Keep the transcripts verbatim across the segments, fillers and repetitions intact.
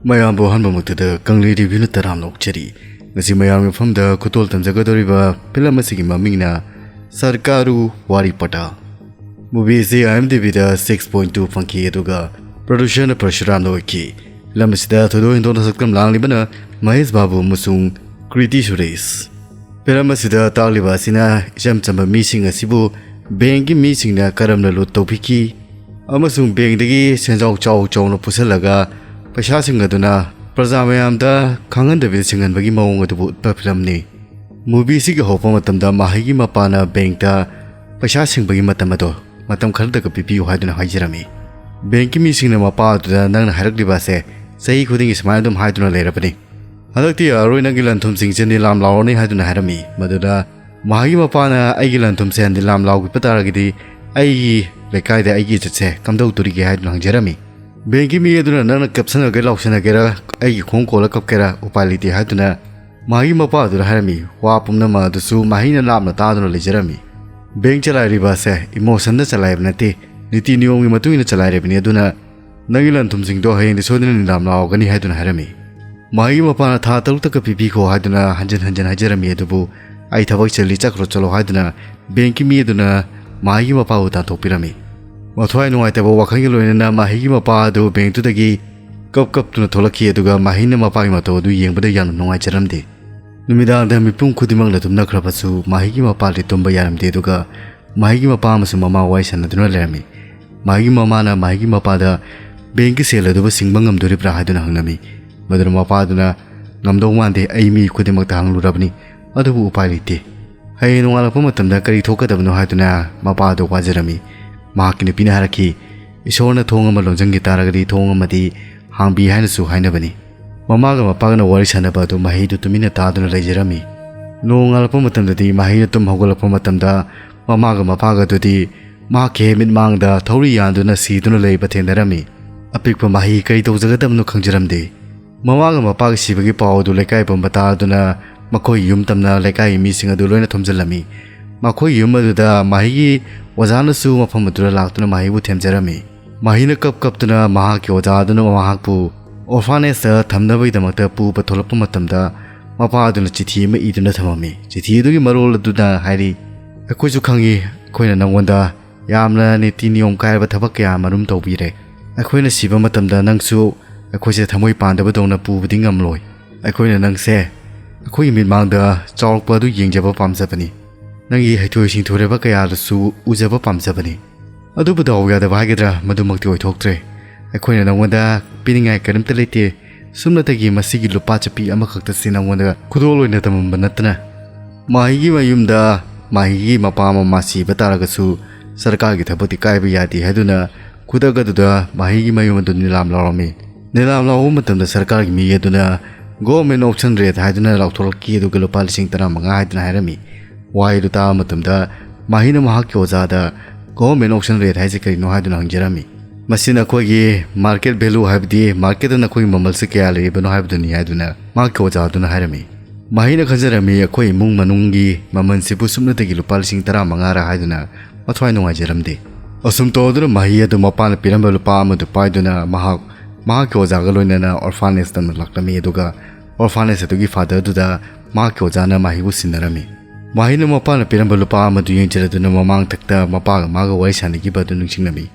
ꯃꯌꯥꯝꯕꯨ ꯑꯍꯥꯟꯕꯃꯛꯇꯗ ꯀꯪꯂꯩ ꯔꯤꯚ꯭ꯌꯨꯅ ꯇꯔꯥꯝꯅ ꯑꯣꯛꯆꯔꯤ꯫ ꯉꯁꯤ ꯃꯌꯥꯝꯒꯤ ꯃꯐꯝꯗ ꯈꯨꯗꯣꯜ ꯇꯝꯖꯒꯗꯧꯔꯤꯕ ꯐꯤꯂꯝ ꯑꯁꯤꯒꯤ ꯃꯃꯤꯡꯅ ꯁꯔꯀꯥꯔꯨ ꯋꯥꯔꯤ ꯄꯇꯥ꯫ ꯃꯨꯚꯤ ꯑꯁꯤ IMDbꯗ six point two ꯐꯪꯈꯤ, ꯑꯗꯨꯒ ꯄ꯭ꯔꯣꯗ꯭ꯌꯨꯁꯔꯅ ꯄꯔꯁꯨꯔꯥꯝꯅ ꯑꯣꯏꯈꯤ꯫ ꯐꯤꯂꯝ ꯑꯁꯤꯗ ꯊꯣꯏꯗꯣꯛ ꯍꯦꯟꯗꯣꯛꯅ ꯁꯛꯇꯝ ꯂꯥꯡꯂꯤꯕꯅ ꯃꯍꯦꯁ ꯕꯥꯕꯨ ꯑꯃꯁꯨꯡ ꯀ꯭ꯔꯤꯇꯤ ꯁꯨꯔꯦꯁ꯫ ꯐꯤꯂꯝ ꯑꯁꯤꯗ ꯇꯥꯛꯂꯤꯕ ꯑꯁꯤꯅ ꯏꯆꯝ ꯆꯝꯕ ꯃꯤꯁꯤꯡ ꯑꯁꯤꯕꯨ ꯕꯦꯡꯒꯤ ꯃꯤꯁꯤꯡꯅ ꯀꯔꯝꯅ ꯂꯨꯠ ꯇꯧꯕꯤꯈꯤ ꯑꯃꯁꯨꯡ ꯕꯦꯡꯗꯒꯤ ꯁꯦꯟꯖꯥꯎ ꯆꯥꯎ ꯆꯥꯎꯅ ꯄꯨꯁꯜꯂꯒ ꯄꯩꯁꯥꯁꯤꯡ ꯑꯗꯨꯅ ꯄ꯭ꯔꯖꯥ ꯃꯌꯥꯝꯗ ꯈꯪꯍꯟꯗꯕꯤꯗ ꯁꯤꯡꯍꯟꯕꯒꯤ ꯃꯑꯣꯡ ꯑꯗꯨꯕꯨ ꯎꯠꯄ ꯐꯤꯂꯝꯅꯤ꯫ ꯃꯨꯚꯤ ꯑꯁꯤꯒꯤ ꯍꯧꯔꯛꯄ ꯃꯇꯝꯗ ꯃꯍꯩꯒꯤ ꯃꯄꯥꯅ ꯕꯦꯡꯇ ꯄꯩꯁꯥ ꯁꯤꯡꯕꯒꯤ ꯃꯇꯝ ꯑꯗꯣ ꯃꯇꯝ ꯈꯔꯗꯒ ꯄꯤꯕꯤꯌꯨ ꯍꯥꯏꯗꯨꯅ ꯍꯥꯏꯖꯔꯝꯃꯤ꯫ ꯕꯦꯡꯀꯤ ꯃꯤꯁꯤꯡꯅ ꯃꯄꯥ ꯑꯗꯨꯗ ꯅꯪꯅ ꯍꯥꯏꯔꯛꯂꯤꯕ ꯑꯁꯦ ꯆꯍꯤ ꯈꯨꯗꯤꯡꯒꯤ ꯁꯨꯃꯥꯏꯅ ꯑꯗꯨꯝ ꯍꯥꯏꯗꯨꯅ ꯂꯩꯔꯕꯅꯤ꯫ ꯍꯟꯗꯛꯇꯤ ꯌꯥꯔꯔꯣꯏ, ꯅꯪꯒꯤ ꯂꯟ ꯊꯨꯝꯁꯤꯡꯁꯦ ꯅꯤꯂꯥꯝ ꯂꯥꯎꯔꯅꯤ ꯍꯥꯏꯗꯨꯅ ꯍꯥꯏꯔꯝꯃꯤ꯫ ꯃꯗꯨꯗ ꯃꯍꯩꯒꯤ ꯃꯄꯥꯅ ꯑꯩꯒꯤ ꯂꯟ ꯊꯨꯝꯁꯦ ꯅꯤꯂꯥꯝ ꯂꯥꯎꯈꯤꯕ ꯇꯥꯔꯒꯗꯤ ꯑꯩꯒꯤ ꯂꯩꯀꯥꯏꯗ ꯑꯩꯒꯤ ꯏꯖꯠꯁꯦ ꯀꯝꯗꯧꯗꯣꯔꯤꯒꯦ ꯍꯥꯏꯗꯨꯅ ꯍꯪꯖꯔꯝꯃꯤ꯫ ꯕꯦꯡꯀꯤ ꯃꯤ ꯑꯗꯨꯅ ꯅꯪꯅ ꯀꯞꯁꯟꯅꯒꯦ ꯂꯥꯎꯁꯟꯅꯒꯦꯔꯥ, ꯑꯩꯒꯤ ꯈꯣꯡ ꯀꯣꯜꯂ ꯀꯞꯀꯦꯔꯥ ꯎꯄꯥꯏ ꯂꯩꯇꯦ ꯍꯥꯏꯗꯨꯅ ꯃꯍꯩꯒꯤ ꯃꯄꯥ ꯑꯗꯨꯗ ꯍꯥꯏꯔꯝꯃꯤ꯫ ꯋꯥ ꯄꯨꯝꯅꯃꯛ ꯑꯗꯨꯁꯨ ꯃꯍꯩꯅ ꯂꯥꯞꯅ ꯇꯥꯗꯨꯅ ꯂꯩꯖꯔꯝꯃꯤ꯫ ꯕꯦꯡ ꯆꯂꯥꯏꯔꯤꯕ ꯑꯁꯦ ꯏꯃꯣꯁꯟꯗ ꯆꯂꯥꯏꯕ ꯅꯠꯇꯦ, ꯅꯤꯇꯤ ꯅꯤꯌꯣꯝꯒꯤ ꯃꯇꯨꯡ ꯏꯟꯅ ꯆꯂꯥꯏꯔꯤꯕꯅꯤ꯫ ꯑꯗꯨꯅ ꯅꯪꯒꯤ ꯂꯟ ꯊꯨꯝꯁꯤꯡꯗꯣ ꯍꯌꯦꯡꯗꯤ ꯁꯣꯏꯗꯅ ꯅꯤꯂꯥꯝ ꯂꯥꯎꯒꯅꯤ ꯍꯥꯏꯗꯨꯅ ꯍꯥꯏꯔꯝꯃꯤ꯫ ꯃꯍꯩꯒꯤ ꯃꯄꯥꯅ ꯊꯥ ꯇꯔꯨꯛꯇꯒ ꯄꯤꯕꯤꯈꯣ ꯍꯥꯏꯗꯨꯅ ꯍꯟꯖꯤꯟ ꯍꯟꯖꯤꯟ ꯍꯥꯏꯖꯔꯝꯃꯤ, ꯑꯗꯨꯕꯨ ꯑꯩ ꯊꯕꯛ ꯆꯤꯜꯂꯤ, ꯆꯠꯈ꯭ꯔꯣ ꯆꯠꯂꯣ ꯍꯥꯏꯗꯨꯅ ꯕꯦꯡꯀꯤ ꯃꯤ ꯑꯗꯨꯅ ꯃꯍꯩꯒꯤ ꯃꯄꯥꯕꯨ ꯇꯥꯟꯊꯣꯛꯄꯤꯔꯝꯃꯤ꯫ ꯃꯊ꯭ꯋꯥꯏ ꯅꯨꯡꯉꯥꯏꯇꯕ ꯋꯥꯈꯜꯒ ꯂꯣꯏꯅꯅ ꯃꯍꯩꯒꯤ ꯃꯄꯥ ꯑꯗꯨ ꯕꯦꯡꯇꯨꯗꯒꯤ ꯀꯞ ꯀꯞꯇꯨꯅ ꯊꯣꯛꯂꯛꯈꯤ, ꯑꯗꯨꯒ ꯃꯍꯩꯅ ꯃꯄꯥꯒꯤ ꯃꯇꯧ ꯑꯗꯨ ꯌꯦꯡꯕꯗ ꯌꯥꯝꯅ ꯅꯨꯡꯉꯥꯏꯖꯔꯝꯗꯦ꯫ ꯅꯨꯃꯤꯗꯥꯡꯗ ꯃꯤꯄꯨꯝ ꯈꯨꯗꯤꯡꯃꯛꯅ ꯇꯨꯝꯅꯈ꯭ꯔꯕꯁꯨ ꯃꯍꯩꯒꯤ ꯃꯄꯥꯗꯤ ꯇꯨꯝꯕ ꯌꯥꯔꯝꯗꯦ, ꯑꯗꯨꯒ ꯃꯍꯩꯒꯤ ꯃꯄꯥ ꯑꯃꯁꯨꯡ ꯃꯃꯥ ꯋꯥꯔꯤ ꯁꯥꯟꯅꯗꯨꯅ ꯂꯩꯔꯝꯃꯤ꯫ ꯃꯍꯩꯒꯤ ꯃꯃꯥꯅ ꯃꯍꯩꯒꯤ ꯃꯄꯥꯗ ꯕꯦꯡꯀꯤ ꯁꯦꯜ ꯑꯗꯨꯕꯨ ꯁꯤꯡꯕ ꯉꯝꯗꯣꯔꯤꯕ꯭ꯔꯥ ꯍꯥꯏꯗꯨꯅ ꯍꯪꯂꯝꯃꯤ꯫ ꯃꯗꯨꯅ ꯃꯄꯥꯗꯨꯅ ꯉꯝꯗꯧ ꯃꯥꯟꯗꯦ, ꯑꯩ ꯃꯤ ꯈꯨꯗꯤꯡꯃꯛꯇ ꯍꯪꯂꯨꯔꯕꯅꯤ, ꯑꯗꯨꯕꯨ ꯎꯄꯥꯏ ꯂꯩꯇꯦ꯫ ꯍꯌꯦꯡ ꯅꯣꯡꯉꯥꯜꯂꯛꯄ ꯃꯇꯝꯗ ꯀꯔꯤ ꯊꯣꯛꯀꯗꯕꯅꯣ ꯍꯥꯏꯗꯨꯅ ꯃꯄꯥ ꯑꯗꯨ ꯋꯥꯖꯔꯝꯃꯤ꯫ ꯃꯍꯥꯛꯀꯤ ꯅꯨꯄꯤꯅ ꯍꯥꯏꯔꯛꯈꯤ, ꯏꯁꯣꯔꯅ ꯊꯣꯡ ꯑꯃ ꯂꯣꯟꯁꯤꯟꯈꯤ ꯇꯥꯔꯒꯗꯤ ꯊꯣꯡ ꯑꯃꯗꯤ ꯍꯥꯡꯕꯤ ꯍꯥꯏꯅꯁꯨ ꯍꯥꯏꯅꯕꯅꯤ꯫ ꯃꯃꯥꯒ ꯃꯄꯥꯒꯅ ꯋꯥꯔꯤ ꯁꯥꯟꯅꯕ ꯑꯗꯨ ꯃꯍꯩꯗꯨ ꯇꯨꯃꯤꯟꯅ ꯇꯥꯗꯨꯅ ꯂꯩꯖꯔꯝꯃꯤ꯫ ꯅꯣꯡꯉꯥꯜꯂꯛꯄ ꯃꯇꯝꯗꯗꯤ ꯃꯍꯩꯅ ꯇꯨꯝ ꯍꯧꯒꯠꯂꯛꯄ ꯃꯇꯝꯗ ꯃꯃꯥꯒ ꯃꯄꯥꯒ ꯑꯗꯨꯗꯤ ꯃꯍꯥꯛꯀꯤ ꯍꯦꯛ ꯃꯤꯠꯃꯥꯡꯗ ꯊꯧꯔꯤ ꯌꯥꯟꯗꯨꯅ ꯁꯤꯗꯨꯅ ꯂꯩꯕ ꯊꯦꯡꯅꯔꯝꯃꯤ꯫ ꯑꯄꯤꯛꯄ ꯃꯍꯩ ꯀꯔꯤ ꯇꯧꯖꯒꯗꯕꯅꯣ ꯈꯪꯖꯔꯝꯗꯦ꯫ ꯃꯃꯥꯒ ꯃꯄꯥꯒꯤ ꯁꯤꯕꯒꯤ ꯄꯥꯎ ꯑꯗꯨ ꯂꯩꯀꯥꯏ ꯄꯨꯝꯕ ꯇꯥꯗꯨꯅ ꯃꯈꯣꯏ ꯌꯨꯝ ꯇꯝꯅ ꯂꯩꯀꯥꯏꯒꯤ ꯃꯤꯁꯤꯡ ꯑꯗꯨ ꯂꯣꯏꯅ ꯊꯣꯝꯖꯤꯜꯂꯝꯃꯤ꯫ ꯃꯈꯣꯏ ꯌꯨꯝ ꯑꯗꯨꯗ ꯃꯍꯩꯒꯤ ꯑꯣꯖꯥꯅꯁꯨ ꯃꯐꯝ ꯑꯗꯨꯗ ꯂꯥꯛꯇꯨꯅ ꯃꯍꯩꯕꯨ ꯊꯦꯝꯖꯔꯝꯃꯤ꯫ ꯃꯍꯩꯅ ꯀꯞ ꯀꯞꯇꯨꯅ ꯃꯍꯥꯛꯀꯤ ꯑꯣꯖꯥ ꯑꯗꯨꯅ ꯃꯍꯥꯛꯄꯨ ꯑꯣꯔꯐꯥꯅꯦꯖꯇ ꯊꯝꯅꯕꯒꯤꯗꯃꯛꯇ ꯄꯨꯕ ꯊꯣꯛꯂꯛꯄ ꯃꯇꯝꯗ ꯃꯄꯥ ꯑꯗꯨꯅ ꯆꯤꯊꯤ ꯑꯃ ꯏꯗꯨꯅ ꯊꯝꯃꯝꯃꯤ꯫ ꯆꯤꯊꯤ ꯑꯗꯨꯒꯤ ꯃꯔꯣꯜ ꯑꯗꯨꯅ ꯍꯥꯏꯔꯤ, "ꯑꯩꯈꯣꯏꯁꯨ ꯈꯪꯏ, ꯑꯩꯈꯣꯏꯅ ꯅꯪꯉꯣꯟꯗ ꯌꯥꯝꯅ ꯅꯤꯇꯤ ꯅꯤꯌꯣꯝ ꯀꯥꯏꯔꯕ ꯊꯕꯛ ꯀꯌꯥ ꯑꯃꯔꯨꯝ ꯇꯧꯕꯤꯔꯦ꯫ ꯑꯩꯈꯣꯏꯅ ꯁꯤꯕ ꯃꯇꯝꯗ ꯅꯪꯁꯨ ꯑꯩꯈꯣꯏꯁꯦ ꯊꯃꯣꯏ ꯄꯥꯟꯗꯕꯗꯧꯅ ꯄꯨꯕꯗꯤ ꯉꯝꯂꯣꯏ꯫ ꯑꯩꯈꯣꯏꯅ ꯅꯪꯁꯦ ꯑꯩꯈꯣꯏꯒꯤ ꯃꯤꯠꯃꯥꯡꯗ ꯆꯥꯎꯔꯛꯄ ꯑꯗꯨ ꯌꯦꯡꯖꯕ ꯄꯥꯝꯖꯕꯅꯤ꯫ ꯅꯪꯒꯤ ꯍꯩꯊꯣꯏ ꯁꯤꯡꯊꯣꯏꯔꯕ ꯀꯌꯥꯗꯨꯁꯨ ꯎꯖꯕ ꯄꯥꯝꯖꯕꯅꯤ꯫ ꯑꯗꯨꯕꯨ ꯗꯥꯎ ꯌꯥꯗꯕ ꯍꯥꯏꯒꯗ꯭ꯔꯥ, ꯃꯗꯨꯃꯛꯇꯤ ꯑꯣꯏꯊꯣꯛꯇ꯭ꯔꯦ꯫ ꯑꯩꯈꯣꯏꯅ ꯅꯪꯉꯣꯟꯗ ꯄꯤꯅꯤꯡꯉꯥꯏ ꯀꯔꯤꯝꯇ ꯂꯩꯇꯦ꯫ ꯁꯨꯞꯅꯇꯒꯤ ꯃꯁꯤꯒꯤ ꯂꯨꯄꯥ ꯆꯄꯤ ꯑꯃꯈꯛꯇꯁꯤ ꯅꯪꯉꯣꯟꯗ ꯈꯨꯗꯣꯜ ꯑꯣꯏꯅ ꯇꯝꯃꯝꯕ ꯅꯠꯇꯅ꯫ ꯃꯍꯩꯒꯤ ꯃꯌꯨꯝꯗ ꯃꯍꯩꯒꯤ ꯃꯄꯥ ꯃꯃꯥ ꯁꯤꯕ ꯇꯥꯔꯒꯁꯨ ꯁꯔꯀꯥꯔꯒꯤ ꯊꯕꯛꯇꯤ ꯀꯥꯏꯕ ꯌꯥꯗꯦ" ꯍꯥꯏꯗꯨꯅ ꯈꯨꯗꯛ ꯑꯗꯨꯗ ꯃꯍꯩꯒꯤ ꯃꯌꯨꯝ ꯑꯗꯨ ꯅꯤꯂꯥꯝ ꯂꯥꯎꯔꯝꯃꯤ꯫ ꯅꯤꯂꯥꯝ ꯂꯥꯎꯕ ꯃꯇꯝꯗ ꯁꯔꯀꯥꯔꯒꯤ ꯃꯤ ꯑꯗꯨꯅ "Government auction rate" ꯍꯥꯏꯗꯨꯅ ꯂꯥꯎꯊꯣꯛꯂꯛꯈꯤ, ꯑꯗꯨꯒ ꯂꯨꯄꯥ ꯂꯤꯁꯤꯡ ꯇꯔꯥꯃꯉꯥ ꯍꯥꯏꯗꯨꯅ ꯍꯥꯏꯔꯝꯃꯤ꯫ ꯋꯥꯍꯩꯗꯨ ꯇꯥꯕ ꯃꯇꯝꯗ ꯃꯍꯩꯅ ꯃꯍꯥꯛꯀꯤ ꯑꯣꯖꯥꯗ "Government auction rate ꯍꯥꯏꯁꯦ ꯀꯔꯤꯅꯣ?" ꯍꯥꯏꯗꯨꯅ ꯍꯪꯖꯔꯝꯃꯤ꯫ "ꯃꯁꯤ ꯅꯈꯣꯏꯒꯤ market value, ꯍꯥꯏꯕꯗꯤ market ꯇ ꯅꯈꯣꯏꯒꯤ ꯃꯃꯜꯁꯤ ꯀꯌꯥ ꯂꯩꯔꯤꯕꯅꯣ ꯍꯥꯏꯕꯗꯨꯅꯤ" ꯍꯥꯏꯗꯨꯅ ꯃꯍꯥꯛꯀꯤ ꯑꯣꯖꯥꯗꯨꯅ ꯍꯥꯏꯔꯝꯃꯤ꯫ ꯃꯍꯩꯅ ꯈꯟꯖꯔꯝꯃꯤ, ꯑꯩꯈꯣꯏ ꯏꯃꯨꯡ ꯃꯅꯨꯡꯒꯤ ꯃꯃꯜꯁꯤꯕꯨ ꯁꯨꯞꯅꯇꯒꯤ ꯂꯨꯄꯥ ꯂꯤꯁꯤꯡ ꯇꯔꯥꯃꯉꯥꯔ ꯍꯥꯏꯗꯨꯅ ꯃꯊ꯭ꯋꯥꯏ ꯅꯨꯡꯉꯥꯏꯖꯔꯝꯗꯦ꯫ ꯑꯁꯨꯝ ꯇꯧꯗꯨꯅ ꯃꯍꯩ ꯑꯗꯨ ꯃꯄꯥꯅ ꯄꯤꯔꯝꯕ ꯂꯨꯄꯥ ꯑꯃꯗꯨ ꯄꯥꯏꯗꯨꯅ ꯃꯍꯥꯛ ꯃꯍꯥꯛꯀꯤ ꯑꯣꯖꯥꯒ ꯂꯣꯏꯅꯅ orphanage ꯇꯝꯅ ꯂꯥꯛꯂꯝꯃꯤ, ꯑꯗꯨꯒ orphanage ꯑꯗꯨꯒꯤ father ꯗꯨꯗ ꯃꯍꯥꯛꯀꯤ ꯑꯣꯖꯥꯅ ꯃꯍꯩꯕꯨ ꯁꯤꯟꯅꯔꯝꯃꯤ꯫ ꯃꯍꯩꯅ ꯃꯄꯥꯅ ꯄꯤꯔꯝꯕ ꯂꯨꯄꯥ ꯑꯃꯗꯨ ꯌꯦꯡꯖꯔꯗꯨꯅ ꯃꯃꯥꯡ ꯊꯛꯇ ꯃꯄꯥꯒ ꯃꯥꯒ ꯋꯥꯔꯤ ꯁꯥꯅꯈꯤꯕ ꯑꯗꯨ ꯅꯤꯡꯁꯤꯡꯂꯝꯃꯤ꯫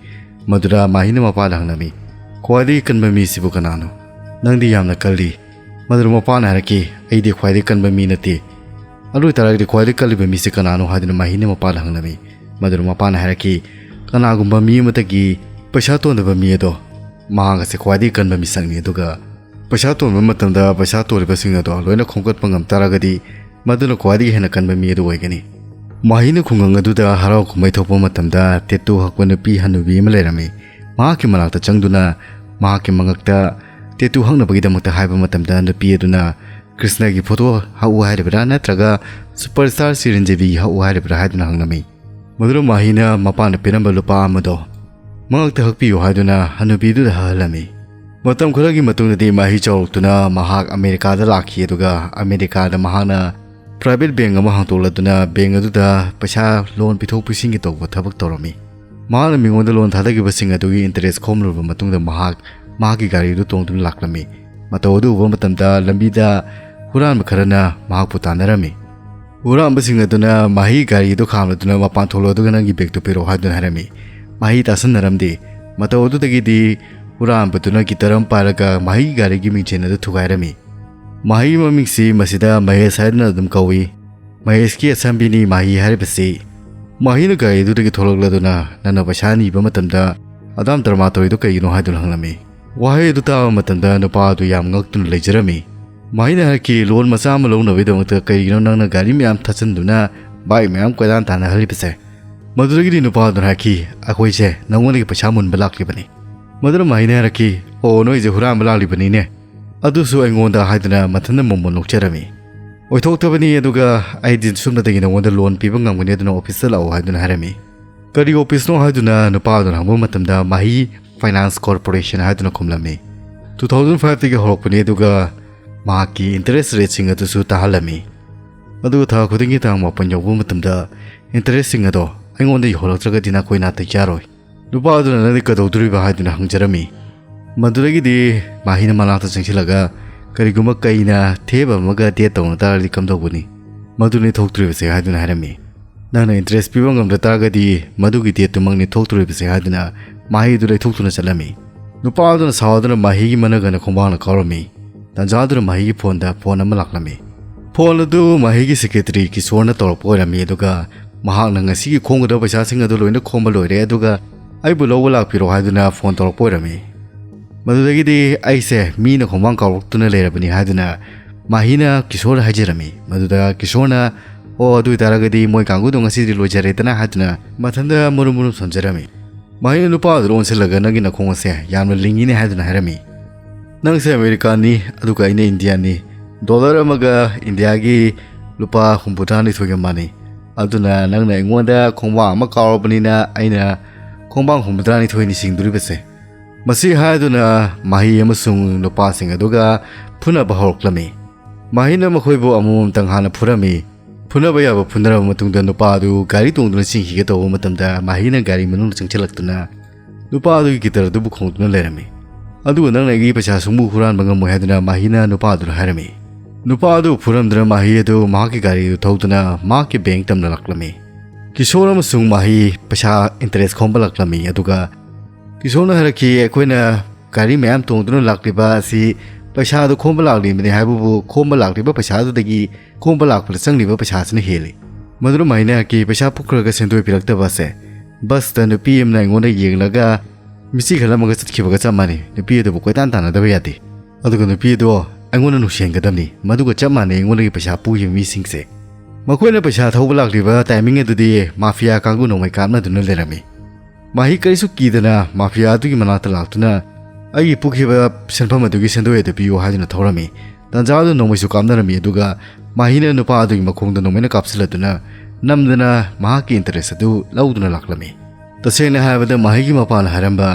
ꯃꯗꯨꯗ ꯃꯍꯩꯅ ꯃꯄꯥꯗ ꯍꯪꯂꯝꯃꯤ, "ꯈ꯭ꯋꯥꯏꯗꯒꯤ ꯀꯟꯕ ꯃꯤꯁꯤꯕꯨ ꯀꯅꯥꯅꯣ? ꯅꯪꯗꯤ ꯌꯥꯝꯅ ꯀꯜꯂꯤ꯫" ꯃꯗꯨꯗ ꯃꯄꯥꯅ ꯍꯥꯏꯔꯛꯈꯤ, "ꯑꯩꯗꯤ ꯈ꯭ꯋꯥꯏꯗꯒꯤ ꯀꯟꯕ ꯃꯤ ꯅꯠꯇꯦ꯫" "ꯑꯗꯨ ꯑꯣꯏꯇꯥꯔꯒꯗꯤ ꯈ꯭ꯋꯥꯏꯗꯒꯤ ꯀꯜꯂꯤꯕ ꯃꯤꯁꯤ ꯀꯅꯥꯅꯣ?" ꯍꯥꯏꯗꯨꯅ ꯃꯍꯩꯅ ꯃꯄꯥꯗ ꯍꯪꯂꯝꯃꯤ꯫ ꯃꯗꯨꯗ ꯃꯄꯥꯅ ꯍꯥꯏꯔꯛꯈꯤ, "ꯀꯅꯥꯒꯨꯝꯕ ꯃꯤ ꯑꯃꯗꯒꯤ ꯄꯩꯁꯥ ꯇꯣꯟꯗꯕ ꯃꯤ ꯑꯗꯣ, ꯃꯍꯥꯛ ꯑꯁꯤ ꯈ꯭ꯋꯥꯏꯗꯒꯤ ꯀꯟꯕ ꯃꯤꯁꯛꯅꯤ, ꯑꯗꯨꯒ ꯄꯩꯁꯥ ꯇꯣꯟꯕ ꯃꯇꯝꯗ ꯄꯩꯁꯥ ꯇꯣꯜꯂꯤꯕꯁꯤꯡ ꯑꯗꯣ ꯂꯣꯏꯅ ꯈꯣꯝꯒꯠꯄ ꯉꯝ ꯇꯥꯔꯒꯗꯤ ꯃꯗꯨꯅ ꯈ꯭ꯋꯥꯏꯗꯒꯤ ꯍꯦꯟꯅ ꯀꯟꯕ ꯃꯤ ꯑꯗꯨ ꯑꯣꯏꯒꯅꯤ꯫" ꯃꯍꯩꯅ ꯈꯨꯡꯒꯪ ꯑꯗꯨꯗ ꯍꯔꯥꯎ ꯀꯨꯝꯍꯩ ꯊꯣꯛꯄ ꯃꯇꯝꯗ tattoo ꯍꯛꯄ ꯅꯨꯄꯤ ꯍꯅꯨꯕꯤ ꯑꯃ ꯂꯩꯔꯝꯃꯤ꯫ ꯃꯍꯥꯛꯀꯤ ꯃꯅꯥꯛꯇ ꯆꯪꯗꯨꯅ ꯃꯍꯥꯛꯀꯤ ꯃꯉꯛꯇ tattoo ꯍꯛꯅꯕꯒꯤꯗꯃꯛꯇ ꯍꯥꯏꯕ ꯃꯇꯝꯗ ꯅꯨꯄꯤ ꯑꯗꯨꯅ "ꯀ꯭ꯔꯤꯁꯅꯒꯤ photo ꯍꯛꯎ ꯍꯥꯏꯔꯤꯕ꯭ꯔꯥ ꯅꯠꯇ꯭ꯔꯒ superstar ꯆꯤꯔꯟꯖꯤꯕꯤꯒꯤ ꯍꯛꯎ ꯍꯥꯏꯔꯤꯕ꯭ꯔꯥ?" ꯍꯥꯏꯗꯨꯅ ꯍꯪꯂꯝꯃꯤ꯫ ꯃꯗꯨꯗ ꯃꯍꯩꯅ ꯃꯄꯥꯅ ꯄꯤꯔꯝꯕ ꯂꯨꯄꯥ ꯑꯃꯗꯣ ꯃꯉꯛꯇ ꯍꯛꯄꯤꯌꯨ ꯍꯥꯏꯗꯨꯅ ꯍꯅꯨꯕꯤꯗꯨꯗ ꯍꯛꯍꯜꯂꯝꯃꯤ꯫ ꯃꯇꯝ ꯈꯔꯒꯤ ꯃꯇꯨꯡꯗꯗꯤ ꯃꯍꯩ ꯆꯥꯎꯔꯛꯇꯨꯅ ꯃꯍꯥꯛ ꯑꯃꯦꯔꯤꯀꯥꯗ ꯂꯥꯛꯈꯤ, ꯑꯗꯨꯒ ꯑꯃꯦꯔꯤꯀꯥꯗ ꯃꯍꯥꯛꯅ private bank ꯑꯃ ꯍꯥꯡꯗꯣꯛꯂꯗꯨꯅ bank ꯑꯗꯨꯗ ꯄꯩꯁꯥ loan ꯄꯤꯊꯣꯛ ꯄꯤꯁꯤꯟꯒꯤ ꯇꯧꯕ ꯊꯕꯛ ꯇꯧꯔꯝꯃꯤ꯫ ꯃꯍꯥꯛꯅ ꯃꯤꯉꯣꯟꯗ loan ꯊꯥꯗꯈꯤꯕꯁꯤꯡ ꯑꯗꯨꯒꯤ interest ꯈꯣꯝꯂꯨꯔꯕ ꯃꯇꯨꯡꯗ ꯃꯍꯥꯛ ꯃꯍꯥꯛꯀꯤ ꯒꯥꯔꯤꯗꯨ ꯇꯣꯡꯗꯨꯅ ꯂꯥꯛꯂꯝꯃꯤ꯫ ꯃꯇꯧ ꯑꯗꯨ ꯎꯕ ꯃꯇꯝꯗ ꯂꯝꯕꯤꯗ ꯍꯨꯔꯥꯟꯕ ꯈꯔꯅ ꯃꯍꯥꯛꯄꯨ ꯇꯥꯟꯅꯔꯝꯃꯤ꯫ ꯍꯨꯔꯥꯟꯕꯁꯤꯡ ꯑꯗꯨꯅ ꯃꯍꯩꯒꯤ ꯒꯥꯔꯤꯗꯨ ꯈꯥꯝꯂꯗꯨꯅ "ꯃꯄꯥꯟ ꯊꯣꯛꯂꯣ, ꯑꯗꯨꯒ ꯅꯪꯒꯤ ꯕꯦꯒꯇꯨ ꯄꯤꯔꯛꯑꯣ" ꯍꯥꯏꯗꯨꯅ ꯍꯥꯏꯔꯝꯃꯤ꯫ ꯃꯍꯩ ꯇꯥꯁꯟꯅꯔꯝꯗꯦ꯫ ꯃꯇꯧ ꯑꯗꯨꯗꯒꯤꯗꯤ ꯍꯨꯔꯥꯟꯕꯗꯨꯅ ꯒꯤꯇꯔ ꯑꯃ ꯄꯥꯏꯔꯒ ꯃꯍꯩꯒꯤ ꯒꯥꯔꯤꯒꯤ ꯃꯤꯡꯆꯦꯟ ꯑꯗꯨ ꯊꯨꯒꯥꯏꯔꯝꯃꯤ꯫ ꯃꯍꯩ ꯃꯃꯤꯡꯁꯤ ꯃꯁꯤꯗ ꯃꯍꯦꯁ ꯍꯥꯏꯗꯨꯅ ꯑꯗꯨꯝ ꯀꯧꯏ꯫ ꯃꯍꯦꯁꯀꯤ ꯑꯁꯝꯕꯤꯅꯤ ꯃꯍꯩ ꯍꯥꯏꯔꯤꯕꯁꯤ꯫ ꯃꯍꯩꯅ ꯒꯥꯔꯤ ꯑꯗꯨꯗꯒꯤ ꯊꯣꯛꯂꯛꯂꯗꯨꯅ ꯅꯪꯅ ꯄꯩꯁꯥ ꯅꯤꯕ ꯃꯇꯝꯗ ꯑꯗꯥꯝ ꯇꯔꯃꯥ ꯇꯧꯔꯤꯗꯨ ꯀꯩꯒꯤꯅꯣ ꯍꯥꯏꯗꯨꯅ ꯍꯪꯂꯝꯃꯤ꯫ ꯋꯥꯍꯩ ꯑꯗꯨ ꯇꯥꯕ ꯃꯇꯝꯗ ꯅꯨꯄꯥ ꯑꯗꯨ ꯌꯥꯝ ꯉꯛꯇꯨꯅ ꯂꯩꯖꯔꯝꯃꯤ꯫ ꯃꯍꯩꯅ ꯍꯥꯏꯔꯛꯈꯤ, "ꯂꯣꯟ ꯃꯆꯥ ꯑꯃ ꯂꯧꯅꯕꯒꯤꯗꯃꯛꯇ ꯀꯔꯤꯒꯤꯅꯣ ꯅꯪꯅ ꯒꯥꯔꯤ ꯃꯌꯥꯝ ꯊꯠꯆꯤꯟꯗꯨꯅ ꯕꯥꯏꯛ ꯃꯌꯥꯝ ꯀꯣꯏꯇꯥꯟ ꯇꯥꯟꯅꯍꯜꯂꯤꯕꯁꯦ?" ꯃꯗꯨꯗꯒꯤꯗꯤ ꯅꯨꯄꯥ ꯑꯗꯨꯅ ꯍꯥꯏꯔꯛꯈꯤ, "ꯑꯩꯈꯣꯏꯁꯦ ꯅꯉꯣꯟꯗꯒꯤ ꯄꯩꯁꯥ ꯃꯨꯟꯕ ꯂꯥꯛꯂꯤꯕꯅꯤ꯫" ꯃꯗꯨꯅ ꯃꯍꯩꯅ ꯍꯥꯏꯔꯛꯈꯤ, "ꯑꯣ, ꯅꯣꯏꯁꯦ ꯍꯨꯔꯥꯟꯕ ꯂꯥꯛꯂꯤꯕꯅꯤꯅꯦ?" ꯑꯗꯨꯁꯨ ꯑꯩꯉꯣꯟꯗ ꯍꯥꯏꯗꯨꯅ ꯃꯊꯟꯇ ꯃꯣꯃꯣꯟ ꯅꯣꯛꯆꯔꯝꯃꯤ꯫ "ꯑꯣꯏꯊꯣꯛꯇꯕꯅꯤ, ꯑꯗꯨꯒ ꯑꯩꯗꯤ ꯁꯨꯞꯅꯇꯒꯤ ꯅꯉꯣꯟꯗ ꯂꯣꯟ ꯄꯤꯕ ꯉꯝꯒꯅꯤ, ꯑꯗꯨꯅ ꯑꯣꯐꯤꯁꯇ ꯂꯥꯛꯑꯣ" ꯍꯥꯏꯗꯨꯅ ꯍꯥꯏꯔꯝꯃꯤ꯫ "ꯀꯔꯤ ꯑꯣꯐꯤꯁꯅꯣ?" ꯍꯥꯏꯗꯨꯅ ꯅꯨꯄꯥ ꯑꯗꯨꯅ ꯍꯪꯕ ꯃꯇꯝꯗ, "ꯃꯍꯩ ꯐꯥꯏꯅꯥꯟꯁ ꯀꯣꯔꯄꯣꯔꯦꯁꯟ" ꯍꯥꯏꯗꯨꯅ ꯈꯨꯝꯂꯝꯃꯤ꯫ "ꯇꯨ ꯊꯥꯎꯖꯟ ꯐꯥꯏꯚꯇꯒꯤ ꯍꯧꯔꯛꯄꯅꯤ, ꯑꯗꯨꯒ ꯃꯍꯥꯛꯀꯤ ꯏꯟꯇꯔꯦꯁ ꯔꯦꯠꯁꯤꯡ ꯑꯗꯨꯁꯨ ꯇꯥꯍꯜꯂꯝꯃꯤ꯫ ꯑꯗꯨꯒ ꯊꯥ ꯈꯨꯗꯤꯡꯒꯤ ꯇꯥꯡ ꯃꯥꯄꯟ ꯌꯧꯕ ꯃꯇꯝꯗ ꯏꯟꯇꯔꯦꯁꯁꯤꯡ ꯑꯗꯣ ꯑꯩꯉꯣꯟꯗ ꯌꯧꯍꯜꯂꯛꯇ꯭ꯔꯒꯗꯤ ꯅꯈꯣꯏ ꯅꯥꯇꯩ ꯆꯥꯔꯣꯏ꯫" ꯅꯨꯄꯥ ꯑꯗꯨꯅ "ꯅꯪꯗꯤ ꯀꯩꯗꯧꯗꯣꯔꯤꯕ?" ꯍꯥꯏꯗꯨꯅ ꯍꯪꯖꯔꯝꯃꯤ꯫ ꯃꯗꯨꯗꯒꯤꯗꯤ ꯃꯍꯩꯅ ꯃꯅꯥꯛꯇ ꯆꯪꯁꯤꯜꯂꯒ, "ꯀꯔꯤꯒꯨꯝꯕ ꯀꯩꯅ ꯊꯦꯕ ꯑꯃꯒ ꯗꯦꯠ ꯇꯧꯅ ꯇꯥꯔꯗꯤ ꯀꯝꯗꯧꯒꯅꯤ? ꯃꯗꯨꯅꯤ ꯊꯣꯛꯇꯣꯔꯤꯕꯁꯦ" ꯍꯥꯏꯗꯨꯅ ꯍꯥꯏꯔꯝꯃꯤ꯫ "ꯅꯪꯅ ꯏꯟꯇꯔꯦꯁ ꯄꯤꯕ ꯉꯝꯗ ꯇꯥꯔꯒꯗꯤ ꯃꯗꯨꯒꯤ ꯗꯦꯠꯇꯨꯃꯛꯅꯤ ꯊꯣꯛꯇꯣꯔꯤꯕꯁꯦ" ꯍꯥꯏꯗꯨꯅ ꯃꯍꯩꯗꯨ ꯂꯩꯊꯣꯛꯇꯨꯅ ꯆꯠꯂꯝꯃꯤ꯫ ꯅꯨꯄꯥ ꯑꯗꯨꯅ ꯁꯥꯎꯗꯨꯅ ꯃꯍꯩꯒꯤ ꯃꯅꯒꯅ ꯈꯣꯡꯕꯥꯡꯅ ꯀꯥꯎꯔꯝꯃꯤ꯫ ꯇꯥꯟꯖꯥꯗꯨꯅ ꯃꯍꯩꯒꯤ ꯐꯣꯟꯗ ꯐꯣꯟ ꯑꯃ ꯂꯥꯛꯂꯝꯃꯤ꯫ ꯐꯣꯟ ꯑꯗꯨ ꯃꯍꯩꯒꯤ ꯁꯦꯀ꯭ꯔꯦꯇꯔꯤ ꯀꯤꯁꯣꯔꯅ ꯇꯧꯔꯛꯄ ꯑꯣꯏꯔꯝꯃꯤ, ꯑꯗꯨꯒ ꯃꯍꯥꯛꯅ ꯉꯁꯤꯒꯤ ꯈꯣꯝꯒꯗꯕ ꯄꯩꯁꯥꯁꯤꯡ ꯑꯗꯨ ꯂꯣꯏꯅ ꯈꯣꯝꯕ ꯂꯣꯏꯔꯦ, ꯑꯗꯨꯒ ꯑꯩꯕꯨ ꯂꯧꯕ ꯂꯥꯛꯄꯤꯔꯣ ꯍꯥꯏꯗꯨꯅ ꯐꯣꯟ ꯇꯧꯔꯛꯄ ꯑꯣꯏꯔꯝꯃꯤ꯫ ꯃꯗꯨꯗꯒꯤꯗꯤ "ꯑꯩꯁꯦ ꯃꯤꯅ ꯈꯣꯡꯕꯥꯡ ꯀꯥꯎꯔꯛꯇꯨꯅ ꯂꯩꯔꯕꯅꯤ" ꯍꯥꯏꯗꯨꯅ ꯃꯍꯩꯅ ꯀꯤꯁꯣꯔꯗ ꯍꯥꯏꯖꯔꯝꯃꯤ꯫ ꯃꯗꯨꯗ ꯀꯤꯁꯣꯔꯅ, "ꯑꯣ, ꯑꯗꯨ ꯑꯣꯏꯇꯥꯔꯒꯗꯤ ꯃꯣꯏ ꯀꯥꯡꯕꯨꯗꯣ ꯉꯁꯤꯗꯤ ꯂꯣꯏꯖꯔꯦꯗꯅ" ꯍꯥꯏꯗꯨꯅ ꯃꯊꯟꯇ ꯃꯨꯔꯨꯝ ꯃꯨꯔꯨꯝ ꯁꯣꯟꯖꯔꯝꯃꯤ꯫ ꯃꯍꯩꯅ ꯅꯨꯄꯥ ꯑꯗꯨꯗ ꯑꯣꯟꯁꯤꯜꯂꯒ, "ꯅꯪꯒꯤ ꯅꯈꯣꯡ ꯑꯁꯦ ꯌꯥꯝꯅ ꯂꯤꯡꯉꯤꯅꯦ" ꯍꯥꯏꯗꯨꯅ ꯍꯥꯏꯔꯝꯃꯤ꯫ "ꯅꯪꯁꯦ ꯑꯃꯦꯔꯤꯀꯥꯟꯅꯤ, ꯑꯗꯨꯒ ꯑꯩꯅ ꯏꯟꯗꯤꯌꯥꯅꯤ꯫ ꯗꯣꯂꯔ ꯑꯃꯒ ꯏꯟꯗꯤꯌꯥꯒꯤ ꯂꯨꯄꯥ ꯍꯨꯝꯐꯨꯇꯔꯥꯅꯤꯊꯣꯏꯒ ꯃꯥꯟꯅꯩ꯫ ꯑꯗꯨꯅ ꯅꯪꯅ ꯑꯩꯉꯣꯟꯗ ꯈꯣꯡꯕꯥꯡ ꯑꯃ ꯀꯥꯎꯔꯕꯅꯤꯅ ꯑꯩꯅ ꯈꯣꯡꯕꯥꯡ ꯍꯨꯝꯐꯨꯇꯔꯥꯅꯤꯊꯣꯏꯅꯤ ꯆꯤꯡꯗꯣꯔꯤꯕꯁꯦ꯫" ꯃꯁꯤ ꯍꯥꯏꯗꯨꯅ ꯃꯍꯩ ꯑꯃꯁꯨꯡ ꯅꯨꯄꯥꯁꯤꯡ ꯑꯗꯨꯒ ꯐꯨꯅꯕ ꯍꯧꯔꯛꯂꯝꯃꯤ꯫ ꯃꯍꯩꯅ ꯃꯈꯣꯏꯕꯨ ꯑꯃꯃꯝꯇꯪ ꯍꯥꯟꯅ ꯐꯨꯔꯝꯃꯤ꯫ ꯐꯨꯅꯕ ꯌꯥꯕ ꯐꯨꯅꯔꯕ ꯃꯇꯨꯡꯗ ꯅꯨꯄꯥ ꯑꯗꯨ ꯒꯥꯔꯤ ꯇꯣꯡꯗꯨꯅ ꯆꯦꯟꯈꯤꯒꯦ ꯇꯧꯕ ꯃꯇꯝꯗ ꯃꯍꯩꯅ ꯒꯥꯔꯤ ꯃꯅꯨꯡꯗ ꯆꯪꯁꯤꯜꯂꯛꯇꯨꯅ ꯅꯨꯄꯥ ꯑꯗꯨꯒꯤ ꯒꯤꯇꯔ ꯑꯗꯨꯕꯨ ꯈꯣꯡꯗꯨꯅ ꯂꯩꯔꯝꯃꯤ꯫ ꯑꯗꯨꯒ ꯅꯪꯅ ꯑꯩꯒꯤ ꯄꯩꯁꯥ ꯁꯨꯡꯃꯨ ꯍꯨꯔꯥꯟꯕ ꯉꯝꯃꯣꯏ ꯍꯥꯏꯗꯨꯅ ꯃꯥꯍꯤꯅ ꯅꯨꯄꯥ ꯑꯗꯨꯗ ꯍꯥꯏꯔꯝꯃꯤ꯫ ꯅꯨꯄꯥ ꯑꯗꯨ ꯐꯨꯔꯝꯗꯨꯅ ꯃꯥꯍꯤ ꯑꯗꯨ ꯃꯍꯥꯛꯀꯤ ꯒꯥꯔꯤ ꯑꯗꯨ ꯊꯧꯗꯨꯅ ꯃꯍꯥꯛꯀꯤ ꯕꯦꯡꯛ ꯇꯝꯅ ꯂꯥꯛꯂꯝꯃꯤ꯫ ꯀꯤꯁꯣꯔ ꯑꯃꯁꯨꯡ ꯃꯥꯍꯤ ꯄꯩꯁꯥ ꯏꯟꯇꯔꯦꯁ ꯈꯣꯝꯕ ꯂꯥꯛꯂꯝꯃꯤ꯫ ꯑꯗꯨꯒ ꯀꯤꯁꯣꯔꯅ ꯍꯥꯏꯔꯛꯈꯤ, "ꯑꯩꯈꯣꯏꯅ ꯒꯥꯔꯤ ꯃꯌꯥꯝ ꯇꯣꯡꯗꯨꯅ ꯂꯥꯛꯂꯤꯕ ꯑꯁꯤ ꯄꯩꯁꯥꯗꯨ ꯈꯣꯝꯕ ꯂꯥꯛꯂꯤꯕꯅꯤ ꯍꯥꯏꯕꯕꯨ, ꯈꯣꯝꯕ ꯂꯥꯛꯂꯤꯕ ꯄꯩꯁꯥꯗꯨꯗꯒꯤ ꯈꯣꯝꯕ ꯂꯥꯛꯄꯗ ꯆꯪꯂꯤꯕ ꯄꯩꯁꯥꯁꯤꯅ ꯍꯦꯜꯂꯤ꯫" ꯃꯗꯨꯅ ꯃꯥꯍꯤꯅ ꯍꯥꯏꯔꯛꯈꯤ, "ꯄꯩꯁꯥ ꯄꯨꯈ꯭ꯔꯒ ꯁꯦꯟꯗꯣꯏ ꯄꯤꯔꯛꯇꯕ ꯑꯁꯦ ꯕꯁꯇ ꯅꯨꯄꯤ ꯑꯃꯅ ꯑꯩꯉꯣꯟꯗ ꯌꯦꯡꯂꯒ ꯃꯤꯆꯤ ꯈꯠꯂꯝꯃꯒ ꯆꯠꯈꯤꯕꯒ ꯆꯞ ꯃꯥꯟꯅꯩ꯫ ꯅꯨꯄꯤ ꯑꯗꯨꯕꯨ ꯀꯣꯏꯇꯥꯟ ꯇꯥꯟꯅꯗꯕ ꯌꯥꯗꯦ꯫ ꯑꯗꯨꯒ ꯅꯨꯄꯤ ꯑꯗꯣ ꯑꯩꯉꯣꯟꯗ ꯅꯨꯡꯁꯤꯍꯟꯒꯗꯕꯅꯤ꯫ ꯃꯗꯨꯒ ꯆꯞ ꯃꯥꯟꯅꯩ ꯑꯩꯉꯣꯟꯗꯒꯤ ꯄꯩꯁꯥ ꯄꯨꯈꯤꯕ ꯃꯤꯁꯤꯡꯁꯦ꯫" ꯃꯈꯣꯏꯅ ꯄꯩꯁꯥ ꯊꯧꯕ ꯂꯥꯛꯂꯤꯕ ꯇꯥꯏꯃꯤꯡ ꯑꯗꯨꯗꯤ ꯃꯥꯐꯤꯌꯥ ꯀꯥꯡꯕꯨ ꯅꯣꯡꯃꯩ ꯀꯥꯞꯅꯗꯨꯅ ꯂꯩꯔꯝꯃꯤ꯫ ꯃꯥꯍꯤ ꯀꯔꯤꯁꯨ ꯀꯤꯗꯅ ꯃꯥꯐꯤꯌꯥ ꯑꯗꯨꯒꯤ ꯃꯅꯥꯛꯇ ꯂꯥꯛꯇꯨꯅ, "ꯑꯩꯒꯤ ꯄꯨꯈꯤꯕ ꯁꯦꯟꯐꯝ ꯑꯗꯨꯒꯤ ꯁꯦꯟꯗꯣꯏ ꯑꯗꯨ ꯄꯤꯌꯨ" ꯍꯥꯏꯗꯨꯅ ꯊꯧꯔꯝꯃꯤ꯫ ꯇꯥꯟꯖꯥ ꯑꯗꯨ ꯅꯣꯡꯃꯩꯁꯨ ꯀꯥꯞꯅꯔꯝꯃꯤ꯫ ꯑꯗꯨꯒ ꯃꯥꯍꯤꯅ ꯅꯨꯄꯥ ꯑꯗꯨꯒꯤ ꯃꯈꯣꯡꯗ ꯅꯣꯡꯃꯩꯅ ꯀꯥꯞꯁꯤꯜꯂꯗꯨꯅ ꯅꯝꯗꯅ ꯃꯍꯥꯛꯀꯤ ꯏꯟꯇꯔꯦꯁ ꯑꯗꯨ ꯂꯧꯗꯨꯅ ꯂꯥꯛꯂꯝꯃꯤ꯫ ꯇꯁꯦꯡꯅ ꯍꯥꯏꯔꯕꯗ ꯃꯥꯍꯤꯒꯤ ꯃꯄꯥꯅ ꯍꯥꯏꯔꯝꯕ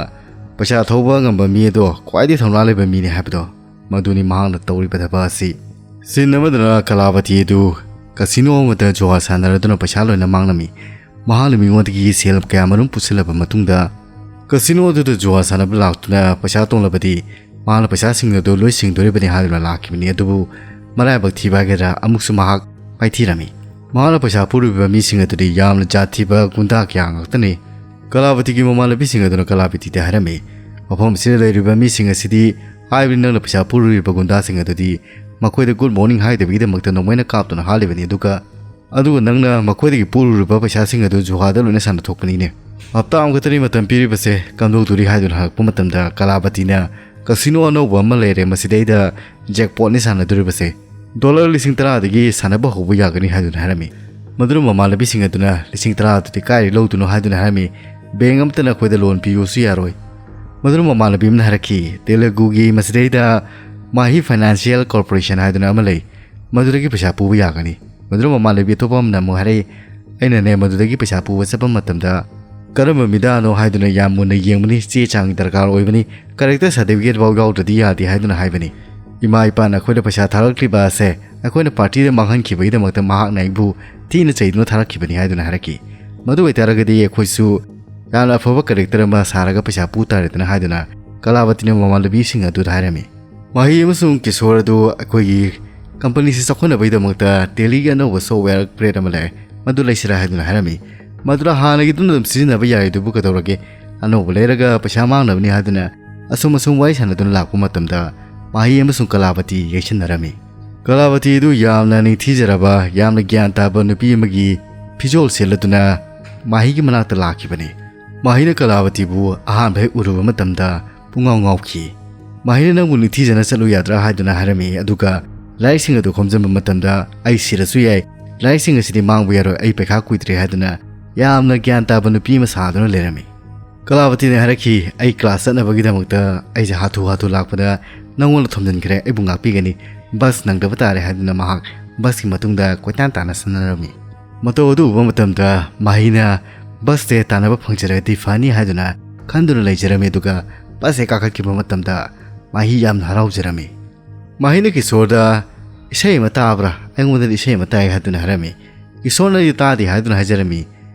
ꯄꯩꯁꯥ ꯊꯧꯕ ꯉꯝꯕ ꯃꯤ ꯑꯗꯣ ꯈ꯭ꯋꯥꯏꯗꯒꯤ ꯊꯧꯅꯥ ꯂꯩꯕ ꯃꯤꯅꯤ ꯍꯥꯏꯕꯗꯣ, ꯃꯗꯨꯅꯤ ꯃꯍꯥꯛꯅ ꯇꯧꯔꯤꯕ ꯊꯕꯛ ꯑꯁꯤ꯫ ꯁꯤꯟ ꯑꯃꯗꯅ ꯀꯂꯥꯕꯇꯤ ꯑꯗꯨ ꯀꯁꯤꯅꯣ ꯑꯃꯗ ꯖꯨꯋꯥ ꯁꯥꯟꯅꯔꯗꯨꯅ ꯄꯩꯁꯥ ꯂꯣꯏꯅ ꯃꯥꯡꯂꯝꯃꯤ꯫ ꯃꯍꯥꯛꯅ ꯃꯤꯉꯣꯟꯗꯒꯤ ꯁꯦꯜ ꯀꯌꯥ ꯃꯔꯨꯝ ꯄꯨꯁꯤꯜꯂꯕ ꯃꯇꯨꯡꯗ, ꯀꯁꯤꯅꯣ ꯑꯗꯨꯗ ꯖꯨꯋꯥ ꯁꯥꯟꯅꯕ ꯂꯥꯛꯇꯨꯅ ꯄꯩꯁꯥ ꯇꯣꯡꯂꯕꯗꯤ ꯃꯍꯥꯛꯅ ꯄꯩꯁꯥꯁꯤꯡ ꯑꯗꯨ ꯂꯣꯏ ꯁꯤꯡꯗꯣꯔꯤꯕꯅꯤ ꯍꯥꯏꯗꯨꯅ ꯂꯥꯛꯈꯤꯕꯅꯤ꯫ ꯑꯗꯨꯕꯨ ꯃꯔꯥꯏꯕꯛ ꯊꯤꯕ ꯍꯥꯏꯒꯗ꯭ꯔꯥ, ꯑꯃꯨꯛꯁꯨ ꯃꯍꯥꯛ ꯃꯥꯏꯊꯤꯔꯝꯃꯤ꯫ ꯃꯍꯥꯛꯅ ꯄꯩꯁꯥ ꯄꯨꯔꯤꯕ ꯃꯤꯁꯤꯡ ꯑꯗꯨꯗꯤ ꯌꯥꯝꯅ ꯖꯥꯠ ꯊꯤꯕ ꯒꯨꯟꯗꯥ ꯀꯌꯥ ꯉꯥꯛꯇꯅꯤ꯫ ꯀꯂꯥꯕꯇꯤꯒꯤ ꯃꯃꯥꯟꯅꯕꯤꯁꯤꯡ ꯑꯗꯨꯅ ꯀꯂꯥꯕꯇꯤꯗ ꯍꯥꯏꯔꯝꯃꯤ, "ꯃꯐꯝ ꯑꯁꯤꯗ ꯂꯩꯔꯤꯕ ꯃꯤꯁꯤꯡ ꯑꯁꯤꯗꯤ ꯍꯥꯏꯕꯗꯤ ꯅꯪꯅ ꯄꯩꯁꯥ ꯄꯨꯔꯨꯔꯤꯕ ꯒꯨꯟꯗꯥꯁꯤꯡ ꯑꯗꯨꯗꯤ ꯃꯈꯣꯏꯗ ꯒꯨꯗ ꯃꯣꯔꯅꯤꯡ ꯍꯥꯏꯗꯕꯒꯤꯗꯃꯛꯇ ꯅꯣꯡꯃꯩꯅ ꯀꯥꯞꯇꯨꯅ ꯍꯥꯠꯂꯤꯕꯅꯤ꯫ ꯑꯗꯨꯒ ꯑꯗꯨꯒ ꯅꯪꯅ ꯃꯈꯣꯏꯗꯒꯤ ꯄꯨꯔꯨꯔꯤꯕ ꯄꯩꯁꯥꯁꯤꯡ ꯑꯗꯨ ꯖꯨꯍꯥꯗ ꯂꯣꯏꯅ ꯁꯥꯟꯅꯊꯣꯛꯄꯅꯤꯅꯦ꯫ ꯍꯞꯇꯥ ꯑꯃꯈꯛꯇꯅꯤ ꯃꯇꯝ ꯄꯤꯔꯤꯕꯁꯦ, ꯀꯝꯗꯧꯗꯣꯔꯤ?" ꯍꯥꯏꯗꯨꯅ ꯍꯪꯉꯛꯄ ꯃꯇꯝꯗ ꯀꯂꯥꯕꯇꯤꯅ, "ꯀꯁꯤꯅꯣ ꯑꯅꯧꯕ ꯑꯃ ꯂꯩꯔꯦ, ꯃꯁꯤꯗꯩꯗ ꯖꯦꯛꯄꯣꯠꯅꯤ ꯁꯥꯟꯅꯗꯣꯔꯤꯕꯁꯦ꯫ ꯗꯣꯂꯔ ꯂꯤꯁꯤꯡ ꯇꯔꯥꯗꯒꯤ ꯁꯥꯟꯅꯕ ꯍꯧꯕ ꯌꯥꯒꯅꯤ" ꯍꯥꯏꯗꯨꯅ ꯍꯥꯏꯔꯝꯃꯤ꯫ ꯃꯗꯨꯅ ꯃꯃꯥꯟꯅꯕꯤꯁꯤꯡ ꯑꯗꯨꯅ, "ꯂꯤꯁꯤꯡ ꯇꯔꯥ ꯑꯗꯨꯗꯤ ꯀꯥꯏꯗꯒꯤ ꯂꯧꯗꯣꯏꯅꯣ?" ꯍꯥꯏꯗꯨꯅ ꯍꯥꯏꯔꯝꯃꯤ꯫ "ꯕꯦꯡ ꯑꯃꯠꯇꯅ ꯑꯩꯈꯣꯏꯗ ꯂꯣꯟ ꯄꯤꯌꯨꯁꯨ ꯌꯥꯔꯣꯏ꯫" ꯃꯗꯨꯅ ꯃꯃꯥꯟꯅꯕꯤ ꯑꯃꯅ ꯍꯥꯏꯔꯛꯈꯤ, "ꯇꯦꯂꯨꯒꯨꯒꯤ ꯃꯁꯤꯗꯩꯗ ꯃꯥꯍꯤ ꯐꯥꯏꯅꯥꯟꯁꯤꯌꯦꯜ ꯀꯣꯔꯄꯣꯔꯦꯁꯟ ꯍꯥꯏꯗꯨꯅ ꯑꯃ ꯂꯩ, ꯃꯗꯨꯗꯒꯤ ꯄꯩꯁꯥ ꯄꯨꯕ ꯌꯥꯒꯅꯤ꯫" ꯃꯗꯨꯅ ꯃꯃꯥꯟꯅꯕꯤ ꯑꯇꯣꯞꯄ ꯑꯃꯅ ꯑꯃꯨꯛ ꯍꯥꯏꯔꯛꯏ, "ꯑꯩꯅꯅꯦ ꯃꯗꯨꯗꯒꯤ ꯄꯩꯁꯥ ꯄꯨꯕ ꯆꯠꯄ ꯃꯇꯝꯗ ꯀꯔꯝꯕ ꯃꯤꯗꯥꯅꯣ ꯍꯥꯏꯗꯨꯅ ꯌꯥꯝ ꯃꯨꯟꯅ ꯌꯦꯡꯕꯅꯤ, ꯆꯦ ꯆꯥꯡ ꯗꯔꯀꯥꯔ ꯑꯣꯏꯕꯅꯤ, ꯀꯔꯦꯛꯇꯔ ꯁꯥꯔꯇꯤꯐꯤꯀꯦꯠ ꯐꯥꯎ ꯌꯥꯎꯗ꯭ꯔꯗꯤ ꯌꯥꯗꯦ" ꯍꯥꯏꯗꯨꯅ ꯍꯥꯏꯕꯅꯤ꯫ "ꯏꯃꯥ ꯏꯄꯥꯅ ꯑꯩꯈꯣꯏꯗ ꯄꯩꯁꯥ ꯊꯥꯔꯛꯂꯤꯕ ꯑꯁꯦ ꯑꯩꯈꯣꯏꯅ ꯄꯥꯔꯇꯤꯗ ꯃꯥꯡꯍꯟꯈꯤꯕꯒꯤꯗꯃꯛꯇ ꯃꯍꯥꯛꯅ ꯑꯩꯕꯨ ꯊꯤꯅ ꯆꯩꯗꯨꯅ ꯊꯥꯔꯛꯈꯤꯕꯅꯤ" ꯍꯥꯏꯗꯨꯅ ꯍꯥꯏꯔꯛꯈꯤ꯫ "ꯃꯗꯨ ꯑꯣꯏꯇꯥꯔꯒꯗꯤ ꯑꯩꯈꯣꯏꯁꯨ ꯌꯥꯝꯅ ꯑꯐꯕ ꯀꯔꯦꯛꯇꯔ ꯑꯃ ꯁꯥꯔꯒ ꯄꯩꯁꯥ ꯄꯨ ꯇꯥꯔꯦꯗꯅ" ꯍꯥꯏꯗꯨꯅ ꯀꯂꯥꯕꯇꯤꯅ ꯃꯃꯥꯟꯅꯕꯤꯁꯤꯡ ꯑꯗꯨꯗ ꯍꯥꯏꯔꯝꯃꯤ꯫ ꯃꯍꯤ ꯑꯃꯁꯨꯡ ꯀꯤꯁꯣꯔ ꯑꯗꯨ ꯑꯩꯈꯣꯏꯒꯤ ꯀꯝꯄꯅꯤꯁꯤ ꯆꯥꯎꯈꯠꯅꯕꯒꯤꯗꯃꯛꯇ ꯇꯦꯂꯤꯒꯤ ꯑꯅꯧꯕ ꯁꯣꯐꯋꯦꯌꯔ ꯑꯞꯒ꯭ꯔꯦꯗ ꯑꯃ ꯂꯩ, ꯃꯗꯨ ꯂꯩꯁꯤꯔꯥ ꯍꯥꯏꯗꯨꯅ ꯍꯥꯏꯔꯝꯃꯤ꯫ ꯃꯗꯨꯗ ꯍꯥꯟꯅꯒꯤꯗꯨꯅ ꯑꯗꯨꯝ ꯁꯤꯖꯤꯟꯅꯕ ꯌꯥꯏ, ꯑꯗꯨꯕꯨ ꯀꯩꯗꯧꯔꯒꯦ, ꯑꯅꯧꯕ ꯂꯩꯔꯒ ꯄꯩꯁꯥ ꯃꯥꯡꯅꯕꯅꯤ ꯍꯥꯏꯗꯨꯅ ꯑꯁꯨꯝ ꯑꯁꯨꯝ ꯋꯥꯔꯤ ꯁꯥꯟꯅꯗꯨꯅ ꯂꯥꯛꯄ ꯃꯇꯝꯗ ꯃꯍꯤ ꯑꯃꯁꯨꯡ ꯀꯂꯥꯕꯇꯤ ꯌꯩꯁꯤꯟꯅꯔꯝꯃꯤ꯫ ꯀꯂꯥꯕꯇꯤ ꯑꯗꯨ ꯌꯥꯝꯅ ꯅꯤꯡꯊꯤꯖꯔꯕ, ꯌꯥꯝꯅ ꯒ꯭ꯌꯥꯟ ꯇꯥꯕ ꯅꯨꯄꯤ ꯑꯃꯒꯤ ꯐꯤꯖꯣꯜ ꯁꯦꯠꯂꯗꯨꯅ ꯃꯍꯤꯒꯤ ꯃꯅꯥꯛꯇ ꯂꯥꯛꯈꯤꯕꯅꯤ꯫ ꯃꯍꯤꯅ ꯀꯂꯥꯕꯇꯤꯕꯨ ꯑꯍꯥꯟꯕ ꯍꯦꯛ ꯎꯔꯨꯕ ꯃꯇꯝꯗ ꯄꯨꯡꯉꯥꯎ ꯉꯥꯎꯈꯤ꯫ ꯃꯍꯤꯅ ꯅꯪꯕꯨ ꯅꯤꯡꯊꯤꯖꯅ ꯆꯠꯂꯨ ꯌꯥꯗ꯭ꯔꯥ ꯍꯥꯏꯗꯨꯅ ꯍꯥꯏꯔꯝꯃꯤ, ꯑꯗꯨꯒ ꯂꯥꯏꯔꯤꯛꯁꯤꯡ ꯑꯗꯨ ꯈꯣꯝꯖꯤꯟꯕ ꯃꯇꯝꯗ ꯑꯩ ꯁꯤꯔꯁꯨ ꯌꯥꯏ, ꯂꯥꯏꯔꯤꯛꯁꯤꯡ ꯑꯁꯤꯗꯤ ꯃꯥꯡꯕ ꯌꯥꯔꯣꯏ, ꯑꯩ ꯄꯩꯈꯥ ꯀꯨꯏꯗ꯭ꯔꯦ ꯍꯥꯏꯗꯨꯅ ꯌꯥꯝꯅ ꯒ꯭ꯌꯥꯟ ꯇꯥꯕ ꯅꯨꯄꯤ ꯑꯃ ꯁꯥꯗꯨꯅ ꯂꯩꯔꯝꯃꯤ꯫ ꯀꯂꯥꯕꯇꯤꯅ ꯍꯥꯏꯔꯛꯈꯤ, ꯑꯩ ꯀ꯭ꯂꯥꯁ ꯆꯠꯅꯕꯒꯤꯗꯃꯛꯇ ꯑꯩꯁꯦ ꯍꯥꯊꯨ ꯍꯥꯊꯨ ꯂꯥꯛꯄꯗ ꯅꯪꯉꯣꯟꯗ ꯊꯣꯝꯖꯤꯟꯈ꯭ꯔꯦ, ꯑꯩꯕꯨ ꯉꯥꯛꯄꯤꯒꯅꯤ, ꯕꯁ ꯅꯪꯗꯕ ꯇꯥꯔꯦ ꯍꯥꯏꯗꯨꯅ ꯃꯍꯥꯛ ꯕꯁꯀꯤ ꯃꯇꯨꯡꯗ ꯀꯣꯏꯇꯥꯟ ꯇꯥꯟꯅ ꯆꯠꯅꯔꯝꯃꯤ꯫ ꯃꯇꯧ ꯑꯗꯨ ꯎꯕ ꯃꯇꯝꯗ ꯃꯍꯤꯅ ꯕꯁꯁꯦ ꯇꯥꯟꯅꯕ ꯐꯪꯖꯔꯒꯗꯤ ꯐꯅꯤ ꯍꯥꯏꯗꯨꯅ ꯈꯟꯗꯨꯅ ꯂꯩꯖꯔꯝꯃꯤ, ꯑꯗꯨꯒ ꯕꯁꯁꯦ ꯀꯥꯈꯠꯈꯤꯕ ꯃꯇꯝꯗ ꯃꯍꯤ ꯌꯥꯝꯅ ꯍꯔꯥꯎꯖꯔꯝꯃꯤ꯫ ꯃꯍꯤꯅ ꯀꯤꯁꯣꯔꯗ ꯏꯁꯩ ꯑꯃ ꯇꯥꯕ꯭ꯔꯥ, ꯑꯩꯉꯣꯟꯗꯗꯤ ꯏꯁꯩ ꯑꯃ ꯇꯥꯏ ꯍꯥꯏꯗꯨꯅ ꯍꯥꯏꯔꯝꯃꯤ꯫ ꯀꯤꯁꯣꯔꯅꯗꯤ ꯇꯥꯗꯦ ꯍꯥꯏꯗꯨꯅ ꯍꯥꯏꯖꯔꯝꯃꯤ꯫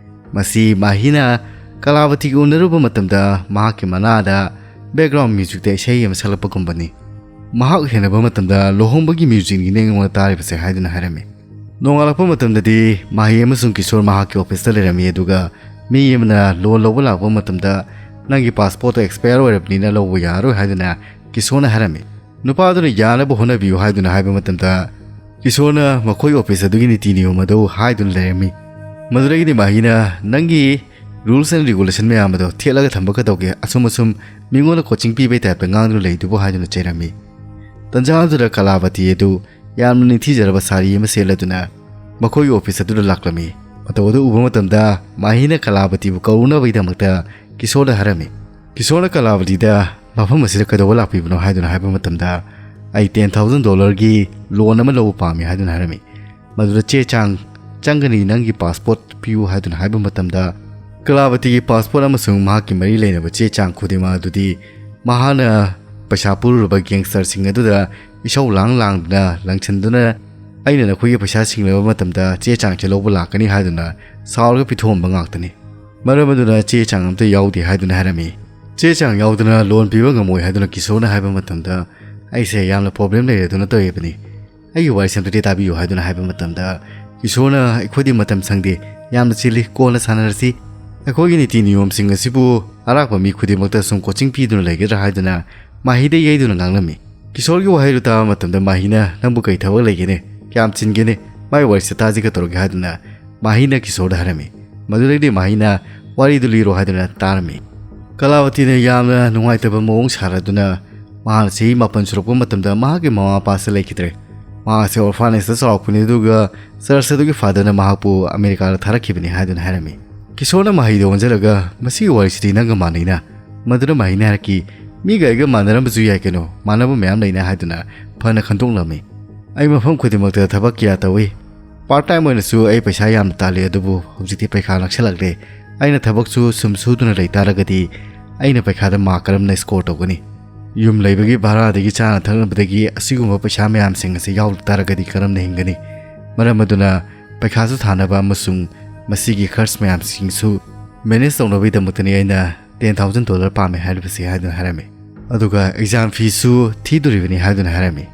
ꯃꯁꯤ ꯃꯍꯤꯅ ꯀꯂꯥꯕꯇꯤꯒ ꯎꯅꯔꯨꯕ ꯃꯇꯝꯗ ꯃꯍꯥꯛꯀꯤ ꯃꯅꯥꯗ ꯕꯦꯛꯒ꯭ꯔꯥꯎꯟ ꯃ꯭ꯌꯨꯖꯤꯛꯇ ꯏꯁꯩ ꯑꯃ ꯁꯛꯂꯛꯄꯒꯨꯝꯕꯅꯤ꯫ ꯃꯍꯥꯛ ꯍꯦꯟꯅꯕ ꯃꯇꯝꯗ ꯂꯨꯍꯣꯡꯕꯒꯤ ꯃ꯭ꯌꯨꯖꯤꯛꯅꯤꯅꯦ ꯑꯩꯉꯣꯟꯗ ꯇꯥꯔꯤꯕꯁꯦ ꯍꯥꯏꯗꯨꯅ ꯍꯥꯏꯔꯝꯃꯤ꯫ ꯅꯣꯡꯉꯥꯜꯂꯛꯄ ꯃꯇꯝꯗꯗꯤ ꯃꯍꯤ ꯑꯃꯁꯨꯡ ꯀꯤꯁꯣꯔ ꯃꯍꯥꯛꯀꯤ ꯑꯣꯐꯤꯁꯇ ꯂꯩꯔꯝꯃꯤ, ꯑꯗꯨꯒ ꯃꯤ ꯑꯃꯅ ꯂꯣꯟ ꯂꯧꯕ ꯂꯥꯛꯄ ꯃꯇꯝꯗ ꯅꯪꯒꯤ ꯄꯥꯁꯄꯣꯔꯠꯇꯣ ꯑꯦꯛꯁꯄꯌꯔ ꯑꯣꯏꯔꯕꯅꯤꯅ ꯂꯧꯕ ꯌꯥꯔꯔꯣꯏ ꯍꯥꯏꯗꯨꯅ ꯀꯤꯁꯣꯔꯅ ꯍꯥꯏꯔꯝꯃꯤ꯫ ꯅꯨꯄꯥ ꯑꯗꯨꯅ ꯌꯥꯅꯕ ꯍꯣꯠꯅꯕꯤꯌꯨ ꯍꯥꯏꯗꯨꯅ ꯍꯥꯏꯕ ꯃꯇꯝꯗ ꯀꯤꯁꯣꯔꯅ ꯃꯈꯣꯏ ꯑꯣꯐꯤꯁ ꯑꯗꯨꯒꯤ ꯅꯤꯇꯤ ꯅꯤꯌꯣꯝ ꯑꯗꯨ ꯍꯥꯏꯗꯨꯅ ꯂꯩꯔꯝꯃꯤ꯫ ꯃꯗꯨꯗꯒꯤꯗꯤ ꯃꯍꯤꯅ ꯅꯪꯒꯤ ꯔꯨꯜꯁ ꯑꯦꯟ ꯔꯤꯒꯨꯂꯦꯁꯟ ꯃꯌꯥꯝ ꯑꯗꯣ ꯊꯦꯠꯂꯒ ꯊꯝꯕ ꯀꯩꯗꯧꯒꯦ? ꯑꯁꯨꯝ ꯑꯁꯨꯝ ꯃꯤꯉꯣꯟꯗ ꯀꯣꯆꯤꯡ ꯄꯤꯕꯩ ꯇꯥꯏꯞꯇ ꯉꯥꯡꯗꯨꯅ ꯂꯩꯗꯨꯕꯨ ꯍꯥꯏꯗꯨꯅ ꯆꯩꯔꯝꯃꯤ꯫ ꯇꯟꯖꯥ ꯑꯗꯨꯗ ꯀꯂꯥꯕꯇꯤ ꯑꯗꯨ ꯌꯥꯝꯅ ꯅꯤꯡꯊꯤꯖꯔꯕ ꯁꯥꯔꯤ ꯑꯃ ꯁꯦꯠꯂꯗꯨꯅ ꯃꯈꯣꯏꯒꯤ ꯑꯣꯐꯤꯁ ꯑꯗꯨꯗ ꯂꯥꯛꯂꯝꯃꯤ꯫ ꯃꯇꯧ ꯑꯗꯨ ꯎꯕ ꯃꯇꯝꯗ ꯃꯍꯤꯅ ꯀꯂꯥꯕꯇꯤꯕꯨ ꯀꯧꯔꯨꯅꯕꯒꯤꯗꯃꯛꯇ ꯀꯤꯁꯣꯔꯗ ꯍꯥꯏꯔꯝꯃꯤ꯫ ꯀꯤꯁꯣꯔꯅ ꯀꯂꯥꯕꯇꯤꯗ ꯃꯐꯝ ꯑꯁꯤꯗ ꯀꯩꯗꯧꯕ ꯂꯥꯛꯄꯤꯕꯅꯣ ꯍꯥꯏꯗꯨꯅ ꯍꯥꯏꯕ ꯃꯇꯝꯗ ꯑꯩ ꯇꯦꯟ ꯊꯥꯎꯖꯟ ꯗꯣꯂꯔꯒꯤ ꯂꯣꯟ ꯑꯃ ꯂꯧꯕ ꯄꯥꯝꯃꯤ ꯍꯥꯏꯗꯨꯅ ꯍꯥꯏꯔꯝꯃꯤ꯫ ꯃꯗꯨꯗ ꯆꯦ ꯆꯥꯡ ꯆꯪꯒꯅꯤ, ꯅꯪꯒꯤ ꯄꯥꯁꯄꯣꯔꯠ ꯄꯤꯌꯨ ꯍꯥꯏꯗꯨꯅ ꯍꯥꯏꯕ ꯃꯇꯝꯗ ꯀꯂꯥꯕꯇꯤꯒꯤ ꯄꯥꯁꯄꯣꯔꯠ ꯑꯃꯁꯨꯡ ꯃꯍꯥꯛꯀꯤ ꯃꯔꯤ ꯂꯩꯅꯕ ꯆꯦ ꯆꯥꯡ ꯈꯨꯗꯤꯡꯃꯛ ꯑꯗꯨꯗꯤ ꯃꯍꯥꯛꯅ ꯄꯩꯁꯥ ꯄꯨꯔꯨꯔꯕ ꯒꯦꯡꯁꯇꯔꯁꯤꯡ ꯑꯗꯨꯗ ꯏꯁꯧ ꯂꯥꯡ ꯂꯥꯡꯗꯨꯅ ꯂꯪꯁꯤꯟꯗꯨꯅ ꯑꯩꯅ ꯅꯈꯣꯏꯒꯤ ꯄꯩꯁꯥ ꯁꯤꯡꯂꯕ ꯃꯇꯝꯗ ꯆꯦ ꯆꯥꯡꯁꯦ ꯂꯧꯕ ꯂꯥꯛꯀꯅꯤ ꯍꯥꯏꯗꯨꯅ ꯁꯥꯎꯔꯒ ꯄꯤꯊꯣꯛꯑꯝꯕ ꯉꯥꯛꯇꯅꯤ꯫ ꯃꯔꯝ ꯑꯗꯨꯅ ꯆꯦ ꯆꯥꯡ ꯑꯝꯇ ꯌꯥꯎꯗꯦ ꯍꯥꯏꯗꯨꯅ ꯍꯥꯏꯔꯝꯃꯤ꯫ ꯆꯦ ꯆꯥꯡ ꯌꯥꯎꯗꯅ ꯂꯣꯟ ꯄꯤꯕ ꯉꯝꯃꯣꯏ ꯍꯥꯏꯗꯨꯅ ꯀꯤꯁꯣꯔꯅ ꯍꯥꯏꯕ ꯃꯇꯝꯗ, "ꯑꯩꯁꯦ ꯌꯥꯝꯅ ꯄ꯭ꯔꯣꯕ꯭ꯂꯦꯝ ꯂꯩꯔꯦ ꯑꯗꯨꯅ ꯇꯧꯔꯤꯕꯅꯤ, ꯑꯩꯒꯤ ꯋꯥꯔꯤꯁꯦ ꯑꯝꯇꯗꯤ ꯇꯥꯕꯤꯌꯨ" ꯍꯥꯏꯗꯨꯅ ꯍꯥꯏꯕ ꯃꯇꯝꯗ, ꯀꯤꯁꯣꯔꯅ, "ꯑꯩꯈꯣꯏꯗꯤ ꯃꯇꯝ ꯁꯪꯗꯦ, ꯌꯥꯝꯅ ꯆꯤꯜꯂꯤ, ꯀꯣꯟꯅ ꯁꯥꯟꯅꯔꯁꯤ, ꯑꯩꯈꯣꯏꯒꯤ ꯅꯤꯇꯤ ꯅꯤꯌꯣꯝꯁꯤꯡ ꯑꯁꯤꯕꯨ ꯑꯔꯥꯛꯄ ꯃꯤ ꯈꯨꯗꯤꯡꯃꯛꯇ ꯁꯨꯝ ꯀꯣꯆꯤꯡ ꯄꯤꯗꯨꯅ ꯂꯩꯒꯗ꯭ꯔꯥ?" ꯍꯥꯏꯗꯨꯅ ꯃꯍꯤꯗ ꯌꯩꯗꯨꯅ ꯉꯥꯡꯂꯝꯃꯤ꯫ ꯀꯤꯁꯣꯔꯒꯤ ꯋꯥꯍꯩꯗꯨ ꯇꯥꯕ ꯃꯇꯝꯗ ꯃꯍꯤꯅ, "ꯅꯪꯕꯨ ꯀꯩ ꯊꯕꯛ ꯂꯩꯒꯦꯅꯦ? ꯀꯌꯥꯝ ꯆꯤꯟꯒꯦꯅꯦ? ꯃꯥꯏ ꯋꯥꯔꯤꯁꯦ ꯇꯥꯁꯤ ꯀꯩꯗꯧꯔꯒꯦ?" ꯍꯥꯏꯗꯨꯅ ꯃꯍꯤꯅ ꯀꯤꯁꯣꯔꯗ ꯍꯥꯏꯔꯝꯃꯤ꯫ ꯃꯗꯨꯗꯩꯗꯤ ꯃꯍꯤꯅ ꯋꯥꯔꯤꯗꯨ ꯂꯤꯔꯣ ꯍꯥꯏꯗꯨꯅ ꯇꯥꯔꯝꯃꯤ꯫ ꯀꯂꯥꯋꯇꯤꯅ ꯌꯥꯝꯅ ꯅꯨꯡꯉꯥꯏꯇꯕ ꯃꯑꯣꯡ ꯁꯥꯔꯗꯨꯅ, ꯃꯍꯥꯛꯅ ꯆꯍꯤ ꯃꯥꯄꯟ ꯁꯨꯔꯛꯄ ꯃꯇꯝꯗ ꯃꯍꯥꯛꯀꯤ ꯃꯃꯥ ꯃꯄꯥꯁꯦ ꯂꯩꯈꯤꯗ꯭ꯔꯦ꯫ ꯃꯍꯥꯛꯁꯦ ꯑꯣꯔꯐꯥꯅꯦꯖꯇ ꯆꯥꯎꯔꯛꯄꯅꯤ, ꯑꯗꯨꯒ ꯆꯔꯆ ꯑꯗꯨꯒꯤ ꯐꯥꯗꯔꯅ ꯃꯍꯥꯛꯄꯨ ꯑꯃꯦꯔꯤꯀꯥꯗ ꯊꯥꯔꯛꯈꯤꯕꯅꯤ ꯍꯥꯏꯗꯨꯅ ꯍꯥꯏꯔꯝꯃꯤ꯫ ꯀꯤꯁꯣꯔꯅ ꯃꯍꯩꯗ ꯑꯣꯟꯁꯤꯜꯂꯒ, "ꯃꯁꯤꯒꯤ ꯋꯥꯔꯤꯁꯤꯗꯤ ꯅꯪꯒ ꯃꯥꯟꯅꯩꯅ?" ꯃꯗꯨꯅ ꯃꯍꯩꯅ ꯍꯥꯏꯔꯛꯈꯤ, "ꯃꯤꯒ ꯑꯩꯒ ꯃꯥꯟꯅꯔꯝꯕꯁꯨ ꯌꯥꯏ ꯀꯩꯅꯣ, ꯃꯥꯟꯅꯕ ꯃꯌꯥꯝ ꯂꯩꯅ" ꯍꯥꯏꯗꯨꯅ ꯐꯅ ꯈꯟꯗꯣꯛꯂꯝꯃꯤ꯫ "ꯑꯩ ꯃꯐꯝ ꯈꯨꯗꯤꯡꯃꯛꯇ ꯊꯕꯛ ꯀꯌꯥ ꯇꯧꯏ꯫ ꯄꯥꯔꯠ ꯇꯥꯏꯝ ꯑꯣꯏꯅꯁꯨ ꯑꯩ ꯄꯩꯁꯥ ꯌꯥꯝꯅ ꯇꯥꯜꯂꯤ, ꯑꯗꯨꯕꯨ ꯍꯧꯖꯤꯛꯇꯤ ꯄꯩꯈꯥ ꯅꯛꯁꯜꯂꯛꯂꯦ꯫ ꯑꯩꯅ ꯊꯕꯛꯁꯨ ꯁꯨꯝ ꯁꯨꯗꯨꯅ ꯂꯩ ꯇꯥꯔꯒꯗꯤ ꯑꯩꯅ ꯄꯩꯈꯥꯗ ꯃꯥꯔꯛ ꯀꯔꯝꯅ ꯁ꯭ꯀꯣꯔ ꯇꯧꯒꯅꯤ? ꯌꯨꯝ ꯂꯩꯕꯒꯤ ꯚꯔꯥꯗꯒꯤ ꯆꯥꯅ ꯊꯛꯅꯕꯗꯒꯤ ꯑꯁꯤꯒꯨꯝꯕ ꯄꯩꯁꯥ ꯃꯌꯥꯝꯁꯤꯡ ꯑꯁꯤ ꯌꯥꯎꯗ ꯇꯥꯔꯒꯗꯤ ꯀꯔꯝꯅ ꯍꯤꯡꯒꯅꯤ? ꯃꯔꯝ ꯑꯗꯨꯅ ꯄꯩꯈꯥꯁꯨ ꯊꯥꯅꯕ ꯑꯃꯁꯨꯡ ꯃꯁꯤꯒꯤ ꯈꯔꯆ ꯃꯌꯥꯝꯁꯤꯡꯁꯨ ꯃꯦꯅꯦꯖ ꯇꯧꯅꯕꯒꯤꯗꯃꯛꯇꯅꯤ ꯑꯩꯅ ꯇꯦꯟ ꯊꯥꯎꯖꯟ ꯗꯣꯂꯔ ꯄꯥꯝꯃꯦ ꯍꯥꯏꯔꯤꯕꯁꯤ" ꯍꯥꯏꯗꯨꯅ ꯍꯥꯏꯔꯝꯃꯤ꯫ ꯑꯗꯨꯒ ꯑꯦꯛꯖꯥꯝ ꯐꯤꯁꯨ ꯊꯤꯗꯣꯔꯤꯕꯅꯤ ꯍꯥꯏꯗꯨꯅ ꯍꯥꯏꯔꯝꯃꯤ꯫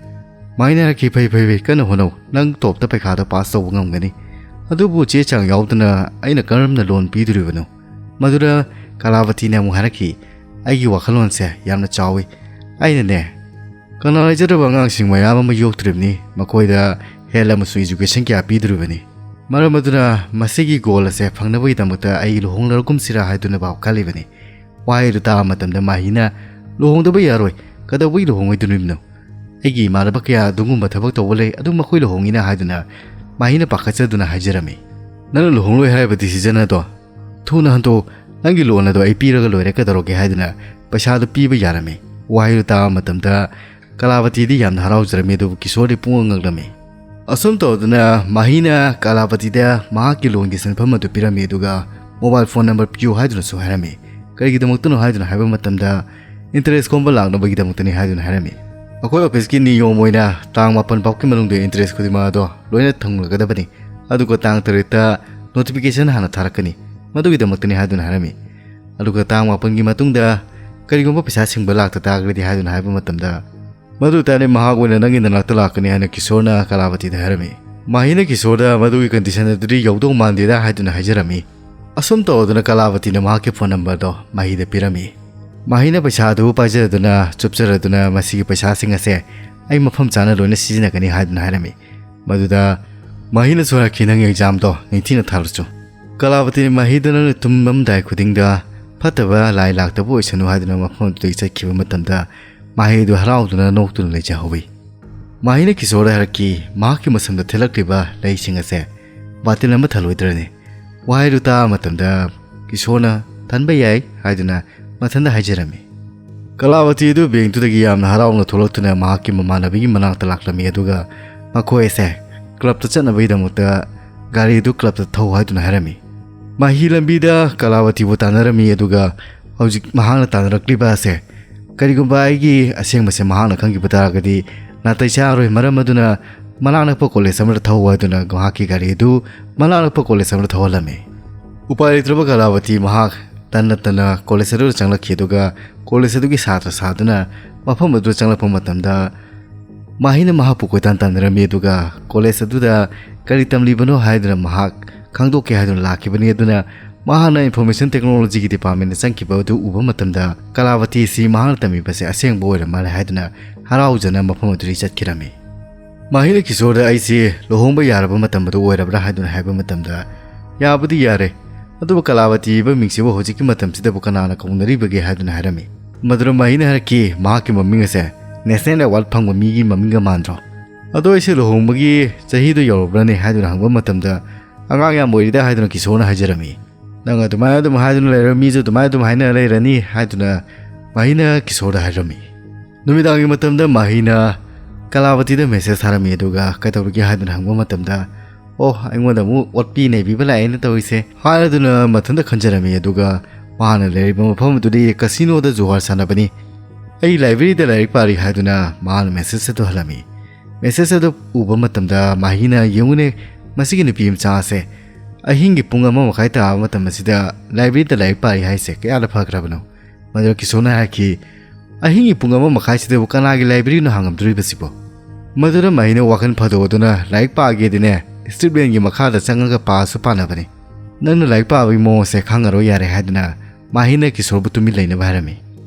ꯃꯍꯩꯅ ꯍꯥꯏꯔꯛꯈꯤ, "ꯐꯩ, ꯐꯩ, ꯐꯩ, ꯀꯟꯅ ꯍꯣꯠꯅꯧ꯫ ꯅꯪ ꯇꯣꯞꯇ ꯄꯩꯈꯥꯗ ꯄꯥꯁ ꯇꯧꯕ ꯉꯝꯒꯅꯤ꯫ ꯑꯗꯨꯕꯨ ꯆꯦ ꯆꯥꯡ ꯌꯥꯎꯗꯅ ꯑꯩꯅ ꯀꯔꯝꯅ ꯂꯣꯟ ꯄꯤꯗꯣꯔꯤꯕꯅꯣ?" ꯃꯗꯨꯗ ꯀꯂꯥꯕꯇꯤꯅ ꯑꯃꯨꯛ ꯍꯥꯏꯔꯛꯈꯤ, "ꯑꯩꯒꯤ ꯋꯥꯈꯜꯂꯣꯟꯁꯦ ꯌꯥꯝꯅ ꯆꯥꯎꯏ꯫ ꯑꯩꯅꯅꯦ, ꯀꯅꯥ ꯂꯩꯖꯗꯕ ꯑꯉꯥꯡꯁꯤꯡ ꯃꯌꯥꯝ ꯑꯃ ꯌꯣꯛꯇꯣꯔꯤꯕꯅꯤ, ꯃꯈꯣꯏꯗ ꯍꯦꯜꯊ ꯑꯃꯁꯨꯡ ꯑꯦꯖꯨꯀꯦꯁꯟ ꯀꯌꯥ ꯄꯤꯗꯣꯔꯤꯕꯅꯤ꯫ ꯃꯔꯝ ꯑꯗꯨꯅ ꯃꯁꯤꯒꯤ ꯒꯣꯜ ꯑꯁꯦ ꯐꯪꯅꯕꯒꯤꯗꯃꯛꯇ ꯑꯩ ꯂꯨꯍꯣꯡꯂꯔꯒꯨꯝꯁꯤꯔꯥ ꯍꯥꯏꯗꯨꯅ ꯚꯥꯕ ꯈꯜꯂꯤꯕꯅꯤ"꯫ ꯋꯥꯍꯩꯗꯨ ꯇꯥꯕ ꯃꯇꯝꯗ ꯃꯍꯤꯅ, "ꯂꯨꯍꯣꯡꯗꯕ ꯌꯥꯔꯣꯏ, ꯀꯩꯗꯧꯕꯒꯤ ꯂꯨꯍꯣꯡꯉꯣꯏꯗꯣꯔꯤꯕꯅꯣ? ꯑꯩꯒꯤ ꯏꯃꯥꯟꯅꯕ ꯀꯌꯥ ꯑꯗꯨꯒꯨꯝꯕ ꯊꯕꯛ ꯇꯧꯕ ꯂꯩ, ꯑꯗꯨ ꯃꯈꯣꯏ ꯂꯨꯍꯣꯡꯉꯤꯅ" ꯍꯥꯏꯗꯨꯅ ꯃꯍꯤꯅ ꯄꯥꯈꯠꯆꯗꯨꯅ ꯍꯥꯏꯖꯔꯝꯃꯤ꯫ "ꯅꯪꯅ ꯂꯨꯍꯣꯡꯂꯣꯏ ꯍꯥꯏꯔꯤꯕ ꯗꯤꯁꯤꯖꯟ ꯑꯗꯣ ꯊꯨꯅ ꯍꯟꯗꯣꯛꯎ, ꯅꯪꯒꯤ ꯂꯣꯟ ꯑꯗꯣ ꯑꯩ ꯄꯤꯔꯒ ꯂꯣꯏꯔꯦ ꯀꯩꯗꯧꯔꯒꯦ" ꯍꯥꯏꯗꯨꯅ ꯄꯩꯁꯥꯗꯨ ꯄꯤꯕ ꯌꯥꯔꯝꯃꯤ꯫ ꯋꯥꯍꯩꯗꯨ ꯇꯥꯕ ꯃꯇꯝꯗ ꯀꯂꯥꯕꯇꯤꯗꯤ ꯌꯥꯝꯅ ꯍꯔꯥꯎꯖꯔꯝꯃꯤ, ꯑꯗꯨꯕꯨ ꯀꯤꯁꯣꯔꯗꯤ ꯄꯨꯡꯉꯛ ꯉꯛꯂꯝꯃꯤ꯫ ꯑꯁꯨꯝ ꯇꯧꯗꯨꯅ ꯃꯍꯤꯅ ꯀꯂꯥꯕꯇꯤꯗ ꯃꯍꯥꯛꯀꯤ ꯂꯣꯟꯒꯤ ꯁꯦꯟꯐꯝ ꯑꯗꯨ ꯄꯤꯔꯝꯃꯤ, ꯑꯗꯨꯒ ꯃꯣꯕꯥꯏꯜ ꯐꯣꯟ ꯅꯝꯕꯔ ꯄꯤꯌꯨ ꯍꯥꯏꯗꯨꯅꯁꯨ ꯍꯥꯏꯔꯝꯃꯤ꯫ ꯀꯔꯤꯒꯤꯗꯃꯛꯇꯅꯣ ꯍꯥꯏꯗꯨꯅ ꯍꯥꯏꯕ ꯃꯇꯝꯗ, "ꯏꯟꯇꯔꯦꯁ ꯈꯣꯝꯕ ꯂꯥꯛꯅꯕꯒꯤꯗꯃꯛꯇꯅꯤ" ꯍꯥꯏꯗꯨꯅ ꯍꯥꯏꯔꯝꯃꯤ꯫ ꯑꯩꯈꯣꯏ ꯑꯣꯐꯤꯁꯀꯤ ꯅꯤꯌꯣꯝ ꯑꯣꯏꯅ ꯇꯥꯡ ꯃꯥꯄꯟ ꯐꯥꯎꯕꯒꯤ ꯃꯅꯨꯡꯗ ꯏꯟꯇꯔꯦꯁ ꯈꯨꯗꯤꯡꯃꯛ ꯑꯗꯣ ꯂꯣꯏꯅ ꯊꯨꯡꯂꯒꯗꯕꯅꯤ, ꯑꯗꯨꯒ ꯇꯥꯡ ꯇꯔꯦꯠꯇ ꯅꯣꯇꯤꯐꯤꯀꯦꯁꯟ ꯍꯥꯟꯅ ꯊꯥꯔꯛꯀꯅꯤ, ꯃꯗꯨꯒꯤꯗꯃꯛꯇꯅꯤ ꯍꯥꯏꯗꯨꯅ ꯍꯥꯏꯔꯝꯃꯤ꯫ ꯑꯗꯨꯒ ꯇꯥꯡ ꯃꯥꯄꯟꯒꯤ ꯃꯇꯨꯡꯗ ꯀꯔꯤꯒꯨꯝꯕ ꯄꯩꯁꯥ ꯁꯤꯡꯕ ꯂꯥꯛꯇ ꯇꯥꯔꯒꯗꯤ ꯍꯥꯏꯗꯨꯅ ꯍꯥꯏꯕ ꯃꯇꯝꯗ, "ꯃꯗꯨ ꯇꯥꯔꯗꯤ ꯃꯍꯥꯛ ꯑꯣꯏꯅ ꯅꯪꯒꯤ ꯅꯅꯥꯛꯇ ꯂꯥꯛꯀꯅꯤ" ꯍꯥꯏꯅ ꯀꯤꯁꯣꯔꯅ ꯀꯂꯥꯕꯇꯤꯗ ꯍꯥꯏꯔꯝꯃꯤ꯫ ꯃꯥꯍꯤꯅ ꯀꯤꯁꯣꯔꯗ "ꯃꯗꯨꯒꯤ ꯀꯟꯗꯤꯁꯟ ꯑꯗꯨꯗꯤ ꯌꯧꯗꯧ ꯃꯥꯟꯗꯦꯗ" ꯍꯥꯏꯗꯨꯅ ꯍꯥꯏꯖꯔꯝꯃꯤ꯫ ꯑꯁꯨꯝ ꯇꯧꯗꯨꯅ ꯀꯂꯥꯕꯇꯤꯅ ꯃꯍꯥꯛꯀꯤ ꯐꯣꯟ ꯅꯝꯕꯔꯗꯣ ꯃꯥꯍꯤꯗ ꯄꯤꯔꯝꯃꯤ꯫ ꯃꯥꯍꯤꯅ ꯄꯩꯁꯥ ꯑꯗꯨ ꯄꯥꯏꯖꯔꯗꯨꯅ ꯆꯨꯞꯆꯔꯗꯨꯅ "ꯃꯁꯤꯒꯤ ꯄꯩꯁꯥꯁꯤꯡ ꯑꯁꯦ ꯑꯩ ꯃꯐꯝ ꯆꯥꯅ ꯂꯣꯏꯅ ꯁꯤꯖꯤꯟꯅꯒꯅꯤ" ꯍꯥꯏꯗꯨꯅ ꯍꯥꯏꯔꯝꯃꯤ꯫ ꯃꯗꯨꯗ ꯃꯥꯍꯤꯅꯁꯨ ꯍꯥꯏꯔꯛꯈꯤ, "ꯅꯪꯒꯤ ꯑꯦꯛꯖꯥꯝꯗꯣ ꯅꯤꯡꯊꯤꯅ ꯊꯥꯔꯨꯆꯣ"꯫ ꯀꯂꯥꯕꯇꯤꯅ ꯃꯥꯍꯤꯗ "ꯅꯪꯅ ꯇꯨꯝꯂꯝꯗꯥꯏ ꯈꯨꯗꯤꯡꯗ ꯐꯠꯇꯕ ꯂꯥꯏ ꯂꯥꯛꯇꯕ ꯑꯣꯏꯁꯅꯨ" ꯍꯥꯏꯗꯨꯅ ꯃꯐꯝ ꯑꯗꯨꯗꯒꯤ ꯆꯠꯈꯤꯕ ꯃꯇꯝꯗ, ꯃꯥꯍꯤ ꯑꯗꯨ ꯍꯔꯥꯎꯗꯨꯅ ꯅꯣꯛꯇꯨꯅ ꯂꯩꯖꯍꯧꯋꯤ꯫ ꯃꯥꯍꯤꯅ ꯀꯤꯁꯣꯔꯗ ꯍꯥꯏꯔꯛꯈꯤ, "ꯃꯍꯥꯛꯀꯤ ꯃꯁꯝꯗ ꯊꯤꯜꯂꯛꯂꯤꯕ ꯂꯩꯁꯤꯡ ꯑꯁꯦ ꯕꯥꯇꯤꯜ ꯑꯃ ꯊꯜꯂꯣꯏꯗ꯭ꯔꯅꯦ?" ꯋꯥꯍꯩꯗꯨ ꯇꯥꯕ ꯃꯇꯝꯗ ꯀꯤꯁꯣꯔꯅ "ꯊꯟꯕ ꯌꯥꯏ" ꯍꯥꯏꯗꯨꯅ ꯃꯊꯟꯇ ꯍꯥꯏꯖꯔꯝꯃꯤ꯫ ꯀꯂꯥꯕꯇꯤ ꯑꯗꯨ ꯕꯦꯡꯛꯇꯨꯗꯒꯤ ꯌꯥꯝꯅ ꯍꯔꯥꯎꯅ ꯊꯣꯛꯂꯛꯇꯨꯅ ꯃꯍꯥꯛꯀꯤ ꯃꯃꯥꯟꯅꯕꯤꯒꯤ ꯃꯅꯥꯛꯇ ꯂꯥꯛꯂꯝꯃꯤ, ꯑꯗꯨꯒ ꯃꯈꯣꯏ ꯑꯁꯦ ꯀ꯭ꯂꯕꯇ ꯆꯠꯅꯕꯒꯤꯗꯃꯛꯇ ꯒꯥꯔꯤꯗꯨ ꯀ꯭ꯂꯕꯇ ꯊꯧ ꯍꯥꯏꯗꯨꯅ ꯍꯥꯏꯔꯝꯃꯤ꯫ ꯃꯥꯍꯤ ꯂꯝꯕꯤꯗ ꯀꯂꯥꯕꯇꯤꯕꯨ ꯇꯥꯟꯅꯔꯝꯃꯤ, ꯑꯗꯨꯒ ꯍꯧꯖꯤꯛ ꯃꯍꯥꯛꯅ ꯇꯥꯟꯅꯔꯛꯂꯤꯕ ꯑꯁꯦ, ꯀꯔꯤꯒꯨꯝꯕ ꯑꯩꯒꯤ ꯑꯁꯦꯡꯕꯁꯦ ꯃꯍꯥꯛꯅ ꯈꯪꯈꯤꯕ ꯇꯥꯔꯒꯗꯤ ꯅꯥꯇꯩ ꯆꯥꯔꯣꯏ, ꯃꯔꯝ ꯑꯗꯨꯅ ꯃꯅꯥꯛ ꯅꯛꯄ ꯀꯣꯂꯦꯖ ꯑꯃꯗ ꯊꯧ ꯍꯥꯏꯗꯨꯅ ꯃꯍꯥꯛꯀꯤ ꯒꯥꯔꯤ ꯑꯗꯨ ꯃꯅꯥꯛ ꯅꯛꯄ ꯀꯣꯂꯦꯖ ꯑꯃꯗ ꯊꯧꯍꯜꯂꯝꯃꯤ꯫ ꯎꯄꯥꯏ ꯂꯩꯇ꯭ꯔꯕ ꯀꯂꯥꯕꯇꯤ ꯃꯍꯥꯛ ꯇꯟꯅ ꯇꯟꯅ ꯀꯣꯂꯦꯖ ꯑꯗꯨꯗ ꯆꯪꯂꯛꯈꯤ, ꯑꯗꯨꯒ ꯀꯣꯂꯦꯖ ꯑꯗꯨꯒꯤ ꯁꯥꯇ꯭ꯔ ꯁꯥꯗꯨꯅ ꯃꯐꯝ ꯑꯗꯨꯗ ꯆꯪꯂꯛꯄ ꯃꯇꯝꯗ ꯃꯥꯍꯤꯅ ꯃꯍꯥꯛꯄꯨ ꯀꯣꯏꯇꯥꯟ ꯇꯥꯟꯅꯔꯝꯃꯤ, ꯑꯗꯨꯒ ꯀꯣꯂꯦꯖ ꯑꯗꯨꯗ ꯀꯔꯤ ꯇꯝꯂꯤꯕꯅꯣ ꯍꯥꯏꯗꯨꯅ ꯃꯍꯥꯛ ꯈꯪꯗꯣꯛꯀꯦ ꯍꯥꯏꯗꯨꯅ ꯂꯥꯛꯈꯤꯕꯅꯤ꯫ ꯑꯗꯨꯅ ꯃꯍꯥꯛꯅ ꯏꯟꯐꯣꯔꯃꯦꯁꯟ ꯇꯦꯛꯅꯣꯂꯣꯖꯤꯒꯤ ꯗꯤꯄꯥꯔꯠꯃꯦꯟꯗ ꯆꯪꯈꯤꯕ ꯑꯗꯨ ꯎꯕ ꯃꯇꯝꯗ ꯀꯂꯥꯕꯇꯤ ꯑꯁꯤ ꯃꯍꯥꯛꯅ ꯇꯝꯃꯤꯕꯁꯦ ꯑꯁꯦꯡꯕ ꯑꯣꯏꯔ ꯃꯥꯜꯂꯦ ꯍꯥꯏꯗꯨꯅ ꯍꯔꯥꯎꯖꯅ ꯃꯐꯝ ꯑꯗꯨꯗꯒꯤ ꯆꯠꯈꯤꯔꯝꯃꯤ꯫ ꯃꯥꯍꯤꯅ ꯀꯤꯁꯣꯔꯗ "ꯑꯩꯁꯦ ꯂꯨꯍꯣꯡꯕ ꯌꯥꯔꯕ ꯃꯇꯝ ꯑꯗꯨ ꯑꯣꯏꯔꯕ꯭ꯔꯥ?" ꯍꯥꯏꯗꯨꯅ ꯍꯥꯏꯕ ꯃꯇꯝꯗ, "ꯌꯥꯕꯨꯗꯤ ꯌꯥꯔꯦ, ꯑꯗꯨꯕꯨ ꯀꯂꯥꯕꯇꯤ ꯍꯥꯏꯕ ꯃꯤꯡꯁꯤꯕꯨ ꯍꯧꯖꯤꯛꯀꯤ ꯃꯇꯝꯁꯤꯗꯕꯨ ꯀꯅꯥꯅ ꯀꯧꯅꯔꯤꯕꯒꯦ?" ꯍꯥꯏꯗꯨꯅ ꯍꯥꯏꯔꯝꯃꯤ꯫ ꯃꯗꯨꯗ ꯃꯥꯍꯤꯅ ꯍꯥꯏꯔꯛꯈꯤ, "ꯃꯍꯥꯛꯀꯤ ꯃꯃꯤꯡ ꯑꯁꯦ ꯅꯦꯁꯅꯦꯜ ꯑꯦꯋꯥꯔꯗ ꯐꯪꯕ ꯃꯤꯒꯤ ꯃꯃꯤꯡꯒ ꯃꯥꯟꯗ꯭ꯔꯣ? ꯑꯗꯣ ꯑꯩꯁꯦ ꯂꯨꯍꯣꯡꯕꯒꯤ ꯆꯍꯤꯗꯣ ꯌꯧꯔꯕ꯭ꯔꯅꯦ?" ꯍꯥꯏꯗꯨꯅ ꯍꯪꯕ ꯃꯇꯝꯗ, "ꯑꯉꯥꯡ ꯌꯥꯝ ꯑꯣꯏꯔꯤꯗ" ꯍꯥꯏꯗꯨꯅ ꯀꯤꯁꯣꯔꯅ ꯍꯥꯏꯖꯔꯝꯃꯤ꯫ "ꯅꯪ ꯑꯗꯨꯃꯥꯏꯅ ꯑꯗꯨꯝ ꯍꯥꯏꯗꯨꯅ ꯂꯩꯔ ꯃꯤꯁꯨ ꯑꯗꯨꯃꯥꯏꯅ ꯑꯗꯨꯝ ꯍꯥꯏꯅ ꯂꯩꯔꯅꯤ" ꯍꯥꯏꯗꯨꯅ ꯃꯥꯍꯤꯅ ꯀꯤꯁꯣꯔꯗ ꯍꯥꯏꯔꯝꯃꯤ꯫ ꯅꯨꯃꯤꯗꯥꯡꯒꯤ ꯃꯇꯝꯗ ꯃꯥꯍꯤꯅ ꯀꯂꯥꯕꯇꯤꯗ ꯃꯦꯁꯦꯖ ꯊꯥꯔꯝꯃꯤ, ꯑꯗꯨꯒ "ꯀꯩꯗꯧꯔꯤꯒꯦ?" ꯍꯥꯏꯗꯨꯅ ꯍꯪꯕ ꯃꯇꯝꯗ, "ꯑꯣ, ꯑꯩꯉꯣꯟꯗ ꯑꯃꯨꯛ ꯑꯣꯠꯄꯤ ꯅꯩꯕꯤꯕ ꯂꯥꯛꯑꯦꯅ ꯇꯧꯔꯤꯁꯦ" ꯍꯥꯏꯔꯗꯨꯅ ꯃꯊꯟꯇ ꯈꯟꯖꯔꯝꯃꯤ꯫ ꯑꯗꯨꯒ ꯃꯍꯥꯛꯅ ꯂꯩꯔꯤꯕ ꯃꯐꯝ ꯑꯗꯨꯗꯤ ꯀꯁꯤꯅꯣꯗ ꯖꯨꯍꯥꯔ ꯁꯥꯟꯅꯕꯅꯤ꯫ "ꯑꯩ ꯂꯥꯏꯕ꯭ꯔꯦꯔꯤꯗ ꯂꯥꯏꯔꯤꯛ ꯄꯥꯔꯤ" ꯍꯥꯏꯗꯨꯅ ꯃꯍꯥꯛꯅ ꯃꯦꯁꯦꯖ ꯑꯗꯨ ꯍꯜꯂꯝꯃꯤ꯫ ꯃꯦꯁꯦꯖ ꯑꯗꯨ ꯎꯕ ꯃꯇꯝꯗ ꯃꯥꯍꯤꯅ, "ꯌꯦꯡꯉꯨꯅꯦ, ꯃꯁꯤꯒꯤ ꯅꯨꯄꯤ ꯃꯆꯥ ꯑꯁꯦ ꯑꯍꯤꯡꯒꯤ ꯄꯨꯡ ꯑꯃ ꯃꯈꯥꯏ ꯇꯥꯕ ꯃꯇꯝ ꯑꯁꯤꯗ ꯂꯥꯏꯕ꯭ꯔꯦꯔꯤꯗ ꯂꯥꯏꯔꯤꯛ ꯄꯥꯔꯤ ꯍꯥꯏꯁꯦ ꯀꯌꯥꯗ ꯐꯈ꯭ꯔꯕꯅꯣ?" ꯃꯗꯨꯗ ꯀꯤꯁꯣꯔꯅ ꯍꯥꯏꯔꯛꯈꯤ, "ꯑꯍꯤꯡꯒꯤ ꯄꯨꯡ ꯑꯃ ꯃꯈꯥꯏꯁꯤꯗꯕꯨ ꯀꯅꯥꯒꯤ ꯂꯥꯏꯕ꯭ꯔꯦꯔꯤꯅꯣ ꯍꯥꯡꯉꯝꯗꯣꯔꯤꯕꯁꯤꯕꯣ?" ꯃꯗꯨꯗ ꯃꯍꯤꯅ ꯋꯥꯈꯜ ꯐꯥꯗꯣꯛꯑꯗꯨꯅ, "ꯂꯥꯏꯔꯤꯛ ꯄꯥꯒꯦꯗꯤꯅꯦ, ꯁ꯭ꯇ꯭ꯔꯤꯠ ꯂꯦꯟꯒꯤ ꯃꯈꯥꯗ ꯆꯪꯉꯒ ꯄꯥꯁꯨ ꯄꯥꯅꯕꯅꯤ꯫ ꯅꯪꯅ ꯂꯥꯏꯔꯤꯛ ꯄꯥꯕꯒꯤ ꯃꯑꯣꯡꯁꯦ ꯈꯪꯉꯔꯣꯏ ꯌꯥꯔꯦ" ꯍꯥꯏꯗꯨꯅ ꯃꯍꯤꯅ ꯀꯤꯁꯣꯔꯕꯨ ꯇꯨꯃꯤꯟ ꯂꯩꯅꯕ ꯍꯥꯏꯔꯝꯃꯤ꯫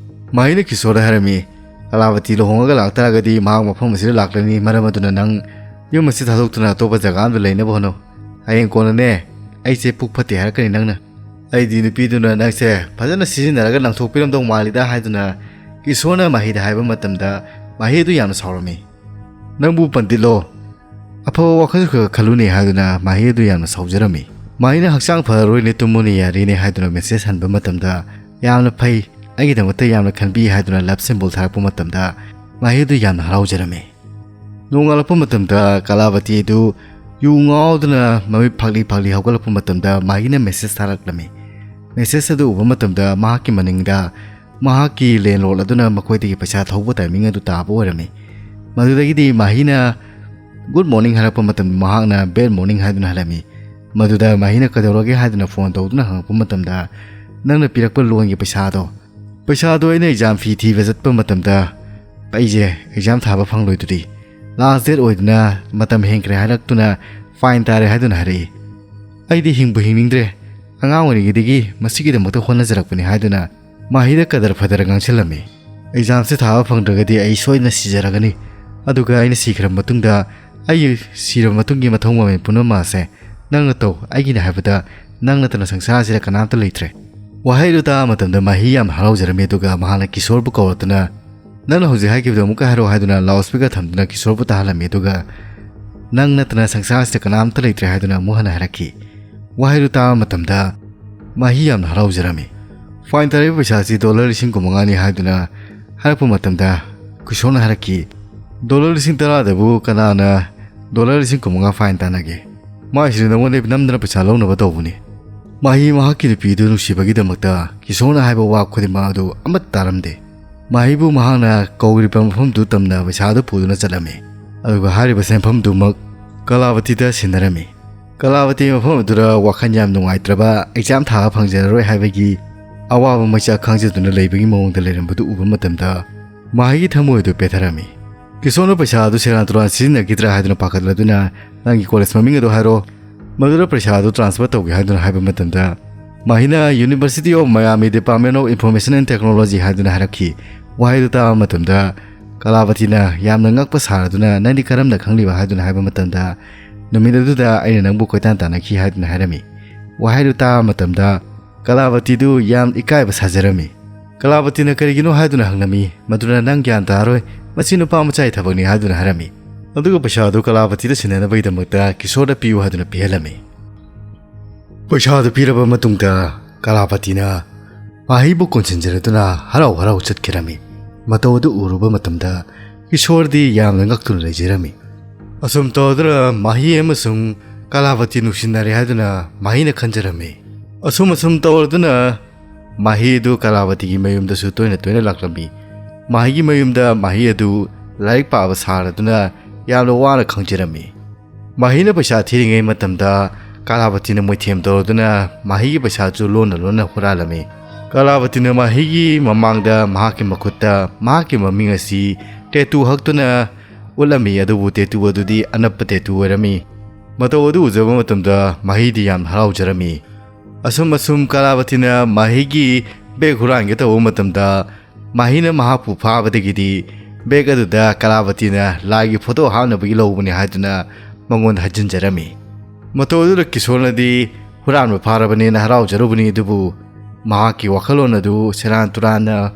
ꯃꯍꯤꯅ ꯀꯤꯁꯣꯔꯗ ꯍꯥꯏꯔꯝꯃꯤ, "ꯀꯂꯥꯕꯇꯤ ꯂꯨꯍꯣꯡꯉꯒ ꯂꯥꯛꯇꯥꯔꯒꯗꯤ ꯃꯍꯥꯛ ꯃꯐꯝ ꯑꯁꯤꯗ ꯂꯥꯛꯂꯅꯤ, ꯃꯔꯝ ꯑꯗꯨꯅ ꯅꯪ ꯌꯨꯝ ꯑꯁꯤ ꯊꯥꯗꯣꯛꯇꯨꯅ ꯑꯇꯣꯞꯄ ꯖꯒꯥ ꯑꯃꯗ ꯂꯩꯅꯕ ꯍꯣꯠꯅꯧ꯫ ꯍꯌꯦꯡ ꯀꯣꯟꯅꯅꯦ, ꯑꯩꯁꯦ ꯄꯨꯛ ꯐꯠꯇꯦ ꯍꯥꯏꯔꯛꯀꯅꯤ ꯅꯪꯅ꯫ ꯑꯩꯗꯤ ꯅꯨꯄꯤꯗꯨꯅ ꯅꯪꯁꯦ ꯐꯖꯅ ꯁꯤꯖꯤꯟꯅꯔꯒ ꯂꯪꯊꯣꯛꯄꯤꯔꯝꯗꯧ ꯃꯥꯜꯂꯤꯗ" ꯍꯥꯏꯗꯨꯅ ꯀꯤꯁꯣꯔꯅ ꯃꯍꯤꯗ ꯍꯥꯏꯕ ꯃꯇꯝꯗ, ꯃꯍꯤ ꯑꯗꯨ ꯌꯥꯝꯅ ꯁꯥꯎꯔꯝꯃꯤ꯫ "ꯅꯪꯕꯨ ꯄꯟꯗꯤꯠꯂꯣ? ꯑꯐꯕ ꯋꯥꯈꯜꯁꯨ ꯈꯔ ꯈꯜꯂꯨꯅꯦ" ꯍꯥꯏꯗꯨꯅ ꯃꯍꯤ ꯑꯗꯨ ꯌꯥꯝꯅ ꯁꯥꯎꯖꯔꯝꯃꯤ꯫ ꯃꯍꯤꯅ "ꯍꯛꯆꯥꯡ ꯐꯔꯔꯣꯏꯅꯦ, ꯇꯨꯝꯃꯨꯅꯦ, ꯌꯥꯔꯦꯅꯦ" ꯍꯥꯏꯗꯨꯅ ꯃꯦꯁꯦꯖ ꯍꯟꯕ ꯃꯇꯝꯗ, "ꯌꯥꯝꯅ ꯐꯩ, ꯑꯩꯒꯤꯗꯃꯛꯇ ꯌꯥꯝꯅ ꯈꯟꯕꯤ" ꯍꯥꯏꯗꯨꯅ ꯂꯞ ꯁꯤꯝꯕꯣꯜ ꯊꯥꯔꯛꯄ ꯃꯇꯝꯗ, ꯃꯍꯤ ꯑꯗꯨ ꯌꯥꯝꯅ ꯍꯔꯥꯎꯖꯔꯝꯃꯤ꯫ ꯅꯣꯡꯉꯥꯜꯂꯛꯄ ꯃꯇꯝꯗ ꯀꯂꯥꯕꯇꯤ ꯑꯗꯨ ꯌꯨ ꯉꯥꯎꯗꯨꯅ ꯃꯃꯤꯠ ꯐꯥꯛꯂꯤ ꯐꯥꯛꯂꯤ ꯍꯧꯒꯠꯂꯛꯄ ꯃꯇꯝꯗ, ꯃꯍꯤꯅ ꯃꯦꯁꯦꯖ ꯊꯥꯔꯛꯂꯝꯃꯤ꯫ ꯃꯦꯁꯦꯖ ꯑꯗꯨ ꯎꯕ ꯃꯇꯝꯗ, ꯃꯍꯥꯛꯀꯤ ꯃꯅꯤꯡꯗ ꯃꯍꯥꯛꯀꯤ ꯂꯦꯟꯂꯣꯔꯗ ꯑꯗꯨꯅ ꯃꯈꯣꯏꯗꯒꯤ ꯄꯩꯁꯥ ꯊꯧꯕ ꯇꯥꯏꯃꯤꯡ ꯑꯗꯨ ꯇꯥꯕ ꯑꯣꯏꯔꯝꯃꯤ꯫ ꯃꯗꯨꯗꯒꯤꯗꯤ ꯃꯍꯤꯅ "ꯒꯨꯗ ꯃꯣꯔꯅꯤꯡ" ꯍꯥꯏꯔꯛꯄ ꯃꯇꯝꯗ, ꯃꯍꯥꯛꯅ "ꯕꯦꯗ ꯃꯣꯔꯅꯤꯡ" ꯍꯥꯏꯗꯨꯅ ꯍꯜꯂꯝꯃꯤ꯫ ꯃꯗꯨꯗ ꯃꯍꯤꯅ "ꯀꯩꯗꯧꯔꯒꯦ?" ꯍꯥꯏꯗꯨꯅ ꯐꯣꯟ ꯇꯧꯗꯨꯅ ꯍꯪꯉꯛꯄ ꯃꯇꯝꯗ, "ꯅꯪꯅ ꯄꯤꯔꯛꯄ ꯂꯣꯟꯒꯤ ꯄꯩꯁꯥꯗꯣ, ꯄꯩꯁꯥꯗꯣ ꯑꯩꯅ ꯑꯦꯛꯖꯥꯝ ꯐꯤ ꯊꯤꯕ ꯆꯠꯄ ꯃꯇꯝꯗ ꯑꯩꯁꯦ ꯑꯦꯛꯖꯥꯝ ꯊꯥꯕ ꯐꯪꯂꯣꯏꯗꯨꯗꯤ, ꯂꯥꯁ ꯗꯦꯠ ꯑꯣꯏꯗꯨꯅ ꯃꯇꯝ ꯍꯦꯟꯈ꯭ꯔꯦ ꯍꯥꯏꯔꯛꯇꯨꯅ ꯐꯥꯏꯟ ꯇꯥꯔꯦ" ꯍꯥꯏꯗꯨꯅ ꯍꯥꯏꯔꯛꯏ꯫ "ꯑꯩꯗꯤ ꯍꯤꯡꯕꯨ ꯍꯤꯡꯅꯤꯡꯗ꯭ꯔꯦ, ꯑꯉꯥꯡ ꯑꯣꯏꯔꯤꯉꯩꯗꯒꯤ ꯃꯁꯤꯒꯤꯗꯃꯛꯇ ꯍꯣꯠꯅꯖꯔꯛꯄꯅꯤ" ꯍꯥꯏꯗꯨꯅ ꯃꯍꯤꯗ ꯀꯗꯔ ꯐꯗꯔ ꯉꯥꯡꯁꯤꯜꯂꯝꯃꯤ꯫ "ꯑꯦꯛꯖꯥꯝꯁꯦ ꯊꯥꯕ ꯐꯪꯗ꯭ꯔꯒꯗꯤ ꯑꯩ ꯁꯣꯏꯗꯅ ꯁꯤꯖꯔꯒꯅꯤ, ꯑꯗꯨꯒ ꯑꯩꯅ ꯁꯤꯈ꯭ꯔꯕ ꯃꯇꯨꯡꯗ, ꯑꯩꯒꯤ ꯁꯤꯔꯕ ꯃꯇꯨꯡꯒꯤ ꯃꯊꯧ ꯃꯃꯩ ꯄꯨꯝꯅꯃꯛ ꯑꯁꯦ ꯅꯪꯅ ꯇꯧ, ꯑꯩꯒꯤꯅꯦ ꯍꯥꯏꯕꯗ ꯅꯪ ꯅꯠꯇꯅ ꯁꯪꯁꯥꯔꯁꯤꯗ ꯀꯅꯥꯝꯇ ꯂꯩꯇ꯭ꯔꯦ"꯫ ꯋꯥꯍꯩ ꯑꯗꯨ ꯇꯥꯕ ꯃꯇꯝꯗ ꯃꯍꯤ ꯌꯥꯝꯅ ꯍꯔꯥꯎꯖꯔꯝꯃꯤ, ꯑꯗꯨꯒ ꯃꯍꯥꯛꯅ ꯀꯤꯁꯣꯔꯕꯨ ꯀꯧꯔꯛꯇꯨꯅ, "ꯅꯪꯅ ꯍꯧꯖꯤꯛ ꯍꯥꯏꯈꯤꯕꯗꯨ ꯑꯃꯨꯛꯀ ꯍꯥꯏꯔꯛꯑꯣ" ꯍꯥꯏꯗꯨꯅ ꯂꯥꯎꯗ ꯁ꯭ꯄꯤꯀꯔ ꯊꯝꯗꯨꯅ ꯀꯤꯁꯣꯔꯕꯨ ꯇꯥꯍꯜꯂꯝꯃꯤ, ꯑꯗꯨꯒ "ꯅꯪ ꯅꯠꯇꯅ ꯁꯪꯁꯥꯔꯁꯤꯗ ꯀꯅꯥꯝꯇ ꯂꯩꯇ꯭ꯔꯦ" ꯍꯥꯏꯗꯨꯅ ꯑꯃꯨꯛ ꯍꯟꯅ ꯍꯥꯏꯔꯛꯈꯤ꯫ ꯋꯥꯍꯩꯗꯨ ꯇꯥꯕ ꯃꯇꯝꯗ ꯃꯍꯤ ꯌꯥꯝꯅ ꯍꯔꯥꯎꯖꯔꯝꯃꯤ꯫ ꯐꯥꯏꯟ ꯇꯥꯔꯛꯏꯕ ꯄꯩꯁꯥꯁꯤ ꯗꯣꯂꯔ ꯂꯤꯁꯤꯡ ꯀꯨꯟꯃꯉꯥꯅꯤ ꯍꯥꯏꯗꯨꯅ ꯍꯥꯏꯔꯛꯄ ꯃꯇꯝꯗ, ꯀꯤꯁꯣꯔꯅ ꯍꯥꯏꯔꯛꯈꯤ, "ꯗꯣꯂꯔ ꯂꯤꯁꯤꯡ ꯇꯔꯥꯗꯕꯨ ꯀꯅꯥꯅ ꯗꯣꯂꯔ ꯂꯤꯁꯤꯡ ꯀꯨꯟꯃꯉꯥ ꯐꯥꯏꯟ ꯇꯥꯅꯒꯦ? ꯃꯥꯏꯁꯤꯗꯤ ꯅꯉꯣꯟꯗꯒꯤ ꯅꯝꯗꯅ ꯄꯩꯁꯥ ꯂꯧꯅꯕ ꯇꯧꯕꯅꯤ"꯫ ꯃꯍꯤ ꯃꯍꯥꯛꯀꯤ ꯅꯨꯄꯤꯗꯨ ꯅꯨꯡꯁꯤꯕꯒꯤꯗꯃꯛꯇ ꯀꯤꯁꯣꯔꯅ ꯍꯥꯏꯕ ꯋꯥ ꯈꯨꯗꯤꯡꯃꯛ ꯑꯗꯨ ꯑꯃꯠꯇ ꯇꯥꯔꯝꯗꯦ꯫ ꯃꯍꯤꯕꯨ ꯃꯍꯥꯛꯅ ꯀꯧꯔꯤꯕ ꯃꯐꯝꯗꯨ ꯇꯝꯅ ꯄꯩꯁꯥꯗꯨ ꯄꯨꯗꯨꯅ ꯆꯠꯂꯝꯃꯤ꯫ ꯑꯗꯨꯒ ꯍꯥꯏꯔꯤꯕ ꯁꯦꯟꯐꯝꯗꯨꯃꯛ ꯀꯂꯥꯕꯇꯤꯗ ꯁꯤꯟꯅꯔꯝꯃꯤ꯫ ꯀꯂꯥꯕꯇꯤ ꯃꯐꯝ ꯑꯗꯨꯗ ꯋꯥꯈꯜ ꯌꯥꯝ ꯅꯨꯡꯉꯥꯏꯇ꯭ꯔꯕ, ꯑꯦꯛꯖꯥꯝ ꯊꯥꯕ ꯐꯪꯖꯔꯔꯣꯏ ꯍꯥꯏꯕꯒꯤ ꯑꯋꯥꯕ ꯃꯩꯆꯥꯛ ꯈꯥꯡꯖꯗꯨꯅ ꯂꯩꯕꯒꯤ ꯃꯑꯣꯡꯗ ꯂꯩꯔꯝꯕꯗꯨ ꯎꯕ ꯃꯇꯝꯗ ꯃꯍꯩꯒꯤ ꯊꯃꯣꯏ ꯑꯗꯨ ꯄꯦꯊꯔꯝꯃꯤ꯫ ꯀꯤꯁꯣꯔꯅ ꯄꯩꯁꯥ ꯑꯗꯨ ꯁꯦꯔꯥꯟ ꯇꯨꯔꯥꯟ ꯁꯤꯖꯤꯟꯅꯈꯤꯗ꯭ꯔꯥ ꯍꯥꯏꯗꯨꯅ ꯄꯥꯈꯠꯂꯗꯨꯅ, "ꯅꯪꯒꯤ ꯀꯣꯂꯦꯖ ꯃꯃꯤꯡ ꯑꯗꯨ ꯍꯥꯏꯔꯣ, ꯃꯗꯨꯗ ꯄꯩꯁꯥ ꯑꯗꯨ ꯇ꯭ꯔꯥꯟꯁꯐꯔ ꯇꯧꯒꯦ" ꯍꯥꯏꯗꯨꯅ ꯍꯥꯏꯕ ꯃꯇꯝꯗ, ꯃꯍꯩꯅ "University of Miami Department of Information and Technology" ꯍꯥꯏꯗꯨꯅ ꯍꯥꯏꯔꯛꯈꯤ꯫ ꯋꯥꯍꯩꯗꯨ ꯇꯥꯕ ꯃꯇꯝꯗ ꯀꯂꯥꯕꯇꯤꯅ ꯌꯥꯝꯅ ꯉꯛꯄ ꯁꯥꯔꯗꯨꯅ, "ꯅꯪꯗꯤ ꯀꯔꯝꯅ ꯈꯪꯂꯤꯕ?" ꯍꯥꯏꯗꯨꯅ ꯍꯥꯏꯕ ꯃꯇꯝꯗ, "ꯅꯨꯃꯤꯠ ꯑꯗꯨꯗ ꯑꯩꯅ ꯅꯪꯕꯨ ꯀꯣꯏꯇꯥꯟ ꯇꯥꯟꯅꯈꯤ" ꯍꯥꯏꯗꯨꯅ ꯍꯥꯏꯔꯝꯃꯤ꯫ ꯋꯥꯍꯩꯗꯨ ꯇꯥꯕ ꯃꯇꯝꯗ ꯀꯂꯥꯕꯇꯤꯗꯨ ꯌꯥꯝ ꯏꯀꯥꯏꯕ ꯁꯥꯖꯔꯝꯃꯤ꯫ ꯀꯂꯥꯕꯇꯤꯅ ꯀꯔꯤꯒꯤꯅꯣ ꯍꯥꯏꯗꯨꯅ ꯍꯪꯂꯝꯃꯤ꯫ ꯃꯗꯨꯅ "ꯅꯪ ꯒ꯭ꯌꯥꯟ ꯇꯥꯔꯣꯏ, ꯃꯁꯤ ꯅꯨꯄꯥ ꯃꯆꯥꯒꯤ ꯊꯕꯛꯅꯤ" ꯍꯥꯏꯗꯨꯅ ꯍꯥꯏꯔꯝꯃꯤ꯫ ꯑꯗꯨꯒ ꯄꯩꯁꯥ ꯑꯗꯨ ꯀꯂꯥꯕꯇꯤꯗ ꯁꯤꯟꯅꯅꯕꯒꯤꯗꯃꯛꯇ ꯀꯤꯁꯣꯔꯗ ꯄꯤꯌꯨ ꯍꯥꯏꯗꯨꯅ ꯄꯤꯍꯜꯂꯝꯃꯤ꯫ ꯄꯩꯁꯥ ꯑꯗꯨ ꯄꯤꯔꯕ ꯃꯇꯨꯡꯗ ꯀꯂꯥꯕꯇꯤꯅ ꯃꯍꯩꯕꯨ ꯀꯣꯟꯁꯤꯟꯖꯔꯗꯨꯅ ꯍꯔꯥꯎ ꯍꯔꯥꯎ ꯆꯠꯈꯤꯔꯝꯃꯤ꯫ ꯃꯇꯧ ꯑꯗꯨ ꯎꯔꯨꯕ ꯃꯇꯝꯗ ꯀꯤꯁꯣꯔꯗꯤ ꯌꯥꯝꯅ ꯉꯛꯇꯨꯅ ꯂꯩꯖꯔꯝꯃꯤ꯫ ꯑꯁꯨꯝ ꯇꯧꯗꯨꯅ ꯃꯍꯩ ꯑꯃꯁꯨꯡ ꯀꯂꯥꯕꯇꯤ ꯅꯨꯡꯁꯤꯅꯔꯦ ꯍꯥꯏꯗꯨꯅ ꯃꯍꯩꯅ ꯈꯟꯖꯔꯝꯃꯤ꯫ ꯑꯁꯨꯝ ꯑꯁꯨꯝ ꯇꯧꯔꯗꯨꯅ ꯃꯍꯩ ꯑꯗꯨ ꯀꯂꯥꯕꯇꯤꯒꯤ ꯃꯌꯨꯝꯗꯁꯨ ꯇꯣꯏꯅ ꯇꯣꯏꯅ ꯂꯥꯛꯂꯝꯃꯤ꯫ ꯃꯍꯩꯒꯤ ꯃꯌꯨꯝꯗ ꯃꯍꯩ ꯑꯗꯨ ꯂꯥꯏꯔꯤꯛ ꯄꯥꯕ ꯁꯥꯔꯗꯨꯅ ꯌꯥꯝꯅ ꯋꯥꯅ ꯈꯪꯖꯔꯝꯃꯤ꯫ ꯃꯍꯩꯅ ꯄꯩꯁꯥ ꯊꯤꯔꯤꯉꯩ ꯃꯇꯝꯗ ꯀꯂꯥꯕꯇꯤꯅ ꯃꯣꯏꯊꯦꯝ ꯇꯧꯔꯗꯨꯅ ꯃꯍꯩꯒꯤ ꯄꯩꯁꯥꯁꯨ ꯂꯣꯟꯅ ꯂꯣꯟꯅ ꯍꯨꯔꯥꯜꯂꯝꯃꯤ꯫ ꯀꯂꯥꯕꯇꯤꯅ ꯃꯍꯩꯒꯤ ꯃꯃꯥꯡꯗ ꯃꯍꯥꯛꯀꯤ ꯃꯈꯨꯠꯇ ꯃꯍꯥꯛꯀꯤ ꯃꯃꯤꯡ ꯑꯁꯤ ꯇꯦꯇꯨ ꯍꯛꯇꯨꯅ ꯎꯠꯂꯝꯃꯤ, ꯑꯗꯨꯕꯨ ꯇꯦꯇꯨ ꯑꯗꯨꯗꯤ ꯑꯅꯞꯄ ꯇꯦꯇꯨ ꯑꯣꯏꯔꯝꯃꯤ꯫ ꯃꯇꯧ ꯑꯗꯨ ꯎꯖꯕ ꯃꯇꯝꯗ ꯃꯍꯩꯗꯤ ꯌꯥꯝꯅ ꯍꯔꯥꯎꯖꯔꯝꯃꯤ꯫ ꯑꯁꯨꯝ ꯑꯁꯨꯝ ꯀꯂꯥꯕꯇꯤꯅ ꯃꯍꯩꯒꯤ ꯕꯦꯒ ꯍꯨꯔꯥꯟꯒꯦ ꯇꯧꯕ ꯃꯇꯝꯗ, ꯃꯍꯩꯅ ꯃꯍꯥꯛꯄꯨ ꯐꯥꯕꯗꯒꯤꯗꯤ ꯕꯦꯒ ꯑꯗꯨꯗ ꯀꯂꯥꯕꯇꯤꯅ ꯂꯥꯏꯒꯤ ꯐꯣꯇꯣ ꯍꯥꯞꯅꯕꯒꯤ ꯂꯧꯕꯅꯤ ꯍꯥꯏꯗꯨꯅ ꯃꯉꯣꯟꯗ ꯍꯥꯏꯖꯤꯟꯖꯔꯝꯃꯤ꯫ ꯃꯇꯧ ꯑꯗꯨꯗ ꯀꯤꯁꯣꯔꯅꯗꯤ ꯍꯨꯔꯥꯟꯕ ꯐꯥꯔꯕꯅꯦꯅ ꯍꯔꯥꯎꯖꯔꯨꯕꯅꯤ, ꯑꯗꯨꯕꯨ ꯃꯍꯥꯛꯀꯤ ꯋꯥꯈꯜꯂꯣꯟ ꯑꯗꯨ ꯁꯦꯔꯥꯟ ꯇꯨꯔꯥꯟꯅ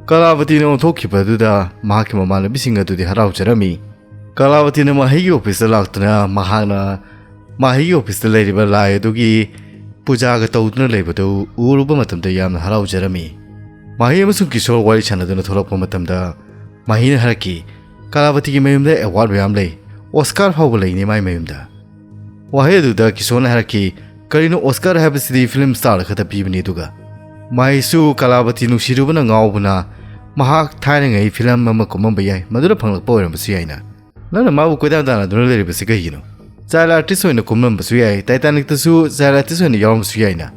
ꯀꯂꯥꯕꯇꯤꯅ ꯑꯣꯟꯊꯣꯛꯈꯤꯕ ꯑꯗꯨꯗ ꯃꯍꯥꯛꯀꯤ ꯃꯃꯥꯟꯅꯕꯤꯁꯤꯡ ꯑꯗꯨꯗꯤ ꯍꯔꯥꯎꯖꯔꯝꯃꯤ꯫ ꯀꯂꯥꯕꯇꯤꯅ ꯃꯍꯩꯒꯤ ꯑꯣꯐꯤꯁꯇ ꯂꯥꯛꯇꯨꯅ ꯃꯍꯥꯛꯅ ꯃꯍꯩꯒꯤ ꯑꯣꯐꯤꯁꯇ ꯂꯩꯔꯤꯕ ꯂꯥꯏ ꯑꯗꯨꯒꯤ ꯄꯨꯖꯥꯒ ꯇꯧꯗꯨꯅ ꯂꯩꯕꯗꯨ ꯎꯔꯨꯕ ꯃꯇꯝꯗ ꯌꯥꯝꯅ ꯍꯔꯥꯎꯖꯔꯝꯃꯤ꯫ ꯃꯍꯩ ꯑꯃꯁꯨꯡ ꯀꯤꯁꯣꯔ ꯋꯥꯔꯤ ꯁꯥꯟꯅꯗꯨꯅ ꯊꯣꯛꯂꯛꯄ ꯃꯇꯝꯗ ꯃꯍꯩꯅ ꯍꯥꯏꯔꯛꯈꯤ, "ꯀꯂꯥꯕꯇꯤꯒꯤ ꯃꯌꯨꯝꯗ ꯑꯦꯋꯥꯔꯗ ꯃꯌꯥꯝ ꯂꯩ, ꯑꯣꯁꯀꯥꯔ ꯐꯥꯎꯕ ꯂꯩꯅꯤ ꯃꯥꯏ ꯃꯌꯨꯝꯗ"꯫ ꯋꯥꯍꯩ ꯑꯗꯨꯗ ꯀꯤꯁꯣꯔꯅ ꯍꯥꯏꯔꯛꯈꯤ, "ꯀꯔꯤꯅꯣ, ꯑꯣꯁꯀꯥꯔ ꯍꯥꯏꯕꯁꯤꯗꯤ ꯐꯤꯂꯝ ꯁ꯭ꯇꯥꯔꯗ ꯈꯛꯇ ꯄꯤꯕꯅꯤ, ꯑꯗꯨꯒ ꯃꯍꯩꯁꯨ ꯀꯂꯥꯕꯇꯤ ꯅꯨꯡꯁꯤꯔꯨꯕꯅ ꯉꯥꯎꯕꯅ ꯃꯍꯥꯛ ꯊꯥꯏꯅꯉꯩ ꯐꯤꯂꯝ ꯑꯃ ꯀꯨꯝꯃꯝꯕ ꯌꯥꯏ, ꯃꯗꯨꯗ ꯐꯪꯂꯛꯄ ꯑꯣꯏꯔꯝꯕꯁꯨ ꯌꯥꯏꯅ꯫ ꯅꯪꯅ ꯃꯥꯕꯨ ꯀꯣꯏꯇꯥꯟ ꯇꯥꯟꯅꯗꯨꯅ ꯂꯩꯔꯤꯕꯁꯤ ꯀꯩꯒꯤꯅꯣ? ꯆꯥꯏꯜ ꯑꯥꯔꯇꯤꯁ ꯑꯣꯏꯅ ꯀꯨꯝꯂꯝꯕꯁꯨ ꯌꯥꯏ, ꯇꯥꯏꯇꯥꯅꯤꯛꯇꯁꯨ ꯆꯥꯏꯜ ꯑꯥꯔꯇꯤꯁ ꯑꯣꯏꯅ ꯌꯥꯎꯔꯝꯕꯁꯨ ꯌꯥꯏꯅ"꯫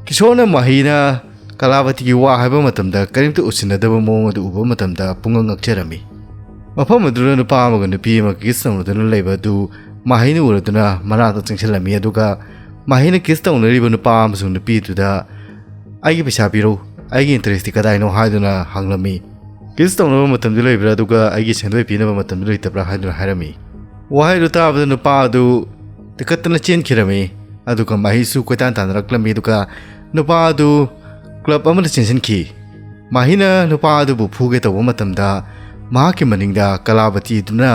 ꯀꯤꯁꯣꯔꯅ ꯃꯍꯩꯅ ꯀꯂꯥꯕꯇꯤꯒꯤ ꯋꯥ ꯍꯥꯏꯕ ꯃꯇꯝꯗ ꯀꯔꯤꯝꯇ ꯎꯁꯤꯟꯅꯗꯕ ꯃꯑꯣꯡ ꯑꯗꯨ ꯎꯕ ꯃꯇꯝꯗ ꯄꯨꯡꯉꯛ ꯉꯛꯆꯔꯝꯃꯤ꯫ ꯃꯐꯝ ꯑꯗꯨꯗ ꯅꯨꯄꯥ ꯑꯃꯒ ꯅꯨꯄꯤ ꯑꯃꯒ ꯀꯤꯁ ꯇꯧꯅꯗꯨꯅ ꯂꯩꯕ ꯑꯗꯨ ꯃꯍꯩꯅ ꯎꯔꯗꯨꯅ ꯃꯅꯥꯛꯇ ꯆꯪꯁꯤꯜꯂꯝꯃꯤ꯫ ꯑꯗꯨꯒ ꯃꯍꯩꯅ ꯀꯤꯁ ꯇꯧꯅꯔꯤꯕ ꯅꯨꯄꯥ ꯑꯃꯁꯨꯡ ꯅꯨꯄꯤꯗꯨꯗ "ꯑꯩꯒꯤ ꯄꯩꯁꯥ ꯄꯤꯔꯧ, ꯑꯩꯒꯤ ꯏꯟꯇꯔꯦꯁꯇꯤ ꯀꯗꯥꯏꯅꯣ?" ꯍꯥꯏꯗꯨꯅ ꯍꯪꯂꯝꯃꯤ꯫ "ꯀꯤꯁ ꯇꯧꯅꯕ ꯃꯇꯝꯗꯤ ꯂꯩꯕ꯭ꯔꯥ? ꯑꯗꯨꯒ ꯑꯩꯒꯤ ꯁꯦꯟꯗꯣꯏ ꯄꯤꯅꯕ ꯃꯇꯝꯗꯤ ꯂꯩꯇꯕ꯭ꯔꯥ?" ꯍꯥꯏꯗꯨꯅ ꯍꯥꯏꯔꯝꯃꯤ꯫ ꯋꯥꯍꯩꯗꯨ ꯇꯥꯕꯗ ꯅꯨꯄꯥ ꯑꯗꯨ ꯇꯤꯀꯠꯇꯅ ꯆꯦꯟꯈꯤꯔꯝꯃꯤ꯫ ꯑꯗꯨꯒ ꯃꯍꯩꯁꯨ ꯀꯣꯏꯇꯥꯟ ꯇꯥꯟꯅꯔꯛꯂꯝꯃꯤ꯫ ꯑꯗꯨꯒ ꯅꯨꯄꯥ ꯑꯗꯨ ꯀ꯭ꯂꯕ ꯑꯃꯗ ꯆꯦꯟꯁꯤꯟꯈꯤ꯫ ꯃꯍꯩꯅ ꯅꯨꯄꯥ ꯑꯗꯨꯕꯨ ꯐꯨꯒꯦ ꯇꯧꯕ ꯃꯇꯝꯗ ꯃꯍꯥꯛꯀꯤ ꯃꯅꯤꯡꯗ ꯀꯂꯥꯕꯇꯤꯗꯨꯅ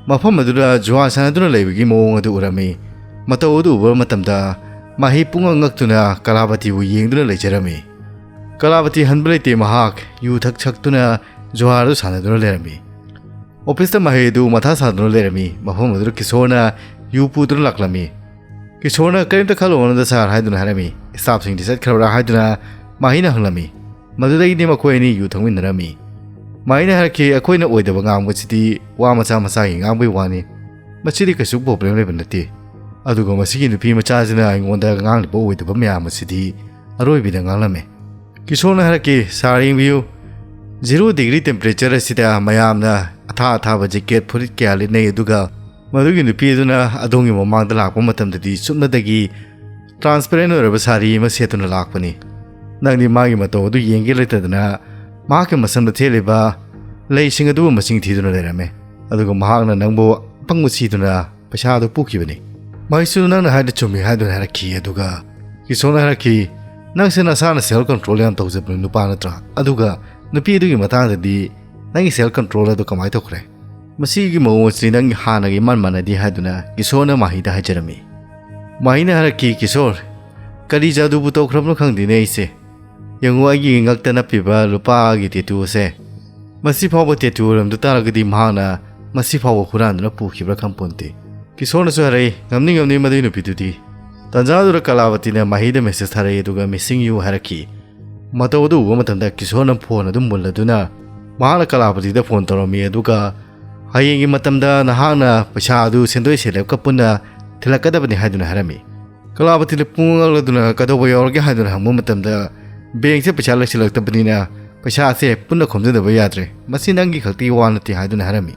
ꯃꯐꯝ ꯑꯗꯨꯗ ꯖꯨꯋꯥ ꯁꯥꯟꯅꯗꯨꯅ ꯂꯩꯕꯒꯤ ꯃꯑꯣꯡ ꯑꯗꯨ ꯎꯔꯝꯃꯤ꯫ ꯃꯇꯧ ꯑꯗꯨ ꯎꯕ ꯃꯇꯝꯗ ꯃꯍꯩ ꯄꯨꯡꯉꯛ ꯉꯛꯇꯨꯅ ꯀꯂꯥꯕꯇꯤꯕꯨ ꯌꯦꯡꯗꯨꯅ ꯂꯩꯖꯔꯝꯃꯤ꯫ ꯀꯂꯥꯕꯇꯤ ꯍꯟꯕ ꯂꯩꯇꯦ, ꯃꯍꯥꯛ ꯌꯨ ꯊꯛ ꯊꯛꯇꯨꯅ ꯖꯨꯋꯥꯔꯗꯨ ꯁꯥꯟꯅꯗꯨꯅ ꯂꯩꯔꯝꯃꯤ꯫ ꯑꯣꯐꯤꯁꯇ ꯃꯍꯩ ꯑꯗꯨ ꯃꯊꯥ ꯁꯥꯗꯨꯅ ꯂꯩꯔꯝꯃꯤ꯫ ꯃꯐꯝ ꯑꯗꯨꯗ ꯀꯤꯁꯣꯔꯅ ꯌꯨ ꯄꯨꯗꯨꯅ ꯂꯥꯛꯂꯝꯃꯤ꯫ ꯀꯤꯁꯣꯔꯅ "ꯀꯔꯤꯝꯇ ꯈꯜꯂꯨꯔꯅꯨꯗ ꯁꯥꯔ" ꯍꯥꯏꯗꯨꯅ ꯍꯥꯏꯔꯝꯃꯤ꯫ "ꯏꯁꯇꯥꯐꯁꯤꯡꯗꯤ ꯆꯠꯈ꯭ꯔꯕ꯭ꯔꯥ?" ꯍꯥꯏꯗꯨꯅ ꯃꯍꯩꯅ ꯍꯪꯂꯝꯃꯤ꯫ ꯃꯗꯨꯗꯒꯤꯗꯤ ꯃꯈꯣꯏ ꯑꯅꯤ ꯌꯨ ꯊꯛꯃꯤꯟꯅꯔꯝꯃꯤ꯫ ꯃꯍꯩꯅ ꯍꯥꯏꯔꯛꯈꯤ, "ꯑꯩꯈꯣꯏꯅ ꯑꯣꯏꯗꯕ ꯉꯥꯡꯕꯁꯤꯗꯤ ꯋꯥ ꯃꯆꯥ ꯃꯆꯥꯒꯤ ꯉꯥꯡꯕꯒꯤ ꯋꯥꯅꯤ꯫ ꯃꯁꯤꯗꯤ ꯀꯩꯁꯨ ꯄ꯭ꯔꯣꯕ꯭ꯂꯦꯝ ꯂꯩꯕ ꯅꯠꯇꯦ꯫ ꯑꯗꯨꯒ ꯃꯁꯤꯒꯤ ꯅꯨꯄꯤ ꯃꯆꯥꯁꯤꯅ ꯑꯩꯉꯣꯟꯗ ꯉꯥꯡꯂꯤꯕ ꯑꯣꯏꯗꯕ ꯃꯌꯥꯝ ꯑꯁꯤꯗꯤ" ꯑꯔꯣꯏꯕꯤꯗ ꯉꯥꯡꯂꯝꯃꯤ꯫ ꯀꯤꯁꯣꯔꯅ ꯍꯥꯏꯔꯛꯈꯤ, "ꯁꯥꯔ, ꯌꯦꯡꯕꯤꯌꯨ, ꯖꯤꯔꯣ ꯗꯤꯒ꯭ꯔꯤ ꯇꯦꯝꯄꯔꯦꯆꯔ ꯑꯁꯤꯗ ꯃꯌꯥꯝꯅ ꯑꯊꯥ ꯑꯊꯥꯕ ꯖꯦꯀꯦꯠ, ꯐꯨꯔꯤꯠ ꯀꯌꯥ ꯂꯤꯠꯅꯩ, ꯑꯗꯨꯒ ꯃꯗꯨꯒꯤ ꯅꯨꯄꯤ ꯑꯗꯨꯅ ꯑꯗꯣꯝꯒꯤ ꯃꯃꯥꯡꯗ ꯂꯥꯛꯄ ꯃꯇꯝꯗꯗꯤ ꯁꯨꯞꯅꯗꯒꯤ ꯇ꯭ꯔꯥꯟꯁꯄꯦꯔꯦꯟ ꯑꯣꯏꯔꯕ ꯁꯥꯔꯤ ꯑꯃ ꯁꯦꯠꯇꯨꯅ ꯂꯥꯛꯄꯅꯤ꯫ ꯅꯪꯗꯤ ꯃꯥꯒꯤ ꯃꯇꯧ ꯑꯗꯨ ꯌꯦꯡꯒꯦ ꯂꯩꯇꯗꯅ ꯃꯍꯥꯛꯀꯤ ꯃꯁꯝꯗ ꯊꯦꯠꯂꯤꯕ ꯂꯩꯁꯤꯡ ꯑꯗꯨꯕꯨ ꯃꯁꯤꯡ ꯊꯤꯗꯨꯅ ꯂꯩꯔꯝꯃꯤ꯫ ꯑꯗꯨꯒ ꯃꯍꯥꯛꯅ ꯅꯪꯕꯨ ꯑꯄꯪꯕ ꯁꯤꯗꯨꯅ ꯄꯩꯁꯥ ꯑꯗꯨ ꯄꯨꯈꯤꯕꯅꯤ꯫ ꯃꯍꯩꯁꯨ ꯅꯪꯅ ꯍꯥꯏꯗꯨ ꯆꯨꯝꯃꯤ" ꯍꯥꯏꯗꯨꯅ ꯍꯥꯏꯔꯛꯈꯤ꯫ ꯑꯗꯨꯒ ꯀꯤꯁꯣꯔꯅ ꯍꯥꯏꯔꯛꯈꯤ, "ꯅꯪꯁꯦ ꯅꯁꯥꯅ ꯁꯦꯜꯐ ꯀꯟꯇ꯭ꯔꯣꯜ ꯌꯥꯝ ꯇꯧꯖꯕ ꯅꯨꯄꯥ ꯅꯠꯇ꯭ꯔꯥ? ꯑꯗꯨꯒ ꯅꯨꯄꯤ ꯑꯗꯨꯒꯤ ꯃꯇꯥꯡꯗꯗꯤ ꯅꯪꯒꯤ ꯁꯦꯜꯐ ꯀꯟꯇ꯭ꯔꯣꯜ ꯑꯗꯨ ꯀꯃꯥꯏꯅ ꯇꯧꯈ꯭ꯔꯦ? ꯃꯁꯤꯒꯤ ꯃꯑꯣꯡ ꯑꯁꯤ ꯅꯪꯒꯤ ꯍꯥꯟꯅꯒ ꯏꯃꯥꯟ ꯃꯥꯟꯅꯗꯦ" ꯍꯥꯏꯗꯨꯅ ꯀꯤꯁꯣꯔꯅ ꯃꯍꯩꯗ ꯍꯥꯏꯖꯔꯝꯃꯤ꯫ ꯃꯍꯩꯅ ꯍꯥꯏꯔꯛꯈꯤ, "ꯀꯤꯁꯣꯔ, ꯀꯔꯤ ꯖꯥꯗꯨꯕꯨ ꯇꯧꯈ꯭ꯔꯕꯅꯣ ꯈꯪꯗꯦꯅꯦ ꯑꯩꯁꯦ꯫ ꯌꯦꯡꯉꯨ, ꯑꯩꯒꯤ ꯉꯛꯇ ꯅꯞꯄꯤꯕ ꯂꯨꯄꯥꯒꯤ ꯇꯦꯇꯨ ꯑꯁꯦ꯫ ꯃꯁꯤ ꯐꯥꯎꯕ ꯇꯦꯇꯨ ꯑꯣꯏꯔꯝꯗ ꯇꯥꯔꯒꯗꯤ ꯃꯍꯥꯛꯅ ꯃꯁꯤ ꯐꯥꯎꯕ ꯍꯨꯔꯥꯟꯗꯨꯅ ꯄꯨꯈꯤꯕ꯭ꯔꯥ ꯈꯪꯄꯣꯟꯇꯦ꯫" ꯀꯤꯁꯣꯔꯅꯁꯨ ꯍꯥꯏꯔꯛꯏ, "ꯉꯝꯅꯤ, ꯉꯝꯅꯤ, ꯃꯗꯨꯏ ꯅꯨꯄꯤꯗꯨꯗꯤ꯫" ꯇꯥꯟꯖꯥꯗꯨꯗ ꯀꯂꯥꯕꯇꯤꯅ ꯃꯍꯩꯗ ꯃꯦꯁꯦꯖ ꯊꯥꯔꯛꯏ, ꯑꯗꯨꯒ "Missing you" ꯍꯥꯏꯔꯛꯈꯤ꯫ ꯃꯇꯧ ꯑꯗꯨ ꯎꯕ ꯃꯇꯝꯗ ꯀꯤꯁꯣꯔꯅ ꯐꯣꯟ ꯑꯗꯨ ꯃꯨꯜꯂꯗꯨꯅ ꯃꯍꯥꯛꯅ ꯀꯂꯥꯕꯇꯤꯗ ꯐꯣꯟ ꯇꯧꯔꯝꯃꯤ꯫ ꯑꯗꯨꯒ "ꯍꯌꯦꯡꯒꯤ ꯃꯇꯝꯗ ꯅꯍꯥꯛꯅ ꯄꯩꯁꯥ ꯑꯗꯨ ꯁꯦꯟꯗꯣꯏ ꯁꯦꯂꯦꯞꯀ ꯄꯨꯟꯅ ꯊꯤꯜꯂꯛꯀꯗꯕꯅꯤ" ꯍꯥꯏꯗꯨꯅ ꯍꯥꯏꯔꯝꯃꯤ꯫ ꯀꯂꯥꯕꯇꯤꯅ ꯄꯨꯡꯉꯛꯂꯗꯨꯅ "ꯀꯩꯗꯧꯕ ꯌꯥꯎꯔꯒꯦ?" ꯍꯥꯏꯗꯨꯅ ꯍꯪꯕ ꯃꯇꯝꯗ, ꯕꯦꯡꯁꯦ ꯄꯩꯁꯥ ꯂꯩꯁꯤꯜꯂꯛꯇꯕꯅꯤꯅ ꯄꯩꯁꯥꯁꯦ ꯄꯨꯟꯅ ꯈꯣꯝꯖꯗꯕ ꯌꯥꯗ꯭ꯔꯦ, ꯃꯁꯤ ꯅꯪꯒꯤ ꯈꯛꯇꯤ ꯋꯥ ꯅꯠꯇꯦ" ꯍꯥꯏꯗꯨꯅ ꯍꯥꯏꯔꯝꯃꯤ꯫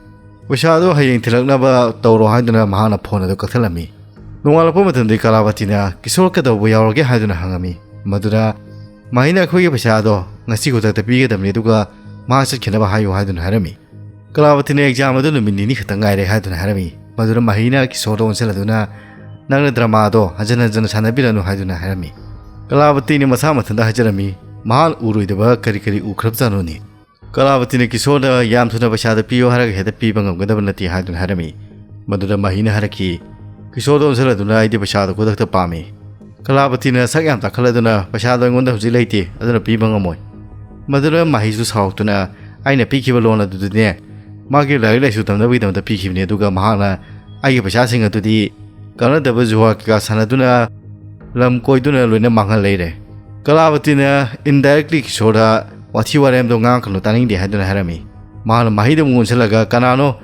"ꯄꯩꯁꯥꯗꯣ ꯍꯌꯦꯡ ꯊꯤꯜꯂꯛꯅꯕ ꯇꯧꯔꯣ" ꯍꯥꯏꯗꯨꯅ ꯃꯍꯥꯛꯅ ꯐꯣꯟ ꯑꯗꯨ ꯀꯛꯊꯠꯂꯝꯃꯤ꯫ ꯅꯣꯡꯉꯥꯜꯂꯛꯄ ꯃꯇꯝꯗ ꯀꯂꯥꯕꯇꯤꯅ "ꯀꯤꯁꯣꯔ ꯀꯩꯗꯧꯕ ꯌꯥꯎꯔꯒꯦ?" ꯍꯥꯏꯗꯨꯅ ꯍꯪꯉꯝꯃꯤ꯫ ꯃꯗꯨꯗ ꯃꯍꯤꯅ "ꯑꯩꯈꯣꯏꯒꯤ ꯄꯩꯁꯥꯗꯣ ꯉꯁꯤ ꯈꯨꯗꯛꯇ ꯄꯤꯒꯗꯕꯅꯤ, ꯑꯗꯨꯒ ꯃꯍꯥꯛ ꯆꯠꯈꯤꯅꯕ ꯍꯥꯏꯌꯨ" ꯍꯥꯏꯗꯨꯅ ꯍꯥꯏꯔꯝꯃꯤ꯫ ꯀꯂꯥꯕꯇꯤꯅ "ꯑꯦꯛꯖꯥꯝ ꯑꯗꯨ ꯅꯨꯃꯤꯠ ꯅꯤꯅꯤ ꯈꯛꯇ ꯉꯥꯏꯔꯦ" ꯍꯥꯏꯗꯨꯅ ꯍꯥꯏꯔꯝꯃꯤ꯫ ꯃꯗꯨꯗ ꯃꯍꯤꯅ ꯀꯤꯁꯣꯔꯗ ꯑꯣꯟꯁꯤꯜꯂꯗꯨꯅ "ꯅꯪꯅ ꯗ꯭ꯔꯃꯥꯗꯣ ꯍꯟꯖꯤꯟ ꯍꯟꯖꯤꯟ ꯁꯥꯟꯅꯕꯤꯔꯅꯨ" ꯍꯥꯏꯗꯨꯅ ꯍꯥꯏꯔꯝꯃꯤ꯫ ꯀꯂꯥꯕꯇꯤꯅ ꯃꯁꯥ ꯃꯊꯟꯇ ꯍꯥꯏꯖꯔꯝꯃꯤ, ꯃꯍꯥꯛ ꯎꯔꯣꯏꯗꯕ ꯀꯔꯤ ꯀꯔꯤ ꯎꯈ꯭ꯔꯕꯖꯥꯠꯅꯣꯅꯦ꯫ ꯀꯂꯥꯕꯇꯤꯅ ꯀꯤꯁꯣꯔꯗ "ꯌꯥꯝ ꯊꯨꯅ ꯄꯩꯁꯥꯗ ꯄꯤꯌꯣ ꯍꯥꯏꯔꯒ ꯍꯦꯛꯇ ꯄꯤꯕ ꯉꯝꯒꯗꯕ ꯅꯠꯇꯦ" ꯍꯥꯏꯗꯨꯅ ꯍꯥꯏꯔꯝꯃꯤ꯫ ꯃꯗꯨꯗ ꯃꯍꯤꯅ ꯍꯥꯏꯔꯛꯈꯤ, "ꯀꯤꯁꯣꯔꯗ ꯑꯣꯟꯁꯤꯜꯂꯗꯨꯅ ꯑꯩꯗꯤ ꯄꯩꯁꯥꯗꯣ ꯈꯨꯗꯛꯇ ꯄꯥꯝꯃꯤ"꯫ ꯀꯂꯥꯕꯇꯤꯅ ꯁꯛ ꯌꯥꯝ ꯇꯥꯈꯠꯂꯗꯨꯅ "ꯄꯩꯁꯥꯗꯣ ꯑꯩꯉꯣꯟꯗ ꯍꯧꯖꯤꯛ ꯂꯩꯇꯦ, ꯑꯗꯨꯅ ꯄꯤꯕ ꯉꯝꯃꯣꯏ"꯫ ꯃꯗꯨꯗ ꯃꯍꯤꯁꯨ ꯁꯥꯎꯇꯨꯅ "ꯑꯩꯅ ꯄꯤꯈꯤꯕ ꯂꯣꯟ ꯑꯗꯨꯗꯤꯅꯦ ꯃꯥꯒꯤ ꯂꯥꯏꯔꯤꯛ ꯂꯥꯏꯁꯨ ꯇꯝꯅꯕꯒꯤꯗꯃꯛꯇ ꯄꯤꯈꯤꯕꯅꯤ, ꯑꯗꯨꯒ ꯃꯍꯥꯛꯅ ꯑꯩꯒꯤ ꯄꯩꯁꯥꯁꯤꯡ ꯑꯗꯨꯗꯤ ꯀꯥꯟꯅꯗꯕ ꯖꯨꯋꯥ ꯀꯩꯀꯥ ꯁꯥꯟꯅꯗꯨꯅ ꯂꯝ ꯀꯣꯏꯗꯨꯅ ꯂꯣꯏꯅ ꯃꯥꯡꯍꯜ ꯂꯩꯔꯦ"꯫ ꯀꯂꯥꯕꯇꯤꯅ indirectly ꯀꯤꯁꯣꯔꯗ "ꯋꯥꯊꯤ ꯋꯥꯔꯦꯝꯗꯣ ꯉꯥꯡꯉꯛꯀꯅꯨ, ꯇꯥꯅꯤꯡꯗꯦ" ꯍꯥꯏꯗꯨꯅ ꯍꯥꯏꯔꯝꯃꯤ꯫ ꯃꯍꯥꯛꯅ ꯃꯍꯤꯗ ꯑꯃꯨꯛ ꯑꯣꯟꯁꯤꯜꯂꯒ "ꯀꯅꯥꯅꯣ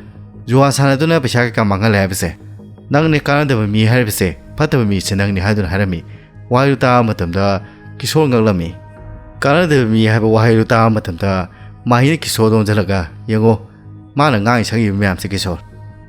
ꯖꯨꯋꯥ ꯁꯥꯟꯅꯗꯨꯅ ꯄꯩꯁꯥ ꯀꯩꯀꯥ ꯃꯥꯡꯍꯜꯂꯦ ꯍꯥꯏꯕꯁꯦ? ꯅꯪꯅꯦ ꯀꯥꯟꯅꯗꯕ ꯃꯤ ꯍꯥꯏꯔꯤꯕꯁꯦ, ꯐꯠꯇꯕ ꯃꯤꯁꯦ ꯅꯪꯅꯤ" ꯍꯥꯏꯗꯨꯅ ꯍꯥꯏꯔꯝꯃꯤ꯫ ꯋꯥꯍꯩꯗꯨ ꯇꯥꯕ ꯃꯇꯝꯗ ꯀꯤꯁꯣꯔ ꯉꯛꯂꯝꯃꯤ꯫ ꯀꯥꯟꯅꯗꯕ ꯃꯤ ꯍꯥꯏꯕ ꯋꯥꯍꯩꯗꯨ ꯇꯥꯕ ꯃꯇꯝꯗ ꯃꯍꯤꯅ ꯀꯤꯁꯣꯔꯗ ꯑꯣꯟꯁꯤꯜꯂꯒ, "ꯌꯦꯡꯉꯣ, ꯃꯥꯅ ꯉꯥꯡꯉꯤ ꯁꯛꯏꯕ ꯃꯌꯥꯝꯁꯦ ꯀꯤꯁꯣꯔ,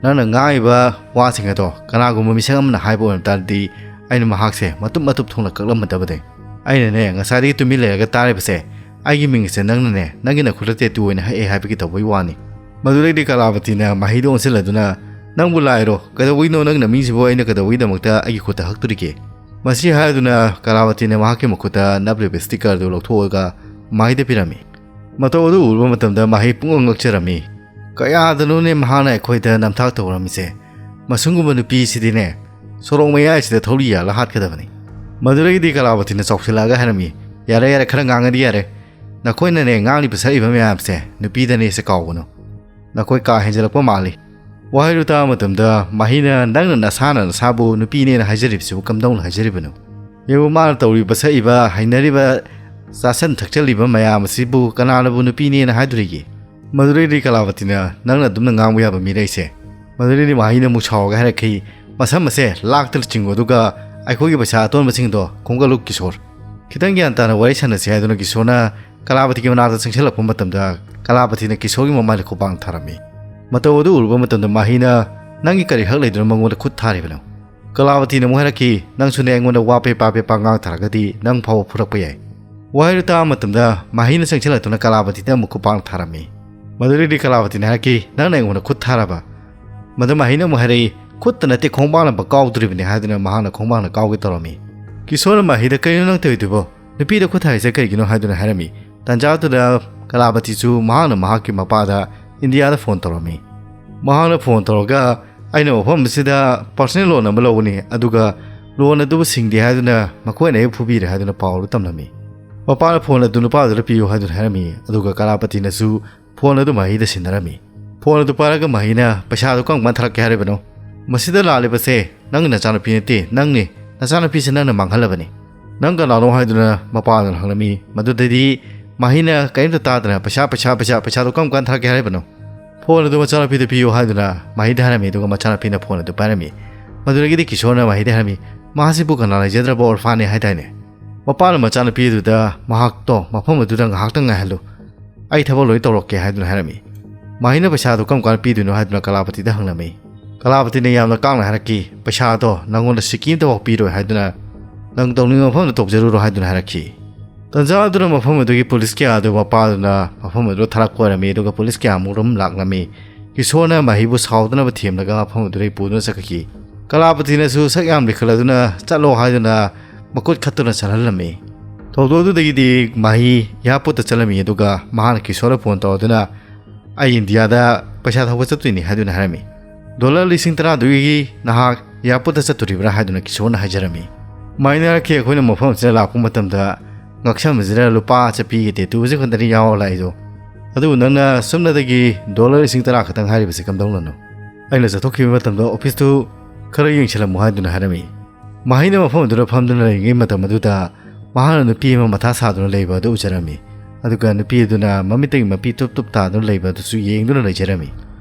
ꯅꯪꯅ ꯉꯥꯡꯉꯤꯕ ꯋꯥꯁꯤꯡ ꯑꯗꯣ ꯀꯅꯥꯒꯨꯝꯕ ꯃꯤꯁꯛ ꯑꯃꯅ ꯍꯥꯏꯕ ꯑꯣꯏꯔꯝ ꯇꯥꯔꯗꯤ ꯑꯩꯅ ꯃꯍꯥꯛꯁꯦ ꯃꯇꯨꯞ ꯃꯇꯨꯞ ꯊꯣꯛꯅ ꯀꯛꯂꯝꯃꯗꯕꯅꯦ꯫ ꯑꯩꯅꯅꯦ ꯉꯁꯥꯏꯗꯒꯤ ꯇꯨꯃꯤꯟ ꯂꯩꯔꯒ ꯇꯥꯔꯤꯕꯁꯦ, ꯑꯩꯒꯤ ꯃꯤꯡꯁꯦ ꯅꯪꯅꯅꯦ ꯅꯪꯒꯤ ꯅꯈꯨꯠꯇ ꯇꯦꯇꯨ ꯑꯣꯏꯅ ꯍꯛꯑꯦ ꯍꯥꯏꯕꯒꯤ ꯇꯧꯕꯩ ꯋꯥꯅꯤ"꯫ ꯃꯗꯨꯗꯩꯗꯤ ꯀꯂꯥꯕꯇꯤꯅ ꯃꯍꯤꯗ ꯑꯣꯟꯁꯤꯜꯂꯗꯨꯅ, "ꯅꯪꯕꯨ ꯂꯥꯏꯔꯣ? ꯀꯩꯗꯧꯕꯩꯅꯣ ꯅꯪꯅ ꯃꯤꯁꯤꯕꯨ ꯑꯩꯅ ꯀꯩꯗꯧꯕꯒꯤꯗꯃꯛꯇ ꯑꯩꯒꯤ ꯈꯨꯠꯇ ꯍꯛꯇꯣꯔꯤꯒꯦ?" ꯃꯁꯤ ꯍꯥꯏꯗꯨꯅ ꯀꯂꯥꯕꯇꯤꯅ ꯃꯍꯥꯛꯀꯤ ꯃꯈꯨꯠꯇ ꯅꯞꯂꯤꯕ sticker ꯑꯗꯨ ꯂꯧꯊꯣꯛꯑꯒ ꯃꯍꯤꯗ ꯄꯤꯔꯝꯃꯤ꯫ ꯃꯇꯧ ꯑꯗꯨ ꯎꯔꯨꯕ ꯃꯇꯝꯗ ꯃꯍꯤ ꯄꯨꯡꯉꯛ ꯉꯛꯆꯔꯝꯃꯤ꯫ ꯀꯌꯥꯗꯅꯣꯅꯦ ꯃꯍꯥꯛꯅ ꯑꯩꯈꯣꯏꯗ ꯅꯝꯊꯥꯛ ꯇꯧꯔꯝꯃꯤꯁꯦ? ꯃꯁꯨꯝꯒꯨꯝꯕ ꯅꯨꯄꯤꯁꯤꯗꯤꯅꯦ ꯁꯣꯔꯣꯛ ꯃꯌꯥꯏꯁꯤꯗ ꯊꯧꯔꯤ ꯌꯥꯜꯂ ꯍꯥꯠꯀꯗꯕꯅꯤ꯫ ꯃꯗꯨꯗꯒꯤꯗꯤ ꯀꯂꯥꯕꯇꯤꯅ ꯆꯥꯎꯁꯤꯜꯂꯛꯑꯒ ꯍꯥꯏꯔꯝꯃꯤ, "ꯌꯥꯔꯦ, ꯌꯥꯔꯦ, ꯈꯔ ꯉꯥꯡꯉꯗꯤ ꯌꯥꯔꯦ꯫ ꯅꯈꯣꯏꯅꯅꯦ ꯉꯥꯡꯂꯤꯕ ꯁꯛꯏꯕ ꯃꯌꯥꯝꯁꯦ ꯅꯨꯄꯤꯗꯅꯦꯁꯦ ꯀꯥꯎꯒꯅꯨ꯫ ꯅꯈꯣꯏ ꯀꯥ ꯍꯦꯟꯖꯜꯂꯛꯄ ꯃꯥꯜꯂꯤ"꯫ ꯋꯥꯍꯩꯗꯨ ꯇꯥꯕ ꯃꯇꯝꯗ ꯃꯍꯤꯅ, "ꯅꯪꯅ ꯅꯁꯥꯅ ꯅꯁꯥꯕꯨ ꯅꯨꯄꯤꯅꯦꯅ ꯍꯥꯏꯖꯔꯤꯕꯁꯤꯕꯨ ꯀꯝꯗꯧꯅ ꯍꯥꯏꯖꯔꯤꯕꯅꯣ? ꯌꯦꯡꯉꯨ, ꯃꯥꯅ ꯇꯧꯔꯤꯕ, ꯁꯛꯏꯕ, ꯍꯩꯅꯔꯤꯕ, ꯆꯥꯁꯟ ꯊꯛꯆꯜꯂꯤꯕ ꯃꯌꯥꯝ ꯑꯁꯤꯕꯨ ꯀꯅꯥꯅꯕꯨ ꯅꯨꯄꯤꯅꯦꯅ ꯍꯥꯏꯗꯣꯔꯤꯒꯦ?" ꯃꯗꯨꯗꯩꯗꯤ ꯀꯂꯥꯕꯇꯤꯅ, "ꯅꯪꯅ ꯑꯗꯨꯝꯅ ꯉꯥꯡꯕ ꯌꯥꯕ ꯃꯤꯔꯩꯁꯦ?" ꯃꯗꯨꯗꯩꯗꯤ ꯃꯍꯤꯅ ꯑꯃꯨꯛ ꯁꯥꯎꯔꯒ ꯍꯥꯏꯔꯛꯈꯤ, "ꯃꯁꯝ ꯑꯁꯦ ꯂꯥꯛꯇ ꯆꯤꯡꯉꯨ, ꯑꯗꯨꯒ ꯑꯩꯈꯣꯏꯒꯤ ꯄꯩꯁꯥ ꯑꯇꯣꯟꯕꯁꯤꯡꯗꯣ ꯈꯣꯝꯒꯠꯂꯨ ꯀꯤꯁꯣꯔ꯫ ꯈꯤꯇꯪ ꯒ꯭ꯌꯥꯟ ꯇꯥꯅ ꯋꯥꯔꯤ ꯁꯥꯟꯅꯁꯤ ꯍꯥꯏꯗꯨꯅ ꯀꯤꯁꯣꯔꯅ ꯀꯂꯥꯄꯇꯤꯒꯤ ꯃꯅꯥꯛꯇ ꯆꯪꯁꯤꯜꯂꯛꯄ ꯃꯇꯝꯗ ꯀꯂꯥꯄꯇꯤꯅ ꯀꯤꯁꯣꯔꯒꯤ ꯃꯃꯥꯏꯗ ꯈꯨꯄꯥꯛꯅ ꯊꯥꯔꯝꯃꯤ꯫ ꯃꯇꯧ ꯑꯗꯨ ꯎꯔꯨꯕ ꯃꯇꯝꯗ ꯃꯍꯤꯅ ꯅꯪꯒꯤ ꯀꯔꯤ ꯍꯛ ꯂꯩꯗꯨꯅ ꯃꯉꯣꯟꯗ ꯈꯨꯠ ꯊꯥꯔꯤꯕꯅꯣ? ꯀꯂꯥꯄꯇꯤꯅ ꯑꯃꯨꯛ ꯍꯥꯏꯔꯛꯈꯤ, ꯅꯪꯁꯨꯅꯦ ꯑꯩꯉꯣꯟꯗ ꯋꯥ ꯄꯦꯄꯥ ꯄꯦꯄꯥ ꯉꯥꯡ ꯊꯥꯔꯒꯗꯤ ꯅꯪ ꯐꯥꯎꯕ ꯐꯨꯔꯛꯄ ꯌꯥꯏ꯫ ꯋꯥꯍꯩꯗꯨ ꯇꯥꯕ ꯃꯇꯝꯗ ꯃꯍꯤꯅ ꯆꯪꯁꯤꯜꯂꯛꯇꯨꯅ ꯀꯂꯥꯄꯇꯤꯗ ꯑꯃꯨꯛ ꯈꯨꯄꯥꯛꯅ ꯊꯥꯔꯝꯃꯤ꯫ ꯃꯗꯨꯗꯒꯤꯗꯤ ꯀꯂꯥꯄꯇꯤꯅ ꯍꯥꯏꯔꯛꯈꯤ, ꯅꯪꯅ ꯑꯩꯉꯣꯟꯗ ꯈꯨꯠ ꯊꯥꯔꯕ? ꯃꯗꯨ ꯃꯍꯤꯅ ꯑꯃꯨꯛ ꯍꯥꯏꯔꯛꯏ, ꯈꯨꯠꯇ ꯅꯠꯇꯦ ꯈꯣꯡꯕꯥꯛꯅ ꯀꯥꯎꯗꯣꯔꯤꯕꯅꯤ ꯍꯥꯏꯗꯨꯅ ꯃꯍꯥꯛꯅ ꯈꯣꯡꯕꯥꯛꯅ ꯀꯥꯎꯒꯦ ꯇꯧꯔꯝꯃꯤ꯫ ꯀꯤꯁꯣꯔꯅ ꯃꯍꯤꯗ ꯀꯔꯤꯅꯣ ꯅꯪ ꯇꯧꯔꯤꯗꯨꯕꯣ? ꯅꯨꯄꯤꯗ ꯈꯨꯠ ꯊꯥꯔꯤꯁꯦ ꯀꯔꯤꯒꯤꯅꯣ ꯍꯥꯏꯗꯨꯅ ꯍꯥꯏꯔꯝꯃꯤ꯫ ꯇꯥꯟꯖꯥꯗꯨꯗ ꯀꯂꯥꯄꯇꯤꯁꯨ ꯃꯍꯥꯛꯅ ꯃꯍꯥꯛꯀꯤ ꯃꯄꯥꯗ ꯏꯟꯗꯤꯌꯥꯗ ꯐꯣꯟ ꯇꯧꯔꯝꯃꯤ꯫ ꯃꯍꯥꯛꯅ ꯐꯣꯟ ꯇꯧꯔꯒ ꯑꯩꯅ ꯃꯐꯝ ꯑꯁꯤꯗ ꯄꯔꯁꯅꯦꯜ ꯂꯣꯟ ꯑꯃ ꯂꯧꯕꯅꯤ, ꯑꯗꯨꯒ ꯂꯣꯟ ꯑꯗꯨꯕꯨ ꯁꯤꯡꯗꯦ ꯍꯥꯏꯗꯨꯅ ꯃꯈꯣꯏꯅ ꯑꯩꯕꯨ ꯐꯨꯕꯤꯔꯦ ꯍꯥꯏꯗꯨꯅ ꯄꯥꯎ ꯑꯗꯨ ꯇꯝꯂꯝꯃꯤ꯫ ꯃꯄꯥꯅ ꯐꯣꯟ ꯑꯗꯨ ꯅꯨꯄꯥꯗꯨꯗ ꯄꯤꯌꯨ ꯍꯥꯏꯗꯨꯅ ꯍꯥꯏꯔꯝꯃꯤ, ꯑꯗꯨꯒ ꯀꯂꯥꯄꯇꯤꯅꯁꯨ ꯐꯣꯟ ꯑꯗꯨ ꯃꯍꯤꯗ ꯁꯤꯟꯅꯔꯝꯃꯤ꯫ ꯐꯣꯟ ꯑꯗꯨ ꯄꯥꯏꯔꯒ ꯃꯍꯤꯅ ꯄꯩꯁꯥꯗꯨ ꯀꯔꯝ ꯀꯥꯟ ꯊꯥꯔꯛꯀꯦ ꯍꯥꯏꯔꯤꯕꯅꯣ? ꯃꯁꯤꯗ ꯂꯥꯜꯂꯤꯕꯁꯦ ꯅꯪꯒꯤ ꯅꯆꯥꯅꯨꯄꯤ ꯅꯠꯇꯦ, ꯅꯪꯅꯤ꯫ ꯅꯆꯥꯅꯨꯄꯤꯁꯦ ꯅꯪꯅ ꯃꯥꯡꯍꯜꯂꯕꯅꯤ꯫ ꯅꯪ ꯀꯅꯥꯅꯣ ꯍꯥꯏꯗꯨꯅ ꯃꯄꯥꯗꯨꯅ ꯍꯪꯂꯝꯃꯤ꯫ ꯃꯗꯨꯗꯗꯤ ꯃꯍꯤꯅ ꯀꯔꯤꯝꯇ ꯇꯥꯗꯅ ꯄꯩꯁꯥ, ꯄꯩꯁꯥ, ꯄꯩꯁꯥ, ꯄꯩꯁꯥꯗꯣ ꯀꯔꯝ ꯀꯥꯟ ꯊꯥꯔꯛꯀꯦ ꯍꯥꯏꯔꯤꯕꯅꯣ? ꯐꯣꯟ ꯑꯗꯨ ꯃꯆꯥꯅꯨꯄꯤꯗ ꯄꯤꯌꯨ ꯍꯥꯏꯗꯨꯅ ꯃꯍꯤꯗ ꯍꯥꯏꯔꯝꯃꯤ, ꯑꯗꯨꯒ ꯃꯆꯥꯅꯨꯄꯤꯅ ꯐꯣꯟ ꯑꯗꯨ ꯄꯥꯏꯔꯝꯃꯤ꯫ ꯃꯗꯨꯗꯒꯤꯗꯤ ꯀꯤꯁꯣꯔꯅ ꯃꯍꯤꯗ ꯍꯥꯏꯔꯝꯃꯤ, ꯃꯥꯁꯤꯕꯨ ꯀꯅꯥ ꯂꯩꯖꯗ꯭ꯔꯕ ꯑꯣꯔꯐꯥꯟꯅꯦ ꯍꯥꯏꯗꯥꯏꯅꯦ? ꯃꯄꯥꯅ ꯃꯆꯥꯅꯨꯄꯤ ꯑꯗꯨꯗ ꯃꯍꯥꯛꯇꯣ ꯃꯐꯝ ꯑꯗꯨꯗ ꯉꯥꯏꯍꯥꯛꯇꯪ ꯉꯥꯏꯍꯜꯂꯨ, ꯑꯩ ꯊꯕꯛ ꯂꯣꯏ ꯇꯧꯔꯛꯀꯦ ꯍꯥꯏꯗꯨꯅ ꯍꯥꯏꯔꯝꯃꯤ꯫ ꯃꯍꯤꯅ ꯄꯩꯁꯥꯗꯨ ꯀꯔꯝ ꯀꯥꯟꯗ ꯄꯤꯗꯣꯏꯅꯣ ꯍꯥꯏꯗꯨꯅ ꯀꯂꯥꯄꯇꯤꯗ ꯍꯪꯂꯝꯃꯤ꯫ ꯀꯂꯥꯄꯇꯤꯅ ꯌꯥꯝꯅ ꯀꯥꯡꯅ ꯍꯥꯏꯔꯛꯈꯤ, ꯄꯩꯁꯥꯗꯣ ꯅꯪꯉꯣꯟꯗ ꯁꯤꯀꯤ ꯑꯃꯇ ꯐꯥꯎ ꯄꯤꯔꯣꯏ ꯍꯥꯏꯗꯨꯅ, ꯅꯪ ꯇꯧꯅꯤꯡꯕ ꯃꯐꯝꯗ ꯇꯧꯖꯔꯨꯔꯣ ꯍꯥꯏꯗꯨꯅ ꯍꯥꯏꯔꯛꯈꯤ꯫ ꯇꯟꯖꯥ ꯑꯗꯨꯅ ꯃꯐꯝ ꯑꯗꯨꯒꯤ ꯄꯨꯂꯤꯁ ꯀꯌꯥ ꯑꯗꯨ ꯃꯄꯥꯗꯨꯅ ꯃꯐꯝ ꯑꯗꯨꯗ ꯊꯥꯔꯛꯄ ꯑꯣꯏꯔꯝꯃꯤ, ꯑꯗꯨꯒ ꯄꯨꯂꯤꯁ ꯀꯌꯥ ꯑꯃꯨꯛ ꯑꯗꯨꯝ ꯂꯥꯛꯂꯝꯃꯤ꯫ ꯀꯤꯁꯣꯔꯅ ꯃꯍꯤꯕꯨ ꯁꯥꯎꯗꯅꯕ ꯊꯦꯝꯂꯒ ꯃꯐꯝ ꯑꯗꯨꯗꯒꯤ ꯄꯨꯗꯨꯅ ꯆꯠꯈꯤ꯫ ꯀꯂꯥꯄꯇꯤꯅꯁꯨ ꯁꯛ ꯌꯥꯝ ꯂꯤꯈꯠꯂꯗꯨꯅ ꯆꯠꯂꯣ ꯍꯥꯏꯗꯨꯅ ꯃꯈꯨꯠ ꯈꯠꯇꯨꯅ ꯆꯠꯍꯜꯂꯝꯃꯤ꯫ ꯊꯧꯗꯣꯛ ꯑꯗꯨꯗꯒꯤꯗꯤ ꯃꯍꯤ ꯏꯌꯥꯔꯄꯣꯔꯠꯇ ꯆꯠꯂꯝꯃꯤ, ꯑꯗꯨꯒ ꯃꯍꯥꯛꯅ ꯀꯤꯁꯣꯔꯗ ꯐꯣꯟ ꯇꯧꯔꯗꯨꯅ, "ꯑꯩ ꯏꯟꯗꯤꯌꯥꯗ ꯄꯩꯁꯥ ꯊꯧꯕ ꯆꯠꯇꯣꯏꯅꯤ" ꯍꯥꯏꯗꯨꯅ ꯍꯥꯏꯔꯝꯃꯤ꯫ "ꯗꯣꯂꯔ ꯂꯤꯁꯤꯡ ꯇꯔꯥꯗꯨꯒꯤ ꯅꯍꯥꯛ ꯏꯌꯥꯔꯄꯣꯔꯠꯇ ꯆꯠꯇꯣꯔꯤꯕ꯭ꯔꯥ?" ꯍꯥꯏꯗꯨꯅ ꯀꯤꯁꯣꯔꯅ ꯍꯥꯏꯖꯔꯝꯃꯤ꯫ ꯃꯍꯤꯅ ꯍꯥꯏꯔꯛꯈꯤ, "ꯑꯩꯈꯣꯏꯅ ꯃꯐꯝ ꯑꯁꯤꯗ ꯂꯥꯛꯄ ꯃꯇꯝꯗ ꯉꯛꯁꯝ ꯑꯁꯤꯗ ꯂꯨꯄꯥ ꯆꯠꯄꯤꯒꯤ ꯇꯦꯇꯨ ꯑꯁꯤ ꯈꯛꯇꯅꯤ ꯌꯥꯎꯔ ꯂꯥꯛꯏꯗꯣ꯫ ꯑꯗꯨꯕꯨ ꯅꯪꯅ ꯁꯨꯞꯅꯗꯒꯤ ꯗꯣꯂꯔ ꯂꯤꯁꯤꯡ ꯇꯔꯥ ꯈꯛꯇꯪ ꯍꯥꯏꯔꯤꯕꯁꯤ ꯀꯝꯗꯧꯅꯅꯣ?" ꯑꯩꯅ ꯆꯠꯊꯣꯛꯈꯤꯕ ꯃꯇꯝꯗ ꯑꯣꯐꯤꯁꯇꯨ ꯈꯔ ꯌꯦꯡꯁꯤꯜꯂꯝꯃꯨ ꯍꯥꯏꯗꯨꯅ ꯍꯥꯏꯔꯝꯃꯤ꯫ ꯃꯍꯩꯅ ꯃꯐꯝ ꯑꯗꯨꯗ ꯐꯝꯗꯨꯅ ꯂꯩꯔꯤꯉꯩ ꯃꯇꯝ ꯑꯗꯨꯗ ꯃꯍꯥꯛꯅ ꯅꯨꯄꯤ ꯑꯃ ꯃꯊꯥ ꯁꯥꯗꯨꯅ ꯂꯩꯕ ꯑꯗꯨ ꯎꯖꯔꯝꯃꯤ꯫ ꯑꯗꯨꯒ ꯅꯨꯄꯤ ꯑꯗꯨꯅ ꯃꯃꯤꯠꯇꯒꯤ ꯃꯄꯤ ꯇꯨꯞ ꯇꯨꯞ ꯇꯥꯗꯨꯅ ꯂꯩꯕ ꯑꯗꯨꯁꯨ ꯌꯦꯡꯗꯨꯅ ꯂꯩꯖꯔꯝꯃꯤ꯫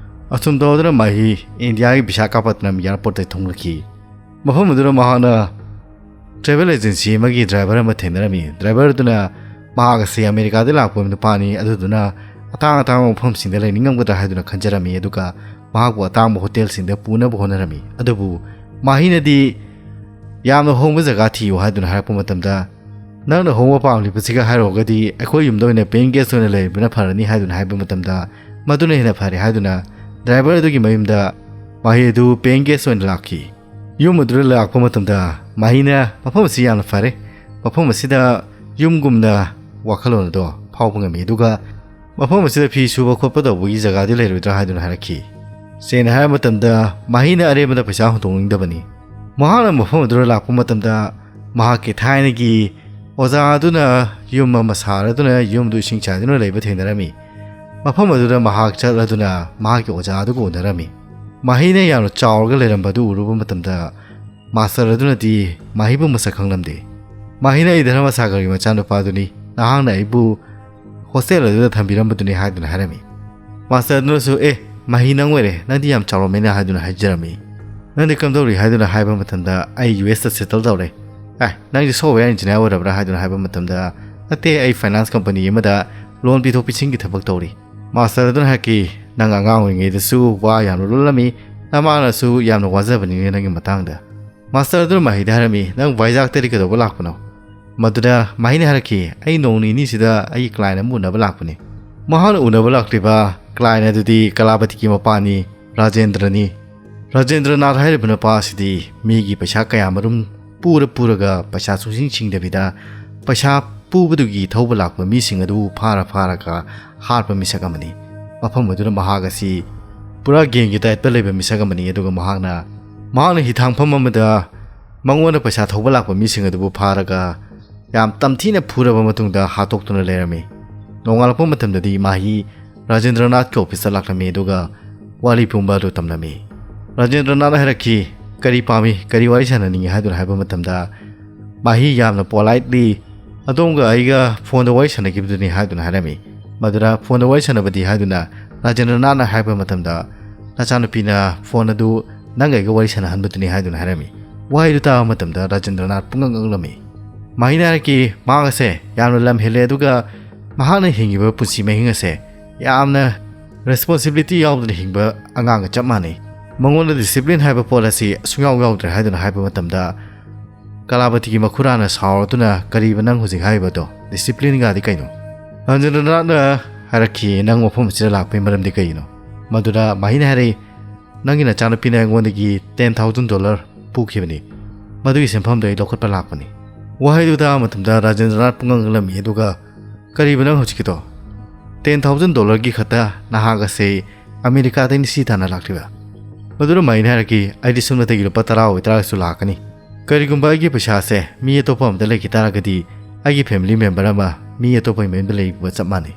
ꯑꯁꯨꯝ ꯇꯧꯗꯨꯅ ꯃꯍꯤ ꯏꯟꯗꯤꯌꯥꯒꯤ ꯚꯤꯁꯥꯈꯥꯄꯠꯅꯝ ꯏꯌꯥꯔꯄꯣꯔꯠꯇ ꯊꯨꯡꯂꯛꯈꯤ꯫ ꯃꯐꯝ ꯑꯗꯨꯗ ꯃꯍꯥꯛꯅ ꯇ꯭ꯔꯦꯚꯦꯜ ꯑꯦꯖꯦꯟꯁꯤ ꯑꯃꯒꯤ ꯗ꯭ꯔꯥꯏꯚꯔ ꯑꯃ ꯊꯦꯡꯅꯔꯝꯃꯤ꯫ ꯗ꯭ꯔꯥꯏꯚꯔꯗꯨꯅ ꯃꯍꯥꯛ ꯑꯁꯤ ꯑꯃꯦꯔꯤꯀꯥꯗ ꯂꯥꯛꯄ ꯅꯨꯄꯥꯅꯤ, ꯑꯗꯨꯗꯨꯅ ꯑꯇꯥꯡ ꯑꯇꯥꯡꯕ ꯃꯐꯝꯁꯤꯡꯗ ꯂꯩꯅꯤꯡꯉꯝꯒꯗ꯭ꯔꯥ ꯍꯥꯏꯗꯨꯅ ꯈꯟꯖꯔꯝꯃꯤ, ꯑꯗꯨꯒ ꯃꯍꯥꯛꯄꯨ ꯑꯇꯥꯡꯕ ꯍꯣꯇꯦꯜꯁꯤꯡꯗ ꯄꯨꯅꯕ ꯍꯣꯠꯅꯔꯝꯃꯤ꯫ ꯑꯗꯨꯕꯨ ꯃꯍꯤꯅꯗꯤ ꯌꯥꯝꯅ ꯍꯣꯡꯕ ꯖꯒꯥ ꯊꯤꯌꯨ ꯍꯥꯏꯗꯨꯅ ꯍꯥꯏꯔꯛꯄ ꯃꯇꯝꯗ, "ꯅꯪꯅ ꯍꯣꯡꯕ ꯄꯥꯝꯂꯤꯕꯁꯤꯒ ꯍꯥꯏꯔꯨꯔꯒꯗꯤ ꯑꯩꯈꯣꯏ ꯌꯨꯝꯗ ꯑꯣꯏꯅ ꯄꯦꯌꯤꯡ ꯒꯦꯁ ꯑꯣꯏꯅ ꯂꯩꯕꯅ ꯐꯔꯅꯤ" ꯍꯥꯏꯗꯨꯅ ꯍꯥꯏꯕ ꯃꯇꯝꯗ, ꯃꯗꯨꯅ ꯍꯦꯟꯅ ꯐꯔꯦ ꯍꯥꯏꯗꯨꯅ ꯗ꯭ꯔꯥꯏꯚꯔ ꯑꯗꯨꯒꯤ ꯃꯌꯨꯝꯗ ꯃꯍꯤ ꯑꯗꯨ ꯄꯦꯌꯤꯡ ꯒꯦꯁ ꯑꯣꯏꯅ ꯂꯥꯛꯈꯤ꯫ ꯌꯨꯝ ꯑꯗꯨꯗ ꯂꯥꯛꯄ ꯃꯇꯝꯗ ꯃꯍꯤꯅ ꯃꯐꯝ ꯑꯁꯤ ꯌꯥꯝꯅ ꯐꯔꯦ, ꯃꯐꯝ ꯑꯁꯤꯗ ꯌꯨꯝꯒꯨꯝꯅ ꯋꯥꯈꯜꯂꯣꯟ ꯑꯗꯣ ꯐꯥꯎꯕ ꯉꯝꯃꯤ, ꯑꯗꯨꯒ ꯃꯐꯝ ꯑꯁꯤꯗ ꯐꯤ ꯁꯨꯕ ꯈꯣꯠꯄ ꯇꯧꯕꯒꯤ ꯖꯒꯥꯗꯤ ꯂꯩꯔꯣꯏꯗ꯭ꯔꯥ ꯍꯥꯏꯗꯨꯅ ꯍꯥꯏꯔꯛꯈꯤ꯫ ꯁꯦꯡꯅ ꯍꯥꯏꯔꯕ ꯃꯇꯝꯗ, ꯃꯍꯤꯅ ꯑꯔꯦꯝꯕꯗ ꯄꯩꯁꯥ ꯍꯨꯟꯗꯣꯛꯅꯤꯡꯗꯕꯅꯤ꯫ ꯃꯍꯥꯛꯅ ꯃꯐꯝ ꯑꯗꯨꯗ ꯂꯥꯛꯄ ꯃꯇꯝꯗ, ꯃꯍꯥꯛꯀꯤ ꯊꯥꯏꯅꯒꯤ ꯑꯣꯖꯥ ꯑꯗꯨꯅ ꯌꯨꯝ ꯑꯃ ꯁꯥꯔꯗꯨꯅ ꯌꯨꯝꯗꯨ ꯏꯁꯤꯡ ꯆꯥꯏꯗꯨꯅ ꯂꯩꯕ ꯊꯦꯡꯅꯔꯝꯃꯤ꯫ ꯃꯐꯝ ꯑꯗꯨꯗ ꯃꯍꯥꯛ ꯆꯠꯂꯗꯨꯅ ꯃꯍꯥꯛꯀꯤ ꯑꯣꯖꯥ ꯑꯗꯨꯒ ꯎꯅꯔꯝꯃꯤ꯫ ꯃꯍꯤꯅ ꯌꯥꯝꯅ ꯆꯥꯎꯔꯒ ꯂꯩꯔꯝꯕ ꯑꯗꯨ ꯎꯔꯨꯕ ꯃꯇꯝꯗ, ꯃꯥꯁꯇꯔ ꯑꯗꯨꯅꯗꯤ ꯃꯍꯤꯕꯨ ꯃꯁꯛ ꯈꯪꯂꯝꯗꯦ꯫ "ꯃꯍꯤꯅ ꯑꯩ ꯙꯔꯃꯁꯥꯒꯔꯒꯤ ꯃꯆꯥꯅꯨꯄꯥꯗꯨꯅꯤ, ꯅꯍꯥꯛꯅ ꯑꯩꯕꯨ ꯍꯣꯁꯇꯦꯜ ꯑꯗꯨꯗ ꯊꯝꯕꯤꯔꯝꯕꯗꯨꯅꯤ" ꯍꯥꯏꯗꯨꯅ ꯍꯥꯏꯔꯝꯃꯤ꯫ ꯃꯥꯁꯇꯔ ꯑꯗꯨꯅꯁꯨ, "ꯑꯦ, ꯃꯍꯤ, ꯅꯪ ꯑꯣꯏꯔꯦ, ꯅꯪꯗꯤ ꯌꯥꯝ ꯆꯥꯎꯔꯝꯃꯦꯅ" ꯍꯥꯏꯗꯨꯅ ꯍꯥꯏꯖꯔꯝꯃꯤ꯫ "ꯅꯪꯗꯤ ꯀꯝꯗꯧꯔꯤ?" ꯍꯥꯏꯗꯨꯅ ꯍꯥꯏꯕ ꯃꯇꯝꯗ, "ꯑꯩ ꯌꯨ ꯑꯦꯁꯇ ꯁꯦꯇꯜ ꯇꯧꯔꯦ"꯫ "ꯑꯦ, ꯅꯪꯗꯤ ꯁꯣꯐꯋꯦꯌꯔ ꯏꯟꯖꯤꯅꯤꯌꯥꯔ ꯑꯣꯏꯔꯕ꯭ꯔꯥ?" ꯍꯥꯏꯗꯨꯅ ꯍꯥꯏꯕ ꯃꯇꯝꯗ, "ꯅꯠꯇꯦ, ꯑꯩ ꯐꯥꯏꯅꯥꯟꯁ ꯀꯝꯄꯅꯤ ꯑꯃꯗ ꯂꯣꯟ ꯄꯤꯊꯣꯛ ꯄꯤꯁꯤꯟꯒꯤ ꯊꯕꯛ ꯇꯧꯔꯤ"꯫ ꯃꯥꯁꯇꯔ ꯑꯗꯨꯅ ꯍꯥꯏꯔꯛꯈꯤ, "ꯅꯪ ꯑꯉꯥꯡ ꯑꯣꯏꯔꯤꯉꯩꯗꯁꯨ ꯋꯥ ꯌꯥꯝꯅ ꯂꯣꯜꯂꯝꯃꯤ, ꯅꯃꯥꯅꯁꯨ ꯌꯥꯝꯅ ꯋꯥꯖꯕꯅꯤꯅꯦ ꯅꯪꯒꯤ ꯃꯇꯥꯡꯗ"꯫ ꯃꯥꯁꯇꯔ ꯑꯗꯨꯅ ꯃꯍꯤꯗ ꯍꯥꯏꯔꯝꯃꯤ, "ꯅꯪ ꯚꯥꯏꯖꯥꯛꯇꯗꯤ ꯀꯩꯗꯧꯕ ꯂꯥꯛꯄꯅꯣ?" ꯃꯗꯨꯗ ꯃꯍꯤꯅ ꯍꯥꯏꯔꯛꯈꯤ, "ꯑꯩ ꯅꯣꯡ ꯅꯤꯅꯤꯁꯤꯗ ꯑꯩꯒꯤ ꯀ꯭ꯂꯥꯏꯟ ꯑꯃ ꯎꯅꯕ ꯂꯥꯛꯄꯅꯤ"꯫ ꯃꯍꯥꯛꯅ ꯎꯅꯕ ꯂꯥꯛꯂꯤꯕ ꯀ꯭ꯂꯥꯏꯟ ꯑꯗꯨꯗꯤ ꯀꯂꯥꯄꯇꯤꯒꯤ ꯃꯄꯥꯅꯤ, ꯔꯥꯖꯦꯟꯗ꯭ꯔꯅꯤ꯫ ꯔꯥꯖꯦꯟꯗ꯭ꯔꯅꯥꯊ ꯍꯥꯏꯔꯤꯕ ꯅꯨꯄꯥ ꯑꯁꯤꯗꯤ ꯃꯤꯒꯤ ꯄꯩꯁꯥ ꯀꯌꯥꯃꯔꯨꯝ ꯄꯨꯔ ꯄꯨꯔꯒ ꯄꯩꯁꯥ ꯁꯨꯡꯁꯤꯡ ꯁꯤꯡꯗꯕꯤꯗ ꯄꯩꯁꯥ ꯄꯨꯕꯗꯨꯒꯤ ꯊꯧꯕ ꯂꯥꯛꯄ ꯃꯤꯁꯤꯡ ꯑꯗꯨ ꯐꯥꯔ ꯐꯥꯔꯒ ꯍꯥꯠꯄ ꯃꯤꯁꯛ ꯑꯃꯅꯤ꯫ ꯃꯐꯝ ꯑꯗꯨꯗ ꯃꯍꯥꯛ ꯑꯁꯤ ꯄꯨꯔꯥ ꯒꯦꯡꯒꯤ ꯇꯥꯏꯞꯇ ꯂꯩꯕ ꯃꯤꯁꯛ ꯑꯃꯅꯤ, ꯑꯗꯨꯒ ꯃꯍꯥꯛꯅ, ꯃꯍꯥꯛꯅ ꯍꯤꯊꯥꯡꯐꯝ ꯑꯃꯗ ꯃꯉꯣꯟꯗ ꯄꯩꯁꯥ ꯊꯧꯕ ꯂꯥꯛꯄ ꯃꯤꯁꯤꯡ ꯑꯗꯨꯕꯨ ꯐꯥꯔꯒ ꯌꯥꯝ ꯇꯝꯊꯤꯅ ꯐꯨꯔꯕ ꯃꯇꯨꯡꯗ ꯍꯥꯠꯇꯣꯛꯇꯨꯅ ꯂꯩꯔꯝꯃꯤ꯫ ꯅꯣꯡꯉꯥꯜꯂꯛꯄ ꯃꯇꯝꯗꯗꯤ ꯃꯍꯤ ꯔꯥꯖꯦꯟꯗ꯭ꯔꯅꯥꯊꯀꯤ ꯑꯣꯐꯤꯁꯇ ꯂꯥꯛꯂꯝꯃꯤ, ꯑꯗꯨꯒ ꯋꯥꯔꯤ ꯄꯨꯝꯕ ꯑꯗꯨ ꯇꯝꯂꯝꯃꯤ꯫ ꯔꯥꯖꯦꯟꯗ꯭ꯔꯅꯥꯊꯅ ꯍꯥꯏꯔꯛꯈꯤ, "ꯀꯔꯤ ꯄꯥꯝꯃꯤ, ꯀꯔꯤ ꯋꯥꯔꯤ ꯁꯥꯟꯅꯅꯤꯡꯉꯤ?" ꯍꯥꯏꯗꯨꯅ ꯍꯥꯏꯕ ꯃꯇꯝꯗ, ꯃꯍꯤ ꯌꯥꯝꯅ ꯄꯣꯂꯥꯏꯠꯂꯤ, "ꯑꯗꯣꯝꯒ ꯑꯩꯒ ꯐꯣꯟꯗ ꯋꯥꯔꯤ ꯁꯥꯟꯅꯈꯤꯕꯗꯨꯅꯤ" ꯍꯥꯏꯗꯨꯅ ꯍꯥꯏꯔꯝꯃꯤ꯫ ꯃꯗꯨꯗ ꯐꯣꯟꯗ ꯋꯥꯔꯤ ꯁꯥꯟꯅꯕꯗꯤ ꯍꯥꯏꯗꯨꯅ ꯔꯥꯖꯦꯟꯗ꯭ꯔꯅꯥꯊꯅ ꯍꯥꯏꯔꯛꯄ ꯃꯇꯝꯗ, "ꯅꯆꯥꯅꯨꯄꯤꯅ ꯐꯣꯟ ꯑꯗꯨ ꯅꯪꯒ ꯑꯩꯒ ꯋꯥꯔꯤ ꯁꯥꯟꯅꯍꯟꯕꯗꯨꯅꯤ" ꯍꯥꯏꯗꯨꯅ ꯍꯥꯏꯔꯝꯃꯤ꯫ ꯋꯥꯍꯩꯗꯨ ꯇꯥꯕ ꯃꯇꯝꯗ ꯔꯥꯖꯦꯟꯗ꯭ꯔꯅꯥꯊ ꯄꯨꯡꯉꯛ ꯉꯛꯂꯝꯃꯤ꯫ ꯃꯍꯤꯅ ꯍꯥꯏꯔꯛꯈꯤ, ꯃꯍꯥꯛ ꯑꯁꯦ ꯌꯥꯝꯅ ꯂꯝ ꯍꯦꯜꯂꯦ, ꯑꯗꯨꯒ ꯃꯍꯥꯛꯅ ꯍꯤꯡꯉꯤꯕ ꯄꯨꯟꯁꯤ ꯃꯍꯤꯡ ꯑꯁꯦ ꯌꯥꯝꯅ ꯔꯦꯁꯄꯣꯟꯁꯤꯕꯤꯂꯤꯇꯤ ꯌꯥꯎꯗꯅ ꯍꯤꯡꯕ ꯑꯉꯥꯡꯒ ꯆꯞ ꯃꯥꯟꯅꯩ꯫ ꯃꯉꯣꯟꯗ ꯗꯤꯁꯤꯄ꯭ꯂꯤꯟ ꯍꯥꯏꯕ ꯄꯣꯠ ꯑꯁꯤ ꯁꯨꯡꯌꯥꯎ ꯌꯥꯎꯗ꯭ꯔꯦ ꯍꯥꯏꯗꯨꯅ ꯍꯥꯏꯕ ꯃꯇꯝꯗ, ꯀꯂꯥꯄꯇꯤꯒꯤ ꯃꯈꯨꯔꯥꯅ ꯁꯥꯎꯔꯗꯨꯅ, "ꯀꯔꯤꯕ ꯅꯪ ꯍꯧꯖꯤꯛ ꯍꯥꯏꯔꯤꯕꯗꯣ? ꯗꯤꯁꯤꯄ꯭ꯂꯤꯟꯒꯗꯤ ꯀꯩꯅꯣ?" ꯔꯥꯖꯦꯟꯗ꯭ꯔꯅꯥꯊꯅ ꯍꯥꯏꯔꯛꯈꯤ, "ꯅꯪ ꯃꯐꯝ ꯑꯁꯤꯗ ꯂꯥꯛꯄꯒꯤ ꯃꯔꯝꯗꯤ ꯀꯩꯒꯤꯅꯣ?" ꯃꯗꯨꯗ ꯃꯍꯤꯅ ꯍꯥꯏꯔꯛꯏ, "ꯅꯪꯒꯤ ꯅꯆꯥꯅꯨꯄꯤꯅ ꯑꯩꯉꯣꯟꯗꯒꯤ ꯇꯦꯟ ꯊꯥꯎꯖꯟ ꯗꯣꯂꯔ ꯄꯨꯈꯤꯕꯅꯤ꯫ ꯃꯗꯨꯒꯤ ꯁꯦꯟꯐꯝꯗꯣ ꯑꯩ ꯂꯧꯈꯠꯄ ꯂꯥꯛꯄꯅꯤ꯫" ꯋꯥꯍꯩꯗꯨ ꯇꯥꯕ ꯃꯇꯝꯗ ꯔꯥꯖꯦꯟꯗ꯭ꯔꯅꯥꯊ ꯄꯨꯡꯉꯛ ꯉꯛꯂꯝꯃꯤ, ꯑꯗꯨꯒ, "ꯀꯔꯤꯕ ꯅꯪ ꯍꯧꯖꯤꯛꯀꯤꯗꯣ? ꯇꯦꯟ ꯊꯥꯎꯖꯟ ꯗꯣꯂꯔꯒꯤ ꯈꯛꯇ ꯅꯍꯥꯛ ꯑꯁꯦ ꯑꯃꯦꯔꯤꯀꯥꯗꯒꯤ ꯅꯤꯁꯤ ꯇꯥꯅ ꯂꯥꯛꯂꯤꯕ?" ꯃꯗꯨꯗ ꯃꯍꯤꯅ ꯍꯥꯏꯔꯛꯈꯤ, "ꯑꯩꯗꯤ ꯁꯨꯞꯅꯇꯒꯤ ꯂꯨꯄꯥ ꯇꯔꯥ ꯑꯣꯏ ꯇꯔꯥꯁꯨ ꯂꯥꯛꯀꯅꯤ꯫ ꯀꯔꯤꯒꯨꯝꯕ ꯑꯩꯒꯤ ꯄꯩꯁꯥꯁꯦ ꯃꯤ ꯑꯇꯣꯞꯄ ꯑꯃꯗ ꯂꯩꯈꯤ ꯇꯥꯔꯒꯗꯤ, ꯑꯩꯒꯤ ꯐꯦꯃꯤꯂꯤ ꯃꯦꯝꯕꯔ ꯑꯃ ꯃꯤ ꯑꯇꯣꯞꯄꯒꯤ ꯃꯌꯨꯝꯗ ꯂꯩꯕ ꯆꯞ ꯃꯥꯟꯅꯩ꯫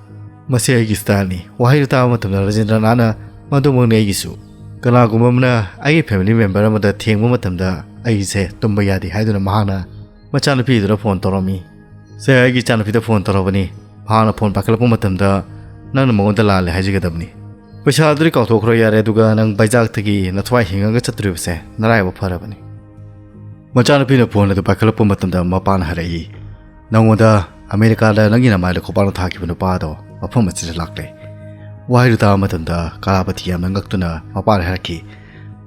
ꯃꯁꯤ ꯑꯩꯒꯤ ꯁ꯭ꯇꯥꯏꯜꯅꯤ꯫" ꯋꯥꯍꯩꯗꯨ ꯇꯥꯕ ꯃꯇꯝꯗ ꯔꯥꯖꯦꯟꯗ꯭ꯔꯅꯥꯊꯅ, "ꯃꯗꯨꯃꯛꯅꯤ ꯑꯩꯒꯤꯁꯨ꯫ ꯀꯅꯥꯒꯨꯝꯕ ꯑꯃꯅ ꯑꯩꯒꯤ ꯐꯦꯃꯤꯂꯤ ꯃꯦꯝꯕꯔ ꯑꯃꯗ ꯊꯦꯡꯕ ꯃꯇꯝꯗ ꯑꯩꯁꯦ ꯇꯨꯝꯕ ꯌꯥꯗꯦ" ꯍꯥꯏꯗꯨꯅ ꯃꯍꯥꯛꯅ ꯃꯆꯥꯅꯨꯄꯤꯗꯨꯗ ꯐꯣꯟ ꯇꯧꯔꯝꯃꯤ꯫ "ꯁꯦ, ꯑꯩꯒꯤ ꯏꯆꯥꯅꯨꯄꯤꯗ ꯐꯣꯟ ꯇꯧꯔꯕꯅꯤ꯫ ꯃꯍꯥꯛꯅ ꯐꯣꯟ ꯄꯥꯏꯈꯠꯂꯛꯄ ꯃꯇꯝꯗ ꯅꯪꯅ ꯃꯉꯣꯟꯗ ꯂꯥꯜꯂꯦ ꯍꯥꯏꯖꯒꯗꯕꯅꯤ꯫ ꯄꯩꯁꯥꯗꯨꯗꯤ ꯀꯥꯎꯊꯣꯛꯈ꯭ꯔꯣ ꯌꯥꯔꯦ, ꯑꯗꯨꯒ ꯅꯪ ꯕꯥꯏꯖꯥꯛꯇꯒꯤ ꯅꯊ꯭ꯋꯥꯏ ꯍꯤꯡꯉꯒ ꯆꯠꯇꯣꯔꯤꯕꯁꯦ ꯅꯔꯥꯏꯕꯛ ꯐꯔꯕꯅꯤ꯫" ꯃꯆꯥꯅꯨꯄꯤꯅ ꯐꯣꯟ ꯑꯗꯨ ꯄꯥꯏꯈꯠꯂꯛꯄ ꯃꯇꯝꯗ ꯃꯄꯥꯅ ꯍꯥꯏꯔꯛꯏ, "ꯅꯪꯉꯣꯟꯗ ꯑꯃꯦꯔꯤꯀꯥꯗ ꯅꯪꯒꯤ ꯅꯃꯥꯏꯗ ꯈꯣꯡꯄꯥꯛꯅ ꯊꯥꯈꯤꯕ ꯅꯨꯄꯥ ꯑꯗꯣ ꯃꯐꯝ ꯑꯁꯤꯗ ꯂꯥꯛꯂꯦ꯫" ꯋꯥꯍꯩꯗꯨ ꯇꯥꯕ ꯃꯇꯝꯗ ꯀꯂꯥꯄꯇꯤ ꯌꯥꯝꯅ ꯉꯛꯇꯨꯅ ꯃꯄꯥꯅ ꯍꯥꯏꯔꯛꯈꯤ,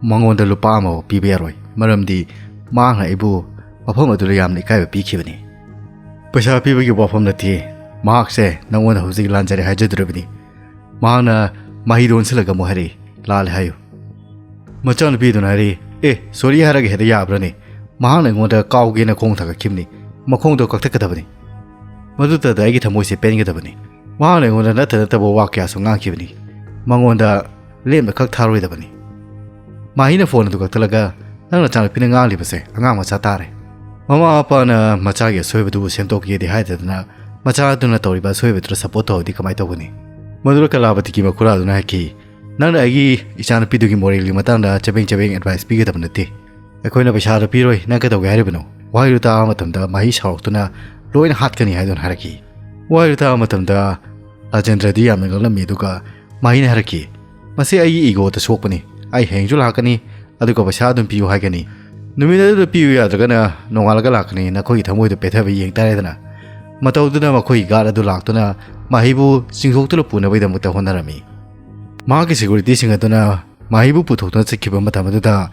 "ꯃꯉꯣꯟꯗ ꯂꯨꯄꯥ ꯑꯃꯐꯥꯎ ꯄꯤꯕ ꯌꯥꯔꯣꯏ, ꯃꯔꯝꯗꯤ ꯃꯍꯥꯛꯅ ꯑꯩꯕꯨ ꯃꯐꯝ ꯑꯗꯨꯗ ꯌꯥꯝꯅ ꯏꯀꯥꯏꯕ ꯄꯤꯈꯤꯕꯅꯤ꯫ ꯄꯩꯁꯥ ꯄꯤꯕꯒꯤ ꯋꯥꯐꯝ ꯅꯠꯇꯦ, ꯃꯍꯥꯛꯁꯦ ꯅꯪꯉꯣꯟꯗ ꯍꯧꯖꯤꯛ ꯂꯥꯟꯖꯔꯦ ꯍꯥꯏꯖꯗꯣꯔꯤꯕꯅꯤ꯫" ꯃꯍꯥꯛꯅ ꯃꯍꯩꯗꯣꯟꯁꯤꯜꯂꯒ ꯑꯃꯨꯛ ꯍꯥꯏꯔꯛꯏ, "ꯂꯥꯜꯂꯦ ꯍꯥꯏꯌꯨ꯫" ꯃꯆꯥꯅꯨꯄꯤꯗꯨꯅ ꯍꯥꯏꯔꯛꯏ, "ꯑꯦ, ꯁꯣꯔꯤ ꯍꯥꯏꯔꯒ ꯍꯦꯛꯇ ꯌꯥꯕ꯭ꯔꯅꯦ? ꯃꯍꯥꯛꯅ ꯑꯩꯉꯣꯟꯗ ꯀꯥꯎꯒꯦꯅ ꯈꯣꯡ ꯊꯥꯡꯒꯠꯈꯤꯕꯅꯤ꯫ ꯃꯈꯣꯡꯗꯣ ꯀꯛꯊꯠꯀꯗꯕꯅꯤ꯫ ꯃꯗꯨꯇꯗ ꯑꯩꯒꯤ ꯊꯃꯣꯏꯁꯦ ꯄꯦꯟꯒꯗꯕꯅꯤ꯫ ꯃꯍꯥꯛꯅ ꯑꯩꯉꯣꯟꯗ ꯅꯠꯇ ꯅꯠꯇꯕ ꯋꯥ ꯀꯌꯥꯁꯨ ꯉꯥꯡꯈꯤꯕꯅꯤ꯫ ꯃꯉꯣꯟꯗ ꯂꯦꯝꯅ ꯈꯛ ꯊꯥꯔꯣꯏꯗꯕꯅꯤ꯫" ꯃꯍꯤꯅ ꯐꯣꯟ ꯑꯗꯨ ꯀꯛꯊꯠꯂꯒ, "ꯅꯪ ꯅꯆꯥꯅꯨꯄꯤꯅ ꯉꯥꯡꯂꯤꯕꯁꯦ ꯑꯉꯥꯡ ꯃꯆꯥ ꯇꯥꯔꯦ꯫ ꯃꯃꯥ ꯃꯄꯥꯅ ꯃꯆꯥꯒꯤ ꯑꯁꯣꯏꯕꯗꯨꯕꯨ ꯁꯦꯝꯗꯣꯛꯀꯦꯗꯤ ꯍꯥꯏꯗꯗꯅ ꯃꯆꯥ ꯑꯗꯨꯅ ꯇꯧꯔꯤꯕ ꯑꯁꯣꯏꯕꯗꯨꯗ ꯁꯞꯄꯣꯔꯠ ꯇꯧꯔꯗꯤ ꯀꯃꯥꯏꯅ ꯇꯧꯒꯅꯤ?" ꯃꯗꯨꯗ ꯀꯂꯥꯄꯇꯤꯒꯤ ꯃꯈꯨꯔꯥꯗꯨꯅ ꯍꯥꯏꯈꯤ, "ꯅꯪꯅ ꯑꯩꯒꯤ ꯏꯆꯥꯅꯨꯄꯤꯗꯨꯒꯤ ꯃꯣꯔꯦꯜꯒꯤ ꯃꯇꯥꯡꯗ ꯆꯕꯦꯡ ꯆꯕꯦꯡ ꯑꯦꯗꯚꯥꯏꯁ ꯄꯤꯒꯗꯕ ꯅꯠꯇꯦ꯫ ꯑꯩꯈꯣꯏꯅ ꯄꯩꯁꯥꯗꯣ ꯄꯤꯔꯣꯏ, ꯅꯪ ꯀꯩꯗꯧꯒꯦ ꯍꯥꯏꯔꯤꯕꯅꯣ?" ꯋꯥꯍꯩꯗꯨ ꯇꯥꯕ ꯃꯇꯝꯗ ꯃꯍꯤ ꯁꯥꯎꯔꯛꯇꯨꯅ, "ꯂꯣꯏꯅ ꯍꯥꯠꯀꯅꯤ" ꯍꯥꯏꯗꯨꯅ ꯍꯥꯏꯔꯛꯈꯤ꯫ ꯋꯥꯍꯩꯗꯨ ꯇꯥꯕ ꯃꯇꯝꯗ ꯔꯥꯖꯦꯟꯗ꯭ꯔꯗꯤ ꯌꯥꯝꯅ ꯉꯛꯂꯝꯃꯤ, ꯑꯗꯨꯒ ꯃꯍꯤꯅ ꯍꯥꯏꯔꯛꯈꯤ, "ꯃꯁꯤ ꯑꯩꯒꯤ ꯏꯒꯣꯗ ꯁꯣꯛꯄꯅꯤ꯫ ꯑꯩ ꯍꯌꯦꯡꯁꯨ ꯂꯥꯛꯀꯅꯤ, ꯑꯗꯨꯒ ꯄꯩꯁꯥ ꯑꯗꯨꯝ ꯄꯤꯌꯨ ꯍꯥꯏꯒꯅꯤ꯫ "ꯅꯨꯃꯤꯠ ꯑꯗꯨꯗ ꯄꯤꯌꯨ ꯌꯥꯗ꯭ꯔꯒꯅ ꯅꯣꯡꯉꯥꯜꯂꯒ ꯂꯥꯛꯀꯅꯤ, ꯅꯈꯣꯏꯒꯤ ꯊꯃꯣꯏꯗ ꯄꯦꯊꯕ ꯌꯦꯡ ꯇꯥꯔꯦꯗꯅ"꯫ ꯃꯇꯧꯗꯨꯅ ꯃꯈꯣꯏꯒꯤ ꯒꯥꯔꯗ ꯑꯗꯨ ꯂꯥꯛꯇꯨꯅ ꯃꯍꯩꯕꯨ ꯆꯤꯡꯊꯣꯛꯇꯨꯅ ꯄꯨꯅꯕꯒꯤꯗꯃꯛꯇ ꯍꯣꯠꯅꯔꯝꯃꯤ꯫ ꯃꯍꯥꯛꯀꯤ ꯁꯦꯀ꯭ꯌꯨꯔꯤꯇꯤꯁꯤꯡ ꯑꯗꯨꯅ ꯃꯍꯩꯕꯨ ꯄꯨꯊꯣꯛꯇꯨꯅ ꯆꯠꯈꯤꯕ ꯃꯇꯝ ꯑꯗꯨꯗ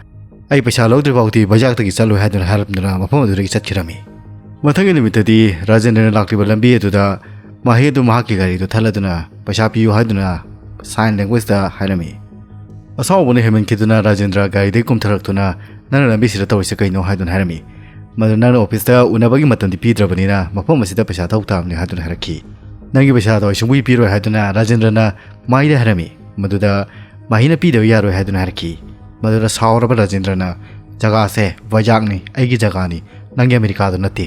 "ꯑꯩ ꯄꯩꯁꯥ ꯂꯧꯗ꯭ꯔꯤ ꯐꯥꯎꯗꯤ ꯕꯖꯥꯔꯗꯒꯤ ꯆꯠꯂꯣꯏ" ꯍꯥꯏꯗꯨꯅ ꯍꯥꯏꯔꯝꯗꯨꯅ ꯃꯐꯝ ꯑꯗꯨꯗꯒꯤ ꯆꯠꯈꯤꯔꯝꯃꯤ꯫ ꯃꯊꯪꯒꯤ ꯅꯨꯃꯤꯠꯇꯗꯤ ꯔꯥꯖꯦꯟꯗ꯭ꯔꯅ ꯂꯥꯛꯂꯤꯕ ꯂꯝꯕꯤ ꯑꯗꯨꯗ ꯃꯍꯩ ꯑꯗꯨ ꯃꯍꯥꯛꯀꯤ ꯒꯥꯔꯤꯗꯨ ꯊꯠꯂꯗꯨꯅ "ꯄꯩꯁꯥ ꯄꯤꯌꯨ" ꯍꯥꯏꯗꯨꯅ ꯁꯥꯏꯟ ꯂꯦꯡꯒ꯭ꯋꯦꯖꯇ ꯍꯥꯏꯔꯝꯃꯤ꯫ ꯑꯁꯥꯎꯕꯅ ꯍꯦꯟꯃꯟꯈꯤꯗꯨꯅ ꯔꯥꯖꯦꯟꯗ꯭ꯔ ꯒꯥꯔꯤꯗꯒꯤ ꯀꯨꯝꯊꯔꯛꯇꯨꯅ "ꯅꯪꯅ ꯂꯝꯕꯤꯁꯤꯗ ꯇꯧꯔꯤꯁꯦ ꯀꯩꯅꯣ?" ꯍꯥꯏꯗꯨꯅ ꯍꯥꯏꯔꯝꯃꯤ꯫ ꯃꯗꯨ "ꯅꯪꯅ ꯑꯣꯐꯤꯁꯇ ꯎꯅꯕꯒꯤ ꯃꯇꯝꯗꯤ ꯄꯤꯗ꯭ꯔꯕꯅꯤꯅ ꯃꯐꯝ ꯑꯁꯤꯗ ꯄꯩꯁꯥ ꯊꯧ ꯇꯥꯕꯅꯤ" ꯍꯥꯏꯗꯨꯅ ꯍꯥꯏꯔꯛꯈꯤ꯫ "ꯅꯪꯒꯤ ꯄꯩꯁꯥꯗꯣ ꯑꯩ ꯁꯨꯡꯄꯤ ꯄꯤꯔꯣꯏ" ꯍꯥꯏꯗꯨꯅ ꯔꯥꯖꯦꯟꯗ꯭ꯔꯅ ꯃꯍꯩꯗ ꯍꯥꯏꯔꯝꯃꯤ꯫ ꯃꯗꯨꯗ ꯃꯍꯩꯅ "ꯄꯤꯗꯕ ꯌꯥꯔꯣꯏ" ꯍꯥꯏꯗꯨꯅ ꯍꯥꯏꯔꯛꯈꯤ꯫ ꯃꯗꯨꯗ ꯁꯥꯎꯔꯕ ꯔꯥꯖꯦꯟꯗ꯭ꯔꯅ "ꯖꯒꯥꯁꯦ ꯚꯥꯏꯖꯥꯛꯅꯤ, ꯑꯩꯒꯤ ꯖꯒꯥꯅꯤ, ꯅꯪꯒꯤ ꯑꯃꯦꯔꯤꯀꯥꯗꯨ ꯅꯠꯇꯦ"꯫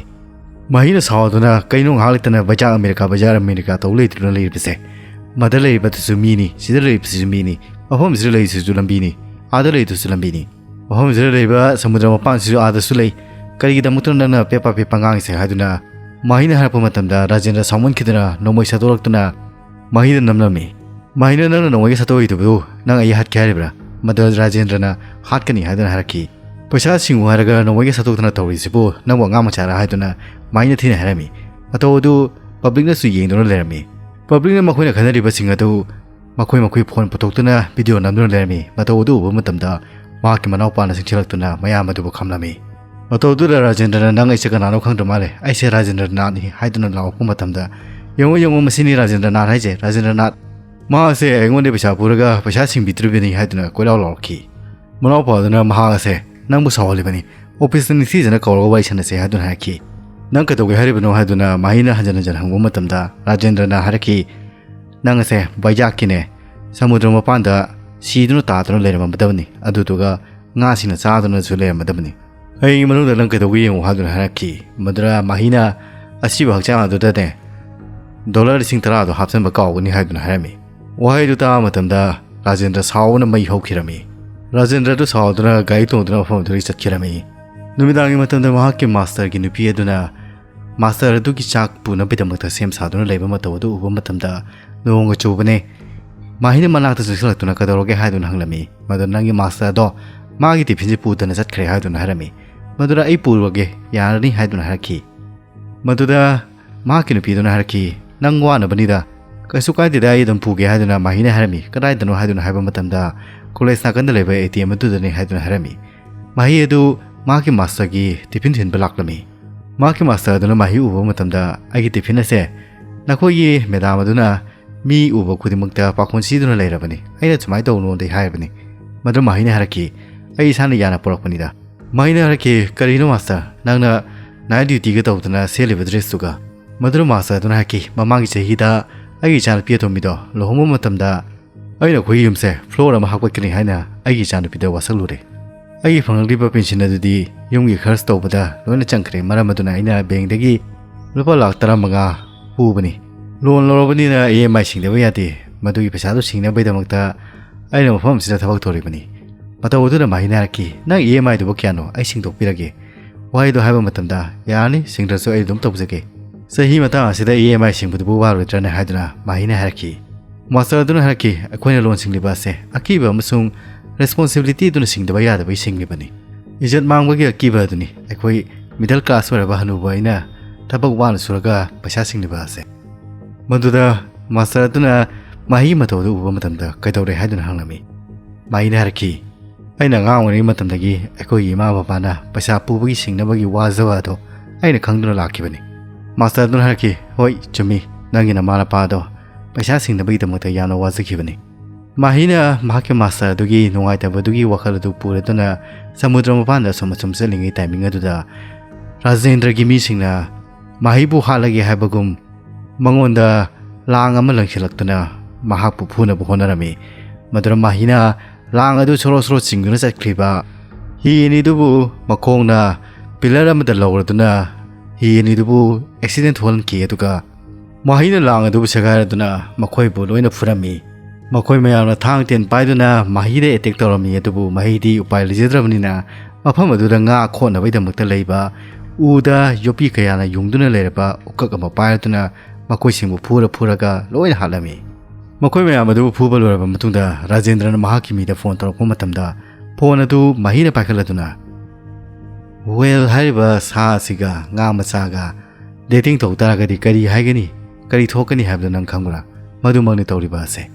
ꯃꯍꯩꯅ ꯁꯥꯎꯗꯨꯅ "ꯀꯩꯅꯣ ꯉꯥꯏꯍꯥꯛ ꯂꯩꯇꯅ ꯚꯥꯏꯖꯥꯛ ꯑꯃꯦꯔꯤꯀꯥ, ꯚꯥꯏꯖꯥꯛ ꯑꯃꯦꯔꯤꯀꯥ ꯇꯧ ꯂꯩꯗꯨꯅ ꯂꯩꯔꯤꯕꯁꯦ? ꯃꯗ ꯂꯩꯔꯤꯕꯗꯨꯁꯨ ꯃꯤꯅꯤ, ꯁꯤꯗ ꯂꯩꯔꯤꯕꯁꯤꯁꯨ ꯃꯤꯅꯤ, ꯃꯐꯝꯁꯤꯗ ꯂꯩꯔꯤꯁꯤꯁꯨ ꯂꯝꯕꯤꯅꯤ, ꯑꯥꯗ ꯂꯩꯔꯤꯗꯨꯁꯨ ꯂꯝꯕꯤꯅꯤ, ꯃꯐꯝꯁꯤꯗ ꯂꯩꯔꯤꯕ ꯁꯃꯨꯗ꯭ꯔ ꯃꯄꯥꯟꯁꯤꯁꯨ ꯑꯥꯗꯁꯨ ꯂꯩ꯫ ꯀꯔꯤꯒꯤꯗꯃꯛꯇꯅꯣ ꯅꯪꯅ ꯄꯦꯄꯥ ꯄꯦꯄꯥ ꯉꯥꯡꯉꯤꯁꯦ?" ꯍꯥꯏꯗꯨꯅ ꯃꯍꯩꯅ ꯍꯥꯏꯔꯛꯄ ꯃꯇꯝꯗ ꯔꯥꯖꯦꯟꯗ꯭ꯔ ꯁꯥꯎꯃꯟꯈꯤꯗꯨꯅ ꯅꯣꯡꯃꯩ ꯁꯠꯇꯣꯔꯛꯇꯨꯅ ꯃꯍꯩꯗ ꯅꯝꯂꯝꯃꯤ꯫ ꯃꯍꯩꯅ "ꯅꯪꯅ ꯅꯣꯡꯃꯩꯒ ꯁꯠꯇꯣꯛꯏꯗꯨꯕꯨ ꯅꯪ ꯑꯩ ꯍꯥꯠꯀꯦ ꯍꯥꯏꯔꯤꯕ꯭ꯔꯥ?" ꯃꯗꯨ ꯔꯥꯖꯦꯟꯗ꯭ꯔꯅ "ꯍꯥꯠꯀꯅꯤ" ꯍꯥꯏꯗꯨꯅ ꯍꯥꯏꯔꯛꯈꯤ꯫ "ꯄꯩꯁꯥ ꯁꯤꯡꯉꯨ ꯍꯥꯏꯔꯒ ꯅꯣꯡꯃꯩꯒ ꯁꯠꯇꯣꯛꯇꯅ ꯇꯧꯔꯤꯁꯤꯕꯨ ꯅꯪꯕꯨ ꯑꯉꯥꯡ ꯃꯆꯥꯔꯥ?" ꯍꯥꯏꯗꯨꯅ ꯃꯍꯩꯅ ꯊꯤꯅ ꯍꯥꯏꯔꯝꯃꯤ꯫ ꯃꯇꯧ ꯑꯗꯨ ꯄꯕ꯭ꯂꯤꯛꯅꯁꯨ ꯌꯦꯡꯗꯨꯅ ꯂꯩꯔꯝꯃꯤ꯫ ꯄꯕ꯭ꯂꯤꯛꯅ ꯃꯈꯣꯏꯅ ꯈꯟꯅꯔꯤꯕꯁꯤꯡ ꯑꯗꯨ ꯃꯈꯣꯏ ꯃꯈꯣꯏ ꯐꯣꯟ ꯄꯨꯊꯣꯛꯇꯨꯅ ꯚꯤꯗꯤꯑꯣ ꯅꯝꯗꯨꯅ ꯂꯩꯔꯝꯃꯤ꯫ ꯃꯇꯧ ꯑꯗꯨ ꯎꯕ ꯃꯇꯝꯗ ꯃꯍꯥꯛꯀꯤ ꯃꯅꯥꯎꯄꯥꯅ ꯆꯪꯁꯤꯜꯂꯛꯇꯨꯅ ꯃꯌꯥꯝ ꯑꯗꯨꯕꯨ ꯈꯝꯂꯝꯃꯤ꯫ ꯃꯇꯧ ꯑꯗꯨꯗ ꯔꯥꯖꯦꯟꯗ꯭ꯔꯅ "ꯅꯪ ꯑꯩꯁꯦ ꯀꯅꯥꯅꯣ ꯈꯪꯗ꯭ꯔ ꯃꯥꯜꯂꯦ, ꯑꯩꯁꯦ ꯔꯥꯖꯦꯟꯗ꯭ꯔꯅꯥꯊꯅꯤ" ꯍꯥꯏꯗꯨꯅ ꯂꯥꯎꯔꯛꯄ ꯃꯇꯝꯗ, "ꯌꯦꯡꯉꯨ, ꯌꯦꯡꯉꯨ, ꯃꯁꯤꯅꯤ ꯔꯥꯖꯦꯟꯗ꯭ꯔꯅꯥꯊ ꯍꯥꯏꯁꯦ, ꯔꯥꯖꯦꯟꯗ꯭ꯔꯅꯥꯊ꯫ ꯃꯍꯥꯛ ꯑꯁꯦ ꯑꯩꯉꯣꯟꯗ ꯄꯩꯁꯥ ꯄꯨꯔꯒ ꯄꯩꯁꯥ ꯁꯤꯡꯕꯤꯗ꯭ꯔꯤꯕꯅꯤ" ꯍꯥꯏꯗꯨꯅ ꯀꯣꯏꯂꯥꯎ ꯂꯥꯎꯔꯛꯈꯤ꯫ ꯃꯅꯥꯎꯄꯥ ꯑꯗꯨꯅ ꯃꯍꯥꯛ ꯑꯁꯦ "ꯅꯪꯕꯨ ꯁꯥꯎꯍꯜꯂꯤꯕꯅꯤ, ꯑꯣꯐꯤꯁꯇ ꯅꯤꯡꯊꯤꯖꯅ ꯀꯧꯔꯒ ꯋꯥꯔꯤ ꯁꯥꯟꯅꯁꯦ" ꯍꯥꯏꯗꯨꯅ ꯍꯥꯏꯔꯛꯈꯤ꯫ "ꯅꯪ ꯀꯩꯗꯧꯒꯦ ꯍꯥꯏꯔꯤꯕꯅꯣ?" ꯍꯥꯏꯗꯨꯅ ꯃꯍꯩꯅ ꯍꯟꯖꯤꯟ ꯍꯟꯖꯤꯟ ꯍꯪꯕ ꯃꯇꯝꯗ, ꯔꯥꯖꯦꯟꯗ꯭ꯔꯅ ꯍꯥꯏꯔꯛꯈꯤ, "ꯅꯪ ꯑꯁꯦ ꯚꯥꯏꯖꯥꯛꯀꯤꯅꯦ, ꯁꯃꯨꯗ꯭ꯔ ꯃꯄꯥꯟꯗ ꯁꯤꯗꯨꯅ ꯇꯥꯗꯨꯅ ꯂꯩꯔꯝꯃꯗꯕꯅꯤ, ꯑꯗꯨꯗꯨꯒ ꯉꯥꯁꯤꯡꯅ ꯆꯥꯗꯨꯅꯁꯨ ꯂꯩꯔꯝꯃꯗꯕꯅꯤ꯫ ꯑꯩꯒꯤ ꯃꯅꯨꯡꯗ ꯅꯪ ꯀꯩꯗꯧꯒꯦ ꯌꯦꯡꯉꯨ" ꯍꯥꯏꯗꯨꯅ ꯍꯥꯏꯔꯛꯈꯤ꯫ ꯃꯗꯨꯗ ꯃꯍꯩꯅ "ꯑꯁꯤꯕ ꯍꯛꯆꯥꯡ ꯑꯗꯨꯗꯅꯦ ꯗꯣꯂꯔ ꯂꯤꯁꯤꯡ ꯇꯔꯥꯗꯣ ꯍꯥꯞꯆꯤꯟꯕ ꯀꯥꯎꯒꯅꯤ" ꯍꯥꯏꯗꯨꯅ ꯍꯥꯏꯔꯝꯃꯤ꯫ ꯋꯥꯍꯩꯗꯨ ꯇꯥꯕ ꯃꯇꯝꯗ ꯔꯥꯖꯦꯟꯗ꯭ꯔ ꯁꯥꯎꯕꯅ ꯃꯩ ꯍꯧꯈꯤꯔꯝꯃꯤ꯫ ꯔꯥꯖꯦꯟꯗ꯭ꯔꯗꯨ ꯁꯥꯎꯗꯨꯅ ꯒꯥꯔꯤ ꯇꯣꯡꯗꯨꯅ ꯃꯐꯝ ꯑꯗꯨꯗꯒꯤ ꯆꯠꯈꯤꯔꯝꯃꯤ꯫ ꯅꯨꯃꯤꯗꯥꯡꯒꯤ ꯃꯇꯝꯗ ꯃꯍꯥꯛꯀꯤ ꯃꯥꯁꯇꯔꯒꯤ ꯅꯨꯄꯤ ꯑꯗꯨꯅ ꯃꯥꯁꯇꯔ ꯑꯗꯨꯒꯤ ꯆꯥꯛ ꯄꯨꯅꯕꯒꯤꯗꯃꯛꯇ ꯁꯦꯝ ꯁꯥꯗꯨꯅ ꯂꯩꯕ ꯃꯇꯧ ꯑꯗꯨ ꯎꯕ ꯃꯇꯝꯗ ꯅꯣꯡꯒ ꯆꯨꯕꯅꯦ꯫ ꯃꯍꯩꯅ ꯃꯅꯥꯛꯇ ꯆꯪꯁꯤꯜꯂꯛꯇꯨꯅ "ꯀꯩꯗꯧꯔꯒꯦ?" ꯍꯥꯏꯗꯨꯅ ꯍꯪꯂꯝꯃꯤ꯫ ꯃꯗꯨ "ꯅꯪꯒꯤ ꯃꯥꯁꯇꯔ ꯑꯗꯣ ꯃꯥꯒꯤ ꯇꯤꯐꯤꯟꯁꯤ ꯄꯨꯗꯅ ꯆꯠꯈ꯭ꯔꯦ ꯍꯥꯏꯗꯨꯅ ꯍꯥꯏꯔꯝꯃꯤ꯫ ꯃꯗꯨꯗ ꯑꯩ ꯄꯨꯔꯒꯦ, ꯌꯥꯔꯅꯤ ꯍꯥꯏꯗꯨꯅ ꯍꯥꯏꯔꯛꯈꯤ꯫ ꯃꯗꯨꯗ ꯃꯍꯥꯛꯀꯤ ꯅꯨꯄꯤꯗꯨꯅ ꯍꯥꯏꯔꯛꯈꯤ, "ꯅꯪ ꯋꯥꯅꯕꯅꯤꯗ, ꯀꯩꯁꯨ ꯀꯥꯏꯗꯦꯗ, ꯑꯩ ꯑꯗꯨꯝ ꯄꯨꯒꯦ" ꯍꯥꯏꯗꯨꯅ ꯃꯥꯍꯤꯅ ꯍꯥꯏꯔꯝꯃꯤ꯫ "ꯀꯗꯥꯏꯗꯅꯣ?" ꯍꯥꯏꯗꯨꯅ ꯍꯥꯏꯕ ꯃꯇꯝꯗ, "ꯀꯣꯂꯦꯖ ꯅꯥꯀꯟꯗ ꯂꯩꯕ ꯑꯦ ꯇꯤ ꯑꯦꯝ ꯑꯗꯨꯗꯅꯤ" ꯍꯥꯏꯗꯨꯅ ꯍꯥꯏꯔꯝꯃꯤ꯫ ꯃꯥꯍꯤ ꯑꯗꯨ ꯃꯍꯥꯛꯀꯤ ꯃꯥꯁꯇꯔꯒꯤ ꯇꯤꯐꯤꯟ ꯊꯤꯟꯕ ꯂꯥꯛꯂꯝꯃꯤ꯫ ꯃꯍꯥꯛꯀꯤ ꯃꯥꯁꯇꯔ ꯑꯗꯨꯅ ꯃꯥꯍꯤ ꯎꯕ ꯃꯇꯝꯗ, "ꯑꯩꯒꯤ ꯇꯤꯐꯤꯟ ꯑꯁꯦ ꯅꯈꯣꯏꯒꯤ ꯃꯦꯗꯥꯝ ꯑꯗꯨꯅ ꯃꯤ ꯎꯕ ꯈꯨꯗꯤꯡꯃꯛꯇ ꯄꯥꯈꯣꯟ ꯁꯤꯗꯨꯅ ꯂꯩꯔꯕꯅꯤ, ꯑꯩꯅ ꯁꯨꯃꯥꯏꯅ ꯇꯧꯅꯣꯗꯤ ꯍꯥꯏꯕꯅꯤ"꯫ ꯃꯗꯨ ꯃꯥꯍꯤꯅ ꯍꯥꯏꯔꯛꯈꯤ, "ꯑꯩ ꯏꯁꯥꯅ ꯌꯥꯅ ꯄꯨꯔꯛꯄꯅꯤꯗ"꯫ ꯃꯥꯍꯤꯅ ꯍꯥꯏꯔꯛꯈꯤ, "ꯀꯔꯤꯅꯣ ꯃꯥꯁꯇꯔ, ꯅꯪꯅ ꯅꯥꯏꯠ ꯗ꯭ꯌꯨꯇꯤꯒ ꯇꯧꯗꯅ ꯁꯦꯠꯂꯤꯕ ꯗ꯭ꯔꯦꯁꯇꯨꯒ?" ꯃꯗꯨꯗ ꯃꯥꯁꯇꯔ ꯑꯗꯨꯅ ꯍꯥꯏꯔꯛꯈꯤ, "ꯃꯃꯥꯡꯒꯤ ꯆꯍꯤꯗ ꯑꯩꯒꯤ ꯏꯆꯥꯅꯨꯄꯤ ꯑꯇꯣꯝꯕꯤꯗꯣ ꯂꯨꯍꯣꯡꯕ ꯃꯇꯝꯗ ꯑꯩꯅ ꯑꯩꯈꯣꯏꯒꯤ ꯌꯨꯝꯁꯦ ꯐ꯭ꯂꯣꯔ ꯑꯃ ꯍꯥꯞꯀꯠꯀꯅꯤ ꯍꯥꯏꯅ ꯑꯩꯒꯤ ꯏꯆꯥꯅꯨꯄꯤꯗ ꯋꯥꯁꯛꯂꯨꯔꯦ꯫ ꯑꯩꯒꯤ ꯐꯪꯂꯛꯂꯤꯕ ꯄꯦꯟꯁꯤꯟ ꯑꯗꯨꯗꯤ ꯌꯨꯝꯒꯤ ꯈꯔꯆ ꯇꯧꯕꯗ ꯂꯣꯏꯅ ꯆꯪꯈ꯭ꯔꯦ꯫ ꯃꯔꯝ ꯑꯗꯨꯅ ꯑꯩꯅ ꯕꯦꯡꯗꯒꯤ ꯂꯨꯄꯥ ꯂꯥꯈ ꯇꯔꯥꯃꯉꯥ ꯄꯨꯕꯅꯤ꯫ ꯂꯣꯟ ꯂꯧꯔꯕꯅꯤꯅ ꯏ ꯑꯦꯝ ꯑꯥꯏ ꯁꯤꯡꯗꯕ ꯌꯥꯗꯦ꯫ ꯃꯗꯨꯒꯤ ꯄꯩꯁꯥꯗꯨ ꯁꯤꯡꯅꯕꯒꯤꯗꯃꯛꯇ ꯑꯩꯅ ꯃꯐꯝ ꯑꯁꯤꯗ ꯊꯕꯛ ꯇꯧꯔꯤꯕꯅꯤ"꯫ ꯃꯇꯧ ꯑꯗꯨꯅ ꯃꯥꯍꯤꯅ ꯍꯥꯏꯔꯛꯈꯤ, "ꯅꯪ ꯏ ꯑꯦꯝ ꯑꯥꯏꯗꯨꯕꯨ ꯀꯌꯥꯅꯣ? ꯑꯩ ꯁꯤꯡꯗꯣꯛꯄꯤꯔꯒꯦ"꯫ ꯋꯥꯍꯩꯗꯣ ꯍꯥꯏꯕ ꯃꯇꯝꯗ, "ꯌꯥꯔꯅꯤ, ꯁꯤꯡꯗ꯭ꯔꯁꯨ ꯑꯩ ꯑꯗꯨꯝ ꯇꯧꯖꯒꯦ꯫ ꯆꯍꯤ ꯃꯇꯥꯡ ꯑꯁꯤꯗ ꯏ ꯑꯦꯝ ꯑꯥꯏ ꯁꯤꯡꯕꯗꯨꯕꯨ ꯋꯥꯔꯣꯏꯗ꯭ꯔꯅ?" ꯍꯥꯏꯗꯨꯅ ꯃꯥꯍꯤꯅ ꯍꯥꯏꯔꯛꯈꯤ꯫ ꯃꯥꯁꯇꯔ ꯑꯗꯨꯅ ꯍꯥꯏꯔꯛꯈꯤ, "ꯑꯩꯈꯣꯏꯅ ꯂꯣꯟ ꯁꯤꯡꯂꯤꯕ ꯑꯁꯦ ꯑꯀꯤꯕ ꯑꯃꯁꯨꯡ ꯔꯦꯁꯄꯣꯟꯁꯤꯕꯤꯂꯤꯇꯤ ꯑꯗꯨꯅ ꯁꯤꯡꯗꯕ ꯌꯥꯗꯕꯒꯤ ꯁꯤꯡꯂꯤꯕꯅꯤ꯫ ꯏꯖꯠ ꯃꯥꯡꯕꯒꯤ ꯑꯀꯤꯕ ꯑꯗꯨꯅꯤ꯫ ꯑꯩꯈꯣꯏ ꯃꯤꯗꯜ ꯀ꯭ꯂꯥꯁ ꯑꯣꯏꯔꯕ ꯍꯅꯨꯕ ꯑꯩꯅ ꯊꯕꯛ ꯋꯥꯅ ꯁꯨꯔꯒ ꯄꯩꯁꯥ ꯁꯤꯡꯂꯤꯕ ꯑꯁꯦ"꯫ ꯃꯗꯨꯗ ꯃꯥꯁꯇꯔ ꯑꯗꯨꯅ ꯃꯥꯍꯤꯒꯤ ꯃꯇꯧ ꯑꯗꯨ ꯎꯕ ꯃꯇꯝꯗ, "ꯀꯩꯗꯧꯔꯦ?" ꯍꯥꯏꯗꯨꯅ ꯍꯪꯂꯝꯃꯤ꯫ ꯃꯥꯍꯤꯅ ꯍꯥꯏꯔꯛꯈꯤ, "ꯑꯩꯅ ꯑꯉꯥꯡ ꯑꯣꯏꯔꯤꯉꯩ ꯃꯇꯝꯗꯒꯤ ꯑꯩꯈꯣꯏꯒꯤ ꯏꯃꯥ ꯕꯕꯥꯅ ꯄꯩꯁꯥ ꯄꯨꯕꯒꯤ ꯁꯤꯡꯅꯕꯒꯤ ꯋꯥꯖꯕ ꯑꯗꯣ ꯑꯩꯅ ꯈꯪꯗꯨꯅ ꯂꯥꯛꯈꯤꯕꯅꯤ"꯫ ꯃꯥꯁꯇꯔ ꯑꯗꯨꯅ ꯍꯥꯏꯔꯛꯈꯤ, "ꯍꯣꯏ, ꯆꯨꯝꯃꯤ, ꯅꯪꯒꯤ ꯅꯃꯥ ꯅꯄꯥ ꯑꯗꯣ ꯄꯩꯁꯥ ꯁꯤꯡꯅꯕꯒꯤꯗꯃꯛꯇ ꯌꯥꯝꯅ ꯋꯥꯖꯈꯤꯕꯅꯤ"꯫ ꯃꯥꯍꯤꯅ ꯃꯍꯥꯛꯀꯤ ꯃꯥꯁꯇꯔ ꯑꯗꯨꯒꯤ ꯅꯨꯡꯉꯥꯏꯇꯕꯗꯨꯒꯤ ꯋꯥꯈꯜ ꯑꯗꯨ ꯄꯨꯔꯗꯨꯅ ꯁꯃꯨꯗ꯭ꯔ ꯃꯄꯥꯟꯗ ꯑꯁꯨꯝ ꯑꯁꯨꯝ ꯆꯠꯂꯤꯉꯩ ꯇꯥꯏꯃꯤꯡ ꯑꯗꯨꯗ, ꯔꯥꯖꯦꯟꯗ꯭ꯔꯒꯤ ꯃꯤꯁꯤꯡꯅ ꯃꯥꯍꯤꯕꯨ ꯍꯥꯠꯂꯒꯦ ꯍꯥꯏꯕꯒꯨꯝ ꯃꯉꯣꯟꯗ ꯂꯥꯡ ꯑꯃ ꯂꯪꯁꯤꯜꯂꯛꯇꯨꯅ ꯃꯍꯥꯛꯄꯨ ꯐꯨꯅꯕ ꯍꯣꯠꯅꯔꯝꯃꯤ꯫ ꯃꯗꯨꯗ ꯃꯥꯍꯤꯅ ꯂꯥꯡ ꯑꯗꯨ ꯁꯣꯔꯣ ꯁꯣꯔꯣ ꯆꯤꯡꯗꯨꯅ ꯆꯠꯈ꯭ꯔꯤꯕ ꯍꯤ ꯑꯅꯤꯗꯨꯕꯨ ꯃꯈꯣꯡꯅ ꯄꯤꯂꯔ ꯑꯃꯗ ꯂꯧꯔꯗꯨꯅ ꯍꯤ ꯑꯅꯤꯗꯨꯕꯨ ꯑꯦꯛꯁꯤꯗꯦꯟ ꯊꯣꯛꯍꯟꯈꯤ꯫ ꯑꯗꯨꯒ ꯃꯥꯍꯤꯅ ꯂꯥꯡ ꯑꯗꯨꯕꯨ ꯁꯦꯒꯥꯏꯔꯗꯨꯅ ꯃꯈꯣꯏꯕꯨ ꯂꯣꯏꯅ ꯐꯨꯔꯝꯃꯤ꯫ ꯃꯈꯣꯏ ꯃꯌꯥꯝꯅ ꯊꯥꯡ ꯇꯦꯟ ꯄꯥꯏꯗꯨꯅ ꯃꯥꯍꯤꯗ ꯑꯦꯇꯦꯛ ꯇꯧꯔꯝꯃꯤ, ꯑꯗꯨꯕꯨ ꯃꯥꯍꯤꯗꯤ ꯎꯄꯥꯏ ꯂꯩꯖꯗ꯭ꯔꯕꯅꯤꯅ ꯃꯐꯝ ꯑꯗꯨꯗ ꯉꯥ ꯈꯣꯠꯅꯕꯒꯤꯗꯃꯛꯇ ꯂꯩꯕ ꯎꯗ ꯌꯣꯠꯄꯤ ꯀꯌꯥꯅ ꯌꯨꯡꯗꯨꯅ ꯂꯩꯔꯕ ꯎꯀꯛ ꯑꯃ ꯄꯥꯏꯔꯗꯨꯅ ꯃꯈꯣꯏꯁꯤꯡꯕꯨ ꯐꯨꯔ ꯐꯨꯔꯒ ꯂꯣꯏꯅ ꯍꯥꯠꯂꯝꯃꯤ꯫ ꯃꯈꯣꯏ ꯃꯌꯥꯝ ꯑꯗꯨꯕꯨ ꯐꯨꯕ ꯂꯣꯏꯔꯕ ꯃꯇꯨꯡꯗ ꯔꯥꯖꯦꯟꯗ꯭ꯔꯅ ꯃꯍꯥꯛꯀꯤ ꯃꯤꯗ ꯐꯣꯟ ꯇꯧꯔꯛꯄ ꯃꯇꯝꯗ, ꯐꯣꯟ ꯑꯗꯨ ꯃꯍꯤꯅ ꯄꯥꯏꯈꯠꯂꯗꯨꯅ, "ꯋꯦꯜ ꯍꯥꯏꯔꯤꯕ ꯁꯥ ꯑꯁꯤꯒ ꯉꯥ ꯃꯆꯥꯒ ꯗꯦꯇꯤꯡ ꯇꯧ ꯇꯥꯔꯒꯗꯤ ꯀꯔꯤ ꯍꯥꯏꯒꯅꯤ, ꯀꯔꯤ ꯊꯣꯛꯀꯅꯤ ꯍꯥꯏꯕꯗꯨ ꯅꯪ ꯈꯪꯕ꯭ꯔꯥ? ꯃꯗꯨꯃꯛꯅꯤ ꯇꯧꯔꯤꯕ ꯑꯁꯦ꯫"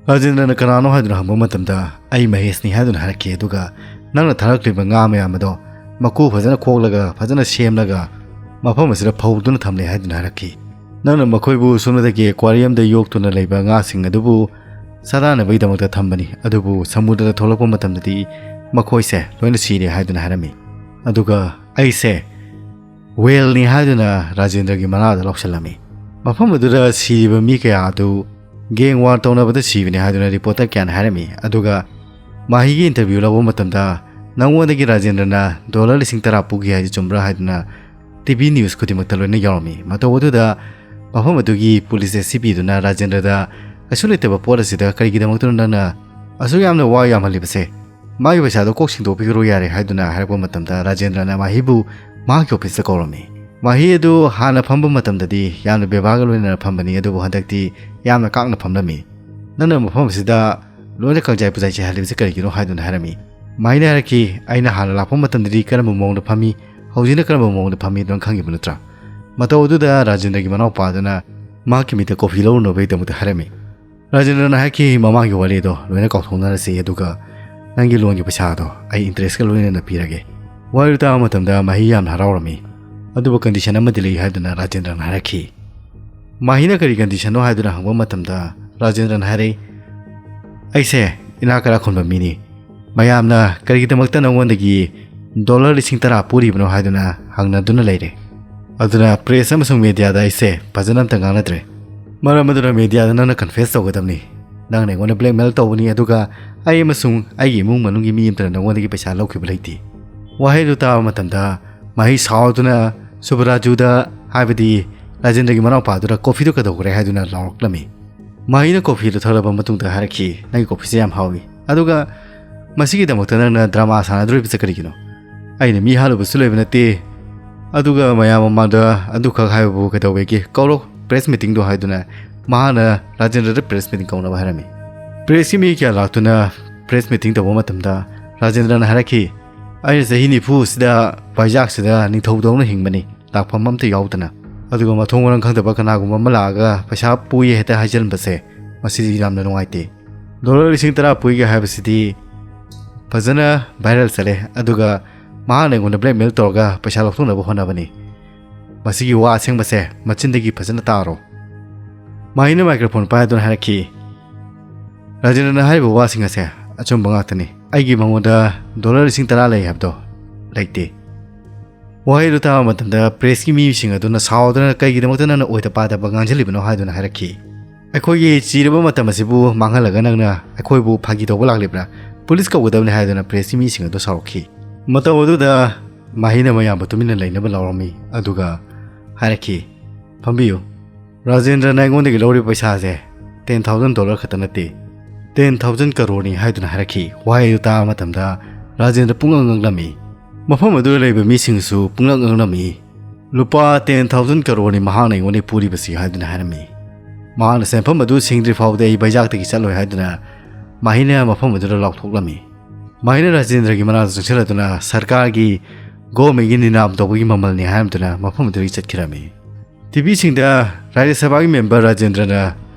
ꯔꯥꯖꯦꯟꯗ꯭ꯔꯅ ꯀꯅꯥꯅꯣ ꯍꯥꯏꯗꯨꯅ ꯍꯪꯕ ꯃꯇꯝꯗ, "ꯑꯩ ꯃꯍꯦꯁꯅꯤ" ꯍꯥꯏꯗꯨꯅ ꯍꯥꯏꯔꯛꯈꯤ꯫ ꯑꯗꯨꯒ, "ꯅꯪꯅ ꯊꯥꯔꯛꯂꯤꯕ ꯉꯥ ꯃꯌꯥꯝ ꯑꯗꯣ ꯃꯀꯨ ꯐꯖꯅ ꯈꯣꯛꯂꯒ, ꯐꯖꯅ ꯁꯦꯝꯂꯒ, ꯃꯐꯝ ꯑꯁꯤꯗ ꯐꯧꯗꯨꯅ ꯊꯝꯂꯦ" ꯍꯥꯏꯗꯨꯅ ꯍꯥꯏꯔꯛꯈꯤ꯫ "ꯅꯪꯅ ꯃꯈꯣꯏꯕꯨ ꯁꯣꯝꯗꯒꯤ ꯑꯦꯀ꯭ꯋꯥꯔꯤꯌꯝꯗ ꯌꯣꯛꯇꯨꯅ ꯂꯩꯕ ꯉꯥꯁꯤꯡ ꯑꯗꯨꯕꯨ ꯆꯥꯗꯥꯅꯕꯒꯤꯗꯃꯛꯇ ꯊꯝꯕꯅꯤ, ꯑꯗꯨꯕꯨ ꯁꯃꯨꯗ꯭ꯔꯗ ꯊꯣꯛꯂꯛꯄ ꯃꯇꯝꯗꯗꯤ ꯃꯈꯣꯏꯁꯦ ꯂꯣꯏꯅ ꯁꯤꯔꯦ" ꯍꯥꯏꯗꯨꯅ ꯍꯥꯏꯔꯝꯃꯤ꯫ ꯑꯗꯨꯒ ꯑꯩꯁꯦ ꯋꯦꯜꯅꯤ ꯍꯥꯏꯗꯨꯅ ꯔꯥꯖꯦꯟꯗ꯭ꯔꯒꯤ ꯃꯅꯥꯗ ꯂꯧꯁꯤꯜꯂꯝꯃꯤ꯫ ꯃꯐꯝ ꯑꯗꯨꯗ ꯁꯤꯔꯤꯕ ꯃꯤ ꯀꯌꯥ ꯑꯗꯨ ꯒꯦꯡ ꯋꯥꯔ ꯇꯧꯅꯕꯗ ꯁꯤꯕꯅꯤ ꯍꯥꯏꯗꯨꯅ ꯔꯤꯄꯣꯔꯇꯔ ꯀꯌꯥꯅ ꯍꯥꯏꯔꯝꯃꯤ꯫ ꯑꯗꯨꯒ ꯃꯍꯤꯒꯤ ꯏꯟꯇꯔꯚ꯭ꯌꯨ ꯂꯧꯕ ꯃꯇꯝꯗ, "ꯅꯉꯣꯟꯗꯒꯤ ꯔꯥꯖꯦꯟꯗ꯭ꯔꯅ ꯗꯣꯂꯔ ꯂꯤꯁꯤꯡ ꯇꯔꯥ ꯄꯨꯈꯤ ꯍꯥꯏꯁꯤ ꯆꯨꯝꯕ꯭ꯔꯥ?" ꯍꯥꯏꯗꯨꯅ ꯇꯤꯚꯤ ꯅ꯭ꯌꯨꯁ ꯈꯨꯗꯤꯡꯃꯛꯇ ꯂꯣꯏꯅ ꯌꯥꯎꯔꯝꯃꯤ꯫ ꯃꯇꯧ ꯑꯗꯨꯗ ꯃꯐꯝ ꯑꯗꯨꯒꯤ ꯄꯨꯂꯤꯁ ꯑꯦꯁ ꯁꯤ ꯄꯤꯗꯨꯅ ꯔꯥꯖꯦꯟꯗ꯭ꯔꯗ, "ꯀꯩꯁꯨ ꯂꯩꯇꯕ ꯄꯣꯠ ꯑꯁꯤꯗ ꯀꯔꯤꯒꯤꯗꯃꯛꯇꯅꯣ ꯅꯪꯅ ꯑꯁꯨꯛ ꯌꯥꯝꯅ ꯋꯥ ꯌꯥꯝꯍꯜꯂꯤꯕꯁꯦ? ꯃꯥꯒꯤ ꯄꯩꯁꯥꯗꯣ ꯀꯣꯛ ꯁꯤꯡꯗꯣꯛꯄꯤꯈ꯭ꯔꯣ ꯌꯥꯔꯦ" ꯍꯥꯏꯗꯨꯅ ꯍꯥꯏꯔꯛꯄ ꯃꯇꯝꯗ, ꯔꯥꯖꯦꯟꯗ꯭ꯔꯅ ꯃꯍꯤꯕꯨ ꯃꯍꯥꯛꯀꯤ ꯑꯣꯐꯤꯁꯇ ꯀꯧꯔꯝꯃꯤ꯫ ꯃꯍꯤ ꯑꯗꯨ ꯍꯥꯟꯅ ꯐꯝꯕ ꯃꯇꯝꯗꯗꯤ ꯌꯥꯝꯅ ꯕꯦꯕꯥꯔꯒ ꯂꯣꯏꯅꯅ ꯐꯝꯕꯅꯤ, ꯑꯗꯨꯕꯨ ꯍꯟꯗꯛꯇꯤ ꯌꯥꯝꯅ ꯀꯥꯛꯅ ꯐꯝꯂꯝꯃꯤ꯫ "ꯅꯪꯅ ꯃꯐꯝ ꯑꯁꯤꯗ ꯂꯣꯏꯅ ꯀꯪꯖꯥꯏ ꯄꯨꯖꯥꯏ ꯆꯥꯏꯍꯜꯂꯤꯕꯁꯤ ꯀꯔꯤꯒꯤꯅꯣ?" ꯍꯥꯏꯗꯨꯅ ꯍꯥꯏꯔꯝꯃꯤ꯫ ꯃꯍꯤꯅ ꯍꯥꯏꯔꯛꯈꯤ, "ꯑꯩꯅ ꯍꯥꯟꯅ ꯂꯥꯛꯄ ꯃꯇꯝꯗꯗꯤ ꯀꯔꯝꯕ ꯃꯑꯣꯡꯗ ꯐꯝꯃꯤ, ꯍꯧꯖꯤꯛꯅ ꯀꯔꯝꯕ ꯃꯑꯣꯡꯗ ꯐꯝꯃꯤ, ꯅꯪ ꯈꯪꯉꯤꯕ ꯅꯠꯇ꯭ꯔꯥ?" ꯃꯇꯧ ꯑꯗꯨꯗ ꯔꯥꯖꯦꯟꯗ꯭ꯔꯒꯤ ꯃꯅꯥꯎꯄꯥꯗꯨꯅ ꯃꯍꯥꯛꯀꯤ ꯃꯤꯠꯇ ꯀꯣꯐꯤ ꯂꯧꯔꯨꯅꯕꯒꯤꯗꯃꯛꯇ ꯍꯥꯏꯔꯝꯃꯤ꯫ ꯔꯥꯖꯦꯟꯗ꯭ꯔꯅ ꯍꯥꯏꯈꯤ, "ꯃꯃꯥꯡꯒꯤ ꯋꯥꯔꯤꯗꯣ ꯂꯣꯏꯅ ꯀꯥꯎꯊꯣꯛꯅꯔꯁꯤ, ꯑꯗꯨꯒ ꯅꯪꯒꯤ ꯂꯣꯟꯒꯤ ꯄꯩꯁꯥꯗꯣ ꯑꯩ ꯏꯟꯇꯔꯦꯁꯀ ꯂꯣꯏꯅꯅ ꯄꯤꯔꯒꯦ꯫" ꯋꯥꯔꯤꯗꯨ ꯇꯥꯕ ꯃꯇꯝꯗ ꯃꯍꯤ ꯌꯥꯝꯅ ꯍꯔꯥꯎꯔꯝꯃꯤ꯫ "ꯑꯗꯨꯕꯨ ꯀꯟꯗꯤꯁꯟ ꯑꯃꯗꯤ ꯂꯩ" ꯍꯥꯏꯗꯨꯅ ꯔꯥꯖꯦꯟꯗ꯭ꯔꯅ ꯍꯥꯏꯔꯛꯈꯤ꯫ ꯃꯍꯤꯅ "ꯀꯔꯤ ꯀꯟꯗꯤꯁꯟꯅꯣ?" ꯍꯥꯏꯗꯨꯅ ꯍꯪꯕ ꯃꯇꯝꯗ, ꯔꯥꯖꯦꯟꯗ꯭ꯔꯅ ꯍꯥꯏꯔꯛꯏ, "ꯑꯩꯁꯦ ꯏꯅꯥꯛ ꯀꯩꯔꯥꯛ ꯈꯨꯟꯕ ꯃꯤꯅꯤ꯫ ꯃꯌꯥꯝꯅ ꯀꯔꯤꯒꯤꯗꯃꯛꯇ ꯅꯉꯣꯟꯗꯒꯤ ꯗꯣꯂꯔ ꯂꯤꯁꯤꯡ ꯇꯔꯥ ꯄꯨꯔꯤꯕꯅꯣ ꯍꯥꯏꯗꯨꯅ ꯍꯪꯅꯗꯨꯅ ꯂꯩꯔꯦ꯫ ꯑꯗꯨꯅ ꯄ꯭ꯔꯦꯁ ꯑꯃꯁꯨꯡ ꯃꯦꯗꯤꯌꯥꯗ ꯑꯩꯁꯦ ꯐꯖꯅ ꯑꯝꯇ ꯉꯥꯡꯅꯗ꯭ꯔꯦ꯫ ꯃꯔꯝ ꯑꯗꯨꯅ ꯃꯦꯗꯤꯌꯥꯗ ꯅꯪꯅ ꯀꯟꯐꯦꯁ ꯇꯧꯒꯗꯕꯅꯤ꯫ ꯅꯪꯅ ꯑꯩꯉꯣꯟꯗ ꯕ꯭ꯂꯦꯛꯃꯦꯜ ꯇꯧꯕꯅꯤ, ꯑꯗꯨꯒ ꯑꯩ ꯑꯃꯁꯨꯡ ꯑꯩꯒꯤ ꯏꯃꯨꯡ ꯃꯅꯨꯡꯒꯤ ꯃꯤ ꯑꯃꯠꯇꯅ ꯅꯉꯣꯟꯗꯒꯤ ꯄꯩꯁꯥ ꯂꯧꯈꯤꯕ ꯂꯩꯇꯦ꯫" ꯋꯥꯍꯩꯗꯨ ꯇꯥꯕ ꯃꯇꯝꯗ ꯃꯍꯤ ꯁꯥꯎꯗꯨꯅ ꯁꯨꯕꯔꯥꯖꯨꯗ, ꯍꯥꯏꯕꯗꯤ ꯔꯥꯖꯦꯟꯗ꯭ꯔꯒꯤ ꯃꯅꯥꯎꯄꯥꯗꯨꯗ, "ꯀꯣꯐꯤꯗꯨ ꯀꯩꯗꯧꯈ꯭ꯔꯦ?" ꯍꯥꯏꯗꯨꯅ ꯂꯥꯎꯔꯛꯂꯝꯃꯤ꯫ ꯃꯍꯤꯅ ꯀꯣꯐꯤꯗꯨ ꯊꯛꯂꯕ ꯃꯇꯨꯡꯗ ꯍꯥꯏꯔꯛꯈꯤ, "ꯅꯪꯒꯤ ꯀꯣꯐꯤꯁꯦ ꯌꯥꯝ ꯍꯥꯎꯏ꯫ ꯑꯗꯨꯒ ꯃꯁꯤꯒꯤꯗꯃꯛꯇ ꯅꯪꯅ ꯗ꯭ꯔꯃꯥ ꯁꯥꯟꯅꯗꯣꯔꯤꯕꯁꯦ ꯀꯔꯤꯒꯤꯅꯣ? ꯑꯩꯅ ꯃꯤ ꯍꯥꯠꯂꯨꯕꯁꯨ ꯂꯩꯕ ꯅꯠꯇꯦ꯫ ꯑꯗꯨꯒ ꯃꯌꯥꯝ ꯃꯃꯥꯡꯗ ꯑꯗꯨꯈꯛ ꯍꯥꯏꯕꯕꯨ ꯀꯩꯗꯧꯋꯦꯒꯦ? ꯀꯧꯔꯣ ꯄ꯭ꯔꯦꯁ ꯃꯤꯇꯤꯡꯗꯣ" ꯍꯥꯏꯗꯨꯅ ꯃꯍꯥꯛꯅ ꯔꯥꯖꯦꯟꯗ꯭ꯔꯗ ꯄ꯭ꯔꯦꯁ ꯃꯤꯇꯤꯡ ꯀꯧꯅꯕ ꯍꯥꯏꯔꯝꯃꯤ꯫ ꯄ꯭ꯔꯦꯁꯀꯤ ꯃꯤ ꯀꯌꯥ ꯂꯥꯛꯇꯨꯅ ꯄ꯭ꯔꯦꯁ ꯃꯤꯇꯤꯡ ꯇꯧꯕ ꯃꯇꯝꯗ ꯔꯥꯖꯦꯟꯗ꯭ꯔꯅ ꯍꯥꯏꯔꯛꯈꯤ, "ꯑꯩꯅ ꯆꯍꯤ ꯅꯤꯐꯨꯁꯤꯗ ꯚꯥꯏꯖꯥꯛꯁꯤꯗ ꯅꯤꯡꯊꯧꯗꯧꯅ ꯍꯤꯡꯕꯅꯤ, ꯂꯥꯛꯐꯝ ꯑꯝꯇ ꯌꯥꯎꯗꯅ꯫ ꯑꯗꯨꯒ ꯃꯊꯣꯡ ꯃꯔꯝ ꯈꯪꯗꯕ ꯀꯅꯥꯒꯨꯝꯕ ꯑꯃ ꯂꯥꯛꯑꯒ ꯄꯩꯁꯥ ꯄꯨꯏ ꯍꯦꯛꯇ ꯍꯥꯏꯖꯤꯟꯕꯁꯦ, ꯃꯁꯤꯗꯤ ꯌꯥꯝꯅ ꯅꯨꯡꯉꯥꯏꯇꯦ꯫ ꯗꯣꯂꯔ ꯂꯤꯁꯤꯡ ꯇꯔꯥ ꯄꯨꯏꯒ ꯍꯥꯏꯕꯁꯤꯗꯤ ꯐꯖꯅ ꯚꯥꯏꯔꯦꯜ ꯆꯠꯂꯦ, ꯑꯗꯨꯒ ꯃꯍꯥꯛꯅ ꯑꯩꯉꯣꯟꯗ ꯕ꯭ꯂꯦꯛꯃꯦꯜ ꯇꯧꯔꯒ ꯄꯩꯁꯥ ꯂꯧꯊꯣꯛꯅꯕ ꯍꯣꯠꯅꯕꯅꯤ꯫ ꯃꯁꯤꯒꯤ ꯋꯥ ꯑꯁꯦꯡꯕꯁꯦ ꯃꯆꯤꯟꯗꯒꯤ ꯐꯖꯅ ꯇꯥꯔꯣ꯫" ꯃꯍꯩꯅ ꯃꯥꯏꯀ꯭ꯔꯣꯐꯣꯟ ꯄꯥꯏꯗꯨꯅ ꯍꯥꯏꯔꯛꯈꯤ, "ꯔꯥꯖꯦꯟꯗ꯭ꯔꯅ ꯍꯥꯏꯔꯤꯕ ꯋꯥꯁꯤꯡ ꯑꯁꯦ ꯑꯆꯨꯝꯕ ꯉꯥꯛꯇꯅꯤ꯫ ꯑꯩꯒꯤ ꯃꯉꯣꯟꯗ ꯗꯣꯂꯔ ꯂꯤꯁꯤꯡ ꯇꯔꯥ ꯂꯩ ꯍꯥꯏꯕꯗꯣ ꯂꯩꯇꯦ꯫" ꯋꯥꯍꯩꯗꯨ ꯇꯥꯕ ꯃꯇꯝꯗ ꯄ꯭ꯔꯦꯁꯀꯤ ꯃꯤꯁꯤꯡ ꯑꯗꯨꯅ ꯁꯥꯎꯗꯨꯅ "ꯀꯩꯒꯤꯗꯃꯛꯇ ꯅꯪꯅ ꯑꯣꯏꯗ ꯄꯥꯗꯕ ꯉꯥꯡꯁꯤꯜꯂꯤꯕꯅꯣ?" ꯍꯥꯏꯗꯨꯅ ꯍꯥꯏꯔꯛꯈꯤ꯫ "ꯑꯩꯈꯣꯏꯒꯤ ꯆꯤꯔꯕ ꯃꯇꯝ ꯑꯁꯤꯕꯨ ꯃꯥꯡꯍꯜꯂꯒ ꯅꯪꯅ ꯑꯩꯈꯣꯏꯕꯨ ꯐꯥꯒꯤ ꯇꯧꯕ ꯂꯥꯛꯂꯤꯕ꯭ꯔꯥ? ꯄꯨꯂꯤꯁ ꯀꯧꯒꯗꯕꯅꯤ" ꯍꯥꯏꯗꯨꯅ ꯄ꯭ꯔꯦꯁꯀꯤ ꯃꯤꯁꯤꯡ ꯑꯗꯨ ꯁꯥꯎꯔꯛꯈꯤ꯫ ꯃꯇꯧ ꯑꯗꯨꯗ ꯃꯍꯩꯅ ꯃꯌꯥꯝꯕꯨ ꯇꯨꯃꯤꯟꯅ ꯂꯩꯅꯕ ꯂꯥꯎꯔꯝꯃꯤ, ꯑꯗꯨꯒ ꯍꯥꯏꯔꯛꯈꯤ, "ꯐꯝꯕꯤꯌꯨ꯫ ꯔꯥꯖꯦꯟꯗ꯭ꯔꯅ ꯑꯩꯉꯣꯟꯗꯒꯤ ꯂꯧꯔꯤꯕ ꯄꯩꯁꯥꯁꯦ ten thousand dollar ꯈꯛꯇ ꯅꯠꯇꯦ, ten thousand ꯀꯔꯣꯔꯅꯤ" ꯍꯥꯏꯗꯨꯅ ꯍꯥꯏꯔꯛꯈꯤ꯫ ꯋꯥꯍꯩ ꯑꯗꯨ ꯇꯥꯕ ꯃꯇꯝꯗ ꯔꯥꯖꯦꯟꯗ꯭ꯔ ꯄꯨꯡꯉꯛ ꯉꯛꯂꯝꯃꯤ꯫ ꯃꯐꯝ ꯑꯗꯨꯗ ꯂꯩꯕ ꯃꯤꯁꯤꯡꯁꯨ ꯄꯨꯡꯉꯛ ꯉꯛꯂꯝꯃꯤ꯫ "ꯂꯨꯄꯥ ten thousand ꯀꯔꯣꯔꯅꯤ ꯃꯍꯥꯛꯅ ꯑꯩꯉꯣꯟꯗꯒꯤ ꯄꯨꯔꯤꯕꯁꯤ" ꯍꯥꯏꯗꯨꯅ ꯍꯥꯏꯔꯝꯃꯤ꯫ ꯃꯍꯥꯛꯅ ꯁꯦꯟꯐꯝ ꯑꯗꯨ ꯁꯤꯡꯗ꯭ꯔꯤ ꯐꯥꯎꯕꯗ ꯑꯩ ꯕꯩꯖꯥꯛꯇꯒꯤ ꯆꯠꯂꯣꯏ ꯍꯥꯏꯗꯨꯅ ꯃꯍꯩꯅ ꯃꯐꯝ ꯑꯗꯨꯗ ꯂꯥꯎꯊꯣꯛꯂꯝꯃꯤ꯫ ꯃꯍꯩꯅ ꯔꯥꯖꯦꯟꯗ꯭ꯔꯒꯤ ꯃꯅꯥꯛꯇ ꯆꯪꯁꯤꯜꯂꯗꯨꯅ ꯁꯔꯀꯥꯔꯒꯤ ꯒꯣꯔꯃꯦꯟꯒꯤ ꯅꯤꯅꯥꯝ ꯇꯧꯕꯒꯤ ꯃꯃꯜꯅꯤ ꯍꯥꯏꯔꯝꯗꯨꯅ ꯃꯐꯝ ꯑꯗꯨꯗꯒꯤ ꯆꯠꯈꯤꯔꯝꯃꯤ꯫ ꯇꯤꯚꯤꯁꯤꯡꯗ ꯔꯥꯖ꯭ꯌ ꯁꯚꯥꯒꯤ ꯃꯦꯝꯕꯔ ꯔꯥꯖꯦꯟꯗ꯭ꯔꯅ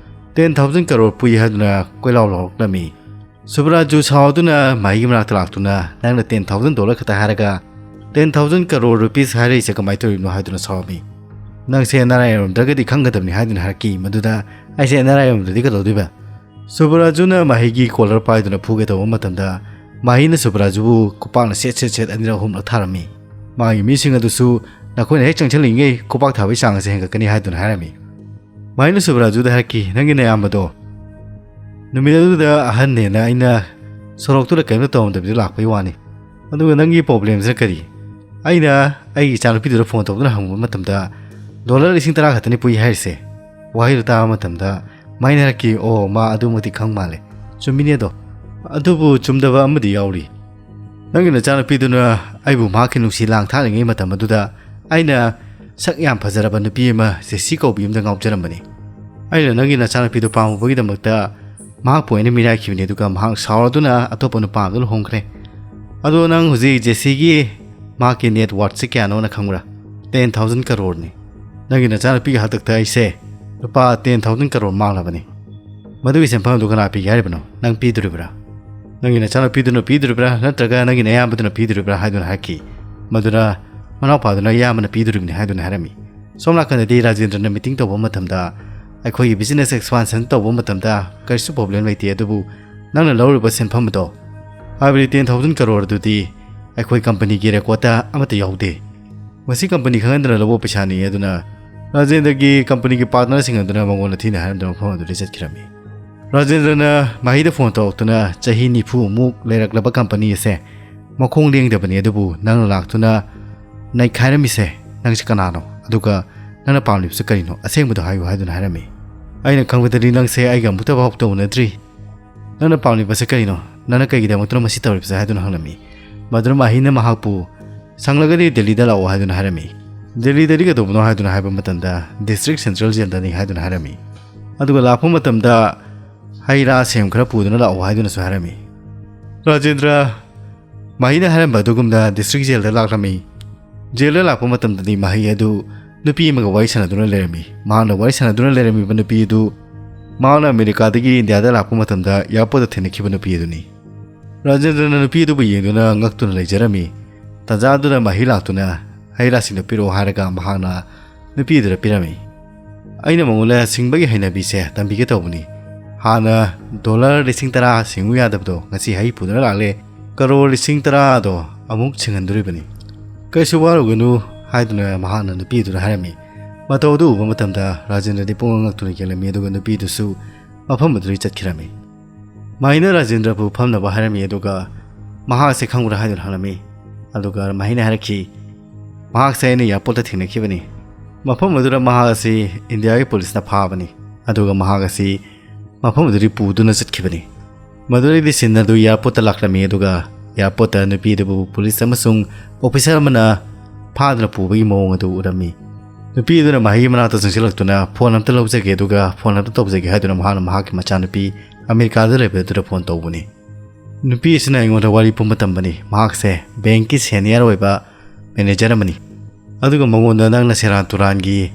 ten thousand ꯀꯔꯣꯔ ꯄꯨꯏ ꯍꯥꯏꯗꯨꯅ ꯀꯣꯏꯂꯥꯎ ꯂꯥꯎꯔꯛꯂꯝꯃꯤ꯫ ꯁꯨꯕꯔꯥꯖꯨ ꯁꯥꯎꯗꯨꯅ ꯃꯍꯩꯒꯤ ꯃꯅꯥꯛꯇ ꯂꯥꯛꯇꯨꯅ, "ꯅꯪꯅ ten thousand dollar ꯈꯛꯇ ꯍꯥꯏꯔꯒ ten thousand ꯀꯔꯣꯔ ꯔꯨꯄꯤꯁ ꯍꯥꯏꯔꯛꯏꯁꯦ ꯀꯃꯥꯏꯅ ꯇꯧꯔꯤꯕꯅꯣ?" ꯍꯥꯏꯗꯨꯅ ꯁꯥꯎꯔꯝꯃꯤ꯫ "ꯅꯪꯁꯦ ꯅꯥꯔꯥꯏ ꯌꯥꯎꯔꯝꯗ꯭ꯔꯒꯗꯤ ꯈꯪꯒꯗꯕꯅꯤ" ꯍꯥꯏꯗꯨꯅ ꯍꯥꯏꯔꯛꯈꯤ꯫ ꯃꯗꯨꯗ "ꯑꯩꯁꯦ ꯅꯥꯔꯥꯏ ꯌꯥꯎꯔꯝꯗ꯭ꯔꯗꯤ ꯀꯩꯗꯧꯗꯣꯏꯕ?" ꯁꯨꯕꯔꯥꯖꯨꯅ ꯃꯍꯩꯒꯤ ꯀꯣꯂꯔ ꯄꯥꯏꯗꯨꯅ ꯐꯨꯒꯦ ꯇꯧꯕ ꯃꯇꯝꯗ, ꯃꯍꯩꯅ ꯁꯨꯕꯔꯥꯖꯨꯕꯨ ꯈꯨꯄꯥꯛꯅ ꯁꯦꯠ ꯁꯦꯠ ꯁꯦꯠ ꯑꯅꯤꯔꯛ ꯑꯍꯨꯝꯂꯛ ꯊꯥꯔꯝꯃꯤ꯫ ꯃꯥꯒꯤ ꯃꯤꯁꯤꯡ ꯑꯗꯨꯁꯨ, "ꯅꯈꯣꯏꯅ ꯍꯦꯛ ꯆꯪꯁꯤꯜꯂꯤꯉꯩ ꯈꯨꯄꯥꯛ ꯊꯥꯕꯒꯤ ꯆꯥꯡ ꯑꯁꯤ ꯍꯦꯟꯒꯠꯀꯅꯤ" ꯍꯥꯏꯗꯨꯅ ꯍꯥꯏꯔꯝꯃꯤ꯫ ꯃꯍꯩꯅ ꯁꯨꯕꯔꯥꯖꯨꯗ ꯍꯥꯏꯔꯛꯈꯤ, "ꯅꯪꯒꯤ ꯅꯌꯥꯝꯕꯗꯣ ꯅꯨꯃꯤꯠ ꯑꯗꯨꯗ ꯑꯍꯟꯅꯦꯅ ꯑꯩꯅ ꯁꯣꯔꯣꯛꯇꯨꯗ ꯀꯔꯤꯝꯇ ꯇꯧꯔꯝꯗꯕꯤꯗ ꯂꯥꯛꯄꯒꯤ ꯋꯥꯅꯤ꯫ ꯑꯗꯨꯒ ꯅꯪꯒꯤ ꯄ꯭ꯔꯣꯕ꯭ꯂꯦꯝꯁꯤꯅ ꯀꯔꯤ?" "ꯑꯩꯅ ꯑꯩꯒꯤ ꯏꯆꯥꯅꯨꯄꯤꯗꯨꯗ ꯐꯣꯟ ꯇꯧꯗꯨꯅ ꯍꯪꯕ ꯃꯇꯝꯗ ꯗꯣꯂꯔ ꯂꯤꯁꯤꯡ ꯇꯔꯥ ꯈꯛꯇꯅꯤ ꯄꯨꯏ ꯍꯥꯏꯔꯤꯁꯦ꯫" ꯋꯥꯍꯩꯗꯨ ꯇꯥꯕ ꯃꯇꯝꯗ ꯃꯍꯩꯅ ꯍꯥꯏꯔꯛꯈꯤ, "ꯑꯣ, ꯃꯥ ꯑꯗꯨꯃꯛꯇꯤ ꯈꯪ ꯃꯥꯜꯂꯦ꯫ ꯆꯨꯝꯃꯤꯅꯦ ꯑꯗꯣ꯫ ꯑꯗꯨꯕꯨ ꯆꯨꯝꯗꯕ ꯑꯃꯗꯤ ꯌꯥꯎꯔꯤ꯫ ꯅꯪꯒꯤ ꯅꯆꯥꯅꯨꯄꯤꯗꯨꯅ ꯑꯩꯕꯨ ꯃꯍꯥꯛꯀꯤ ꯅꯨꯡꯁꯤ ꯂꯥꯡ ꯊꯥꯛꯂꯤꯉꯩ ꯃꯇꯝ ꯑꯗꯨꯗ ꯑꯩꯅ ꯁꯛ ꯌꯥꯝ ꯐꯖꯔꯕ ꯅꯨꯄꯤ ꯑꯃ, ꯖꯦꯁꯤ ꯀꯧꯕꯤ ꯑꯃꯗ ꯉꯥꯎꯖꯔꯝꯕꯅꯤ꯫ ꯑꯩꯅ ꯅꯪꯒꯤ ꯅꯆꯥꯅꯨꯄꯤꯗꯨ ꯄꯥꯝꯃꯨꯕꯒꯤꯗꯃꯛꯇ ꯃꯍꯥꯛꯄꯨ ꯑꯩꯅ ꯃꯤꯔꯥꯏꯈꯤꯕꯅꯤ, ꯑꯗꯨꯒ ꯃꯍꯥꯛ ꯁꯥꯎꯔꯗꯨꯅ ꯑꯇꯣꯞꯄ ꯅꯨꯄꯥ ꯑꯃꯗ ꯂꯨꯍꯣꯡꯈ꯭ꯔꯦ꯫ ꯑꯗꯣ ꯅꯪ ꯍꯧꯖꯤꯛ ꯖꯦꯁꯤꯒꯤ ꯃꯍꯥꯛꯀꯤ net worthꯁꯦ ꯀꯌꯥꯅꯣꯅ ꯈꯪꯕ꯭ꯔꯥ? Ten thousand crore ꯅꯤ꯫ ꯅꯪꯒꯤ ꯅꯆꯥꯅꯨꯄꯤꯒꯤ ꯍꯥꯛꯇꯛꯇ ꯑꯩꯁꯦ ꯂꯨꯄꯥ ten thousand crore ꯃꯥꯡꯂꯕꯅꯤ꯫ ꯃꯗꯨꯒꯤ ꯁꯦꯟꯐꯝ ꯑꯗꯨ ꯀꯅꯥ ꯄꯤꯒꯦ ꯍꯥꯏꯔꯤꯕꯅꯣ? ꯅꯪ ꯄꯤꯗꯣꯔꯤꯕ꯭ꯔꯥ? ꯅꯪꯒꯤ ꯅꯆꯥꯅꯨꯄꯤꯗꯨꯅ ꯄꯤꯗꯣꯔꯤꯕ꯭ꯔꯥ, ꯅꯠꯇ꯭ꯔꯒ ꯅꯪꯒꯤ ꯅꯌꯥꯝꯕꯗꯨꯅ ꯄꯤꯗꯣꯔꯤꯕ꯭ꯔꯥ ꯍꯥꯏꯗꯨꯅ ꯍꯥꯏꯔꯛꯈꯤ꯫ ꯃꯗꯨꯅ ꯃꯅꯥꯎꯄꯥꯗꯨꯅ ꯏꯌꯥꯝꯕꯅ ꯄꯤꯗꯣꯔꯤꯕꯅꯤ ꯍꯥꯏꯗꯨꯅ ꯍꯥꯏꯔꯝꯃꯤ꯫ ꯁꯣꯝ ꯅꯥꯀꯟꯗꯗꯤ ꯔꯥꯖꯦꯟꯗ꯭ꯔꯅ meeting ꯇꯧꯕ ꯃꯇꯝꯗ, ꯑꯩꯈꯣꯏꯒꯤ business expansion ꯇꯧꯕ ꯃꯇꯝꯗ ꯀꯔꯤꯁꯨ problem ꯂꯩꯇꯦ, ꯑꯗꯨꯕꯨ ꯅꯪꯅ ꯂꯧꯔꯤꯕ ꯁꯦꯟꯐꯝ ꯑꯗꯣ, ꯍꯥꯏꯕꯗꯤ ten thousand crore ꯑꯗꯨꯗꯤ ꯑꯩꯈꯣꯏ companyꯒꯤ recordꯇ ꯑꯃꯠꯇ ꯌꯥꯎꯗꯦ꯫ ꯃꯁꯤ company ꯈꯪꯍꯟꯗꯅ ꯂꯧꯕ ꯄꯩꯁꯥꯅꯤ꯫ ꯑꯗꯨꯅ ꯔꯥꯖꯦꯟꯗ꯭ꯔꯒꯤ companyꯒꯤ partnerꯁꯤꯡ ꯑꯗꯨꯅ ꯃꯉꯣꯟꯗ ꯊꯤꯅ ꯍꯥꯏꯔꯝꯗꯅ ꯃꯐꯝ ꯑꯗꯨꯗ ꯆꯠꯈꯤꯔꯝꯃꯤ꯫ ꯔꯥꯖꯦꯟꯗ꯭ꯔꯅ ꯃꯍꯤꯗ phone ꯇꯧꯔꯛꯇꯨꯅ, "ꯆꯍꯤ ꯅꯤꯐꯨ ꯃꯨꯛ ꯂꯩꯔꯛꯂꯕ company ꯑꯁꯦ ꯃꯈꯣꯡ ꯂꯦꯡꯗꯕꯅꯤ, ꯑꯗꯨꯕꯨ ꯅꯪꯅ ꯂꯥꯛꯇꯨꯅ ꯅꯩꯈꯥꯏꯔꯝꯃꯤꯁꯦ ꯅꯪꯁꯦ ꯀꯅꯥꯅꯣ? ꯑꯗꯨꯒ ꯅꯪꯅ ꯄꯥꯝꯂꯤꯕꯁꯦ ꯀꯔꯤꯅꯣ? ꯑꯁꯦꯡꯕꯗꯣ ꯍꯥꯏꯌꯨ" ꯍꯥꯏꯗꯨꯅ ꯍꯥꯏꯔꯝꯃꯤ꯫ "ꯑꯩꯅ ꯈꯪꯕꯗꯗꯤ ꯅꯪꯁꯦ ꯑꯩꯒ ꯑꯃꯨꯛꯇꯐꯥꯎ ꯇꯧꯅꯗ꯭ꯔꯤ꯫ ꯅꯪꯅ ꯄꯥꯝꯂꯤꯕꯁꯦ ꯀꯔꯤꯅꯣ? ꯅꯪꯅ ꯀꯩꯒꯤꯗꯃꯛꯇꯅꯣ ꯃꯁꯤ ꯇꯧꯔꯤꯕꯁꯦ?" ꯍꯥꯏꯗꯨꯅ ꯍꯪꯂꯝꯃꯤ꯫ ꯃꯗꯨꯅ ꯃꯍꯤꯅ ꯃꯍꯥꯛꯄꯨ, "ꯁꯪꯂꯒꯗꯤ ꯗꯦꯜꯂꯤꯗ ꯂꯥꯛꯑꯣ" ꯍꯥꯏꯗꯨꯅ ꯍꯥꯏꯔꯝꯃꯤ꯫ "ꯗꯦꯜꯂꯤꯗꯗꯤ ꯀꯩꯗꯧꯕꯅꯣ?" ꯍꯥꯏꯗꯨꯅ ꯍꯥꯏꯕ ꯃꯇꯝꯗ, "District Central Jailꯗꯅꯤ" ꯍꯥꯏꯗꯨꯅ ꯍꯥꯏꯔꯝꯃꯤ꯫ ꯑꯗꯨꯒ ꯂꯥꯛꯄ ꯃꯇꯝꯗ ꯍꯩ ꯔꯥ ꯁꯦꯝ ꯈꯔ ꯄꯨꯗꯨꯅ ꯂꯥꯛꯑꯣ ꯍꯥꯏꯗꯨꯅꯁꯨ ꯍꯥꯏꯔꯝꯃꯤ꯫ ꯔꯥꯖꯦꯟꯗ꯭ꯔ ꯃꯍꯤꯅ ꯍꯥꯏꯔꯝꯕ ꯑꯗꯨꯒꯨꯝꯅ district jailꯗ ꯂꯥꯛꯂꯝꯃꯤ꯫ Jailꯗ ꯂꯥꯛꯄ ꯃꯇꯝꯗꯗꯤ ꯃꯍꯤ ꯑꯗꯨ ꯅꯨꯄꯤ ꯑꯃꯒ ꯋꯥꯔꯤ ꯁꯥꯟꯅꯗꯨꯅ ꯂꯩꯔꯝꯃꯤ꯫ ꯃꯍꯥꯛꯅ ꯋꯥꯔꯤ ꯁꯥꯟꯅꯗꯨꯅ ꯂꯩꯔꯝꯃꯤꯕ ꯅꯨꯄꯤ ꯑꯗꯨ ꯃꯍꯥꯛꯅ ꯑꯃꯦꯔꯤꯀꯥꯗꯒꯤ ꯏꯟꯗꯤꯌꯥꯗ ꯂꯥꯛꯄ ꯃꯇꯝꯗ airportꯇ ꯊꯦꯡꯅꯈꯤꯕ ꯅꯨꯄꯤ ꯑꯗꯨꯅꯤ꯫ ꯔꯥꯖꯦꯟꯗ꯭ꯔꯅ ꯅꯨꯄꯤ ꯑꯗꯨꯕꯨ ꯌꯦꯡꯗꯨꯅ ꯉꯛꯇꯨꯅ ꯂꯩꯖꯔꯝꯃꯤ꯫ ꯇꯥꯟꯖꯥ ꯑꯗꯨꯗ ꯃꯍꯤ ꯂꯥꯛꯇꯨꯅ ꯍꯩ ꯔꯥꯁꯤꯡꯗꯨ ꯄꯤꯔꯛꯑꯣ ꯍꯥꯏꯔꯒ ꯃꯍꯥꯛꯅ ꯅꯨꯄꯤ ꯑꯗꯨꯗ ꯄꯤꯔꯝꯃꯤ꯫ "ꯑꯩꯅ ꯃꯉꯣꯟꯗ ꯁꯤꯡꯕꯒꯤ ꯍꯩꯅꯕꯤꯁꯦ ꯇꯝꯕꯤꯒꯦ ꯇꯧꯕꯅꯤ꯫ ꯍꯥꯟꯅ dollar ꯂꯤꯁꯤꯡ ꯇꯔꯥ ꯁꯤꯡꯉꯨ ꯌꯥꯗꯕꯗꯣ ꯉꯁꯤ ꯍꯩ ꯄꯨꯗꯨꯅ ꯂꯥꯛꯂꯦ꯫ Crore ꯂꯤꯁꯤꯡ ꯇꯔꯥꯗꯣ ꯑꯃꯨꯛ ꯁꯤꯡꯍꯟꯗꯣꯔꯤꯕꯅꯤ꯫ ꯀꯩꯁꯨ ꯋꯥꯔꯨꯒꯅꯨ" ꯍꯥꯏꯗꯨꯅ ꯃꯍꯥꯛꯅ ꯅꯨꯄꯤ ꯑꯗꯨꯗ ꯍꯥꯏꯔꯝꯃꯤ꯫ ꯃꯇꯧ ꯑꯗꯨ ꯎꯕ ꯃꯇꯝꯗ ꯔꯥꯖꯦꯟꯗ꯭ꯔꯗꯤ ꯄꯨꯡꯉꯛ ꯉꯛꯇꯨꯅ ꯌꯦꯡꯂꯝꯃꯤ, ꯑꯗꯨꯒ ꯅꯨꯄꯤ ꯑꯗꯨꯁꯨ ꯃꯐꯝ ꯑꯗꯨꯗꯒꯤ ꯆꯠꯈꯤꯔꯝꯃꯤ꯫ ꯃꯍꯤꯅ ꯔꯥꯖꯦꯟꯗ꯭ꯔꯕꯨ ꯐꯝꯅꯕ ꯍꯥꯏꯔꯝꯃꯤ, ꯑꯗꯨꯒ "ꯃꯍꯥꯛ ꯑꯁꯤ ꯈꯪꯕ꯭ꯔꯥ?" ꯍꯥꯏꯗꯨꯅ ꯍꯪꯂꯝꯃꯤ꯫ ꯑꯗꯨꯒ ꯃꯍꯤꯅ ꯍꯥꯏꯔꯛꯈꯤ, "ꯃꯍꯥꯛꯁꯦ ꯑꯩꯅ airportꯇ ꯊꯦꯡꯅꯈꯤꯕꯅꯤ꯫ ꯃꯐꯝ ꯑꯗꯨꯗ ꯃꯍꯥꯛ ꯑꯁꯤ ꯏꯟꯗꯤꯌꯥꯒꯤ ꯄꯨꯂꯤꯁꯅ ꯐꯥꯕꯅꯤ, ꯑꯗꯨꯒ ꯃꯍꯥꯛ ꯑꯁꯤ ꯃꯐꯝ ꯑꯗꯨꯗꯒꯤ ꯄꯨꯗꯨꯅ ꯆꯠꯈꯤꯕꯅꯤ"꯫ ꯃꯗꯨꯗꯩꯗꯤ scene ꯑꯗꯨ airportꯇ ꯂꯥꯛꯂꯝꯃꯤ, ꯑꯗꯨꯒ airportꯇ ꯅꯨꯄꯤ ꯑꯗꯨꯕꯨ ꯄꯨꯂꯤꯁ ꯑꯃꯁꯨꯡ officer ꯑꯃꯅ ꯐꯥꯗꯨꯅ ꯄꯨꯕꯒꯤ ꯃꯑꯣꯡ ꯑꯗꯨ ꯎꯔꯝꯃꯤ꯫ ꯅꯨꯄꯤ ꯑꯗꯨꯅ ꯃꯍꯩꯒꯤ ꯃꯅꯥꯛꯇ ꯆꯪꯁꯤꯜꯂꯛꯇꯨꯅ, "Phone ꯑꯝꯇ ꯂꯧꯖꯒꯦ, ꯑꯗꯨꯒ phone ꯑꯝꯇ ꯇꯧꯖꯒꯦ" ꯍꯥꯏꯗꯨꯅ ꯃꯍꯥꯛꯅ ꯃꯍꯥꯛꯀꯤ ꯃꯆꯥꯅꯨꯄꯤ ꯑꯃꯦꯔꯤꯀꯥꯗ ꯂꯩꯕ ꯑꯗꯨꯗ phone ꯇꯧꯕꯅꯤ꯫ ꯅꯨꯄꯤ ꯑꯁꯤꯅ ꯑꯩꯉꯣꯟꯗ ꯋꯥꯔꯤ ꯄꯨꯝꯕ ꯇꯝꯕꯅꯤ꯫ ꯃꯍꯥꯛꯁꯦ ꯕꯦꯡꯀꯤ ꯁꯦꯅꯤꯌꯔ ꯑꯣꯏꯕ ꯃꯦꯅꯦꯖꯔ ꯑꯃꯅꯤ, ꯑꯗꯨꯒ ꯃꯉꯣꯟꯗ ꯅꯪꯅ ꯁꯦꯔꯥꯟ ꯇꯨꯔꯥꯟꯒꯤ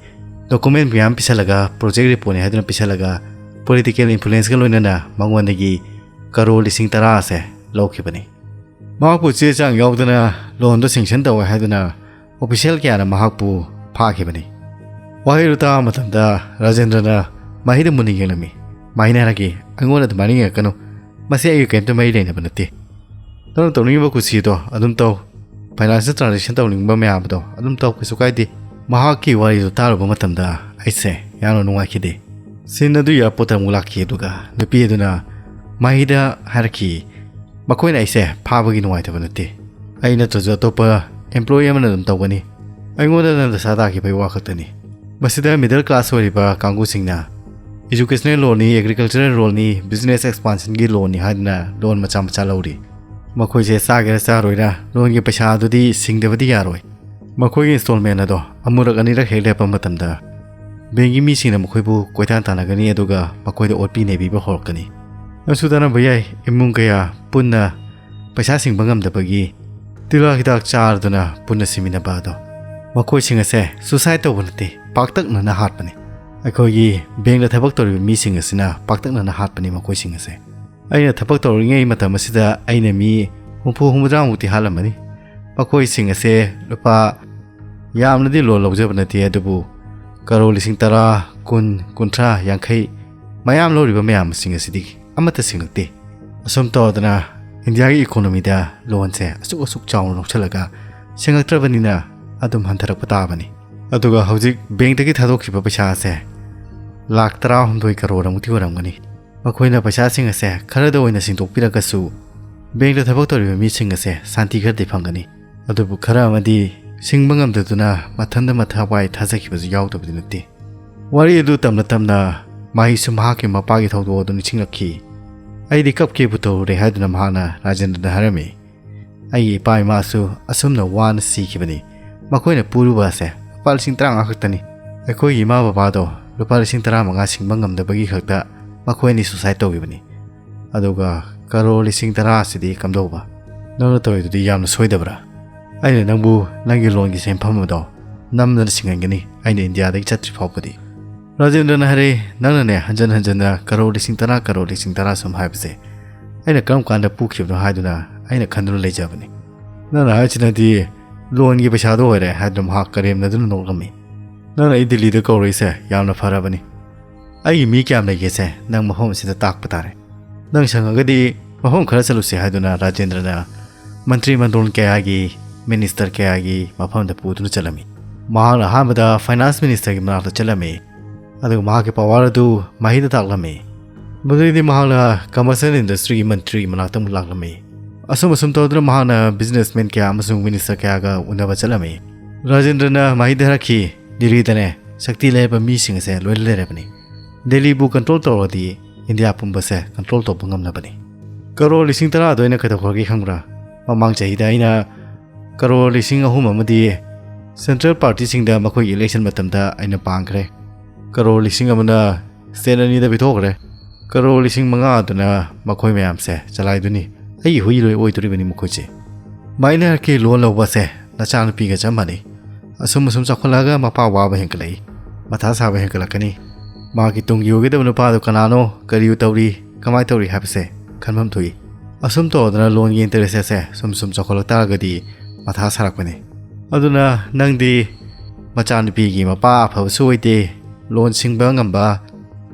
ꯗꯣꯀꯨꯃꯦꯟ ꯃꯌꯥꯝ ꯄꯤꯁꯜꯂꯒ ꯄ꯭ꯔꯣꯖꯦꯛ ꯔꯤꯄꯣꯔꯠꯅꯤ ꯍꯥꯏꯗꯨꯅ ꯄꯤꯁꯜꯂꯒ ꯄꯣꯂꯤꯇꯤꯀꯦꯜ ꯏꯟꯐ꯭ꯂꯨꯌꯦꯟꯁꯀ ꯂꯣꯏꯅꯅ ꯃꯉꯣꯟꯗꯒꯤ ꯀꯔꯣꯔ ꯂꯤꯁꯤꯡ ꯇꯔꯥ ꯑꯁꯦ ꯂꯧꯈꯤꯕꯅꯤ꯫ ꯃꯍꯥꯛꯄꯨ ꯆꯦ ꯆꯥꯡ ꯌꯥꯎꯗꯅ ꯂꯣꯟꯗꯣ ꯁꯦꯡꯁꯟ ꯇꯧꯋꯦ ꯍꯥꯏꯗꯨꯅ ꯑꯣꯐꯤꯁꯤꯌꯦꯜ ꯀꯌꯥꯅ ꯃꯍꯥꯛꯄꯨ ꯐꯥꯈꯤꯕꯅꯤ꯫ ꯋꯥꯍꯩꯗꯨ ꯇꯥꯕ ꯃꯇꯝꯗ ꯔꯥꯖꯦꯟꯗ꯭ꯔꯅ ꯃꯍꯤꯗ ꯃꯨꯟꯅ ꯌꯦꯡꯂꯝꯃꯤ꯫ ꯃꯍꯤꯅ ꯍꯥꯏꯔꯛꯈꯤ, "ꯑꯩꯉꯣꯟꯗ ꯑꯗꯨꯃꯥꯏꯅ ꯌꯦꯡꯉꯛꯀꯅꯨ, ꯃꯁꯤ ꯑꯩꯒ ꯀꯔꯤꯝꯇ ꯃꯔꯤ ꯂꯩꯅꯕ ꯅꯠꯇꯦ꯫ ꯅꯪꯅ ꯇꯧꯅꯤꯡꯉꯤꯕ ꯀꯨꯁꯤꯗꯣ ꯑꯗꯨꯝ ꯇꯧ, ꯐꯥꯏꯅꯥꯟꯁꯤꯌꯦꯜ ꯇ꯭ꯔꯥꯟꯖꯦꯛꯁꯟ ꯇꯧꯅꯤꯡꯕ ꯃꯌꯥꯝꯗꯣ ꯑꯗꯨꯝ ꯇꯧ, ꯀꯩꯁꯨ ꯀꯥꯏꯗꯦ"꯫ ꯃꯍꯥꯛꯀꯤ ꯋꯥꯔꯤꯗꯨ ꯇꯥꯔꯨꯕ ꯃꯇꯝꯗ ꯑꯩꯁꯦ ꯌꯥꯝꯅ ꯅꯨꯡꯉꯥꯏꯈꯤꯗꯦ꯫ ꯁꯤꯟ ꯑꯗꯨ ꯑꯦꯌꯥꯔꯄꯣꯔꯠꯇ ꯑꯃꯨꯛ ꯂꯥꯛꯈꯤ, ꯑꯗꯨꯒ ꯅꯨꯄꯤ ꯑꯗꯨꯅ ꯃꯍꯤꯗ ꯍꯥꯏꯔꯛꯈꯤ, "ꯃꯈꯣꯏꯅ ꯑꯩꯁꯦ ꯐꯥꯕꯒꯤ ꯅꯨꯡꯉꯥꯏꯇꯕ ꯅꯠꯇꯦ, ꯑꯩ ꯅꯠꯇ꯭ꯔꯁꯨ ꯑꯇꯣꯞꯄ ꯑꯦꯝꯄ꯭ꯂꯣꯌꯤ ꯑꯃꯅ ꯑꯗꯨꯝ ꯇꯧꯒꯅꯤ꯫ ꯑꯩꯉꯣꯟꯗꯅ ꯗꯁꯥ ꯇꯥꯈꯤꯕꯒꯤ ꯋꯥ ꯈꯛꯇꯅꯤ"꯫ ꯃꯁꯤꯗ ꯃꯤꯗꯜ ꯀ꯭ꯂꯥꯁ ꯑꯣꯏꯔꯤꯕ ꯀꯥꯡꯕꯨꯁꯤꯡꯅ ꯏꯖꯨꯀꯦꯁꯅꯦꯜ ꯂꯣꯟꯅꯤ, ꯑꯦꯒ꯭ꯔꯤꯀꯜꯆꯔꯦꯜ ꯂꯣꯟꯅꯤ, ꯕꯤꯖꯤꯅꯦꯁ ꯑꯦꯛꯁꯄꯥꯟꯁꯟꯒꯤ ꯂꯣꯟꯅꯤ ꯍꯥꯏꯗꯨꯅ ꯂꯣꯟ ꯃꯆꯥ ꯃꯆꯥ ꯂꯧꯔꯤ꯫ ꯃꯈꯣꯏꯁꯦ ꯆꯥꯒꯦꯔꯥ ꯆꯥꯔꯣꯏꯔꯥ, ꯂꯣꯟꯒꯤ ꯄꯩꯁꯥ ꯑꯗꯨꯗꯤ ꯁꯤꯡꯗꯕꯗꯤ ꯌꯥꯔꯣꯏ꯫ ꯃꯈꯣꯏꯒꯤ ꯏꯟꯁꯇꯣꯜꯃꯦꯟ ꯑꯗꯣ ꯑꯃꯨꯔꯛ ꯑꯅꯤꯔꯛ ꯍꯦꯛ ꯂꯦꯞꯄ ꯃꯇꯝꯗ ꯕꯦꯡꯒꯤ ꯃꯤꯁꯤꯡꯅ ꯃꯈꯣꯏꯕꯨ ꯀꯣꯏꯇꯥꯟ ꯇꯥꯟꯅꯒꯅꯤ, ꯑꯗꯨꯒ ꯃꯈꯣꯏꯗ ꯑꯣꯠꯄꯤ ꯅꯩꯕꯤꯕ ꯍꯧꯔꯛꯀꯅꯤ꯫ ꯅꯪꯁꯨ ꯇꯥꯟꯅꯕ ꯌꯥꯏ, ꯏꯃꯨꯡ ꯀꯌꯥ ꯄꯨꯟꯅ ꯄꯩꯁꯥ ꯁꯤꯡꯕ ꯉꯝꯗꯕꯒꯤ ꯇꯤꯜꯍꯥ ꯍꯤꯗꯥꯛ ꯆꯥꯔꯗꯨꯅ ꯄꯨꯟꯅ ꯁꯤꯃꯤꯟꯅꯕ ꯑꯗꯣ꯫ ꯃꯈꯣꯏꯁꯤꯡ ꯑꯁꯦ ꯁꯨꯁꯥꯏꯠ ꯇꯧꯕ ꯅꯠꯇꯦ, ꯄꯥꯛꯇꯛꯅꯅ ꯍꯥꯠꯄꯅꯤ꯫ ꯑꯩꯈꯣꯏꯒꯤ ꯕꯦꯡꯗ ꯊꯕꯛ ꯇꯧꯔꯤꯕ ꯃꯤꯁꯤꯡ ꯑꯁꯤꯅ ꯄꯥꯛꯇꯛꯅꯅ ꯍꯥꯠꯄꯅꯤ ꯃꯈꯣꯏꯁꯤꯡ ꯑꯁꯦ꯫ ꯑꯩꯅ ꯊꯕꯛ ꯇꯧꯔꯤꯉꯩ ꯃꯇꯝ ꯑꯁꯤꯗ ꯑꯩꯅ ꯃꯤ ꯍꯨꯝꯐꯨ ꯍꯨꯝꯐꯨꯇꯔꯥꯃꯨꯛꯇꯤ ꯍꯥꯠꯂꯝꯃꯅꯤ꯫ ꯃꯈꯣꯏꯁꯤꯡ ꯑꯁꯦ ꯂꯨꯄꯥ ꯌꯥꯝꯅꯗꯤ ꯂꯣꯟ ꯂꯧꯖꯕ ꯅꯠꯇꯦ, ꯑꯗꯨꯕꯨ ꯀꯔꯣꯔ ꯂꯤꯁꯤꯡ ꯇꯔꯥ, ꯀꯨꯟ, ꯀꯨꯟꯊ꯭ꯔꯥ, ꯌꯥꯡꯈꯩ ꯃꯌꯥꯝ ꯂꯧꯔꯤꯕ ꯃꯌꯥꯝꯁꯤꯡ ꯑꯁꯤꯗꯤ ꯑꯃꯠꯇ ꯁꯤꯡꯉꯛꯇꯦ꯫ ꯑꯁꯨꯝ ꯇꯧꯗꯅ ꯏꯟꯗꯤꯌꯥꯒꯤ ꯏꯀꯣꯅꯣꯃꯤꯗ ꯂꯣꯟꯁꯦ ꯑꯁꯨꯛ ꯑꯁꯨꯛ ꯆꯥꯎꯅ ꯂꯧꯁꯤꯜꯂꯒ ꯁꯤꯡꯉꯛꯇ꯭ꯔꯕꯅꯤꯅ ꯑꯗꯨꯝ ꯍꯟꯊꯔꯛꯄ ꯇꯥꯕꯅꯤ꯫ ꯑꯗꯨꯒ ꯍꯧꯖꯤꯛ ꯕꯦꯡꯛꯇꯒꯤ ꯊꯥꯗꯣꯛꯈꯤꯕ ꯄꯩꯁꯥ ꯑꯁꯦ ꯂꯥꯈ ꯇꯔꯥꯍꯨꯝꯗꯣꯏ ꯀꯔꯣꯔ ꯑꯃꯨꯛꯇꯤ ꯑꯣꯏꯔꯝꯒꯅꯤ꯫ ꯃꯈꯣꯏꯅ ꯄꯩꯁꯥꯁꯤꯡ ꯑꯁꯦ ꯈꯔꯗ ꯑꯣꯏꯅ ꯁꯤꯡꯗꯣꯛꯄꯤꯔꯒꯁꯨ, ꯕꯦꯡꯛꯇ ꯊꯕꯛ ꯇꯧꯔꯤꯕ ꯃꯤꯁꯤꯡ ꯑꯁꯦ ꯁꯥꯟꯇꯤ ꯈꯔꯗꯤ ꯐꯪꯒꯅꯤ꯫ ꯑꯗꯨꯕꯨ ꯈꯔ ꯑꯃꯗꯤ ꯁꯤꯡꯕ ꯉꯝꯗꯗꯨꯅ ꯃꯊꯟꯗ ꯃꯊꯥ ꯋꯥꯏ ꯊꯥꯖꯈꯤꯕꯁꯨ ꯌꯥꯎꯗꯕꯗꯤ ꯅꯠꯇꯦ꯫ ꯋꯥꯔꯤ ꯑꯗꯨ ꯇꯝꯅ ꯇꯝꯅ ꯃꯍꯩꯁꯨ ꯃꯍꯥꯛꯀꯤ ꯃꯄꯥꯒꯤ ꯊꯧꯗꯣꯛ ꯑꯗꯨ ꯅꯤꯡꯁꯤꯡꯂꯛꯈꯤ꯫ "ꯑꯩꯗꯤ ꯀꯞꯀꯦꯕꯨ ꯇꯧꯔꯨꯔꯦ" ꯍꯥꯏꯗꯨꯅ ꯃꯍꯥꯛꯅ ꯔꯥꯖꯦꯟꯗ꯭ꯔꯗ ꯍꯥꯏꯔꯝꯃꯤ꯫ "ꯑꯩꯒꯤ ꯏꯄꯥ ꯏꯃꯥꯁꯨ ꯑꯁꯨꯝꯅ ꯋꯥꯅ ꯁꯤꯈꯤꯕꯅꯤ꯫ ꯃꯈꯣꯏꯅ ꯄꯨꯔꯨꯕ ꯑꯁꯦ ꯂꯨꯄꯥ ꯂꯤꯁꯤꯡ ꯇꯔꯥꯃꯉꯥ ꯈꯛꯇꯅꯤ꯫ ꯑꯩꯈꯣꯏꯒꯤ ꯏꯃꯥ ꯕꯕꯥꯗꯣ ꯂꯨꯄꯥ ꯂꯤꯁꯤꯡ ꯇꯔꯥꯃꯉꯥ ꯁꯤꯡꯕ ꯉꯝꯗꯕꯒꯤ ꯈꯛꯇ ꯃꯈꯣꯏ ꯑꯅꯤ ꯁꯨꯁꯥꯏꯠ ꯇꯧꯈꯤꯕꯅꯤ꯫ ꯑꯗꯨꯒ ꯀꯔꯣꯔ ꯂꯤꯁꯤꯡ ꯇꯔꯥ ꯑꯁꯤꯗꯤ ꯀꯝꯗꯧꯕ? ꯅꯪꯅ ꯇꯧꯔꯤꯗꯨꯗꯤ ꯌꯥꯝꯅ ꯁꯣꯏꯗꯕ꯭ꯔꯥ? ꯑꯩꯅ ꯅꯪꯕꯨ ꯅꯪꯒꯤ ꯂꯣꯟꯒꯤ ꯁꯦꯟꯐꯝ ꯑꯗꯣ ꯅꯝꯗꯅ ꯁꯤꯡꯍꯟꯒꯅꯤ, ꯑꯩꯅ ꯏꯟꯗꯤꯌꯥꯗꯒꯤ ꯆꯠꯇ꯭ꯔꯤ ꯐꯥꯎꯕꯗꯤ꯫ ꯔꯥꯖꯦꯟꯗ꯭ꯔꯅ ꯍꯥꯏꯔꯛꯏ, "ꯅꯪꯅꯅꯦ ꯍꯟꯖꯟ ꯍꯟꯖꯟꯅ ꯀꯔꯣꯔ ꯂꯤꯁꯤꯡ ꯇꯔꯥ, ꯀꯔꯣꯔ ꯂꯤꯁꯤꯡ ꯇꯔꯥ ꯁꯨꯝ ꯍꯥꯏꯕꯁꯦ ꯑꯩꯅ ꯀꯔꯝ ꯀꯥꯟꯗ ꯄꯨꯈꯤꯕꯅꯣ ꯍꯥꯏꯗꯨꯅ ꯑꯩꯅ ꯈꯟꯗꯨꯅ ꯂꯩꯖꯕꯅꯤ꯫ ꯅꯪꯅ ꯍꯥꯏꯔꯤꯁꯤꯅꯗꯤ ꯂꯣꯟꯒꯤ ꯄꯩꯁꯥꯗꯣ ꯑꯣꯏꯔꯦ" ꯍꯥꯏꯗꯨꯅ ꯃꯍꯥꯛ ꯀꯔꯦꯝꯅꯗꯨꯅ ꯅꯣꯛꯂꯝꯃꯤ꯫ "ꯅꯪꯅ ꯑꯩ ꯗꯤꯜꯂꯤꯗ ꯀꯧꯔꯛꯏꯁꯦ ꯌꯥꯝꯅ ꯐꯔꯕꯅꯤ꯫ ꯑꯩꯒꯤ ꯃꯤ ꯀꯌꯥꯝ ꯂꯩꯒꯦꯁꯦ ꯅꯪ ꯃꯐꯝ ꯑꯁꯤꯗ ꯇꯥꯛꯄ ꯇꯥꯔꯦ꯫ ꯅꯪ ꯁꯪꯉꯒꯗꯤ ꯃꯐꯝ ꯈꯔ ꯆꯠꯂꯨꯁꯦ" ꯍꯥꯏꯗꯨꯅ ꯔꯥꯖꯦꯟꯗ꯭ꯔꯅ ꯃꯟꯇ꯭ꯔꯤ ꯃꯟꯗꯣꯜ ꯀꯌꯥꯒꯤ, ꯃꯤꯅꯤꯁꯇꯔ ꯀꯌꯥꯒꯤ ꯃꯐꯝꯗ ꯄꯨꯗꯨꯅ ꯆꯠꯂꯝꯃꯤ꯫ ꯃꯍꯥꯛꯅ ꯑꯍꯥꯟꯕꯗ ꯐꯥꯏꯅꯥꯟꯁ ꯃꯤꯅꯤꯁꯇꯔꯒꯤ ꯃꯅꯥꯛꯇ ꯆꯠꯂꯝꯃꯤ, ꯑꯗꯨꯒ ꯃꯍꯥꯛꯀꯤ ꯄꯋꯥꯔ ꯑꯗꯨ ꯃꯍꯩꯗ ꯇꯥꯛꯂꯝꯃꯤ꯫ ꯃꯗꯨꯗꯩꯗꯤ ꯃꯍꯥꯛꯅ ꯀꯃꯔꯁ ꯑꯦꯟ ꯏꯟꯗꯁꯇ꯭ꯔꯤꯒꯤ ꯃꯟꯇ꯭ꯔꯤ ꯃꯅꯥꯛꯇ ꯑꯃꯨꯛ ꯂꯥꯛꯂꯝꯃꯤ꯫ ꯑꯁꯨꯝ ꯑꯁꯨꯝ ꯇꯧꯗꯨꯅ ꯃꯍꯥꯛꯅ ꯕꯤꯖꯤꯅꯦꯁꯃꯦꯟ ꯀꯌꯥ ꯑꯃꯁꯨꯡ ꯃꯤꯅꯤꯁꯇꯔ ꯀꯌꯥꯒ ꯎꯅꯕ ꯆꯠꯂꯝꯃꯤ꯫ ꯔꯥꯖꯦꯟꯗ꯭ꯔꯅ ꯃꯍꯩꯗ ꯍꯥꯏꯔꯛꯈꯤ, "ꯗꯤꯜꯂꯤꯗꯅꯦ ꯁꯛꯇꯤ ꯂꯩꯔꯕ ꯃꯤꯁꯤꯡ ꯑꯁꯦ ꯂꯣꯏꯅ ꯂꯩꯔꯕꯅꯤ꯫ ꯗꯤꯜꯂꯤꯕꯨ ꯀꯟꯇ꯭ꯔꯣꯜ ꯇꯧꯔꯗꯤ ꯏꯟꯗꯤꯌꯥ ꯄꯨꯝꯕꯁꯦ ꯀꯟꯇ꯭ꯔꯣꯜ ꯇꯧꯕ ꯉꯝꯂꯕꯅꯤ"꯫ ꯀꯔꯣꯔ ꯂꯤꯁꯤꯡ ꯇꯔꯥꯗꯣ ꯑꯩꯅ ꯀꯩꯗꯧꯈ꯭ꯔꯒꯦ ꯈꯪꯕ꯭ꯔꯥ? ꯃꯃꯥꯡ ꯆꯍꯤꯗ ꯑꯩꯅ ꯀꯔꯣꯔ ꯂꯤꯁꯤꯡ ꯑꯍꯨꯝ ꯑꯃꯗꯤ ꯁꯦꯟꯇ꯭ꯔꯦꯜ ꯄꯥꯔꯇꯤꯁꯤꯡꯗ ꯃꯈꯣꯏꯒꯤ ꯏꯂꯦꯛꯁꯟ ꯃꯇꯝꯗ ꯑꯩꯅ ꯄꯥꯡꯈ꯭ꯔꯦ꯫ ꯀꯔꯣꯔ ꯂꯤꯁꯤꯡ ꯑꯃꯅ ꯁ꯭ꯇꯦꯠ ꯑꯅꯤꯗ ꯄꯤꯊꯣꯛꯈ꯭ꯔꯦ꯫ ꯀꯔꯣꯔ ꯂꯤꯁꯤꯡ ꯃꯉꯥ ꯑꯗꯨꯅ ꯃꯈꯣꯏ ꯃꯌꯥꯝꯁꯦ ꯆꯂꯥꯏꯗꯣꯏꯅꯤ꯫ ꯑꯩꯒꯤ ꯍꯨꯏ ꯂꯣꯏ ꯑꯣꯏꯗꯣꯔꯤꯕꯅꯤ ꯃꯈꯣꯏꯁꯦ꯫ ꯃꯥꯏꯅꯔꯀꯤ ꯂꯣꯟ ꯂꯧꯕꯁꯦ ꯅꯆꯥꯅꯨꯄꯤꯒ ꯆꯞ ꯃꯥꯟꯅꯩ꯫ ꯑꯁꯨꯝ ꯑꯁꯨꯝ ꯆꯥꯎꯈꯠꯂꯛꯑꯒ ꯃꯄꯥ ꯋꯥꯕ ꯍꯦꯟꯒꯠꯂꯛꯏ, ꯃꯊꯥ ꯁꯥꯕ ꯍꯦꯟꯒꯠꯂꯛꯀꯅꯤ꯫ ꯃꯥꯒꯤ ꯇꯨꯡꯒꯤ ꯑꯣꯏꯒꯗꯕ ꯅꯨꯄꯥꯗꯨ ꯀꯅꯥꯅꯣ, ꯀꯔꯤ ꯇꯧꯔꯤ, ꯀꯃꯥꯏꯅ ꯇꯧꯔꯤ ꯍꯥꯏꯕꯁꯦ ꯈꯟꯐꯝ ꯊꯣꯛꯏ꯫ ꯑꯁꯨꯝ ꯇꯧꯗꯅ ꯂꯣꯟꯒꯤ ꯏꯟꯇꯔꯦꯁ ꯑꯁꯦ ꯁꯨꯝ ꯁꯨꯝ ꯆꯥꯎꯈꯠꯂꯛ ꯇꯥꯔꯒꯗꯤ ꯃꯊꯥ ꯁꯥꯔꯛꯄꯅꯤ꯫ ꯑꯗꯨꯅ ꯅꯪꯗꯤ ꯃꯆꯥꯅꯨꯄꯤꯒꯤ ꯃꯄꯥ ꯑꯐꯕꯁꯨ ꯑꯣꯏꯗꯦ, ꯂꯣꯟ ꯁꯤꯡꯕ ꯉꯝꯕ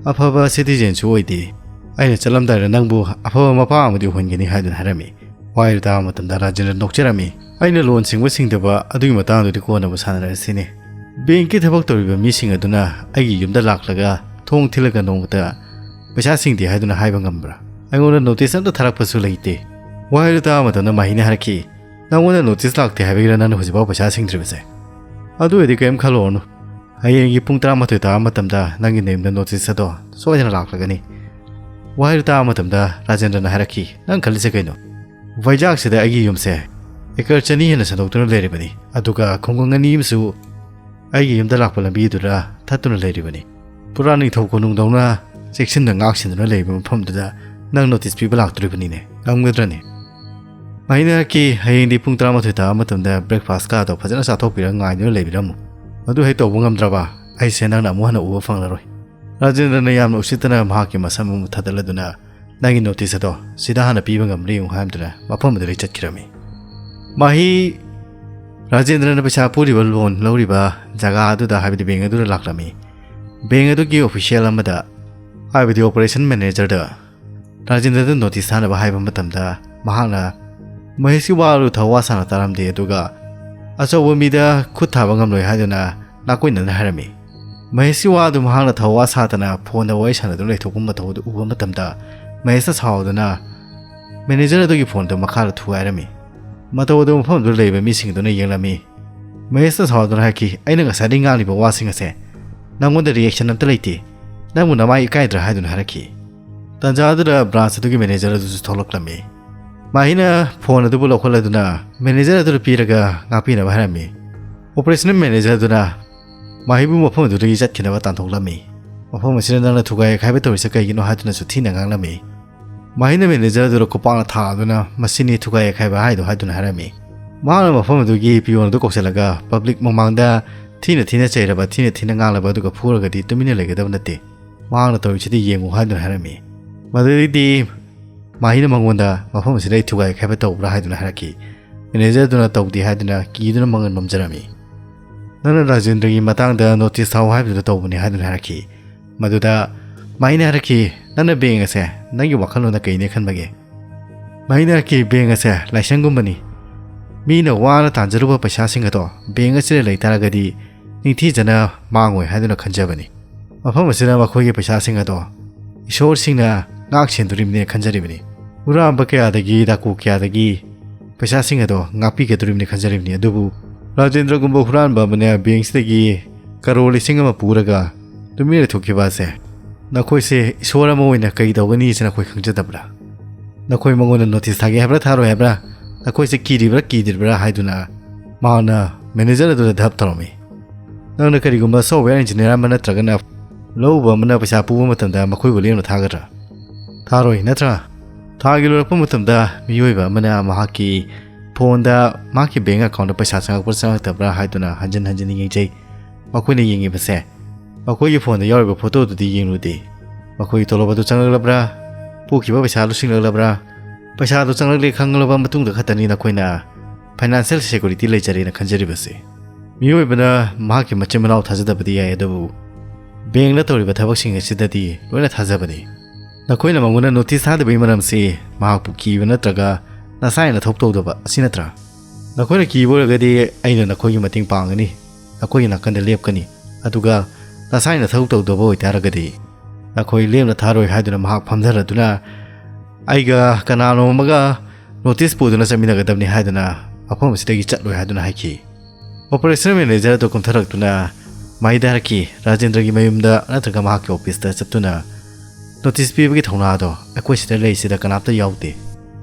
ꯑꯐꯕ ꯁꯤꯇꯤꯖꯦꯟꯁꯨ ꯑꯣꯏꯗꯦ꯫ ꯑꯩꯅ ꯆꯠꯂꯝꯗꯥꯏꯗ ꯅꯪꯕꯨ ꯑꯐꯕ ꯃꯄꯥ ꯑꯃꯗꯤ ꯑꯣꯏꯍꯟꯒꯅꯤ ꯍꯥꯏꯗꯨꯅ ꯍꯥꯏꯔꯝꯃꯤ꯫ ꯋꯥꯍꯩꯗꯨ ꯇꯥꯕ ꯃꯇꯝꯗ ꯔꯥꯖꯦꯟꯗ꯭ꯔ ꯅꯣꯛꯆꯔꯝꯃꯤ꯫ ꯑꯩꯅ ꯂꯣꯟ ꯁꯤꯡꯕ ꯁꯤꯡꯗꯕ ꯑꯗꯨꯒꯤ ꯃꯇꯥꯡꯗꯨꯗꯤ ꯀꯣꯟꯅ ꯑꯃꯨꯛ ꯁꯥꯟꯅꯔꯁꯤꯅꯦ꯫ ꯕꯦꯡꯀꯤ ꯊꯕꯛ ꯇꯧꯔꯤꯕ ꯃꯤꯁꯤꯡ ꯑꯗꯨꯅ ꯑꯩꯒꯤ ꯌꯨꯝꯗ ꯂꯥꯛꯂꯒ ꯊꯣꯡ ꯊꯤꯜꯂꯒ ꯅꯣꯡꯃꯇ ꯄꯩꯁꯥ ꯁꯤꯡꯗꯦ ꯍꯥꯏꯗꯨꯅ ꯍꯥꯏꯕ ꯉꯝꯕ꯭ꯔꯥ? ꯑꯩꯉꯣꯟꯗ ꯅꯣꯇꯤꯁ ꯑꯝꯇ ꯊꯥꯔꯛꯄꯁꯨ ꯂꯩꯇꯦ꯫ ꯋꯥꯍꯩꯗꯨ ꯇꯥꯕ ꯃꯇꯝꯗ ꯃꯍꯩꯅ ꯍꯥꯏꯔꯛꯈꯤ, "ꯅꯪꯉꯣꯟꯗ ꯅꯣꯇꯤꯁ ꯂꯥꯛꯇꯦ ꯍꯥꯏꯕꯒꯤꯔ ꯅꯪꯅ ꯍꯧꯖꯤꯛꯐꯥꯎ ꯄꯩꯁꯥ ꯁꯤꯡꯗ꯭ꯔꯤꯕꯁꯦ? ꯑꯗꯨ ꯑꯣꯏꯔꯗꯤ ꯀꯔꯤꯝ ꯈꯜꯂꯨꯔꯅꯨ꯫ ꯍꯌꯦꯡꯒꯤ ꯄꯨꯡ ꯇꯔꯥꯃꯥꯊꯣꯏ ꯇꯥꯕ ꯃꯇꯝꯗ ꯅꯪꯒꯤ ꯅꯌꯨꯝꯗ ꯅꯣꯇꯤꯁ ꯑꯗꯣ ꯁꯣꯏꯗꯅ ꯂꯥꯛꯂꯒꯅꯤ"꯫ ꯋꯥꯍꯩꯗꯨ ꯇꯥꯕ ꯃꯇꯝꯗ ꯔꯥꯖꯦꯟꯗ꯭ꯔꯅ ꯍꯥꯏꯔꯛꯈꯤ, "ꯅꯪ ꯈꯜꯂꯤꯁꯦ ꯀꯩꯅꯣ? ꯚꯥꯏꯖꯥꯛꯁꯤꯗ ꯑꯩꯒꯤ ꯌꯨꯝꯁꯦ ꯑꯦꯀꯔ ꯆꯅꯤ ꯍꯦꯟꯅ ꯁꯟꯗꯣꯛꯇꯨꯅ ꯂꯩꯔꯤꯕꯅꯤ, ꯑꯗꯨꯒ ꯈꯨꯡꯒꯪ ꯑꯅꯤ ꯑꯃꯁꯨ ꯑꯩꯒꯤ ꯌꯨꯝꯗ ꯂꯥꯛꯄ ꯂꯝꯕꯤꯗꯨꯗ ꯊꯠꯇꯨꯅ ꯂꯩꯔꯤꯕꯅꯤ꯫ ꯄꯨꯔꯥ ꯅꯤꯡꯊꯧ ꯀꯣꯅꯨꯡꯗꯧꯅ ꯆꯦꯛꯁꯤꯟꯅ ꯉꯥꯛ ꯁꯦꯟꯗꯨꯅ ꯂꯩꯔꯤꯕ ꯃꯐꯝꯗꯨꯗ ꯅꯪ ꯅꯣꯇꯤꯁ ꯄꯤꯕ ꯂꯥꯛꯇꯣꯔꯤꯕꯅꯤꯅꯦ, ꯉꯝꯒꯗ꯭ꯔꯅꯦ? ꯃꯍꯤꯅ ꯍꯥꯏꯔꯛꯈꯤ, "ꯍꯌꯦꯡꯗꯤ ꯄꯨꯡ ꯇꯔꯥꯃꯥꯊꯣꯏ ꯇꯥꯕ ꯃꯇꯝꯗ ꯕ꯭ꯔꯦꯛꯐꯥꯁꯀꯗꯣ ꯐꯖꯅ ꯆꯥꯊꯣꯛꯄꯤꯔꯒ ꯉꯥꯏꯗꯨꯅ ꯂꯩꯕꯤꯔꯝꯃꯨ꯫ ꯃꯗꯨ ꯍꯦꯛ ꯇꯧꯕ ꯉꯝꯗ꯭ꯔꯕ, ꯑꯩꯁꯦ ꯅꯪꯅ ꯑꯃꯨꯛ ꯍꯟꯅ ꯎꯕ ꯐꯪꯂꯔꯣꯏ꯫" ꯔꯥꯖꯦꯟꯗ꯭ꯔꯅ ꯌꯥꯝꯅ ꯎꯁꯤꯠꯇꯅ ꯃꯍꯥꯛꯀꯤ ꯃꯁꯝ ꯑꯃꯨꯛ ꯊꯥꯗꯠꯂꯗꯨꯅ, "ꯅꯪꯒꯤ ꯅꯣꯇꯤꯁ ꯑꯗꯣ ꯁꯤꯗ ꯍꯥꯟꯅ ꯄꯤꯕ ꯉꯝꯕ꯭ꯔꯥ ꯌꯦꯡꯉꯨ" ꯍꯥꯏꯗꯨꯅ ꯃꯐꯝ ꯑꯗꯨꯗꯒꯤ ꯆꯠꯈꯤꯔꯝꯃꯤ꯫ ꯃꯍꯤ ꯔꯥꯖꯦꯟꯗ꯭ꯔꯅ ꯄꯩꯁꯥ ꯄꯨꯔꯤꯕ, ꯂꯣꯟ ꯂꯧꯔꯤꯕ ꯖꯒꯥ ꯑꯗꯨꯗ, ꯍꯥꯏꯕꯗꯤ ꯕꯦꯡ ꯑꯗꯨꯗ ꯂꯥꯛꯂꯝꯃꯤ꯫ ꯕꯦꯡ ꯑꯗꯨꯒꯤ ꯑꯣꯐꯤꯁꯤꯌꯦꯜ ꯑꯃꯗ, ꯍꯥꯏꯕꯗꯤ ꯑꯣꯄꯔꯦꯁꯟ ꯃꯦꯅꯦꯖꯔꯗ ꯔꯥꯖꯦꯟꯗ꯭ꯔꯗ ꯅꯣꯇꯤꯁ ꯊꯥꯅꯕ ꯍꯥꯏꯕ ꯃꯇꯝꯗ, ꯃꯍꯥꯛꯅ ꯃꯍꯦꯁꯀꯤ ꯋꯥ ꯑꯗꯨ ꯊꯋꯥ ꯁꯥꯅ ꯇꯥꯔꯝꯗꯦ, ꯑꯗꯨꯒ ꯑꯆꯧꯕ ꯃꯤꯗ ꯈꯨꯠ ꯊꯥꯕ ꯉꯝꯂꯣꯏ ꯍꯥꯏꯗꯨꯅ ꯅꯥꯀꯣꯏꯅꯅ ꯍꯥꯏꯔꯝꯃꯤ꯫ ꯃꯍꯦꯁꯀꯤ ꯋꯥ ꯑꯗꯨ ꯃꯍꯥꯛꯅ ꯊꯋꯥ ꯁꯥꯗꯅ ꯐꯣꯟꯗ ꯋꯥꯔꯤ ꯁꯥꯟꯅꯗꯨꯅ ꯂꯩꯊꯣꯛꯄ ꯃꯇꯧ ꯑꯗꯨ ꯎꯕ ꯃꯇꯝꯗ, ꯃꯍꯦꯁꯅ ꯁꯥꯎꯗꯨꯅ ꯃꯦꯅꯦꯖꯔ ꯑꯗꯨꯒꯤ ꯐꯣꯟ ꯑꯗꯨ ꯃꯈꯥꯗ ꯊꯨꯒꯥꯏꯔꯝꯃꯤ꯫ ꯃꯇꯧ ꯑꯗꯨ ꯃꯐꯝ ꯑꯗꯨꯗ ꯂꯩꯕ ꯃꯤꯁꯤꯡ ꯑꯗꯨꯅ ꯌꯦꯡꯂꯝꯃꯤ꯫ ꯃꯍꯦꯁꯅ ꯁꯥꯎꯗꯨꯅ ꯍꯥꯏꯔꯛꯈꯤ, "ꯑꯩꯅ ꯉꯁꯥꯏꯗꯒꯤ ꯉꯥꯡꯂꯤꯕ ꯋꯥꯁꯤꯡ ꯑꯁꯦ ꯅꯪꯉꯣꯟꯗ ꯔꯤꯌꯦꯛꯁꯟ ꯑꯝꯇ ꯂꯩꯇꯦ꯫ ꯅꯪꯕꯨ ꯅꯃꯥꯏ ꯏꯀꯥꯏꯗ꯭ꯔꯥ?" ꯍꯥꯏꯗꯨꯅ ꯍꯥꯏꯔꯛꯈꯤ꯫ ꯇꯟꯖꯥ ꯑꯗꯨꯗ ꯕ꯭ꯔꯥꯟꯁ ꯑꯗꯨꯒꯤ ꯃꯦꯅꯦꯖꯔ ꯑꯗꯨꯁꯨ ꯊꯣꯛꯂꯛꯂꯝꯃꯤ꯫ ꯃꯍꯤꯅ ꯐꯣꯟ ꯑꯗꯨꯕꯨ ꯂꯧꯈꯠꯂꯗꯨꯅ ꯃꯦꯅꯦꯖꯔ ꯑꯗꯨꯗ ꯄꯤꯔꯒ ꯉꯥꯛꯄꯤꯅꯕ ꯍꯥꯏꯔꯝꯃꯤ꯫ ꯑꯣꯄꯔꯦꯁꯅꯦꯜ ꯃꯦꯅꯦꯖꯔ ꯑꯗꯨꯅ ꯃꯍꯤꯕꯨ ꯃꯐꯝ ꯑꯗꯨꯗꯒꯤ ꯆꯠꯈꯤꯅꯕ ꯇꯥꯟꯊꯣꯛꯂꯝꯃꯤ꯫ "ꯃꯐꯝ ꯑꯁꯤꯗ ꯅꯪꯅ ꯊꯨꯒꯥꯏ ꯑꯈꯥꯏꯕ ꯇꯧꯔꯤꯁꯦ ꯀꯩꯒꯤꯅꯣ?" ꯍꯥꯏꯗꯨꯅꯁꯨ ꯊꯤꯅ ꯉꯥꯡꯂꯝꯃꯤ꯫ ꯃꯍꯤꯅ ꯃꯦꯅꯦꯖꯔ ꯑꯗꯨꯗ ꯈꯨꯄꯥꯛꯅ ꯊꯥꯗꯨꯅ, "ꯃꯁꯤꯅꯤ ꯊꯨꯒꯥꯏ ꯑꯈꯥꯏꯕ ꯍꯥꯏꯗꯣ" ꯍꯥꯏꯗꯨꯅ ꯍꯥꯏꯔꯝꯃꯤ꯫ ꯃꯍꯥꯛꯅ ꯃꯐꯝ ꯑꯗꯨꯒꯤ ꯄꯤꯌꯣꯟ ꯑꯗꯨ ꯀꯧꯁꯤꯜꯂꯒ, "ꯄꯕ꯭ꯂꯤꯛ ꯃꯃꯥꯡꯗ ꯊꯤꯅ ꯊꯤꯅ ꯆꯩꯔꯕ, ꯊꯤꯅ ꯊꯤꯅ ꯉꯥꯡꯂꯕ ꯑꯗꯨꯒ ꯐꯨꯔꯒꯗꯤ ꯇꯨꯃꯤꯟꯅ ꯂꯩꯒꯗꯕ ꯅꯠꯇꯦ꯫ ꯃꯍꯥꯛꯅ ꯇꯧꯔꯤꯁꯤꯗꯤ ꯌꯦꯡꯉꯨ" ꯍꯥꯏꯗꯨꯅ ꯍꯥꯏꯔꯝꯃꯤ꯫ ꯃꯗꯨꯗꯩꯗꯤ ꯃꯍꯤꯅ ꯃꯉꯣꯟꯗ, "ꯃꯐꯝ ꯑꯁꯤꯗ ꯑꯩ ꯊꯨꯒꯥꯏ ꯈꯥꯏꯕ ꯇꯧꯕ꯭ꯔꯥ?" ꯍꯥꯏꯗꯨꯅ ꯍꯥꯏꯔꯛꯈꯤ꯫ ꯃꯦꯅꯦꯖꯔ ꯑꯗꯨꯅ ꯇꯧꯗꯦ ꯍꯥꯏꯗꯨꯅ ꯀꯤꯗꯨꯅ ꯃꯉꯜ ꯅꯣꯝꯖꯔꯝꯃꯤ꯫ "ꯅꯪꯅ ꯔꯥꯖꯦꯟꯗ꯭ꯔꯒꯤ ꯃꯇꯥꯡꯗ ꯅꯣꯇꯤꯁ ꯊꯥꯎ ꯍꯥꯏꯕꯗꯨꯗ ꯇꯧꯕꯅꯤ" ꯍꯥꯏꯗꯨꯅ ꯍꯥꯏꯔꯛꯈꯤ꯫ ꯃꯗꯨꯗ ꯃꯍꯤꯅ ꯍꯥꯏꯔꯛꯈꯤ, "ꯅꯪꯅ ꯕꯦꯡ ꯑꯁꯦ ꯅꯪꯒꯤ ꯋꯥꯈꯜꯂꯣꯟꯗ ꯀꯩꯅꯦ ꯈꯟꯕꯒꯦ?" ꯃꯍꯤꯅ ꯍꯥꯏꯔꯛꯈꯤ, "ꯕꯦꯡ ꯑꯁꯦ ꯂꯥꯏꯁꯪꯒꯨꯝꯕꯅꯤ꯫ ꯃꯤꯅ ꯋꯥꯅ ꯇꯥꯟꯖꯔꯨꯕ ꯄꯩꯁꯥꯁꯤꯡ ꯑꯗꯣ ꯕꯦꯡ ꯑꯁꯤꯗ ꯂꯩꯇꯥꯔꯒꯗꯤ ꯅꯤꯡꯊꯤꯖꯅ ꯃꯥꯡꯉꯣꯏ ꯍꯥꯏꯗꯨꯅ ꯈꯟꯖꯕꯅꯤ꯫ ꯃꯐꯝ ꯑꯁꯤꯗ ꯃꯈꯣꯏꯒꯤ ꯄꯩꯁꯥꯁꯤꯡ ꯑꯗꯣ ꯏꯁꯣꯔꯁꯤꯡꯅ ꯉꯥꯛ ꯁꯦꯟꯗꯣꯔꯤꯕꯅꯦ ꯈꯟꯖꯔꯤꯕꯅꯤ꯫ ꯍꯨꯔꯥꯟꯕ ꯀꯌꯥꯗꯒꯤ, ꯗꯥꯀꯨ ꯀꯌꯥꯗꯒꯤ ꯄꯩꯁꯥꯁꯤꯡ ꯑꯗꯣ ꯉꯥꯛꯄꯤꯒꯗꯣꯔꯤꯕꯅꯤ ꯈꯟꯖꯔꯤꯕꯅꯤ꯫ ꯑꯗꯨꯕꯨ ꯔꯥꯖꯦꯟꯗ꯭ꯔꯒꯨꯝꯕ ꯍꯨꯔꯥꯟꯕ ꯑꯃꯅ ꯕꯦꯡꯁꯤꯗꯒꯤ ꯀꯔꯣꯔ ꯂꯤꯁꯤꯡ ꯑꯃ ꯄꯨꯔꯒ ꯇꯨꯃꯤꯟꯅ ꯂꯩꯊꯣꯛꯈꯤꯕ ꯑꯁꯦ, ꯅꯈꯣꯏꯁꯦ ꯏꯁꯣꯔ ꯑꯃ ꯑꯣꯏꯅ ꯀꯩ ꯇꯧꯒꯅꯤ ꯍꯥꯏꯁꯤ ꯅꯈꯣꯏ ꯈꯪꯖꯗꯕ꯭ꯔꯥ? ꯅꯈꯣꯏ ꯃꯉꯣꯟꯗ ꯅꯣꯇꯤꯁ ꯊꯥꯒꯦ ꯍꯥꯏꯕ꯭ꯔꯥ, ꯊꯥꯔꯣꯏ ꯍꯥꯏꯕ꯭ꯔꯥ? ꯅꯈꯣꯏꯁꯦ ꯀꯤꯔꯤꯕ꯭ꯔꯥ, ꯀꯤꯗ꯭ꯔꯤꯕ꯭ꯔꯥ?" ꯍꯥꯏꯗꯨꯅ ꯃꯍꯥꯛꯅ ꯃꯦꯅꯦꯖꯔ ꯑꯗꯨꯗ ꯙꯞ ꯇꯧꯔꯝꯃꯤ꯫ "ꯅꯪꯅ ꯀꯔꯤꯒꯨꯝꯕ ꯁꯣꯐꯋꯦꯌꯔ ꯏꯟꯖꯤꯅꯤꯌꯥꯔ ꯑꯃ ꯅꯠꯇ꯭ꯔꯒꯅ ꯂꯧꯎꯕ ꯑꯃꯅ ꯄꯩꯁꯥ ꯄꯨꯕ ꯃꯇꯝꯗ ꯃꯈꯣꯏꯕꯨ ꯂꯦꯝꯅ ꯊꯥꯒꯗ꯭ꯔꯥ? ꯊꯥꯔꯣꯏ ꯅꯠꯇ꯭ꯔꯥ? ꯊꯥꯒꯤ ꯂꯣꯏꯔꯛꯄ ꯃꯇꯝꯗ ꯃꯤꯑꯣꯏꯕ ꯑꯃꯅ ꯃꯍꯥꯛꯀꯤ ꯐꯣꯟꯗ ꯃꯍꯥꯛꯀꯤ ꯕꯦꯡ ꯑꯦꯀꯥꯎꯟꯗ ꯄꯩꯁꯥ ꯆꯪꯉꯛꯄ꯭ꯔꯥ ꯆꯪꯉꯛꯇꯕ꯭ꯔꯥ ꯍꯥꯏꯗꯨꯅ ꯍꯟꯖꯤꯟ ꯍꯟꯖꯤꯟ ꯌꯦꯡꯖꯩ꯫ ꯃꯈꯣꯏꯅ ꯌꯦꯡꯉꯤꯕꯁꯦ ꯃꯈꯣꯏꯒꯤ ꯐꯣꯟꯗ ꯌꯥꯎꯔꯤꯕ ꯐꯣꯇꯣꯗꯨꯗꯤ ꯌꯦꯡꯂꯨꯗꯦ꯫ ꯃꯈꯣꯏꯒꯤ ꯇꯣꯂꯣꯞ ꯑꯗꯨ ꯆꯪꯂꯛꯂꯕ꯭ꯔꯥ, ꯄꯨꯈꯤꯕ ꯄꯩꯁꯥ ꯑꯗꯨ ꯁꯤꯡꯂꯛꯂꯕ꯭ꯔꯥ, ꯄꯩꯁꯥ ꯑꯗꯨ ꯆꯪꯂꯛꯂꯦ ꯈꯪꯂꯕ ꯃꯇꯨꯡꯗ ꯈꯛꯇꯅꯤ ꯅꯈꯣꯏꯅ ꯐꯥꯏꯅꯥꯟꯁꯤꯌꯦꯜ ꯁꯦꯀ꯭ꯌꯨꯔꯤꯇꯤ ꯂꯩꯖꯔꯦꯅ ꯈꯟꯖꯔꯤꯕꯁꯦ꯫ ꯃꯤꯑꯣꯏꯕꯅ ꯃꯍꯥꯛꯀꯤ ꯃꯆꯤꯟ ꯃꯅꯥꯎ ꯊꯥꯖꯗꯕꯗꯤ ꯌꯥꯏ, ꯑꯗꯨꯕꯨ ꯕꯦꯡꯅ ꯇꯧꯔꯤꯕ ꯊꯕꯛꯁꯤꯡ ꯑꯁꯤꯗꯗꯤ ꯂꯣꯏꯅ ꯊꯥꯖꯕꯅꯤ꯫ ꯅꯈꯣꯏꯅ ꯃꯉꯣꯟꯗ ꯅꯣꯇꯤꯁ ꯊꯥꯗꯕꯒꯤ ꯃꯔꯝꯁꯤ ꯃꯍꯥꯛꯄꯨ ꯀꯤꯕ ꯅꯠꯇ꯭ꯔꯒ ꯅꯁꯥꯏꯅ ꯊꯕꯛ ꯇꯧꯗꯕ ꯑꯁꯤ ꯅꯠꯇ꯭ꯔꯥ? ꯅꯈꯣꯏꯅ ꯀꯤꯕ ꯑꯣꯏꯔꯒꯗꯤ ꯑꯩꯅ ꯅꯈꯣꯏꯒꯤ ꯃꯇꯦꯡ ꯄꯥꯡꯒꯅꯤ, ꯅꯈꯣꯏꯒꯤ ꯅꯥꯀꯟꯗ ꯂꯦꯞꯀꯅꯤ, ꯑꯗꯨꯒ ꯅꯁꯥꯏꯅ ꯊꯕꯛ ꯇꯧꯗꯕ ꯑꯣꯏꯇꯥꯔꯒꯗꯤ ꯅꯈꯣꯏ ꯂꯦꯝꯅ ꯊꯥꯔꯣꯏ ꯍꯥꯏꯗꯨꯅ ꯃꯍꯥꯛ ꯐꯝꯊꯔꯗꯨꯅ ꯑꯩꯒ ꯀꯅꯥꯅꯣꯝ ꯑꯃꯒ ꯅꯣꯇꯤꯁ ꯄꯨꯗꯨꯅ ꯆꯠꯃꯤꯟꯅꯒꯗꯕꯅꯤ ꯍꯥꯏꯗꯨꯅ ꯃꯐꯝ ꯑꯁꯤꯗꯒꯤ ꯆꯠꯂꯣꯏ ꯍꯥꯏꯗꯨꯅ ꯍꯥꯏꯈꯤ꯫ ꯑꯣꯄꯔꯦꯁꯅꯦꯜ ꯃꯦꯅꯦꯖꯔ ꯑꯗꯨ ꯀꯨꯝꯊꯔꯛꯇꯨꯅ ꯃꯍꯩꯗ ꯍꯥꯏꯔꯛꯈꯤ, ꯔꯥꯖꯦꯟꯗ꯭ꯔꯒꯤ ꯃꯌꯨꯝꯗ ꯅꯠꯇ꯭ꯔꯒ ꯃꯍꯥꯛꯀꯤ ꯑꯣꯐꯤꯁꯇ ꯆꯠꯇꯨꯅ ꯅꯣꯇꯤꯁ ꯄꯤꯕꯒꯤ ꯊꯧꯅꯥ ꯑꯗꯣ ꯑꯩꯈꯣꯏ ꯁꯤꯗ ꯂꯩꯔꯤꯁꯤꯗ ꯀꯅꯥꯝꯇ ꯌꯥꯎꯗꯦ꯫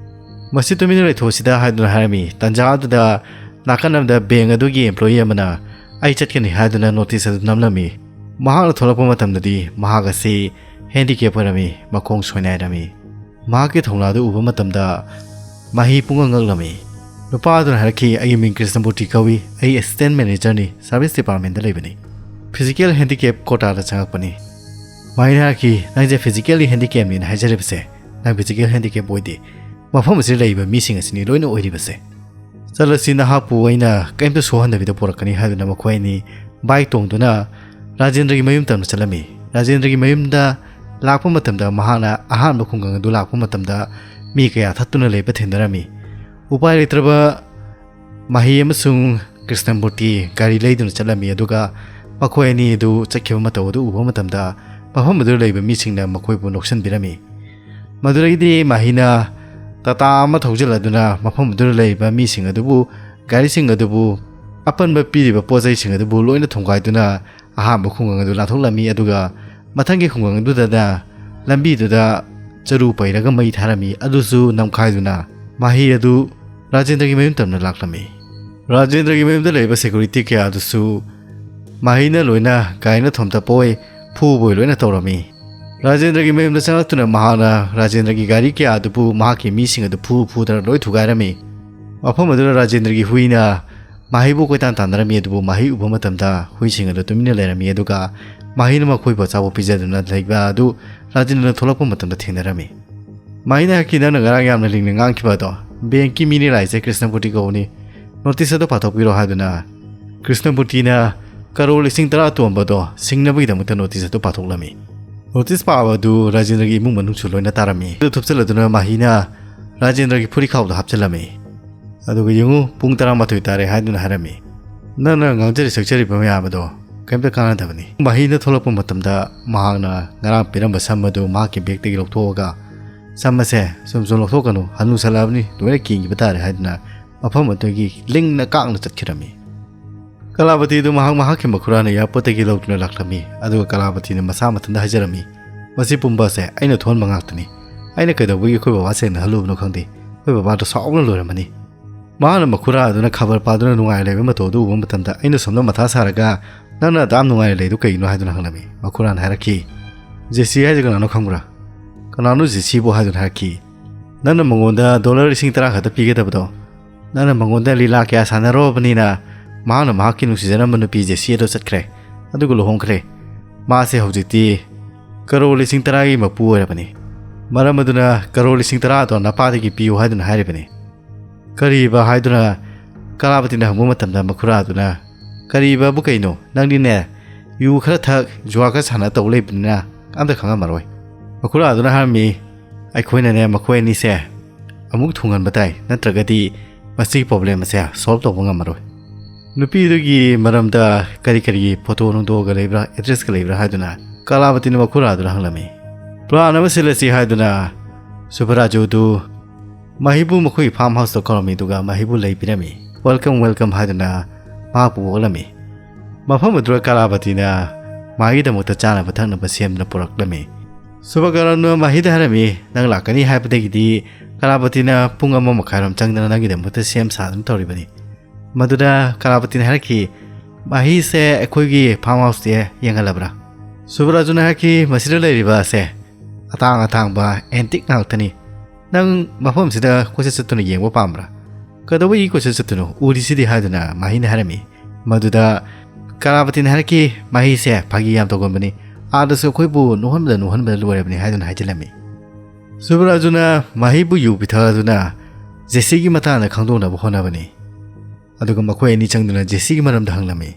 ꯃꯁꯤ ꯇꯨꯃꯤꯟꯅ ꯂꯩꯊꯣꯛꯁꯤꯗ ꯍꯥꯏꯗꯨꯅ ꯍꯥꯏꯔꯝꯃꯤ꯫ ꯇꯥꯟꯖꯥ ꯑꯗꯨꯗ ꯅꯥꯀꯟ ꯑꯃꯗ ꯕꯦꯡ ꯑꯗꯨꯒꯤ ꯑꯦꯝꯄ꯭ꯂꯣꯌꯤ ꯑꯃꯅ ꯑꯩ ꯆꯠꯀꯅꯤ ꯍꯥꯏꯗꯨꯅ ꯅꯣꯇꯤꯁ ꯑꯗꯨ ꯅꯝꯂꯝꯃꯤ꯫ ꯃꯍꯥꯛꯅ ꯊꯣꯛꯂꯛꯄ ꯃꯇꯝꯗꯗꯤ ꯃꯍꯥꯛ ꯑꯁꯤ ꯍꯦꯟꯗꯤꯀꯦꯞ ꯑꯣꯏꯔꯝꯃꯤ, ꯃꯈꯣꯡ ꯁꯣꯏꯅꯥꯏꯔꯝꯃꯤ꯫ ꯃꯍꯥꯛꯀꯤ ꯊꯧꯅꯥꯗꯨ ꯎꯕ ꯃꯇꯝꯗ ꯃꯍꯤ ꯄꯨꯡꯉꯛ ꯉꯛꯂꯝꯃꯤ꯫ ꯅꯨꯄꯥ ꯑꯗꯨꯅ ꯍꯥꯏꯔꯛꯈꯤ, "ꯑꯩꯒꯤ ꯃꯤꯡ ꯀ꯭ꯔꯤꯁꯅꯃꯨꯔꯇꯤ ꯀꯧꯏ, ꯑꯩ ꯑꯦꯁꯤꯁꯇꯦꯟ ꯃꯦꯅꯦꯖꯔꯅꯤ, ꯁꯥꯔꯚꯤꯁ ꯗꯤꯄꯥꯔꯠꯃꯦꯟꯗ ꯂꯩꯕꯅꯤ꯫ Physical handicap ꯀꯣꯇꯥꯗ ꯆꯪꯉꯛꯄꯅꯤ"꯫ ꯃꯍꯤꯅ ꯍꯥꯏꯔꯛꯈꯤ, "ꯅꯪꯁꯦ ꯐꯤꯖꯤꯀꯦꯜꯂꯤ ꯍꯦꯟꯗꯤꯀꯦꯞꯅꯤꯅ ꯍꯥꯏꯖꯔꯤꯕꯁꯦ, ꯅꯪ ꯐꯤꯖꯤꯀꯦꯜ ꯍꯦꯟꯗꯤꯀꯦꯞ ꯑꯣꯏꯗꯦ, ꯃꯐꯝ ꯑꯁꯤꯗ ꯂꯩꯔꯤꯕ ꯃꯤꯁꯤꯡ ꯑꯁꯤꯅꯤ ꯂꯣꯏꯅ ꯑꯣꯏꯔꯤꯕꯁꯦ꯫ ꯆꯠꯂꯁꯤ, ꯅꯍꯥꯛꯄꯨ ꯑꯩꯅ ꯀꯔꯤꯝꯇ ꯁꯣꯛꯍꯟꯗꯕꯤꯗ ꯄꯨꯔꯛꯀꯅꯤ" ꯍꯥꯏꯗꯨꯅ ꯃꯈꯣꯏ ꯑꯅꯤ ꯕꯥꯏꯛ ꯇꯣꯡꯗꯨꯅ ꯔꯥꯖꯦꯟꯗ꯭ꯔꯒꯤ ꯃꯌꯨꯝ ꯇꯝꯅ ꯆꯠꯂꯝꯃꯤ꯫ ꯔꯥꯖꯦꯟꯗ꯭ꯔꯒꯤ ꯃꯌꯨꯝꯗ ꯂꯥꯛꯄ ꯃꯇꯝꯗ ꯃꯍꯥꯛꯅ ꯑꯍꯥꯟꯕ ꯈꯨꯡꯒꯪ ꯑꯗꯨ ꯂꯥꯛꯄ ꯃꯇꯝꯗ ꯃꯤ ꯀꯌꯥ ꯊꯠꯇꯨꯅ ꯂꯩꯕ ꯊꯦꯡꯅꯔꯝꯃꯤ꯫ ꯎꯄꯥꯏ ꯂꯩꯇ꯭ꯔꯕ ꯃꯍꯤ ꯑꯃꯁꯨꯡ ꯀ꯭ꯔꯤꯁꯅꯃꯨꯔꯇꯤ ꯒꯥꯔꯤ ꯂꯩꯗꯨꯅ ꯆꯠꯂꯝꯃꯤ, ꯑꯗꯨꯒ ꯃꯈꯣꯏ ꯑꯅꯤ ꯑꯗꯨ ꯆꯠꯈꯤꯕ ꯃꯇꯧ ꯑꯗꯨ ꯎꯕ ꯃꯇꯝꯗ ꯃꯐꯝ ꯑꯗꯨꯗ ꯂꯩꯕ ꯃꯤꯁꯤꯡꯅ ꯃꯈꯣꯏꯕꯨ ꯅꯣꯛꯁꯤꯟꯕꯤꯔꯝꯃꯤ꯫ ꯃꯗꯨꯗꯒꯤꯗꯤ ꯃꯍꯤꯅ ꯇꯥꯇꯥ ꯑꯃ ꯊꯧꯖꯤꯜꯂꯗꯨꯅ ꯃꯐꯝ ꯑꯗꯨꯗ ꯂꯩꯔꯤꯕ ꯃꯤꯁꯤꯡ ꯑꯗꯨꯕꯨ, ꯒꯥꯔꯤꯁꯤꯡ ꯑꯗꯨꯕꯨ, ꯑꯄꯟꯕ ꯄꯤꯔꯤꯕ ꯄꯣꯠ ꯆꯩꯁꯤꯡ ꯑꯗꯨꯕꯨ ꯂꯣꯏꯅ ꯊꯣꯡꯒꯥꯏꯗꯨꯅ ꯑꯍꯥꯟꯕ ꯈꯨꯡꯒꯪ ꯑꯗꯨ ꯂꯥꯟꯊꯣꯛꯂꯝꯃꯤ꯫ ꯑꯗꯨꯒ ꯃꯊꯪꯒꯤ ꯈꯨꯡꯒꯪ ꯑꯗꯨꯗꯅ ꯂꯝꯕꯤꯗꯨꯗ ꯆꯔꯨ ꯄꯩꯔꯒ ꯃꯩ ꯊꯥꯔꯝꯃꯤ, ꯑꯗꯨꯁꯨ ꯅꯝꯈꯥꯏꯗꯨꯅ ꯃꯍꯤ ꯑꯗꯨ ꯔꯥꯖꯦꯟꯗ꯭ꯔꯒꯤ ꯃꯌꯨꯝ ꯇꯝꯅ ꯂꯥꯛꯂꯝꯃꯤ꯫ ꯔꯥꯖꯦꯟꯗ꯭ꯔꯒꯤ ꯃꯌꯨꯝꯗ ꯂꯩꯔꯤꯕ ꯁꯦꯀ꯭ꯌꯨꯔꯤꯇꯤ ꯀꯌꯥ ꯑꯗꯨꯁꯨ ꯃꯍꯤꯅ ꯂꯣꯏꯅ ꯒꯥꯔꯤꯅ ꯊꯣꯝꯇꯠꯄ ꯑꯣꯏ, ꯐꯨꯕ ꯑꯣꯏ ꯂꯣꯏꯅ ꯇꯧꯔꯝꯃꯤ꯫ ꯔꯥꯖꯦꯟꯗ꯭ꯔꯒꯤ ꯃꯌꯨꯝꯗ ꯆꯪꯂꯛꯇꯨꯅ ꯃꯍꯥꯛꯅ ꯔꯥꯖꯦꯟꯗ꯭ꯔꯒꯤ ꯒꯥꯔꯤ ꯀꯌꯥ ꯑꯗꯨꯕꯨ ꯃꯍꯥꯛꯀꯤ ꯃꯤꯁꯤꯡ ꯑꯗꯨ ꯐꯨ ꯐꯨꯗꯅ ꯂꯣꯏ ꯊꯨꯒꯥꯏꯔꯝꯃꯤ꯫ ꯃꯐꯝ ꯑꯗꯨꯗ ꯔꯥꯖꯦꯟꯗ꯭ꯔꯒꯤ ꯍꯨꯏꯅ ꯃꯍꯩꯕꯨ ꯀꯣꯏꯇꯥꯟ ꯇꯥꯟꯅꯔꯝꯃꯤ, ꯑꯗꯨꯕꯨ ꯃꯍꯩ ꯎꯕ ꯃꯇꯝꯗ ꯍꯨꯏꯁꯤꯡ ꯑꯗꯨ ꯇꯨꯃꯤꯟꯅ ꯂꯩꯔꯝꯃꯤ, ꯑꯗꯨꯒ ꯃꯍꯩꯅ ꯃꯈꯣꯏꯕꯨ ꯑꯆꯥꯄꯣꯠ ꯄꯤꯖꯗꯨꯅ ꯂꯩꯕ ꯑꯗꯨ ꯔꯥꯖꯦꯟꯗ꯭ꯔꯅ ꯊꯣꯛꯂꯛꯄ ꯃꯇꯝꯗ ꯊꯦꯡꯅꯔꯝꯃꯤ꯫ ꯃꯍꯩꯅ ꯍꯥꯏꯈꯤ, "ꯅꯪꯅ ꯉꯔꯥꯡ ꯌꯥꯝꯅ ꯂꯤꯡꯅ ꯉꯥꯡꯈꯤꯕ ꯑꯗꯣ, ꯕꯦꯡꯀꯤ ꯃꯤꯅꯦ ꯂꯥꯛꯏꯁꯦ, ꯀ꯭ꯔꯤꯁꯅꯃꯨꯔꯇꯤ ꯀꯧꯕꯅꯤ, ꯅꯣꯇꯤꯁ ꯑꯗꯨ ꯄꯥꯊꯣꯛꯄꯤꯔꯣ" ꯍꯥꯏꯗꯨꯅ ꯀ꯭ꯔꯤꯁꯅꯃꯨꯔꯇꯤꯅ ꯀꯔꯣꯔ ꯂꯤꯁꯤꯡ ꯇꯔꯥ ꯇꯣꯟꯕꯗꯣ ꯁꯤꯡꯅꯕꯒꯤꯗꯃꯛꯇ ꯅꯣꯇꯤꯁ ꯑꯗꯨ ꯄꯥꯊꯣꯛꯂꯝꯃꯤ꯫ ꯅꯣꯇꯤꯁ ꯄꯥꯕ ꯑꯗꯨ ꯔꯥꯖꯦꯟꯗ꯭ꯔꯒꯤ ꯏꯃꯨꯡ ꯃꯅꯨꯡꯁꯨ ꯂꯣꯏꯅ ꯇꯥꯔꯝꯃꯤ꯫ ꯑꯗꯨ ꯊꯨꯞꯆꯜꯂꯗꯨꯅ ꯃꯍꯩꯅ ꯔꯥꯖꯦꯟꯗ꯭ꯔꯒꯤ ꯐꯨꯔꯤꯈꯥꯎꯗ ꯍꯥꯞꯆꯤꯜꯂꯝꯃꯤ꯫ ꯑꯗꯨꯒ "ꯌꯦꯡꯉꯨ, ꯄꯨꯡ ꯇꯔꯥꯃꯥꯊꯣꯏ ꯇꯥꯔꯦ" ꯍꯥꯏꯗꯨꯅ ꯍꯥꯏꯔꯝꯃꯤ꯫ "ꯅꯪꯅ ꯉꯥꯡꯖꯔꯤ ꯁꯛꯆꯔꯤꯕ ꯃꯌꯥꯝ ꯑꯗꯣ ꯀꯔꯤꯝꯇ ꯀꯥꯟꯅꯗꯕꯅꯤ"꯫ ꯃꯍꯩꯅ ꯊꯣꯛꯂꯛꯄ ꯃꯇꯝꯗ ꯃꯍꯥꯛꯅ ꯉꯔꯥꯡ ꯄꯤꯔꯝꯕ ꯁꯝ ꯑꯗꯨ ꯃꯍꯥꯛꯀꯤ ꯕꯦꯒꯇꯒꯤ ꯂꯧꯊꯣꯛꯑꯒ, "ꯁꯝ ꯑꯁꯦ ꯁꯨꯝ ꯁꯨꯝ ꯂꯧꯊꯣꯛꯀꯅꯨ, ꯍꯅꯨꯁꯜꯂꯛꯑꯕꯅꯤ, ꯂꯣꯏꯅ ꯀꯦꯟꯈꯤꯕ ꯇꯥꯔꯦ" ꯍꯥꯏꯗꯨꯅ ꯃꯐꯝ ꯑꯗꯨꯗꯒꯤ ꯂꯤꯡꯅ ꯀꯥꯛꯅ ꯆꯠꯈꯤꯔꯝꯃꯤ꯫ ꯀꯂꯥꯕꯇꯤ ꯑꯗꯨ ꯃꯍꯥꯛ ꯃꯍꯥꯛꯀꯤ ꯃꯈꯨꯔꯥꯅ ꯑꯦꯌꯥꯔꯄꯣꯔꯠꯇꯒꯤ ꯂꯧꯗꯨꯅ ꯂꯥꯛꯂꯝꯃꯤ꯫ ꯑꯗꯨꯒ ꯀꯂꯥꯕꯇꯤꯅ ꯃꯁꯥ ꯃꯊꯟꯇ ꯍꯥꯏꯖꯔꯝꯃꯤ, "ꯃꯁꯤ ꯄꯨꯝꯕ ꯑꯁꯦ ꯑꯩꯅ ꯊꯣꯛꯍꯟꯕ ꯉꯥꯛꯇꯅꯤ꯫ ꯑꯩꯅ ꯀꯩꯗꯧꯕꯒꯤ ꯑꯩꯈꯣꯏ ꯕꯕꯥ ꯁꯦꯡꯅꯍꯜꯂꯨꯕꯅꯣ ꯈꯪꯗꯦ꯫ ꯑꯩꯈꯣꯏ ꯕꯕꯥꯗꯣ ꯁꯥꯎꯅ ꯂꯣꯏꯔꯝꯃꯅꯤ"꯫ ꯃꯍꯥꯛꯅ ꯃꯈꯨꯔꯥ ꯑꯗꯨꯅ ꯈꯕꯔ ꯄꯥꯗꯨꯅ ꯅꯨꯡꯉꯥꯏ ꯂꯩꯕ ꯃꯇꯧ ꯑꯗꯨ ꯎꯕ ꯃꯇꯝꯗ, "ꯑꯩꯅ ꯁꯣꯝꯗ ꯃꯊꯥ ꯁꯥꯔꯒ ꯅꯪꯅ ꯑꯗꯥꯝ ꯅꯨꯡꯉꯥꯏꯅ ꯂꯩꯗꯨ ꯀꯩꯒꯤꯅꯣ?" ꯍꯥꯏꯗꯨꯅ ꯍꯪꯂꯝꯃꯤ꯫ ꯃꯈꯨꯔꯥꯅ ꯍꯥꯏꯔꯛꯈꯤ, "ꯖꯦꯁꯤ ꯍꯥꯏꯁꯦ ꯀꯅꯥꯅꯣ ꯈꯪꯕ꯭ꯔꯥ?" "ꯀꯅꯥꯅꯣ ꯖꯦꯁꯤꯕꯨ?" ꯍꯥꯏꯗꯨꯅ ꯍꯥꯏꯔꯛꯈꯤ꯫ "ꯅꯪꯅ ꯃꯉꯣꯟꯗ ꯗꯣꯂꯔ ꯂꯤꯁꯤꯡ ꯇꯔꯥ ꯈꯛꯇ ꯄꯤꯒꯗꯕꯗꯣ, ꯅꯪꯅ ꯃꯉꯣꯟꯗ ꯂꯤꯂꯥ ꯀꯌꯥ ꯁꯥꯟꯅꯔꯨꯔꯕꯅꯤꯅ, ꯃꯍꯥꯛꯅ ꯃꯍꯥꯛꯀꯤ ꯅꯨꯡꯁꯤꯖꯔꯝꯕ ꯅꯨꯄꯤ ꯖꯦꯁꯤ ꯑꯗꯣ ꯆꯠꯈ꯭ꯔꯦ, ꯑꯗꯨꯒ ꯂꯨꯍꯣꯡꯈ꯭ꯔꯦ꯫ ꯃꯥꯁꯦ ꯍꯧꯖꯤꯛꯇꯤ ꯀꯔꯣꯔ ꯂꯤꯁꯤꯡ ꯇꯔꯥꯒꯤ ꯃꯄꯨ ꯑꯣꯏꯔꯕꯅꯤ꯫ ꯃꯔꯝ ꯑꯗꯨꯅ ꯀꯔꯣꯔ ꯂꯤꯁꯤꯡ ꯇꯔꯥ ꯑꯗꯣ ꯅꯄꯥꯗꯒꯤ ꯄꯤꯌꯨ" ꯍꯥꯏꯗꯨꯅ ꯍꯥꯏꯔꯤꯕꯅꯤ꯫ "ꯀꯔꯤꯕ?" ꯍꯥꯏꯗꯨꯅ ꯀꯂꯥꯕꯇꯤꯅ ꯍꯪꯕ ꯃꯇꯝꯗ, ꯃꯈꯨꯔꯥ ꯑꯗꯨꯅ, "ꯀꯔꯤꯕꯕꯨ ꯀꯩꯅꯣ? ꯅꯪꯗꯤꯅꯦ, ꯌꯨ ꯈꯔ ꯊꯛ, ꯖꯨꯋꯥ ꯈꯔ ꯁꯥꯟꯅ ꯇꯧ ꯂꯩꯕꯅꯤꯅ ꯑꯝꯇ ꯈꯪꯉꯝꯃꯔꯣꯏ"꯫ ꯃꯈꯨꯔꯥ ꯑꯗꯨꯅ ꯍꯥꯏꯔꯝꯃꯤ, "ꯑꯩꯈꯣꯏꯅꯅꯦ, ꯃꯈꯣꯏ ꯑꯅꯤꯁꯦ ꯑꯃꯨꯛ ꯊꯨꯡꯍꯟꯕ ꯇꯥꯏ, ꯅꯠꯇ꯭ꯔꯒꯗꯤ ꯃꯁꯤꯒꯤ ꯄ꯭ꯔꯣꯕ꯭ꯂꯦꯝ ꯑꯁꯦ ꯁꯣꯜꯕ ꯇꯧꯕ ꯉꯝꯃꯔꯣꯏ"꯫ ꯅꯨꯄꯤꯗꯨꯒꯤ ꯃꯔꯝꯗ ꯀꯔꯤ ꯀꯔꯤꯒꯤ ꯐꯣꯇꯣ ꯅꯨꯡꯗꯣꯒ ꯂꯩꯕ꯭ꯔꯥ, ꯑꯦꯗ꯭ꯔꯦꯁꯀ ꯂꯩꯕ꯭ꯔꯥ ꯍꯥꯏꯗꯨꯅ ꯀꯂꯥꯕꯇꯤꯅ ꯃꯈꯨꯔꯥꯗꯨꯅ ꯍꯪꯂꯝꯃꯤ꯫ "ꯄ꯭ꯂꯥꯟ ꯑꯃ ꯁꯤꯜꯂꯁꯤ" ꯍꯥꯏꯗꯨꯅ ꯁꯨꯕꯔꯥꯖꯨꯗꯨ ꯃꯍꯩꯕꯨ ꯃꯈꯣꯏꯒꯤ ꯐꯥꯔꯝ ꯍꯥꯎꯁꯇ ꯀꯧꯔꯝꯃꯤ, ꯑꯗꯨꯒ ꯃꯍꯩꯕꯨ ꯂꯩꯕꯤꯔꯝꯃꯤ꯫ "ꯋꯦꯜꯀꯝ, ꯋꯦꯜꯀꯝ" ꯍꯥꯏꯗꯨꯅ ꯃꯍꯥꯛꯄꯨ ꯑꯣꯛꯂꯝꯃꯤ꯫ ꯃꯐꯝ ꯑꯗꯨꯗ ꯀꯂꯥꯕꯇꯤꯅ ꯃꯍꯩꯒꯤꯗꯃꯛꯇ ꯆꯥꯅꯕ ꯊꯛꯅꯕ ꯁꯦꯝꯗꯨꯅ ꯄꯨꯔꯛꯂꯝꯃꯤ꯫ ꯁꯨꯕꯀꯔꯅ ꯃꯍꯩꯗ ꯍꯥꯏꯔꯝꯃꯤ, "ꯅꯪ ꯂꯥꯛꯀꯅꯤ ꯍꯥꯏꯕꯗꯒꯤꯗꯤ ꯀꯂꯥꯕꯇꯤꯅ ꯄꯨꯡ ꯑꯃ ꯃꯈꯥꯏꯔꯣꯝ ꯆꯪꯗꯅ ꯅꯪꯒꯤꯗꯃꯛꯇ ꯁꯦꯝ ꯁꯥꯗꯨꯅ ꯇꯧꯔꯤꯕꯅꯤ"꯫ ꯃꯗꯨꯗ ꯀꯂꯥꯕꯇꯤꯅ ꯍꯥꯏꯔꯛꯈꯤ, "ꯃꯍꯩꯁꯦ ꯑꯩꯈꯣꯏꯒꯤ ꯐꯥꯔꯝ ꯍꯥꯎꯁꯇꯤ ꯌꯦꯡꯍꯜꯂꯕ꯭ꯔꯥ?" ꯁꯨꯕꯔꯥꯖꯨꯅ ꯍꯥꯏꯔꯛꯈꯤ, "ꯃꯁꯤꯗ ꯂꯩꯔꯤꯕ ꯑꯁꯦ ꯑꯇꯥꯡ ꯑꯇꯥꯡꯕ ꯑꯦꯟꯇꯤꯛ ꯉꯥꯛꯇꯅꯤ꯫ ꯅꯪ ꯃꯐꯝꯁꯤꯗ ꯀꯣꯏꯆꯠ ꯆꯠꯇꯨꯅ ꯌꯦꯡꯕ ꯄꯥꯝꯕ꯭ꯔꯥ?" "ꯀꯩꯗꯧꯕꯒꯤ ꯀꯣꯏꯆꯠ ꯆꯠꯇꯨꯅꯣ? ꯎꯔꯤꯁꯤꯗꯤ," ꯍꯥꯏꯗꯨꯅ ꯃꯍꯤꯅ ꯍꯥꯏꯔꯝꯃꯤ꯫ ꯃꯗꯨꯗ ꯀꯂꯥꯄꯇꯤꯅ ꯍꯥꯏꯔꯛꯈꯤ, "ꯃꯍꯤꯁꯦ ꯐꯥꯒꯤ ꯌꯥꯝ ꯇꯧꯒꯟꯕꯅꯤ꯫ ꯑꯥꯗꯁꯨ ꯑꯩꯈꯣꯏꯕꯨ ꯅꯣꯛꯍꯟꯕꯗ ꯅꯣꯛꯍꯟꯕꯗ ꯂꯣꯏꯔꯕꯅꯤ," ꯍꯥꯏꯗꯨꯅ ꯍꯥꯏꯖꯤꯜꯂꯝꯃꯤ꯫ ꯁꯨꯕꯔꯥꯖꯨꯅ ꯃꯍꯤꯕꯨ ꯌꯨ ꯄꯤꯊꯛꯑꯗꯨꯅ ꯖꯦꯁꯤꯒꯤ ꯃꯇꯥꯡꯗ ꯈꯪꯗꯣꯛꯅꯕ ꯍꯣꯠꯅꯕꯅꯤ꯫ ꯑꯗꯨꯒ ꯃꯈꯣꯏ ꯑꯅꯤ ꯆꯪꯗꯨꯅ ꯖꯦꯁꯤꯒꯤ ꯃꯔꯝꯗ ꯍꯪꯂꯝꯃꯤ꯫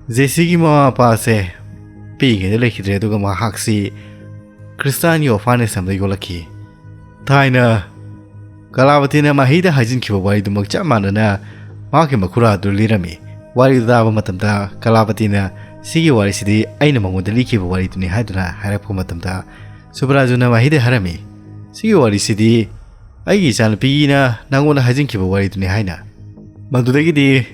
ꯖꯦꯁꯤꯒꯤ ꯃꯃꯥ ꯃꯄꯥꯁꯦ ꯄꯤꯛꯏꯉꯩꯗ ꯂꯩꯈꯤꯗ꯭ꯔꯦ, ꯑꯗꯨꯒ ꯃꯍꯥꯛꯁꯤ ꯈ꯭ꯔꯤꯁꯇꯥꯟꯒꯤ orphanage ꯑꯃꯗ ꯌꯣꯛꯂꯛꯈꯤ꯫ ꯊꯥꯏꯅ ꯀꯂꯥꯕꯇꯤꯅ ꯃꯍꯤꯗ ꯍꯥꯏꯖꯤꯟꯈꯤꯕ ꯋꯥꯔꯤꯗꯨꯃꯛ ꯆꯞ ꯃꯥꯟꯅꯅ ꯃꯍꯥꯛꯀꯤ ꯃꯈꯨꯔꯥ ꯑꯗꯨ ꯂꯤꯔꯝꯃꯤ꯫ ꯋꯥꯔꯤꯗꯨ ꯇꯥꯕ ꯃꯇꯝꯗ ꯀꯂꯥꯕꯇꯤꯅ, "ꯁꯤꯒꯤ ꯋꯥꯔꯤꯁꯤꯗꯤ ꯑꯩꯅ ꯃꯉꯣꯟꯗ ꯂꯤꯈꯤꯕ ꯋꯥꯔꯤꯗꯨꯅꯤ," ꯍꯥꯏꯗꯨꯅ ꯍꯥꯏꯔꯛꯄ ꯃꯇꯝꯗ, ꯁꯨꯕꯔꯥꯖꯨꯅ ꯃꯍꯤꯗ ꯍꯥꯏꯔꯝꯃꯤ, "ꯁꯤꯒꯤ ꯋꯥꯔꯤꯁꯤꯗꯤ ꯑꯩꯒꯤ ꯏꯆꯥꯅꯨꯄꯤꯅ ꯅꯪꯉꯣꯟꯗ ꯍꯥꯏꯖꯤꯟꯈꯤꯕ ꯋꯥꯔꯤꯗꯨꯅꯤ," ꯍꯥꯏꯅ꯫ ꯃꯗꯨꯗꯒꯤꯗꯤ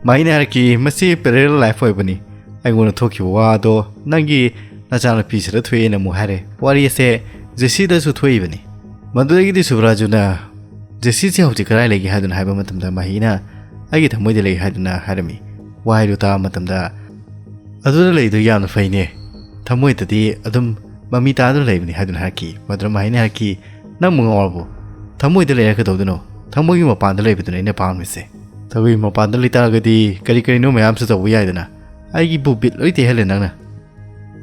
ꯃꯍꯤꯅ ꯍꯥꯏꯔꯛꯈꯤ, "ꯃꯁꯤ parallel life ꯑꯣꯏꯕꯅꯤ꯫ ꯑꯩꯉꯣꯟꯗ ꯊꯣꯛꯈꯤꯕ ꯋꯥ ꯑꯗꯣ ꯅꯪꯒꯤ ꯅꯆꯥꯅꯨꯄꯤꯁꯤꯗ ꯊꯣꯛꯑꯦꯅ ꯑꯃꯨꯛ ꯍꯥꯏꯔꯦ꯫ ꯋꯥꯔꯤ ꯑꯁꯦ ꯖꯦꯁꯤꯗꯁꯨ ꯊꯣꯛꯏꯕꯅꯤ꯫" ꯃꯗꯨꯗꯒꯤꯗꯤ ꯁꯨꯕꯔꯥꯖꯨꯅ, "ꯖꯦꯁꯤꯁꯦ ꯍꯧꯖꯤꯛ ꯀꯗꯥꯏ ꯂꯩꯒꯦ?" ꯍꯥꯏꯗꯨꯅ ꯍꯥꯏꯕ ꯃꯇꯝꯗ ꯃꯍꯤꯅ, "ꯑꯩꯒꯤ ꯊꯃꯣꯏꯗ ꯂꯩ," ꯍꯥꯏꯗꯨꯅ ꯍꯥꯏꯔꯝꯃꯤ꯫ ꯋꯥꯍꯩꯗꯨ ꯇꯥꯕ ꯃꯇꯝꯗ, "ꯑꯗꯨꯗ ꯂꯩꯗꯨ ꯌꯥꯝꯅ ꯐꯩꯅꯦ꯫ ꯊꯃꯣꯏꯗꯗꯤ ꯑꯗꯨꯝ ꯃꯃꯤ ꯇꯥꯗꯨꯅ ꯂꯩꯕꯅꯤ," ꯍꯥꯏꯗꯨꯅ ꯍꯥꯏꯔꯛꯈꯤ꯫ ꯃꯗꯨꯗ ꯃꯍꯤꯅ ꯍꯥꯏꯔꯛꯈꯤ, "ꯅꯪꯕꯨ ꯉꯥꯎꯔꯕꯣ? ꯊꯃꯣꯏꯗ ꯂꯩꯔ ꯀꯩꯗꯧꯗꯣꯏꯅꯣ? ꯊꯃꯣꯏꯒꯤ ꯃꯄꯥꯟꯗ ꯂꯩꯕꯗꯨꯅ ꯑꯩꯅ ꯄꯥꯝꯃꯤꯁꯦ꯫ ꯊꯃꯣꯏꯒꯤ ꯃꯄꯥꯟꯗ ꯂꯩꯇꯥꯔꯒꯗꯤ ꯀꯔꯤ ꯀꯔꯤꯅꯣ ꯃꯌꯥꯝꯁꯨ ꯇꯧꯕ ꯌꯥꯏꯗꯅ꯫ ꯑꯩꯒꯤꯕꯨ ꯕꯤꯠ ꯂꯣꯏ ꯇꯦꯛꯍꯜꯂꯦ ꯅꯪꯅ꯫"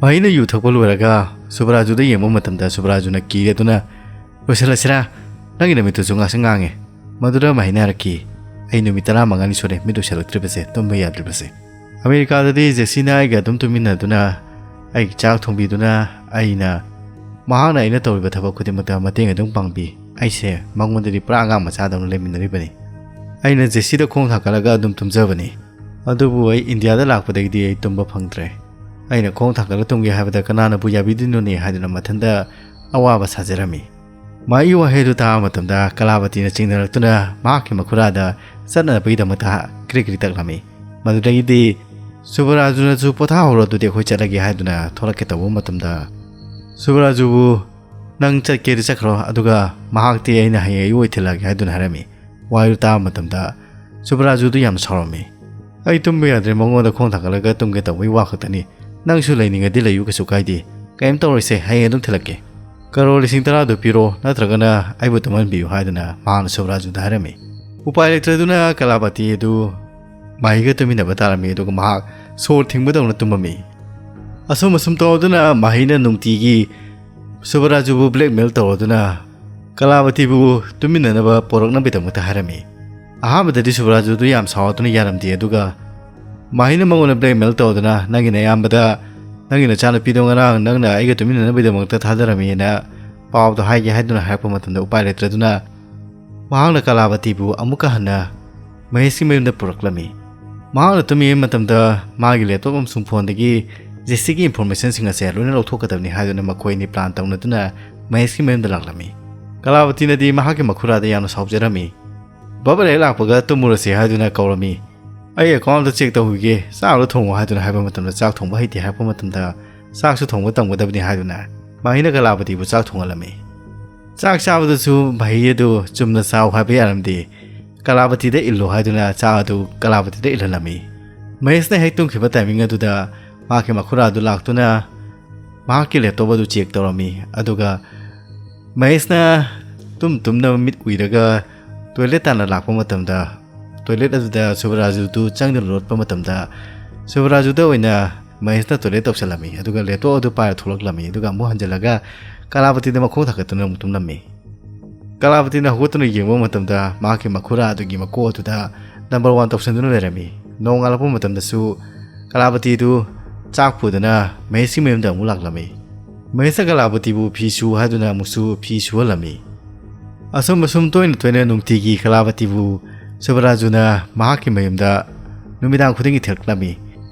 ꯃꯍꯤꯅ ꯌꯨ ꯊꯛꯄ ꯂꯣꯏꯔꯒ ꯁꯨꯕꯔꯥꯖꯨꯗ ꯌꯦꯡꯕ ꯃꯇꯝꯗ ꯁꯨꯕꯔꯥꯖꯨꯅ ꯀꯤꯔꯦ ꯑꯗꯨꯅ, "ꯂꯣꯏꯁꯤꯜꯂꯁꯤꯔꯥ? ꯅꯪꯒꯤ ꯅꯨꯃꯤꯠꯇꯨꯁꯨ ꯉꯥꯡꯁꯪ ꯉꯥꯡꯉꯦ꯫" ꯃꯗꯨꯗ ꯃꯍꯤꯅ ꯍꯥꯏꯔꯛꯈꯤ, "ꯑꯩ ꯅꯨꯃꯤꯠ ꯇꯔꯥꯃꯉꯥꯅꯤ ꯁꯨꯔꯦ ꯃꯤꯠ ꯎꯏꯁꯤꯜꯂꯛꯇ꯭ꯔꯤꯕꯁꯦ, ꯇꯨꯝꯕ ꯌꯥꯗ꯭ꯔꯤꯕꯁꯦ꯫ ꯑꯃꯦꯔꯤꯀꯥꯗꯗꯤ ꯖꯦꯁꯤꯅ ꯑꯩꯒ ꯑꯗꯨꯝ ꯇꯨꯝꯃꯤꯟꯅꯗꯨꯅ ꯑꯩꯒꯤ ꯆꯥꯛ ꯊꯣꯡꯕꯤꯗꯨꯅ ꯑꯩꯅ, ꯃꯍꯥꯛꯅ ꯑꯩꯅ ꯇꯧꯔꯤꯕ ꯊꯕꯛ ꯈꯨꯗꯤꯡꯃꯛꯇ ꯃꯇꯦꯡ ꯑꯗꯨꯝ ꯄꯥꯡꯕꯤ꯫ ꯑꯩꯁꯦ ꯃꯉꯣꯟꯗꯗꯤ ꯄꯨꯔꯥ ꯑꯉꯥꯡ ꯃꯆꯥꯗꯧꯅ ꯂꯩꯃꯤꯟꯅꯔꯤꯕꯅꯤ꯫ ꯑꯩꯅ ꯖꯦꯁꯤꯗ ꯈꯣꯡ ꯊꯥꯡꯒꯠꯂꯒ ꯑꯗꯨꯝ ꯇꯨꯝꯖꯕꯅꯤ꯫ ꯑꯗꯨꯕꯨ ꯑꯩ ꯏꯟꯗꯤꯌꯥꯗ ꯂꯥꯛꯄꯗꯒꯤꯗꯤ ꯑꯩ ꯇꯨꯝꯕ ꯐꯪꯗ꯭ꯔꯦ꯫ ꯑꯩꯅ ꯈꯣꯡ ꯊꯥꯡꯒꯠꯂ ꯇꯨꯝꯒꯦ ꯍꯥꯏꯕꯗ ꯀꯅꯥꯅꯕꯨ ꯌꯥꯕꯤꯗꯣꯏꯅꯣꯅꯦ?" ꯍꯥꯏꯗꯨꯅ ꯃꯊꯟꯇ ꯑꯋꯥꯕ ꯁꯥꯖꯔꯝꯃꯤ꯫ ꯃꯥꯒꯤ ꯋꯥꯍꯩ ꯑꯗꯨ ꯇꯥꯕ ꯃꯇꯝꯗ ꯀꯂꯥꯕꯇꯤꯅ ꯆꯤꯡꯅꯔꯛꯇꯨꯅ ꯃꯍꯥꯛꯀꯤ ꯃꯈꯨꯔꯥꯗ ꯆꯠꯅꯅꯕꯒꯤꯗꯃꯛꯇ ꯀ꯭ꯔꯤꯛ ꯀ꯭ꯔꯤꯛ ꯇꯛꯂꯝꯃꯤ꯫ ꯃꯗꯨꯗꯒꯤꯗꯤ ꯁꯨꯕꯔꯥꯖꯨꯅꯁꯨ, "ꯄꯣꯊꯥꯍꯧꯔꯣ, ꯑꯗꯨꯗꯤ ꯑꯩꯈꯣꯏ ꯆꯠꯂꯒꯦ," ꯍꯥꯏꯗꯨꯅ ꯊꯣꯛꯂꯛꯀꯦ ꯇꯧꯕ ꯃꯇꯝꯗ, ꯁꯨꯕꯔꯥꯖꯨꯕꯨ, "ꯅꯪ ꯆꯠꯀꯦꯗꯤ ꯆꯠꯈ꯭ꯔꯣ, ꯑꯗꯨꯒ ꯃꯍꯥꯛꯇꯤ ꯑꯩꯅ ꯍꯌꯦꯡ ꯑꯌꯨꯛ ꯑꯣꯏ ꯊꯤꯜꯂꯛꯑꯒꯦ," ꯍꯥꯏꯗꯨꯅ ꯍꯥꯏꯔꯝꯃꯤ꯫ ꯋꯥꯍꯩꯗꯨ ꯇꯥꯕ ꯃꯇꯝꯗ ꯁꯨꯕꯔꯥꯖꯨꯗꯨ ꯌꯥꯝꯅ ꯁꯥꯎꯔꯝꯃꯤ꯫ "ꯑꯩ ꯇꯨꯝꯕ ꯌꯥꯗ꯭ꯔꯦ, ꯃꯉꯣꯟꯗ ꯈꯣꯡ ꯊꯥꯡꯒꯠꯂꯒ ꯇꯨꯝꯒꯦ ꯇꯧꯕꯒꯤ ꯋꯥ ꯈꯛꯇꯅꯤ꯫ "ꯅꯪꯁꯨ ꯂꯩꯅꯤꯡꯉꯗꯤ ꯂꯩꯌꯨ, ꯀꯩꯁꯨ ꯀꯥꯏꯗꯦ꯫ ꯀꯩꯝ ꯇꯧꯔꯣꯏꯁꯦ, ꯍꯌꯦꯡ ꯑꯗꯨꯝ ꯊꯤꯜꯂꯛꯀꯦ꯫ ꯀꯔꯣꯔ ꯂꯤꯁꯤꯡ ꯇꯔꯥꯗꯨ ꯄꯤꯔꯣ, ꯅꯠꯇ꯭ꯔꯒꯅ ꯑꯩꯕꯨ ꯇꯨꯝꯍꯟꯕꯤꯌꯨ" ꯍꯥꯏꯗꯨꯅ ꯃꯍꯥꯛꯅ ꯁꯨꯕꯔꯥꯖꯨꯗ ꯍꯥꯏꯔꯝꯃꯤ꯫ ꯎꯄꯥꯏ ꯂꯩꯇ꯭ꯔꯗꯨꯅ ꯀꯂꯥꯕꯇꯤ ꯑꯗꯨ ꯃꯍꯤꯒ ꯇꯨꯃꯤꯟꯅꯕ ꯇꯥꯔꯝꯃꯤ, ꯑꯗꯨꯒ ꯃꯍꯥꯛ ꯁꯣꯔ ꯊꯤꯡꯕꯗꯧꯅ ꯇꯨꯝꯃꯝꯃꯤ꯫ ꯑꯁꯨꯝ ꯑꯁꯨꯝ ꯇꯧꯗꯨꯅ ꯃꯍꯤꯅ ꯅꯨꯡꯇꯤꯒꯤ ꯁꯨꯕꯔꯥꯖꯨꯕꯨ blackmail ꯇꯧꯔꯗꯨꯅ ꯀꯂꯥꯕꯇꯤꯕꯨ ꯇꯨꯃꯤꯟꯅꯅꯕ ꯄꯣꯔꯛꯅꯕꯒꯤꯗꯃꯛꯇ ꯍꯥꯏꯔꯝꯃꯤ꯫ ꯑꯍꯥꯟꯕꯗꯗꯤ ꯁꯨꯕꯔꯥꯖꯨꯗꯨ ꯌꯥꯝ ꯁꯥꯎꯗꯨꯅ ꯌꯥꯔꯝꯗꯦ, ꯑꯗꯨꯒ ꯃꯍꯤꯅ ꯃꯉꯣꯟꯗ blackmail ꯇꯧꯗꯨꯅ, "ꯅꯪꯒꯤ ꯅꯌꯥꯝꯕꯗ ꯅꯪꯒꯤ ꯅꯆꯥꯅꯨꯄꯤꯗꯣ ꯉꯔꯥꯡ ꯅꯪꯅ ꯑꯩꯒ ꯇꯨꯃꯤꯟꯅꯅꯕꯒꯤꯗꯃꯛꯇ ꯊꯥꯗꯔꯝꯃꯤꯅ ꯄꯥꯎꯗꯣ ꯍꯥꯏꯒꯦ" ꯍꯥꯏꯗꯨꯅ ꯍꯥꯏꯔꯛꯄ ꯃꯇꯝꯗ, ꯎꯄꯥꯏ ꯂꯩꯇ꯭ꯔꯗꯨꯅ ꯃꯍꯥꯛꯅ ꯀꯂꯥꯕꯇꯤꯕꯨ ꯑꯃꯨꯛꯀ ꯍꯟꯅ ꯃꯍꯦꯁꯀꯤ ꯃꯌꯨꯝꯗ ꯄꯨꯔꯛꯂꯝꯃꯤ꯫ ꯃꯍꯥꯛꯅ ꯇꯨꯝꯃꯤꯉꯩ ꯃꯇꯝꯗ ꯃꯥꯒꯤ laptop ꯑꯃꯁꯨꯡ phoneꯗꯒꯤ ꯖꯦꯁꯤꯒꯤ informationꯁꯤꯡ ꯑꯁꯦ ꯂꯣꯏꯅ ꯂꯧꯊꯣꯛꯀꯗꯕꯅꯤ ꯍꯥꯏꯗꯨꯅ ꯃꯈꯣꯏ ꯑꯅꯤ plan ꯇꯧꯅꯗꯨꯅ ꯃꯍꯦꯁꯀꯤ ꯃꯌꯨꯝꯗ ꯂꯥꯛꯂꯝꯃꯤ꯫ ꯀꯂꯥꯕꯇꯤꯅꯗꯤ ꯃꯍꯥꯛꯀꯤ ꯃꯈꯨꯔꯥꯗ ꯌꯥꯝꯅ ꯁꯥꯎꯖꯔꯝꯃꯤ꯫ "ꯕꯕꯥ ꯂꯥꯏꯔꯤꯛ ꯂꯥꯛꯄꯒ ꯇꯨꯝꯃꯨꯔꯁꯤ" ꯍꯥꯏꯗꯨꯅ ꯀꯧꯔꯝꯃꯤ꯫ "ꯑꯩ account ꯑꯝꯇ check ꯇꯧꯈꯤꯒꯦ, ꯆꯥꯛ ꯑꯝꯇ ꯊꯣꯡꯉꯣ" ꯍꯥꯏꯗꯨꯅ ꯍꯥꯏꯕ ꯃꯇꯝꯗ ꯆꯥꯛ ꯊꯣꯡꯕ ꯍꯩꯇꯦ ꯍꯥꯏꯔꯛꯄ ꯃꯇꯝꯗ ꯆꯥꯛꯁꯨ ꯊꯣꯡꯕ ꯇꯝꯒꯗꯕꯅꯤ ꯍꯥꯏꯗꯨꯅ ꯃꯍꯤꯅ ꯀꯂꯥꯕꯇꯤꯕꯨ ꯆꯥꯛ ꯊꯣꯡꯍꯜꯂꯝꯃꯤ꯫ ꯆꯥꯛ ꯆꯥꯕꯗꯁꯨ ꯃꯍꯤ ꯑꯗꯨ ꯆꯨꯝꯅ ꯆꯥꯎ ꯍꯥꯏꯕ ꯌꯥꯔꯝꯗꯦ꯫ "ꯀꯂꯥꯕꯇꯤꯗ ꯏꯜꯂꯣ" ꯍꯥꯏꯗꯨꯅ ꯆꯥꯛ ꯑꯗꯨ ꯀꯂꯥꯕꯇꯤꯗ ꯏꯜꯍꯜꯂꯝꯃꯤ꯫ ꯃꯍꯦꯁꯅ ꯍꯦꯛ ꯇꯨꯝꯈꯤꯕ timing ꯑꯗꯨꯗ ꯃꯍꯥꯛꯀꯤ ꯃꯈꯨꯔꯥ ꯑꯗꯨ ꯂꯥꯛꯇꯨꯅ ꯃꯍꯥꯛꯀꯤ laptop ꯑꯗꯨ check ꯇꯧꯔꯝꯃꯤ꯫ ꯑꯗꯨꯒ ꯃꯍꯦꯁꯅ ꯇꯨꯝ ꯇꯨꯝꯅ ꯃꯤꯠ ꯎꯏꯔꯒ toilet ꯇꯥꯟꯅ ꯂꯥꯛꯄ ꯃꯇꯝꯗ, toilet ꯑꯗꯨꯗ ꯁꯨꯕꯔꯥꯖꯨꯗꯨ ꯆꯪꯗꯨꯅ ꯂꯣꯠꯄ ꯃꯇꯝꯗ, ꯁꯨꯕꯔꯥꯖꯨꯗ ꯑꯣꯏꯅ ꯃꯍꯦꯁꯅ toilet ꯇꯧꯁꯜꯂꯝꯃꯤ꯫ ꯑꯗꯨꯒ laptop ꯑꯗꯨ ꯄꯥꯏꯔ ꯊꯣꯛꯂꯛꯂꯝꯃꯤ꯫ ꯑꯗꯨꯒ ꯑꯃꯨꯛ ꯍꯟꯖꯤꯜꯂꯒ ꯀꯂꯥꯕꯇꯤꯗ ꯃꯈꯣꯡ ꯊꯥꯡꯒꯠꯇꯨꯅ ꯑꯃꯨꯛ ꯇꯨꯝꯂꯝꯃꯤ꯫ ꯀꯂꯥꯕꯇꯤꯅ ꯍꯧꯒꯠꯇꯨꯅ ꯌꯦꯡꯕ ꯃꯇꯝꯗ, ꯃꯍꯥꯛꯀꯤ ꯃꯈꯨꯔꯥ ꯑꯗꯨꯒꯤ ꯃꯀꯣꯛ ꯑꯗꯨꯗ number one ꯇꯧꯁꯟꯗꯨꯅ ꯂꯩꯔꯝꯃꯤ꯫ ꯅꯣꯡꯉꯥꯜꯂꯛꯄ ꯃꯇꯝꯗꯁꯨ ꯀꯂꯥꯕꯇꯤꯗꯨ ꯆꯥꯛ ꯄꯨꯗꯨꯅ ꯃꯍꯦꯁꯀꯤ ꯃꯌꯨꯝꯗ ꯑꯃꯨꯛ ꯂꯥꯛꯂꯝꯃꯤ꯫ ꯃꯍꯦꯁꯅ ꯀꯂꯥꯕꯇꯤꯕꯨ ꯐꯤ ꯁꯨ ꯍꯥꯏꯗꯨꯅ ꯑꯃꯨꯛꯁꯨ ꯐꯤ ꯁꯨꯍꯜꯂꯝꯃꯤ꯫ ꯑꯁꯨꯝ ꯑꯁꯨꯝ ꯇꯣꯏꯅ ꯇꯣꯏꯅ ꯅꯨꯡꯇꯤꯒꯤ ꯀꯂꯥꯕꯇꯤꯕꯨ ꯁꯨꯕꯔꯥꯖꯨꯅ ꯃꯍꯥꯛꯀꯤ ꯃꯌꯨꯝꯗ ꯅꯨꯃꯤꯗꯥꯡ ꯈꯨꯗꯤꯡꯒꯤ ꯊꯤꯜꯂꯛꯂꯝꯃꯤ꯫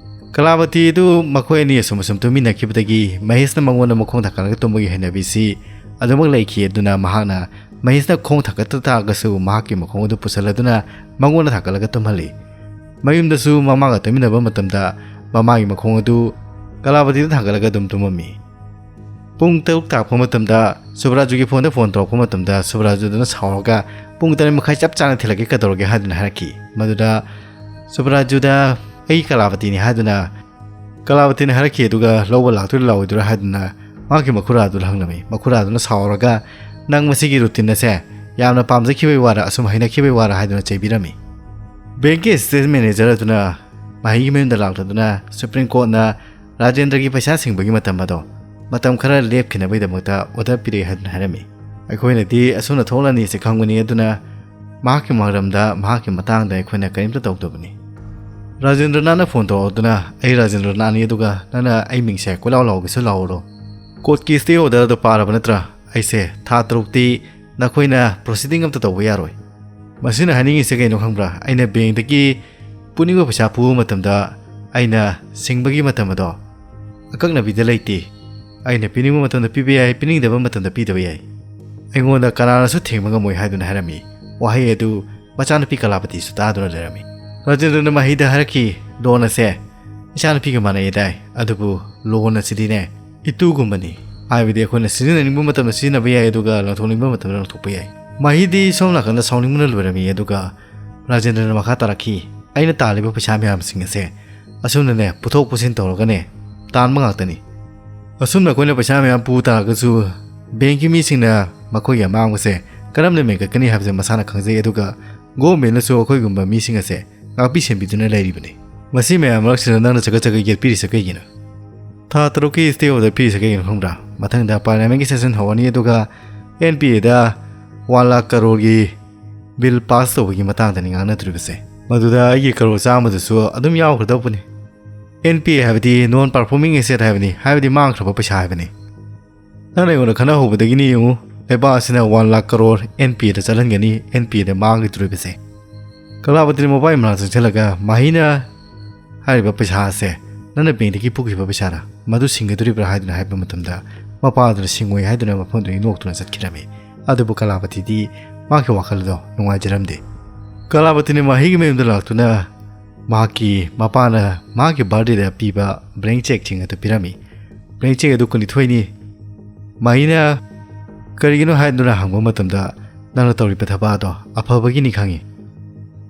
ꯀꯂꯥꯕꯇꯤ ꯑꯗꯨ ꯃꯈꯣꯏ ꯑꯅꯤ ꯑꯁꯨꯝ ꯑꯁꯨꯝ ꯇꯨꯃꯤꯟꯅꯈꯤꯕꯗꯒꯤ ꯃꯍꯦꯁꯅ ꯃꯉꯣꯟꯗ ꯃꯈꯣꯡ ꯊꯥꯡꯒꯠꯂꯒ ꯇꯨꯝꯕꯒꯤ ꯍꯩꯅꯕꯤꯁꯤ ꯑꯗꯨꯃꯛ ꯂꯩꯈꯤ꯫ ꯑꯗꯨꯅ ꯃꯍꯥꯛꯅ ꯃꯍꯦꯁꯅ ꯈꯣꯡ ꯊꯥꯡꯒꯠꯇ ꯇꯥꯔꯒꯁꯨ ꯃꯍꯥꯛꯀꯤ ꯃꯈꯣꯡ ꯑꯗꯨ ꯄꯨꯁꯜꯂꯗꯨꯅ ꯃꯉꯣꯟꯗ ꯊꯥꯡꯒꯠꯂꯒ ꯇꯨꯝꯍꯜꯂꯤ꯫ ꯃꯌꯨꯝꯗꯁꯨ ꯃꯃꯥꯒ ꯇꯨꯃꯤꯟꯅꯕ ꯃꯇꯝꯗ ꯃꯃꯥꯒꯤ ꯃꯈꯣꯡ ꯑꯗꯨ ꯀꯂꯥꯕꯇꯤꯗ ꯊꯥꯡꯒꯠꯂꯒ ꯑꯗꯨꯝ ꯇꯨꯝꯃꯝꯃꯤ꯫ ꯄꯨꯡ ꯇꯔꯨꯛ ꯇꯥꯔꯛꯄ ꯃꯇꯝꯗ ꯁꯨꯕꯔꯥꯖꯨꯒꯤ phoneꯗ phone ꯇꯧꯔꯛꯄ ꯃꯇꯝꯗ ꯁꯨꯕꯔꯥꯖꯨꯗꯨꯅ ꯁꯥꯎꯔꯒ, "ꯄꯨꯡ ꯇꯔꯦꯠ ꯃꯈꯥꯏ ꯆꯞ ꯆꯥꯅ ꯊꯤꯜꯂꯛꯀꯦ, ꯀꯩꯗꯧꯔꯒꯦ?" ꯍꯥꯏꯗꯨꯅ ꯍꯥꯏꯔꯛꯈꯤ꯫ ꯃꯗꯨꯗ ꯁꯨꯕꯔꯥꯖꯨꯗ "ꯑꯩ ꯀꯂꯥꯕꯇꯤꯅꯤ" ꯍꯥꯏꯗꯨꯅ ꯀꯂꯥꯕꯇꯤꯅ ꯍꯥꯏꯔꯛꯈꯤ, ꯑꯗꯨꯒ ꯂꯧꯕ ꯂꯥꯛꯇꯣꯏꯔꯥ ꯂꯥꯛꯑꯣꯏꯗꯣꯏꯔꯥ ꯍꯥꯏꯗꯨꯅ ꯃꯍꯥꯛꯀꯤ ꯃꯈꯨꯔꯥꯗꯨꯗ ꯍꯪꯂꯝꯃꯤ꯫ ꯃꯈꯨꯔꯥꯗꯨꯅ ꯁꯥꯎꯔꯒ, "ꯅꯪ ꯃꯁꯤꯒꯤ ꯔꯨꯇꯤꯟ ꯑꯁꯦ ꯌꯥꯝꯅ ꯄꯥꯝꯖꯈꯤꯕꯒꯤ ꯋꯥꯔ, ꯑꯁꯨꯝ ꯍꯩꯅꯈꯤꯕꯒꯤ ꯋꯥꯔ?" ꯍꯥꯏꯗꯨꯅ ꯆꯩꯕꯤꯔꯝꯃꯤ꯫ ꯕꯦꯡꯀꯤ ꯑꯦꯁꯤꯁꯇꯦꯟ ꯃꯦꯅꯦꯖꯔ ꯑꯗꯨꯅ ꯃꯍꯩꯒꯤ ꯃꯌꯨꯝꯗ ꯂꯥꯛꯂꯗꯨꯅ ꯁꯨꯄ꯭ꯔꯤꯝ ꯀꯣꯔꯠꯅ ꯔꯥꯖꯦꯟꯗ꯭ꯔꯒꯤ ꯄꯩꯁꯥ ꯁꯤꯡꯕꯒꯤ ꯃꯇꯝ ꯑꯗꯣ ꯃꯇꯝ ꯈꯔ ꯂꯦꯞꯈꯤꯅꯕꯒꯤꯗꯃꯛꯇ ꯑꯣꯔꯗꯔ ꯄꯤꯔꯛꯏ ꯍꯥꯏꯗꯨꯅ ꯍꯥꯏꯔꯝꯃꯤ꯫ ꯑꯩꯈꯣꯏꯅꯗꯤ ꯑꯁꯨꯝꯅ ꯊꯣꯛꯂꯅꯤ ꯑꯁꯤ ꯈꯪꯕꯅꯤ, ꯑꯗꯨꯅ ꯃꯍꯥꯛꯀꯤ ꯃꯔꯝꯗ, ꯃꯍꯥꯛꯀꯤ ꯃꯇꯥꯡꯗ ꯑꯩꯈꯣꯏꯅ ꯀꯔꯤꯝꯇ ꯇꯧꯗꯕꯅꯤ꯫ ꯔꯥꯖꯦꯟꯗ꯭ꯔꯅꯥꯊꯅ ꯐꯣꯟ ꯇꯧꯔꯛꯇꯨꯅ, "ꯑꯩ ꯔꯥꯖꯦꯟꯗ꯭ꯔꯅꯥꯊꯅꯤ, ꯑꯗꯨꯒ ꯅꯪꯅ ꯑꯩ ꯃꯤꯡꯁꯦ ꯀꯣꯏꯂꯥꯎ ꯂꯥꯎꯒꯦꯁꯨ ꯂꯥꯎꯔꯣ꯫ ꯀꯣꯔꯠꯀꯤ ꯁ꯭ꯇꯦ ꯑꯣꯔꯗꯔ ꯑꯗꯨ ꯄꯥꯔꯕ ꯅꯠꯇ꯭ꯔꯥ? ꯑꯩꯁꯦ ꯊꯥ ꯇꯔꯨꯛꯇꯤ ꯅꯈꯣꯏꯅ ꯄ꯭ꯔꯣꯁꯤꯗꯤꯡ ꯑꯝꯇ ꯇꯧꯕ ꯌꯥꯔꯣꯏ"꯫ ꯃꯁꯤꯅ ꯍꯥꯏꯅꯤꯡꯉꯤꯁꯦ ꯀꯩꯅꯣ ꯈꯪꯕ꯭ꯔꯥ? ꯑꯩꯅ ꯕꯦꯡꯗꯒꯤ ꯄꯨꯅꯤꯡꯕ ꯄꯩꯁꯥ ꯄꯨꯕ ꯃꯇꯝꯗ ꯑꯩꯅ ꯁꯤꯡꯕꯒꯤ ꯃꯇꯝ ꯑꯗꯣ ꯑꯀꯛꯅꯕꯤꯗ ꯂꯩꯇꯦ꯫ ꯑꯩꯅ ꯄꯤꯅꯤꯡꯕ ꯃꯇꯝꯗ ꯄꯤꯕ ꯌꯥꯏ, ꯄꯤꯅꯤꯡꯗꯕ ꯃꯇꯝꯗ ꯄꯤꯗꯕ ꯌꯥꯏ꯫ ꯑꯩꯉꯣꯟꯗ ꯀꯅꯥꯅꯁꯨ ꯊꯤꯡꯕ ꯉꯝꯃꯣꯏ ꯍꯥꯏꯗꯨꯅ ꯍꯥꯏꯔꯝꯃꯤ꯫ ꯋꯥꯍꯩ ꯑꯗꯨ ꯃꯆꯥꯅꯨꯄꯤ ꯀꯂꯥꯄꯇꯤꯁꯨ ꯇꯥꯗꯨꯅ ꯂꯩꯔꯝꯃꯤ꯫ ꯔꯥꯖꯦꯟꯗ꯭ꯔꯅ ꯃꯍꯩꯗ ꯍꯥꯏꯔꯛꯈꯤ, "ꯂꯣꯟ ꯑꯁꯦ ꯏꯆꯥꯅꯨꯄꯤꯒ ꯃꯥꯟꯅꯩ ꯇꯥꯏ, ꯑꯗꯨꯕꯨ ꯂꯣꯟ ꯑꯁꯤꯗꯤꯅꯦ ꯏꯇꯨꯒꯨꯝꯕꯅꯤ꯫ ꯍꯥꯏꯕꯗꯤ ꯑꯩꯈꯣꯏꯅ ꯁꯤꯖꯤꯟꯅꯅꯤꯡꯕ ꯃꯇꯝꯗ ꯁꯤꯖꯤꯟꯅꯕ ꯌꯥꯏ, ꯑꯗꯨꯒ ꯂꯪꯊꯣꯛꯅꯤꯡꯕ ꯃꯇꯝꯗ ꯂꯪꯊꯣꯛꯄ ꯌꯥꯏ"꯫ ꯃꯍꯩꯗꯤ ꯁꯣꯝ ꯅꯥꯀꯟꯗ ꯁꯥꯎꯅꯤꯡꯕꯅ ꯂꯣꯏꯔꯝꯃꯤ, ꯑꯗꯨꯒ ꯔꯥꯖꯦꯟꯗ꯭ꯔꯅ ꯃꯈꯥ ꯇꯥꯔꯛꯈꯤ, "ꯑꯩꯅ ꯇꯥꯜꯂꯤꯕ ꯄꯩꯁꯥ ꯃꯌꯥꯝꯁꯤꯡ ꯑꯁꯦ ꯑꯁꯨꯝꯅꯅꯦ ꯄꯨꯊꯣꯛ ꯄꯨꯁꯤꯟ ꯇꯧꯔꯒꯅꯦ ꯇꯥꯟꯕ ꯉꯥꯛꯇꯅꯤ꯫ ꯑꯁꯨꯝꯅ ꯑꯩꯈꯣꯏꯅ ꯄꯩꯁꯥ ꯃꯌꯥꯝ ꯄꯨ ꯇꯥꯔꯒꯁꯨ ꯕꯦꯡꯀꯤ ꯃꯤꯁꯤꯡꯅ ꯃꯈꯣꯏꯒꯤ ꯑꯃꯥꯡꯕꯁꯦ ꯀꯔꯝꯅ ꯃꯦꯟꯒꯠꯀꯅꯤ ꯍꯥꯏꯕꯁꯦ ꯃꯁꯥꯅ ꯈꯪꯖꯩ, ꯑꯗꯨꯒ ꯒꯣꯚꯔꯟꯃꯦꯟꯠꯅꯁꯨ ꯑꯩꯈꯣꯏꯒꯨꯝꯕ ꯃꯤꯁꯤꯡ ꯑꯁꯦ ꯉꯥꯛꯄꯤ ꯁꯦꯟꯕꯤꯗꯨꯅ ꯂꯩꯔꯤꯕꯅꯤ꯫ ꯃꯁꯤ ꯃꯌꯥꯝ ꯃꯔꯛꯁꯤꯗ ꯅꯪꯅ ꯆꯒꯠ ꯆꯒꯠ ꯌꯦꯠꯄꯤꯔꯤꯁꯦ ꯀꯩꯒꯤꯅꯣ? ꯊꯥ ꯇꯔꯨꯛꯀꯤ ꯁ꯭ꯇꯦ ꯑꯣꯔꯗꯔ ꯄꯤꯔꯤꯁꯦ ꯀꯩꯒꯤꯅꯣ ꯈꯪꯕ꯭ꯔꯥ? ꯃꯊꯪꯗ ꯄꯥꯔꯂꯤꯌꯥꯃꯦꯟꯠꯀꯤ ꯁꯦꯁꯟ ꯍꯧꯔꯅꯤ, ꯑꯗꯨꯒ and P aid one lakh ꯀꯔꯣꯔꯒꯤ bill pass ꯇꯧꯕꯒꯤ ꯃꯇꯥꯡꯗꯅꯤ ꯉꯥꯡꯅꯗꯣꯔꯤꯕꯁꯦ꯫ ꯃꯗꯨꯗ ꯑꯩꯒꯤ ꯀꯔꯣꯔ ꯆꯥꯝꯃꯗꯨꯁꯨ ꯑꯗꯨꯝ ꯌꯥꯎꯈ꯭ꯔꯗꯧꯕꯅꯤ꯫ ꯑꯦꯟ ꯄꯤ ꯑꯦ ꯍꯥꯏꯕꯗꯤ ꯅꯣꯟ ꯄꯔꯐꯣꯔꯃꯤꯡ ꯑꯦꯁꯦꯠ ꯍꯥꯏꯕꯅꯤ, ꯍꯥꯏꯕꯗꯤ ꯃꯥꯡꯈ꯭ꯔꯕ ꯄꯩꯁꯥ ꯍꯥꯏꯕꯅꯤ꯫ ꯅꯪꯅ ꯑꯩꯉꯣꯟꯗ ꯈꯟꯅꯍꯧꯕꯗꯒꯤꯅꯤ ꯌꯦꯡꯉꯨ, ꯂꯩꯕꯥꯛ ꯑꯁꯤꯅ one lakh crore N P ꯑꯦꯗ ꯆꯠꯍꯟꯒꯅꯤ, ꯑꯦꯟ ꯄꯤ ꯑꯦꯗ ꯃꯥꯡꯈꯤꯗꯣꯔꯤꯕꯁꯦ꯫ ꯀꯂꯥꯄꯇꯤꯅ ꯃꯄꯥꯒꯤ ꯃꯅꯥꯛꯇ ꯆꯪꯁꯤꯜꯂꯒ, "ꯃꯍꯩꯅ ꯍꯥꯏꯔꯤꯕ ꯄꯩꯁꯥ ꯑꯁꯦ ꯅꯪꯅ ꯕꯦꯡꯛꯇꯒꯤ ꯄꯨꯈꯤꯕ ꯄꯩꯁꯥꯔꯥ? ꯃꯗꯨ ꯁꯤꯡꯒꯗꯧꯔꯤꯕ꯭ꯔꯥ?" ꯍꯥꯏꯗꯨꯅ ꯍꯥꯏꯕ ꯃꯇꯝꯗ, ꯃꯄꯥ ꯑꯗꯨꯅ ꯁꯤꯡꯉꯣꯏ ꯍꯥꯏꯗꯨꯅ ꯃꯐꯝꯗꯨꯗꯒꯤ ꯅꯣꯛꯇꯨꯅ ꯆꯠꯈꯤꯔꯝꯃꯤ꯫ ꯑꯗꯨꯕꯨ ꯀꯂꯥꯄꯇꯤꯗꯤ ꯃꯥꯒꯤ ꯋꯥꯈꯜ ꯑꯗꯣ ꯅꯨꯡꯉꯥꯏꯖꯔꯝꯗꯦ꯫ ꯀꯂꯥꯄꯇꯤꯅ ꯃꯍꯩꯒꯤ ꯃꯌꯨꯝꯗ ꯂꯥꯛꯇꯨꯅ ꯃꯍꯥꯛꯀꯤ ꯃꯄꯥꯅ ꯃꯍꯥꯛꯀꯤ ꯕꯥꯔꯗꯦꯗ ꯄꯤꯕ ꯕ꯭ꯂꯦꯡꯛ ꯆꯦꯛꯁꯤꯡ ꯑꯗꯨ ꯄꯤꯔꯝꯃꯤ꯫ ꯕ꯭ꯂꯦꯡꯛ ꯆꯦꯛ ꯑꯗꯨ ꯀꯨꯟꯅꯤꯊꯣꯏꯅꯤ꯫ ꯃꯍꯩꯅ ꯀꯔꯤꯒꯤꯅꯣ ꯍꯥꯏꯗꯨꯅ ꯍꯪꯕ ꯃꯇꯝꯗ, "ꯅꯪꯅ ꯇꯧꯔꯤꯕ ꯊꯕꯛ ꯑꯗꯣ ꯑꯐꯕꯒꯤꯅꯤ ꯈꯪꯉꯤ꯫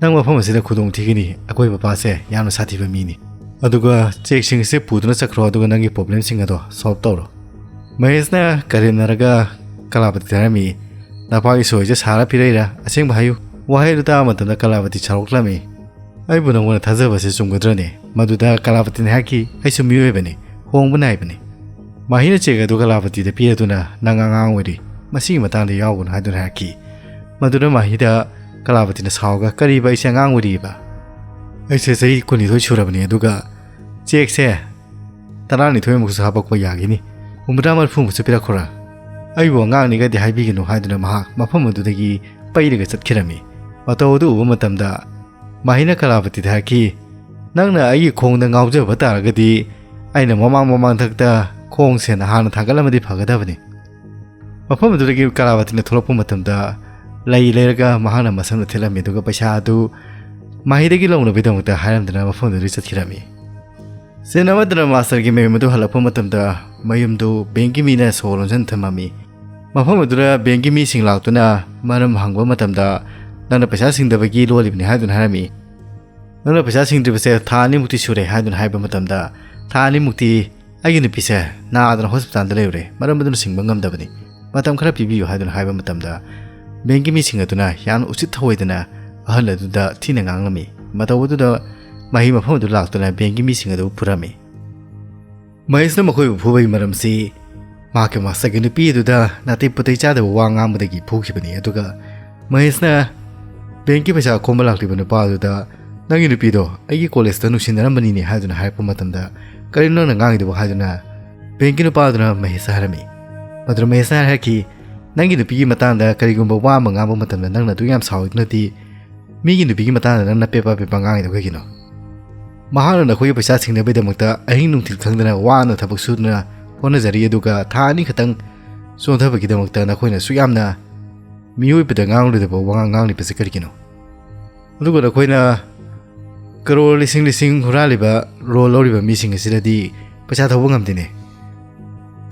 ꯅꯪ ꯃꯐꯝ ꯑꯁꯤꯗ ꯈꯨꯗꯣꯡ ꯊꯤꯒꯅꯤ꯫ ꯑꯩꯈꯣꯏ ꯄꯄꯥꯁꯦ ꯌꯥꯝꯅ ꯁꯥꯊꯤꯕ ꯃꯤꯅꯤ꯫ ꯑꯗꯨꯒ ꯆꯦꯛꯁꯤꯡ ꯑꯁꯤ ꯄꯨꯗꯨꯅ ꯆꯠꯈ꯭ꯔꯣ, ꯑꯗꯨꯒ ꯅꯪꯒꯤ ꯄ꯭ꯔꯣꯕ꯭ꯂꯦꯝꯁꯤꯡ ꯑꯗꯣ ꯁꯣꯜꯕ ꯇꯧꯔꯣ꯫ ꯃꯍꯦꯁꯅ ꯀꯔꯦꯝꯅꯔꯒ ꯀꯂꯥꯄꯇꯤꯗ ꯍꯥꯏꯔꯝꯃꯤ, "ꯅꯄꯥꯒꯤ ꯁꯣꯏꯁꯦ ꯁꯥꯔ ꯄꯤꯔꯛꯏꯔꯥ? ꯑꯁꯦꯡꯕ ꯍꯥꯏꯌꯨ꯫" ꯋꯥꯍꯩ ꯑꯗꯨ ꯇꯥꯕ ꯃꯇꯝꯗ ꯀꯂꯥꯄꯇꯤ ꯁꯥꯎꯔꯛꯂꯝꯃꯤ꯫ "ꯑꯩꯕꯨ ꯅꯪꯉꯣꯟꯗ ꯊꯥꯖꯕꯁꯦ ꯆꯨꯝꯒꯗ꯭ꯔꯅꯦ?" ꯃꯗꯨꯗ ꯀꯂꯥꯄꯇꯤꯅ ꯍꯥꯏꯈꯤ, "ꯑꯩꯁꯨ ꯃꯤꯑꯣꯏꯕꯅꯤ, ꯍꯣꯡꯕ ꯅꯥꯏꯕꯅꯤ꯫" ꯃꯍꯤꯅ ꯆꯦꯛ ꯑꯗꯨ ꯀꯂꯥꯄꯇꯤꯗ ꯄꯤꯔꯗꯨꯅ, "ꯅꯪ ꯑꯉꯥꯡ ꯑꯣꯏꯔꯤ, ꯃꯁꯤꯒꯤ ꯃꯇꯥꯡꯗ ꯌꯥꯎꯒꯅꯨ" ꯍꯥꯏꯗꯨꯅ ꯍꯥꯏꯔꯛꯈꯤ꯫ ꯃꯗꯨꯅ ꯃꯍꯤꯗ ꯀꯂꯥꯄꯇꯤꯅ ꯁꯥꯎꯔꯒ, "ꯀꯔꯤꯕ, ꯑꯩꯁꯦ ꯑꯉꯥꯡ ꯑꯣꯏꯔꯤꯕ? ꯑꯩꯁꯦ ꯆꯍꯤ ꯀꯨꯟꯅꯤꯊꯣꯏ ꯁꯨꯔꯕꯅꯤ, ꯑꯗꯨꯒ ꯆꯦꯛꯁꯦ ꯇꯔꯥꯅꯤꯊꯣꯏꯃꯨꯛꯁꯨ ꯍꯥꯄꯛꯄ ꯌꯥꯒꯤꯅꯤ, ꯍꯨꯝꯐꯨꯇꯔꯥ ꯃꯔꯤꯐꯨꯃꯨꯛꯁꯨ ꯄꯤꯔꯛꯈ꯭ꯔꯣ꯫ ꯑꯩꯕꯨ ꯑꯉꯥꯡꯅꯤꯒꯗꯤ ꯍꯥꯏꯕꯤꯒꯅꯨ" ꯍꯥꯏꯗꯨꯅ ꯃꯍꯥꯛ ꯃꯐꯝ ꯑꯗꯨꯗꯒꯤ ꯄꯩꯔꯒ ꯆꯠꯈꯤꯔꯝꯃꯤ꯫ ꯃꯇꯧ ꯑꯗꯨ ꯎꯕ ꯃꯇꯝꯗ ꯃꯍꯤꯅ ꯀꯂꯥꯄꯇꯤꯗ ꯍꯥꯏꯔꯛꯈꯤ, "ꯅꯪꯅ ꯑꯩꯒꯤ ꯈꯣꯡꯗ ꯉꯥꯎꯖꯕ ꯇꯥꯔꯒꯗꯤ ꯑꯩꯅ ꯃꯃꯥꯡ ꯃꯃꯥꯡꯊꯛꯇ ꯈꯣꯡꯁꯦ ꯍꯥꯟꯅ ꯊꯥꯡꯒꯠꯂꯝꯃꯗꯤ ꯐꯒꯗꯕꯅꯤ꯫" ꯃꯐꯝ ꯑꯗꯨꯗꯒꯤ ꯀꯂꯥꯄꯇꯤꯅ ꯊꯣꯛꯂꯛꯄ ꯃꯇꯝꯗ ꯂꯩ ꯂꯩꯔꯒ ꯃꯍꯥꯛꯅ ꯃꯁꯝꯅ ꯊꯦꯠꯂꯝꯃꯤ, ꯑꯗꯨꯒ ꯄꯩꯁꯥ ꯑꯗꯨ ꯃꯍꯤꯗꯒꯤ ꯂꯧꯅꯕꯒꯤꯗꯃꯛꯇ ꯍꯥꯏꯔꯝꯗꯅ ꯃꯐꯝ ꯑꯗꯨꯗꯒꯤ ꯆꯠꯈꯤꯔꯝꯃꯤ꯫ ꯁꯤꯟ ꯑꯃꯗꯅ ꯃꯥꯁꯇꯔꯒꯤ ꯃꯌꯨꯝ ꯑꯗꯨ ꯍꯜꯂꯛꯄ ꯃꯇꯝꯗ ꯃꯌꯨꯝꯗꯨ ꯕꯦꯡꯒꯤ ꯃꯤꯅ ꯁꯣ ꯂꯣꯟꯁꯤꯟ ꯊꯝꯃꯝꯃꯤ꯫ ꯃꯐꯝ ꯑꯗꯨꯗ ꯕꯦꯡꯒꯤ ꯃꯤꯁꯤꯡ ꯂꯥꯛꯇꯨꯅ ꯃꯔꯝ ꯍꯪꯕ ꯃꯇꯝꯗ, "ꯅꯪꯅ ꯄꯩꯁꯥ ꯁꯤꯡꯗꯕꯒꯤ ꯂꯣꯜꯂꯤꯕꯅꯤ" ꯍꯥꯏꯗꯨꯅ ꯍꯥꯏꯔꯝꯃꯤ꯫ "ꯅꯪꯅ ꯄꯩꯁꯥ ꯁꯤꯡꯗ꯭ꯔꯤꯕꯁꯦ ꯊꯥ ꯑꯅꯤꯃꯨꯛꯇꯤ ꯁꯨꯔꯦ" ꯍꯥꯏꯗꯨꯅ ꯍꯥꯏꯕ ꯃꯇꯝꯗ, "ꯊꯥ ꯑꯅꯤꯃꯨꯛꯇꯤ ꯑꯩꯒꯤ ꯅꯨꯄꯤꯁꯦ ꯅꯥꯗꯅ ꯍꯣꯁꯄꯤꯇꯥꯜꯗ ꯂꯩꯔꯨꯔꯦ, ꯃꯔꯝ ꯑꯗꯨꯅ ꯁꯤꯡꯕ ꯉꯝꯗꯕꯅꯤ, ꯃꯇꯝ ꯈꯔ ꯄꯤꯕꯤꯌꯨ" ꯍꯥꯏꯗꯨꯅ ꯍꯥꯏꯕ ꯃꯇꯝꯗ, ꯕꯦꯡꯒꯤ ꯃꯤꯁꯤꯡ ꯑꯗꯨꯅ ꯌꯥꯝꯅ ꯎꯁꯤꯠ ꯊꯑꯣꯏꯗꯅ ꯑꯍꯜ ꯑꯗꯨꯗ ꯊꯤꯅ ꯉꯥꯡꯂꯝꯃꯤ꯫ ꯃꯇꯧ ꯑꯗꯨꯗ ꯃꯍꯤ ꯃꯐꯝ ꯑꯗꯨ ꯂꯥꯛꯇꯨꯅ ꯕꯦꯡꯒꯤ ꯃꯤꯁꯤꯡ ꯑꯗꯨ ꯐꯨꯔꯝꯃꯤ꯫ ꯃꯍꯦꯁꯅ ꯃꯈꯣꯏꯕꯨ ꯐꯨꯕꯒꯤ ꯃꯔꯝꯁꯤ ꯃꯍꯥꯛꯀꯤ ꯃꯥꯁꯇꯔꯒꯤ ꯅꯨꯄꯤ ꯑꯗꯨꯗ ꯅꯥꯇꯩ ꯄꯨꯇꯩ ꯆꯥꯗꯕ ꯋꯥ ꯉꯥꯡꯕꯗꯒꯤ ꯐꯨꯈꯤꯕꯅꯤ꯫ ꯑꯗꯨꯒ ꯃꯍꯦꯁꯅ ꯕꯦꯡꯀꯤ ꯄꯩꯁꯥ ꯈꯣꯝꯕ ꯂꯥꯛꯂꯤꯕ ꯅꯨꯄꯥ ꯑꯗꯨꯗ, "ꯅꯪꯒꯤ ꯅꯨꯄꯤꯗꯣ ꯑꯩꯒꯤ ꯀꯣꯂꯦꯖꯇ ꯅꯨꯡꯁꯤꯅꯔꯝꯕꯅꯤꯅꯦ" ꯍꯥꯏꯗꯨꯅ ꯍꯥꯏꯔꯛꯄ ꯃꯇꯝꯗ, "ꯀꯔꯤꯅꯣ ꯅꯪꯅ ꯉꯥꯡꯉꯤꯗꯨꯕꯨ?" ꯍꯥꯏꯗꯨꯅ ꯕꯦꯡꯀꯤ ꯅꯨꯄꯥ ꯑꯗꯨꯅ ꯃꯍꯦꯁꯇ ꯍꯥꯏꯔꯝꯃꯤ꯫ ꯃꯗꯨꯗ ꯃꯍꯦꯁꯅ ꯍꯥꯏꯔꯛꯈꯤ, "ꯅꯪꯒꯤ ꯅꯨꯄꯤꯒꯤ ꯃꯇꯥꯡꯗ ꯀꯔꯤꯒꯨꯝꯕ ꯋꯥ ꯑꯃ ꯉꯥꯡꯕ ꯃꯇꯝꯗ ꯅꯪꯅ ꯑꯗꯨꯛ ꯌꯥꯝ ꯁꯥꯎꯔꯤꯗꯨꯅꯗꯤ ꯃꯤꯒꯤ ꯅꯨꯄꯤꯒꯤ ꯃꯇꯥꯡꯗ ꯅꯪꯅ ꯄꯦꯄꯥ ꯄꯦꯄꯥ ꯉꯥꯡꯉꯤꯗꯣ ꯀꯩꯒꯤꯅꯣ? ꯃꯍꯥꯛꯅ ꯅꯈꯣꯏꯒꯤ ꯄꯩꯁꯥ ꯁꯤꯡꯅꯕꯒꯤꯗꯃꯛꯇ ꯑꯍꯤꯡ ꯅꯨꯡꯊꯤꯜ ꯈꯪꯗꯅ ꯋꯥꯅ ꯊꯕꯛ ꯁꯨꯗꯨꯅ ꯍꯣꯠꯅꯖꯔꯤ, ꯑꯗꯨꯒ ꯊꯥ ꯑꯅꯤ ꯈꯛꯇꯪ ꯆꯣꯟꯊꯕꯒꯤꯗꯃꯛꯇ ꯅꯈꯣꯏꯅ ꯑꯁꯨꯛ ꯌꯥꯝꯅ ꯃꯤꯑꯣꯏꯕꯗ ꯉꯥꯡꯂꯣꯏꯗꯕ ꯋꯥꯉꯥꯡ ꯉꯥꯡꯂꯤꯕꯁꯤ ꯀꯔꯤꯒꯤꯅꯣ? ꯑꯗꯨꯒ ꯅꯈꯣꯏꯅ ꯀꯔꯣꯔ ꯂꯤꯁꯤꯡ ꯂꯤꯁꯤꯡ ꯍꯨꯔꯥꯜꯂꯤꯕ, ꯂꯣꯟ ꯂꯧꯔꯤꯕ ꯃꯤꯁꯤꯡ ꯑꯁꯤꯗꯗꯤ ꯄꯩꯁꯥ ꯊꯧꯕ ꯉꯝꯗꯦꯅꯦ꯫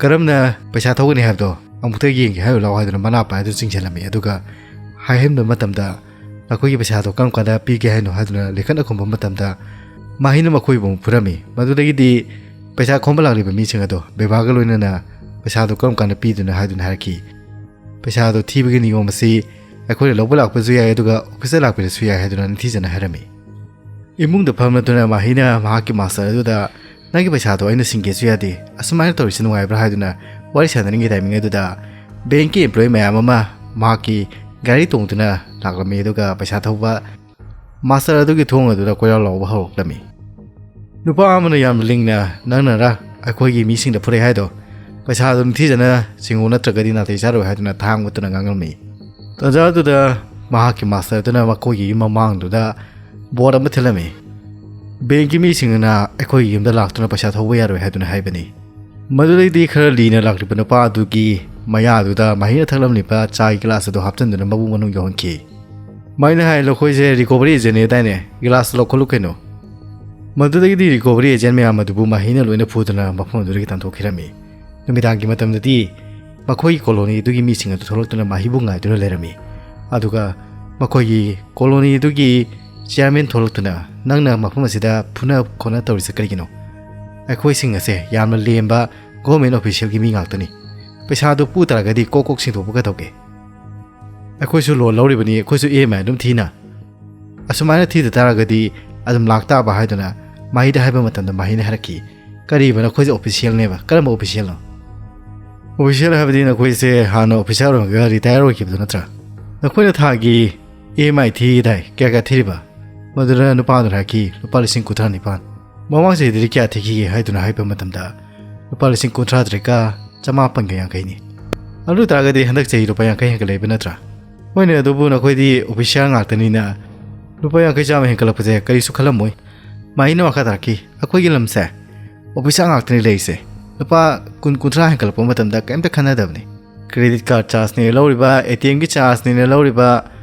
ꯀꯔꯝꯅ ꯄꯩꯁꯥ ꯊꯧꯒꯅꯤ ꯍꯥꯏꯕꯗꯣ ꯑꯃꯨꯛꯇ ꯌꯦꯡꯒꯦ ꯍꯥꯏꯔꯨ ꯂꯥꯛꯑꯣ" ꯍꯥꯏꯗꯨꯅ ꯃꯅꯥ ꯄꯥꯏꯗꯨꯅ ꯆꯤꯡꯁꯤꯜꯂꯝꯃꯤ꯫ ꯑꯗꯨꯒ ꯍꯥꯏꯍꯟꯕ ꯃꯇꯝꯗ, "ꯅꯈꯣꯏꯒꯤ ꯄꯩꯁꯥꯗꯣ ꯀꯔꯝ ꯀꯥꯟꯗ ꯄꯤꯒꯦ ꯍꯥꯏꯅꯣ?" ꯍꯥꯏꯗꯨꯅ ꯂꯤꯈꯠꯅ ꯈꯨꯝꯕ ꯃꯇꯝꯗ, ꯃꯍꯩꯅ ꯃꯈꯣꯏꯕꯨ ꯑꯃꯨꯛ ꯐꯨꯔꯝꯃꯤ꯫ ꯃꯗꯨꯗꯒꯤꯗꯤ ꯄꯩꯁꯥ ꯈꯣꯝꯕ ꯂꯥꯛꯂꯤꯕ ꯃꯤꯁꯤꯡ ꯑꯗꯣ ꯕꯦꯕꯥꯒ ꯂꯣꯏꯅꯅ ꯄꯩꯁꯥꯗꯣ ꯀꯔꯝ ꯀꯥꯟꯗ ꯄꯤꯗꯣꯏꯅꯣ ꯍꯥꯏꯗꯨꯅ ꯍꯥꯏꯔꯛꯈꯤ꯫ "ꯄꯩꯁꯥꯗꯣ ꯊꯤꯕꯒꯤ ꯅꯤꯌꯣꯝ ꯑꯁꯤ ꯑꯩꯈꯣꯏꯅ ꯂꯧꯕ ꯂꯥꯛꯄꯁꯨ ꯌꯥꯏ, ꯑꯗꯨꯒ ꯑꯣꯐꯤꯁꯇ ꯂꯥꯛꯄꯤꯔꯁꯨ ꯌꯥꯏ" ꯍꯥꯏꯗꯨꯅ ꯅꯤꯡꯊꯤꯖꯅ ꯍꯥꯏꯔꯝꯃꯤ꯫ ꯏꯃꯨꯡꯗ ꯐꯝꯂꯗꯨꯅ ꯃꯍꯩꯅ ꯃꯍꯥꯛꯀꯤ ꯃꯥꯁꯇꯔ ꯑꯗꯨꯗ, "ꯅꯪꯒꯤ ꯄꯩꯁꯥꯗꯣ ꯑꯩꯅ ꯁꯤꯡꯒꯦꯁꯨ ꯌꯥꯗꯦ, ꯑꯁꯨꯃꯥꯏꯅ ꯇꯧꯔꯤꯁꯤ ꯅꯨꯡꯉꯥꯏꯕ꯭ꯔꯥ?" ꯍꯥꯏꯗꯨꯅ ꯋꯥꯔꯤ ꯁꯥꯟꯅꯔꯤꯉꯩ ꯇꯥꯏꯃꯤꯡ ꯑꯗꯨꯗ ꯕꯦꯡꯀꯤ ꯑꯦꯝꯄ꯭ꯂꯣꯌꯤ ꯃꯌꯥꯝ ꯑꯃ ꯃꯍꯥꯛꯀꯤ ꯒꯥꯔꯤ ꯇꯣꯡꯗꯨꯅ ꯂꯥꯛꯂꯝꯃꯤ, ꯑꯗꯨꯒ ꯄꯩꯁꯥ ꯊꯧꯕ ꯃꯥꯁꯇꯔ ꯑꯗꯨꯒꯤ ꯊꯣꯡ ꯑꯗꯨꯗ ꯀꯣꯏꯔꯥꯎ ꯂꯥꯎꯕ ꯍꯧꯔꯛꯂꯝꯃꯤ꯫ ꯅꯨꯄꯥ ꯑꯃꯅ ꯌꯥꯝꯅ ꯂꯤꯡꯅ, "ꯅꯪꯅꯔ ꯑꯩꯈꯣꯏꯒꯤ ꯃꯤꯁꯤꯡꯗ ꯐꯨꯔꯛꯑꯦ ꯍꯥꯏꯗꯣ? ꯄꯩꯁꯥꯗꯣ ꯅꯤꯡꯊꯤꯖꯅ ꯁꯤꯡꯉꯨ, ꯅꯠꯇ꯭ꯔꯒꯗꯤ ꯅꯥꯇꯩ ꯆꯥꯔꯣꯏ" ꯍꯥꯏꯗꯨꯅ ꯊꯥꯡ ꯑꯣꯠꯇꯨꯅ ꯉꯥꯡꯉꯝꯃꯤ꯫ ꯇꯥꯟꯖꯥ ꯑꯗꯨꯗ ꯃꯍꯥꯛꯀꯤ ꯃꯥꯁꯇꯔ ꯑꯗꯨꯅ ꯃꯈꯣꯏꯒꯤ ꯌꯨꯝ ꯃꯃꯥꯡꯗꯨꯗ ꯕꯣꯔꯗ ꯑꯃ ꯊꯦꯠꯂꯝꯃꯤ꯫ "ꯕꯦꯡꯀꯤ ꯃꯤꯁꯤꯡꯅ ꯑꯩꯈꯣꯏꯒꯤ ꯌꯨꯝꯗ ꯂꯥꯛꯇꯨꯅ ꯄꯩꯁꯥ ꯊꯧꯕ ꯌꯥꯔꯣꯏ" ꯍꯥꯏꯗꯨꯅ ꯍꯥꯏꯕꯅꯤ꯫ ꯃꯗꯨꯗꯩꯗꯤ ꯈꯔ ꯂꯤꯅ ꯂꯥꯛꯂꯤꯕ ꯅꯨꯄꯥ ꯑꯗꯨꯒꯤ ꯃꯌꯥꯗꯨꯗ ꯃꯍꯩꯅ ꯊꯛꯂꯝꯂꯤꯕ ꯆꯥꯒꯤ ꯒꯤꯂꯥꯁ ꯑꯗꯨ ꯍꯥꯞꯆꯤꯟꯗꯨꯅ ꯃꯕꯨꯛ ꯃꯅꯨꯡ ꯌꯧꯍꯟꯈꯤ꯫ ꯃꯍꯩꯅ ꯍꯥꯏ, "ꯅꯈꯣꯏꯁꯦ ꯔꯤꯀꯣꯚꯔꯤ ꯑꯦꯖꯦꯟꯅꯦ ꯍꯥꯏꯗꯥꯏꯅꯦ? ꯒꯤꯂꯥꯁ ꯂꯧꯈꯠꯂꯨ ꯀꯩꯅꯣ"꯫ ꯃꯗꯨꯗꯒꯤꯗꯤ ꯔꯤꯀꯣꯚꯔꯤ ꯑꯦꯖꯦꯟ ꯃꯌꯥꯝ ꯑꯗꯨꯕꯨ ꯃꯍꯩꯅ ꯂꯣꯏꯅ ꯐꯨꯗꯨꯅ ꯃꯐꯝ ꯑꯗꯨꯗꯒꯤ ꯇꯥꯟꯊꯣꯛꯈꯤꯔꯝꯃꯤ꯫ ꯅꯨꯃꯤꯗꯥꯡꯒꯤ ꯃꯇꯝꯗꯗꯤ ꯃꯈꯣꯏꯒꯤ ꯀꯣꯂꯣꯅꯤ ꯑꯗꯨꯒꯤ ꯃꯤꯁꯤꯡ ꯑꯗꯨ ꯊꯣꯛꯂꯛꯇꯨꯅ ꯃꯍꯩꯕꯨ ꯉꯥꯏꯗꯨꯅ ꯂꯩꯔꯝꯃꯤ꯫ ꯑꯗꯨꯒ ꯃꯈꯣꯏꯒꯤ ꯀꯣꯂꯣꯅꯤ ꯑꯗꯨꯒꯤ ꯆꯤꯌꯥꯔꯃꯦꯟ ꯊꯣꯛꯂꯛꯇꯨꯅ, "ꯅꯪꯅ ꯃꯐꯝ ꯑꯁꯤꯗ ꯐꯨꯅ ꯈꯣꯠꯅ ꯇꯧꯔꯤꯁꯦ ꯀꯔꯤꯒꯤꯅꯣ? ꯑꯩꯈꯣꯏꯁꯤꯡ ꯑꯁꯦ ꯌꯥꯝꯅ ꯂꯦꯝꯕ ꯒꯣꯔꯃꯦꯟ ꯑꯣꯐꯤꯁꯤꯌꯦꯜꯒꯤ ꯃꯤ ꯉꯥꯛꯇꯅꯤ꯫ ꯄꯩꯁꯥꯗꯨ ꯄꯨ ꯇꯥꯔꯒꯗꯤ ꯀꯣꯛ ꯀꯣꯛ ꯁꯤꯡꯗꯣꯛꯄ ꯀꯩꯗꯧꯒꯦ? ꯑꯩꯈꯣꯏꯁꯨ ꯂꯣꯟ ꯂꯧꯔꯤꯕꯅꯤ, ꯑꯩꯈꯣꯏꯁꯨ ꯏ ꯑꯦꯝ ꯑꯥꯏ ꯑꯗꯨꯝ ꯊꯤꯅ꯫ ꯑꯁꯨꯃꯥꯏꯅ ꯊꯤꯗ ꯇꯥꯔꯒꯗꯤ ꯑꯗꯨꯝ ꯂꯥꯛ ꯇꯥꯕ" ꯍꯥꯏꯗꯨꯅ ꯃꯍꯩꯗ ꯍꯥꯏꯕ ꯃꯇꯝꯗ ꯃꯍꯩꯅ ꯍꯥꯏꯔꯛꯈꯤ, "ꯀꯔꯤꯕ, ꯅꯈꯣꯏꯁꯦ ꯑꯣꯐꯤꯁꯤꯌꯦꯜꯅꯦꯕ? ꯀꯔꯝꯕ ꯑꯣꯐꯤꯁꯤꯌꯦꯜꯅꯣ?" "ꯑꯣꯐꯤꯁꯤꯌꯦꯜ ꯍꯥꯏꯕꯗꯤ ꯅꯈꯣꯏꯁꯦ ꯍꯥꯟꯅ ꯑꯣꯐꯤꯁꯥꯔ ꯑꯣꯏꯔꯝꯃꯒ ꯔꯤꯇꯥꯌꯔ ꯑꯣꯏꯈꯤꯕꯗꯨ ꯅꯠꯇ꯭ꯔꯥ? ꯅꯈꯣꯏꯅ ꯊꯥꯒꯤ ꯏ ꯑꯦꯝ ꯑꯥꯏ ꯊꯤꯗꯥꯏ, ꯀꯌꯥ ꯀꯌꯥ ꯊꯤꯔꯤꯕ?" ꯃꯗꯨꯗ ꯅꯨꯄꯥꯗꯨꯅ ꯍꯥꯏꯈꯤ, "ꯂꯨꯄꯥ ꯂꯤꯁꯤꯡ ꯀꯨꯟꯊ꯭ꯔꯥ ꯅꯤꯄꯥꯟ"꯫ "ꯃꯃꯥꯡ ꯆꯍꯤꯗꯗꯤ ꯀꯌꯥ ꯊꯤꯈꯤꯒꯦ?" ꯍꯥꯏꯗꯨꯅ ꯍꯥꯏꯕ ꯃꯇꯝꯗ, "ꯂꯨꯄꯥ ꯂꯤꯁꯤꯡ ꯀꯨꯟꯊ꯭ꯔꯥ ꯇꯔꯦꯠꯀ ꯆꯃꯥꯄꯟꯒ ꯌꯥꯡꯈꯩꯅꯤ꯫ ꯑꯗꯨ ꯑꯣꯏ ꯇꯥꯔꯒꯗꯤ ꯍꯟꯗꯛ ꯆꯍꯤ ꯂꯨꯄꯥ ꯌꯥꯡꯈꯩ ꯍꯦꯟꯒꯠꯂꯛꯏꯕ ꯅꯠꯇ꯭ꯔꯥ?" "ꯍꯣꯏꯅꯦ, ꯑꯗꯨꯕꯨ ꯅꯈꯣꯏꯗꯤ ꯑꯣꯐꯤꯁꯥꯔ ꯉꯥꯛꯇꯅꯤꯅ ꯂꯨꯄꯥ ꯌꯥꯡꯈꯩ ꯆꯥꯝꯃ ꯍꯦꯟꯒꯠꯂꯛꯄꯁꯦ ꯀꯔꯤꯁꯨ ꯈꯜꯂꯝꯃꯣꯏ"꯫ ꯃꯍꯩꯅ ꯃꯈꯥ ꯇꯥꯔꯛꯈꯤ, "ꯑꯩꯈꯣꯏꯒꯤ ꯂꯝꯁꯦ ꯑꯣꯐꯤꯁꯥꯔ ꯉꯥꯛꯇꯅꯤ ꯂꯩꯔꯤꯁꯦ꯫ ꯂꯨꯄꯥ ꯀꯨꯟ ꯀꯨꯟꯊ꯭ꯔꯥ ꯍꯦꯟꯒꯠꯂꯛꯄ ꯃꯇꯝꯗ ꯀꯔꯤꯝꯇ ꯈꯟꯅꯗꯕꯅꯤ꯫ ꯀ꯭ꯔꯦꯗꯤꯠ ꯀꯥꯔꯗ ꯆꯥꯔꯖꯅꯦ ꯂꯧꯔꯤꯕ, ꯑꯦ ꯇꯤ ꯑꯦꯝꯒꯤ ꯆꯥꯔꯖꯅꯦꯅ ꯂꯧꯔꯤꯕ,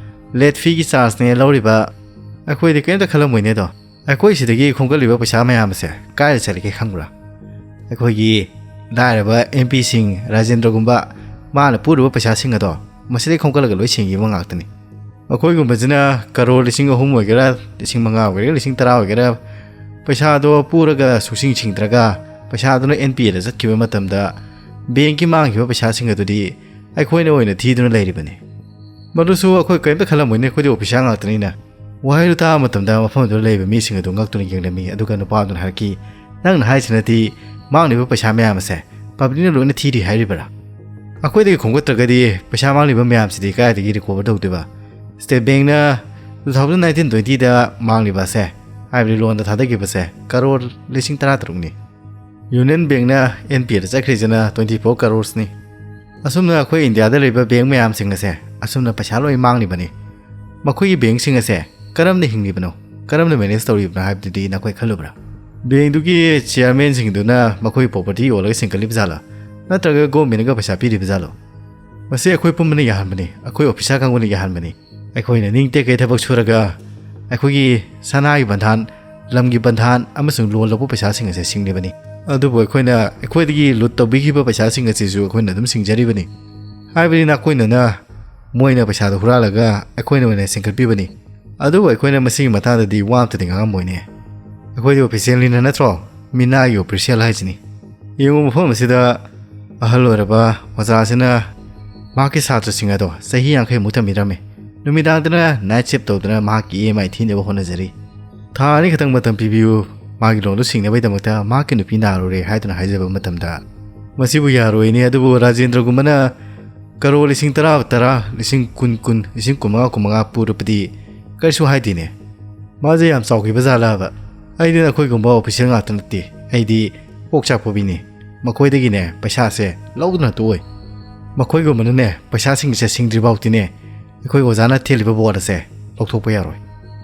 ꯂꯦꯠ ꯐꯤꯒꯤ ꯆꯥꯔꯖꯅꯦ ꯂꯧꯔꯤꯕ, ꯑꯩꯈꯣꯏꯗꯤ ꯀꯔꯤꯝꯇ ꯈꯜꯂꯝꯃꯣꯏꯅꯦ ꯑꯗꯣ꯫ ꯑꯩꯈꯣꯏ ꯁꯤꯗꯒꯤ ꯈꯣꯝꯒꯠꯂꯤꯕ ꯄꯩꯁꯥ ꯃꯌꯥꯝ ꯑꯁꯦ ꯀꯥꯏꯗ ꯆꯠꯂꯤꯒꯦ ꯈꯪꯕ꯭ꯔꯥ? ꯑꯩꯈꯣꯏꯒꯤ ꯂꯥꯏꯔꯕ ꯑꯦꯝ ꯄꯤꯁꯤꯡ, ꯔꯥꯖꯦꯟꯗ꯭ꯔꯒꯨꯝꯕ, ꯃꯥꯅ ꯄꯨꯔꯤꯕ ꯄꯩꯁꯥꯁꯤꯡ ꯑꯗꯣ ꯃꯁꯤꯗꯒꯤ ꯈꯣꯝꯒꯠꯂꯒ ꯂꯣꯏ ꯁꯤꯡꯈꯤꯕ ꯉꯥꯛꯇꯅꯤ꯫ ꯃꯈꯣꯏꯒꯨꯝꯕꯁꯤꯅ ꯀꯔꯣꯔ ꯂꯤꯁꯤꯡ ꯑꯍꯨꯝ ꯑꯣꯏꯒꯦꯔꯥ, ꯂꯤꯁꯤꯡ ꯃꯉꯥ ꯑꯣꯏꯒꯦꯔꯥ, ꯂꯤꯁꯤꯡ ꯇꯔꯥ ꯑꯣꯏꯒꯦꯔꯥ, ꯄꯩꯁꯥꯗꯣ ꯄꯨꯔꯒ ꯁꯨꯡꯁꯤꯡ ꯁꯤꯡꯗ꯭ꯔꯒ ꯄꯩꯁꯥꯗꯨꯅ ꯑꯦꯟ ꯄꯤ ꯑꯦꯗ ꯆꯠꯈꯤꯕ ꯃꯇꯝꯗ ꯕꯦꯡꯀꯤ ꯃꯥꯡꯈꯤꯕ ꯄꯩꯁꯥꯁꯤꯡ ꯑꯗꯨꯗꯤ ꯑꯩꯈꯣꯏꯅ ꯑꯣꯏꯅ ꯊꯤꯗꯨꯅ ꯂꯩꯔꯤꯕꯅꯤ꯫ ꯃꯗꯨꯁꯨ ꯑꯩꯈꯣꯏ ꯀꯔꯤꯝꯇ ꯈꯜꯂꯝꯃꯣꯏꯅꯦ, ꯑꯩꯈꯣꯏꯗꯤ ꯑꯣꯐꯤꯁꯥꯔ ꯉꯥꯛꯇꯅꯤꯅ꯫ ꯋꯥꯍꯩꯗꯨ ꯇꯥꯕ ꯃꯇꯝꯗ ꯃꯐꯝꯗꯨꯗ ꯂꯩꯕ ꯃꯤꯁꯤꯡ ꯑꯗꯨ ꯉꯛꯇꯨꯅ ꯌꯦꯡꯂꯝꯃꯤ꯫ ꯑꯗꯨꯒ ꯅꯨꯄꯥꯗꯨꯅ ꯍꯥꯏꯔꯛꯈꯤ, "ꯅꯪꯅ ꯍꯥꯏꯁꯤꯅꯗꯤ ꯃꯥꯡꯂꯤꯕ ꯄꯩꯁꯥ ꯃꯌꯥꯝ ꯑꯁꯦ ꯄꯕ꯭ꯂꯤꯛꯅ ꯂꯣꯏꯅ ꯊꯤꯔꯤ ꯍꯥꯏꯔꯤꯕꯔꯥ? ꯑꯩꯈꯣꯏꯗꯒꯤ ꯈꯣꯝꯒꯠꯇ꯭ꯔꯒꯗꯤ ꯄꯩꯁꯥ ꯃꯥꯡꯂꯤꯕ ꯃꯌꯥꯝꯁꯤꯗꯤ ꯀꯗꯥꯏꯗꯒꯤ ꯔꯤꯀꯣꯚꯔ ꯇꯧꯗꯣꯏꯕ?" ꯁ꯭ꯇꯦꯠ ꯕꯦꯡꯅ ꯇꯨ ꯊꯥꯎꯖꯟ ꯅꯥꯏꯟꯇꯤꯟ ꯇ꯭ꯋꯦꯟꯇꯤꯗ ꯃꯥꯡꯂꯤꯕ ꯑꯁꯦ, ꯍꯥꯏꯕꯗꯤ ꯂꯣꯟꯗ ꯊꯥꯗꯈꯤꯕꯁꯦ, ꯀꯔꯣꯔ ꯂꯤꯁꯤꯡ ꯇꯔꯥ ꯇꯔꯨꯛꯅꯤ꯫ Union ꯕꯦꯡꯅ and P aid ꯆꯠꯈ꯭ꯔꯤꯁꯤꯅ twenty four ꯀꯔꯣꯔꯁꯅꯤ꯫ ꯑꯁꯨꯝꯅ ꯑꯩꯈꯣꯏ ꯏꯟꯗꯤꯌꯥꯗ ꯂꯩꯕ ꯕꯦꯡ ꯃꯌꯥꯝꯁꯤꯡ ꯑꯁꯦ ꯑꯁꯨꯝꯅ ꯄꯩꯁꯥ ꯂꯣꯏ ꯃꯥꯡꯂꯤꯕꯅꯤ꯫ ꯃꯈꯣꯏꯒꯤ ꯕꯦꯡꯁꯤꯡ ꯑꯁꯦ ꯀꯔꯝꯅ ꯍꯤꯡꯂꯤꯕꯅꯣ, ꯀꯔꯝꯅ ꯃꯦꯅꯦꯖ ꯇꯧꯔꯤꯕꯅꯣ ꯍꯥꯏꯕꯗꯨꯗꯤ ꯅꯈꯣꯏ ꯈꯜꯂꯨꯕ꯭ꯔꯥ? ꯕꯦꯡꯗꯨꯒꯤ ꯆꯤꯌꯔꯃꯦꯟꯁꯤꯡꯗꯨꯅ ꯃꯈꯣꯏꯒꯤ ꯄ꯭ꯔꯣꯄꯔꯇꯤ ꯌꯣꯜꯂꯒ ꯁꯤꯡꯒꯠꯂꯤꯕ ꯖꯥꯠꯂꯥ, ꯅꯠꯇ꯭ꯔꯒ ꯒꯣꯔꯃꯦꯟꯒ ꯄꯩꯁꯥ ꯄꯤꯔꯤꯕ ꯖꯥꯠꯂꯣ? ꯃꯁꯤ ꯑꯩꯈꯣꯏ ꯄꯨꯝꯕꯅ ꯌꯥꯍꯟꯕꯅꯤ, ꯑꯩꯈꯣꯏ ꯑꯣꯐꯤꯁꯥꯔ ꯀꯥꯡꯕꯨꯅ ꯌꯥꯍꯟꯕꯅꯤ꯫ ꯑꯩꯈꯣꯏꯅ ꯅꯤꯡ ꯇꯦꯛꯀꯩ ꯊꯕꯛ ꯁꯨꯔꯒ ꯑꯩꯈꯣꯏꯒꯤ ꯁꯅꯥꯒꯤ ꯕꯟꯙꯥꯟ, ꯂꯝꯒꯤ ꯕꯟꯙꯥꯟ ꯑꯃꯁꯨꯡ ꯂꯣꯟ ꯂꯧꯕ ꯄꯩꯁꯥꯁꯤꯡ ꯑꯁꯦ ꯁꯤꯡꯂꯤꯕꯅꯤ꯫ ꯑꯗꯨꯕꯨ ꯑꯩꯈꯣꯏꯅ ꯑꯩꯈꯣꯏꯗꯒꯤ ꯂꯨꯠ ꯇꯧꯕꯤꯈꯤꯕ ꯄꯩꯁꯥꯁꯤꯡ ꯑꯁꯤꯁꯨ ꯑꯩꯈꯣꯏꯅ ꯑꯗꯨꯝ ꯁꯤꯡꯖꯔꯤꯕꯅꯤ꯫ ꯍꯥꯏꯕꯗꯤ ꯅꯈꯣꯏꯅꯅ ꯃꯣꯏꯅ ꯄꯩꯁꯥꯗꯨ ꯍꯨꯔꯥꯜꯂꯒ ꯑꯩꯈꯣꯏꯅ ꯑꯣꯏꯅ ꯁꯤꯡꯀꯠꯄꯤꯕꯅꯤ꯫ ꯑꯗꯨꯕꯨ ꯑꯩꯈꯣꯏꯅ ꯃꯁꯤꯒꯤ ꯃꯇꯥꯡꯗꯗꯤ ꯋꯥ ꯑꯝꯇꯗꯤ ꯉꯥꯡꯉꯝꯃꯣꯏꯅꯦ꯫ ꯑꯩꯈꯣꯏꯗꯤ ꯑꯣꯐꯤꯁꯤꯌꯦꯜꯅꯤꯅ ꯅꯠꯇ꯭ꯔꯣ? ꯃꯤꯅꯥꯏꯒꯤ ꯑꯣꯐꯤꯁꯤꯌꯦꯜ ꯍꯥꯏꯁꯤꯅꯤ꯫ ꯌꯦꯡꯉꯨ, ꯃꯐꯝ ꯑꯁꯤꯗ ꯑꯍꯜ ꯑꯣꯏꯔꯕ ꯑꯣꯖꯥꯁꯤꯅ ꯃꯍꯥꯛꯀꯤ ꯁꯥꯇ꯭ꯔꯁꯤꯡ ꯑꯗꯣ ꯆꯍꯤ ꯌꯥꯡꯈꯩꯃꯨꯛ ꯇꯝꯕꯤꯔꯝꯃꯤ꯫ ꯅꯨꯃꯤꯗꯥꯡꯗꯅ ꯅꯥꯏꯠ ꯁꯤꯞ ꯇꯧꯗꯨꯅ ꯃꯍꯥꯛꯀꯤ ꯏ ꯑꯦꯝ ꯑꯥꯏ ꯊꯤꯅꯕ ꯍꯣꯠꯅꯖꯔꯤ꯫ ꯊꯥ ꯑꯅꯤ ꯈꯛꯇꯪ ꯃꯇꯝ ꯄꯤꯕꯤꯌꯨ, ꯃꯥꯒꯤ ꯂꯣꯟꯗꯨ ꯁꯤꯡꯅꯕꯒꯤꯗꯃꯛꯇ ꯃꯍꯥꯛꯀꯤ ꯅꯨꯄꯤ ꯅꯥꯔꯨꯔꯦ ꯍꯥꯏꯗꯨꯅ ꯍꯥꯏꯖꯕ ꯃꯇꯝꯗ, ꯃꯁꯤꯕꯨ ꯌꯥꯔꯣꯏꯅꯦ꯫ ꯑꯗꯨꯕꯨ ꯔꯥꯖꯦꯟꯗ꯭ꯔꯒꯨꯝꯕꯅ ꯀꯔꯣꯔ ꯂꯤꯁꯤꯡ ꯇꯔꯥ, ꯇꯔꯥ, ꯂꯤꯁꯤꯡ ꯀꯨꯟ, ꯀꯨꯟ, ꯂꯤꯁꯤꯡ ꯀꯨꯟꯃꯉꯥ, ꯀꯨꯟꯃꯉꯥ ꯄꯨꯔꯕꯗꯤ ꯀꯔꯤꯁꯨ ꯍꯥꯏꯗꯦꯅꯦ꯫ ꯃꯥꯁꯦ ꯌꯥꯝ ꯆꯥꯎꯈꯤꯕ ꯖꯥꯠꯂꯕ? ꯑꯩꯗꯤ ꯅꯈꯣꯏꯒꯨꯝꯕ ꯑꯣꯐꯤꯁꯤꯌꯦꯜ ꯉꯥꯛꯇ ꯅꯠꯇꯦ, ꯑꯩꯗꯤ ꯀꯣꯛ ꯆꯥꯛꯄ ꯃꯤꯅꯤ꯫ ꯃꯈꯣꯏꯗꯒꯤꯅꯦ ꯄꯩꯁꯥꯁꯦ ꯂꯧꯗꯨꯅ ꯇꯣꯛꯑꯣꯏ꯫ ꯃꯈꯣꯏꯒꯨꯝꯕꯅꯅꯦ ꯄꯩꯁꯥꯁꯤꯡꯁꯦ ꯁꯤꯡꯗ꯭ꯔꯤ ꯐꯥꯎꯗꯤꯅꯦ ꯑꯩꯈꯣꯏ ꯑꯣꯖꯥꯅ ꯊꯦꯠꯂꯤꯕ ꯕꯣꯠ ꯑꯁꯦ ꯂꯧꯊꯣꯛꯄ ꯌꯥꯔꯣꯏ꯫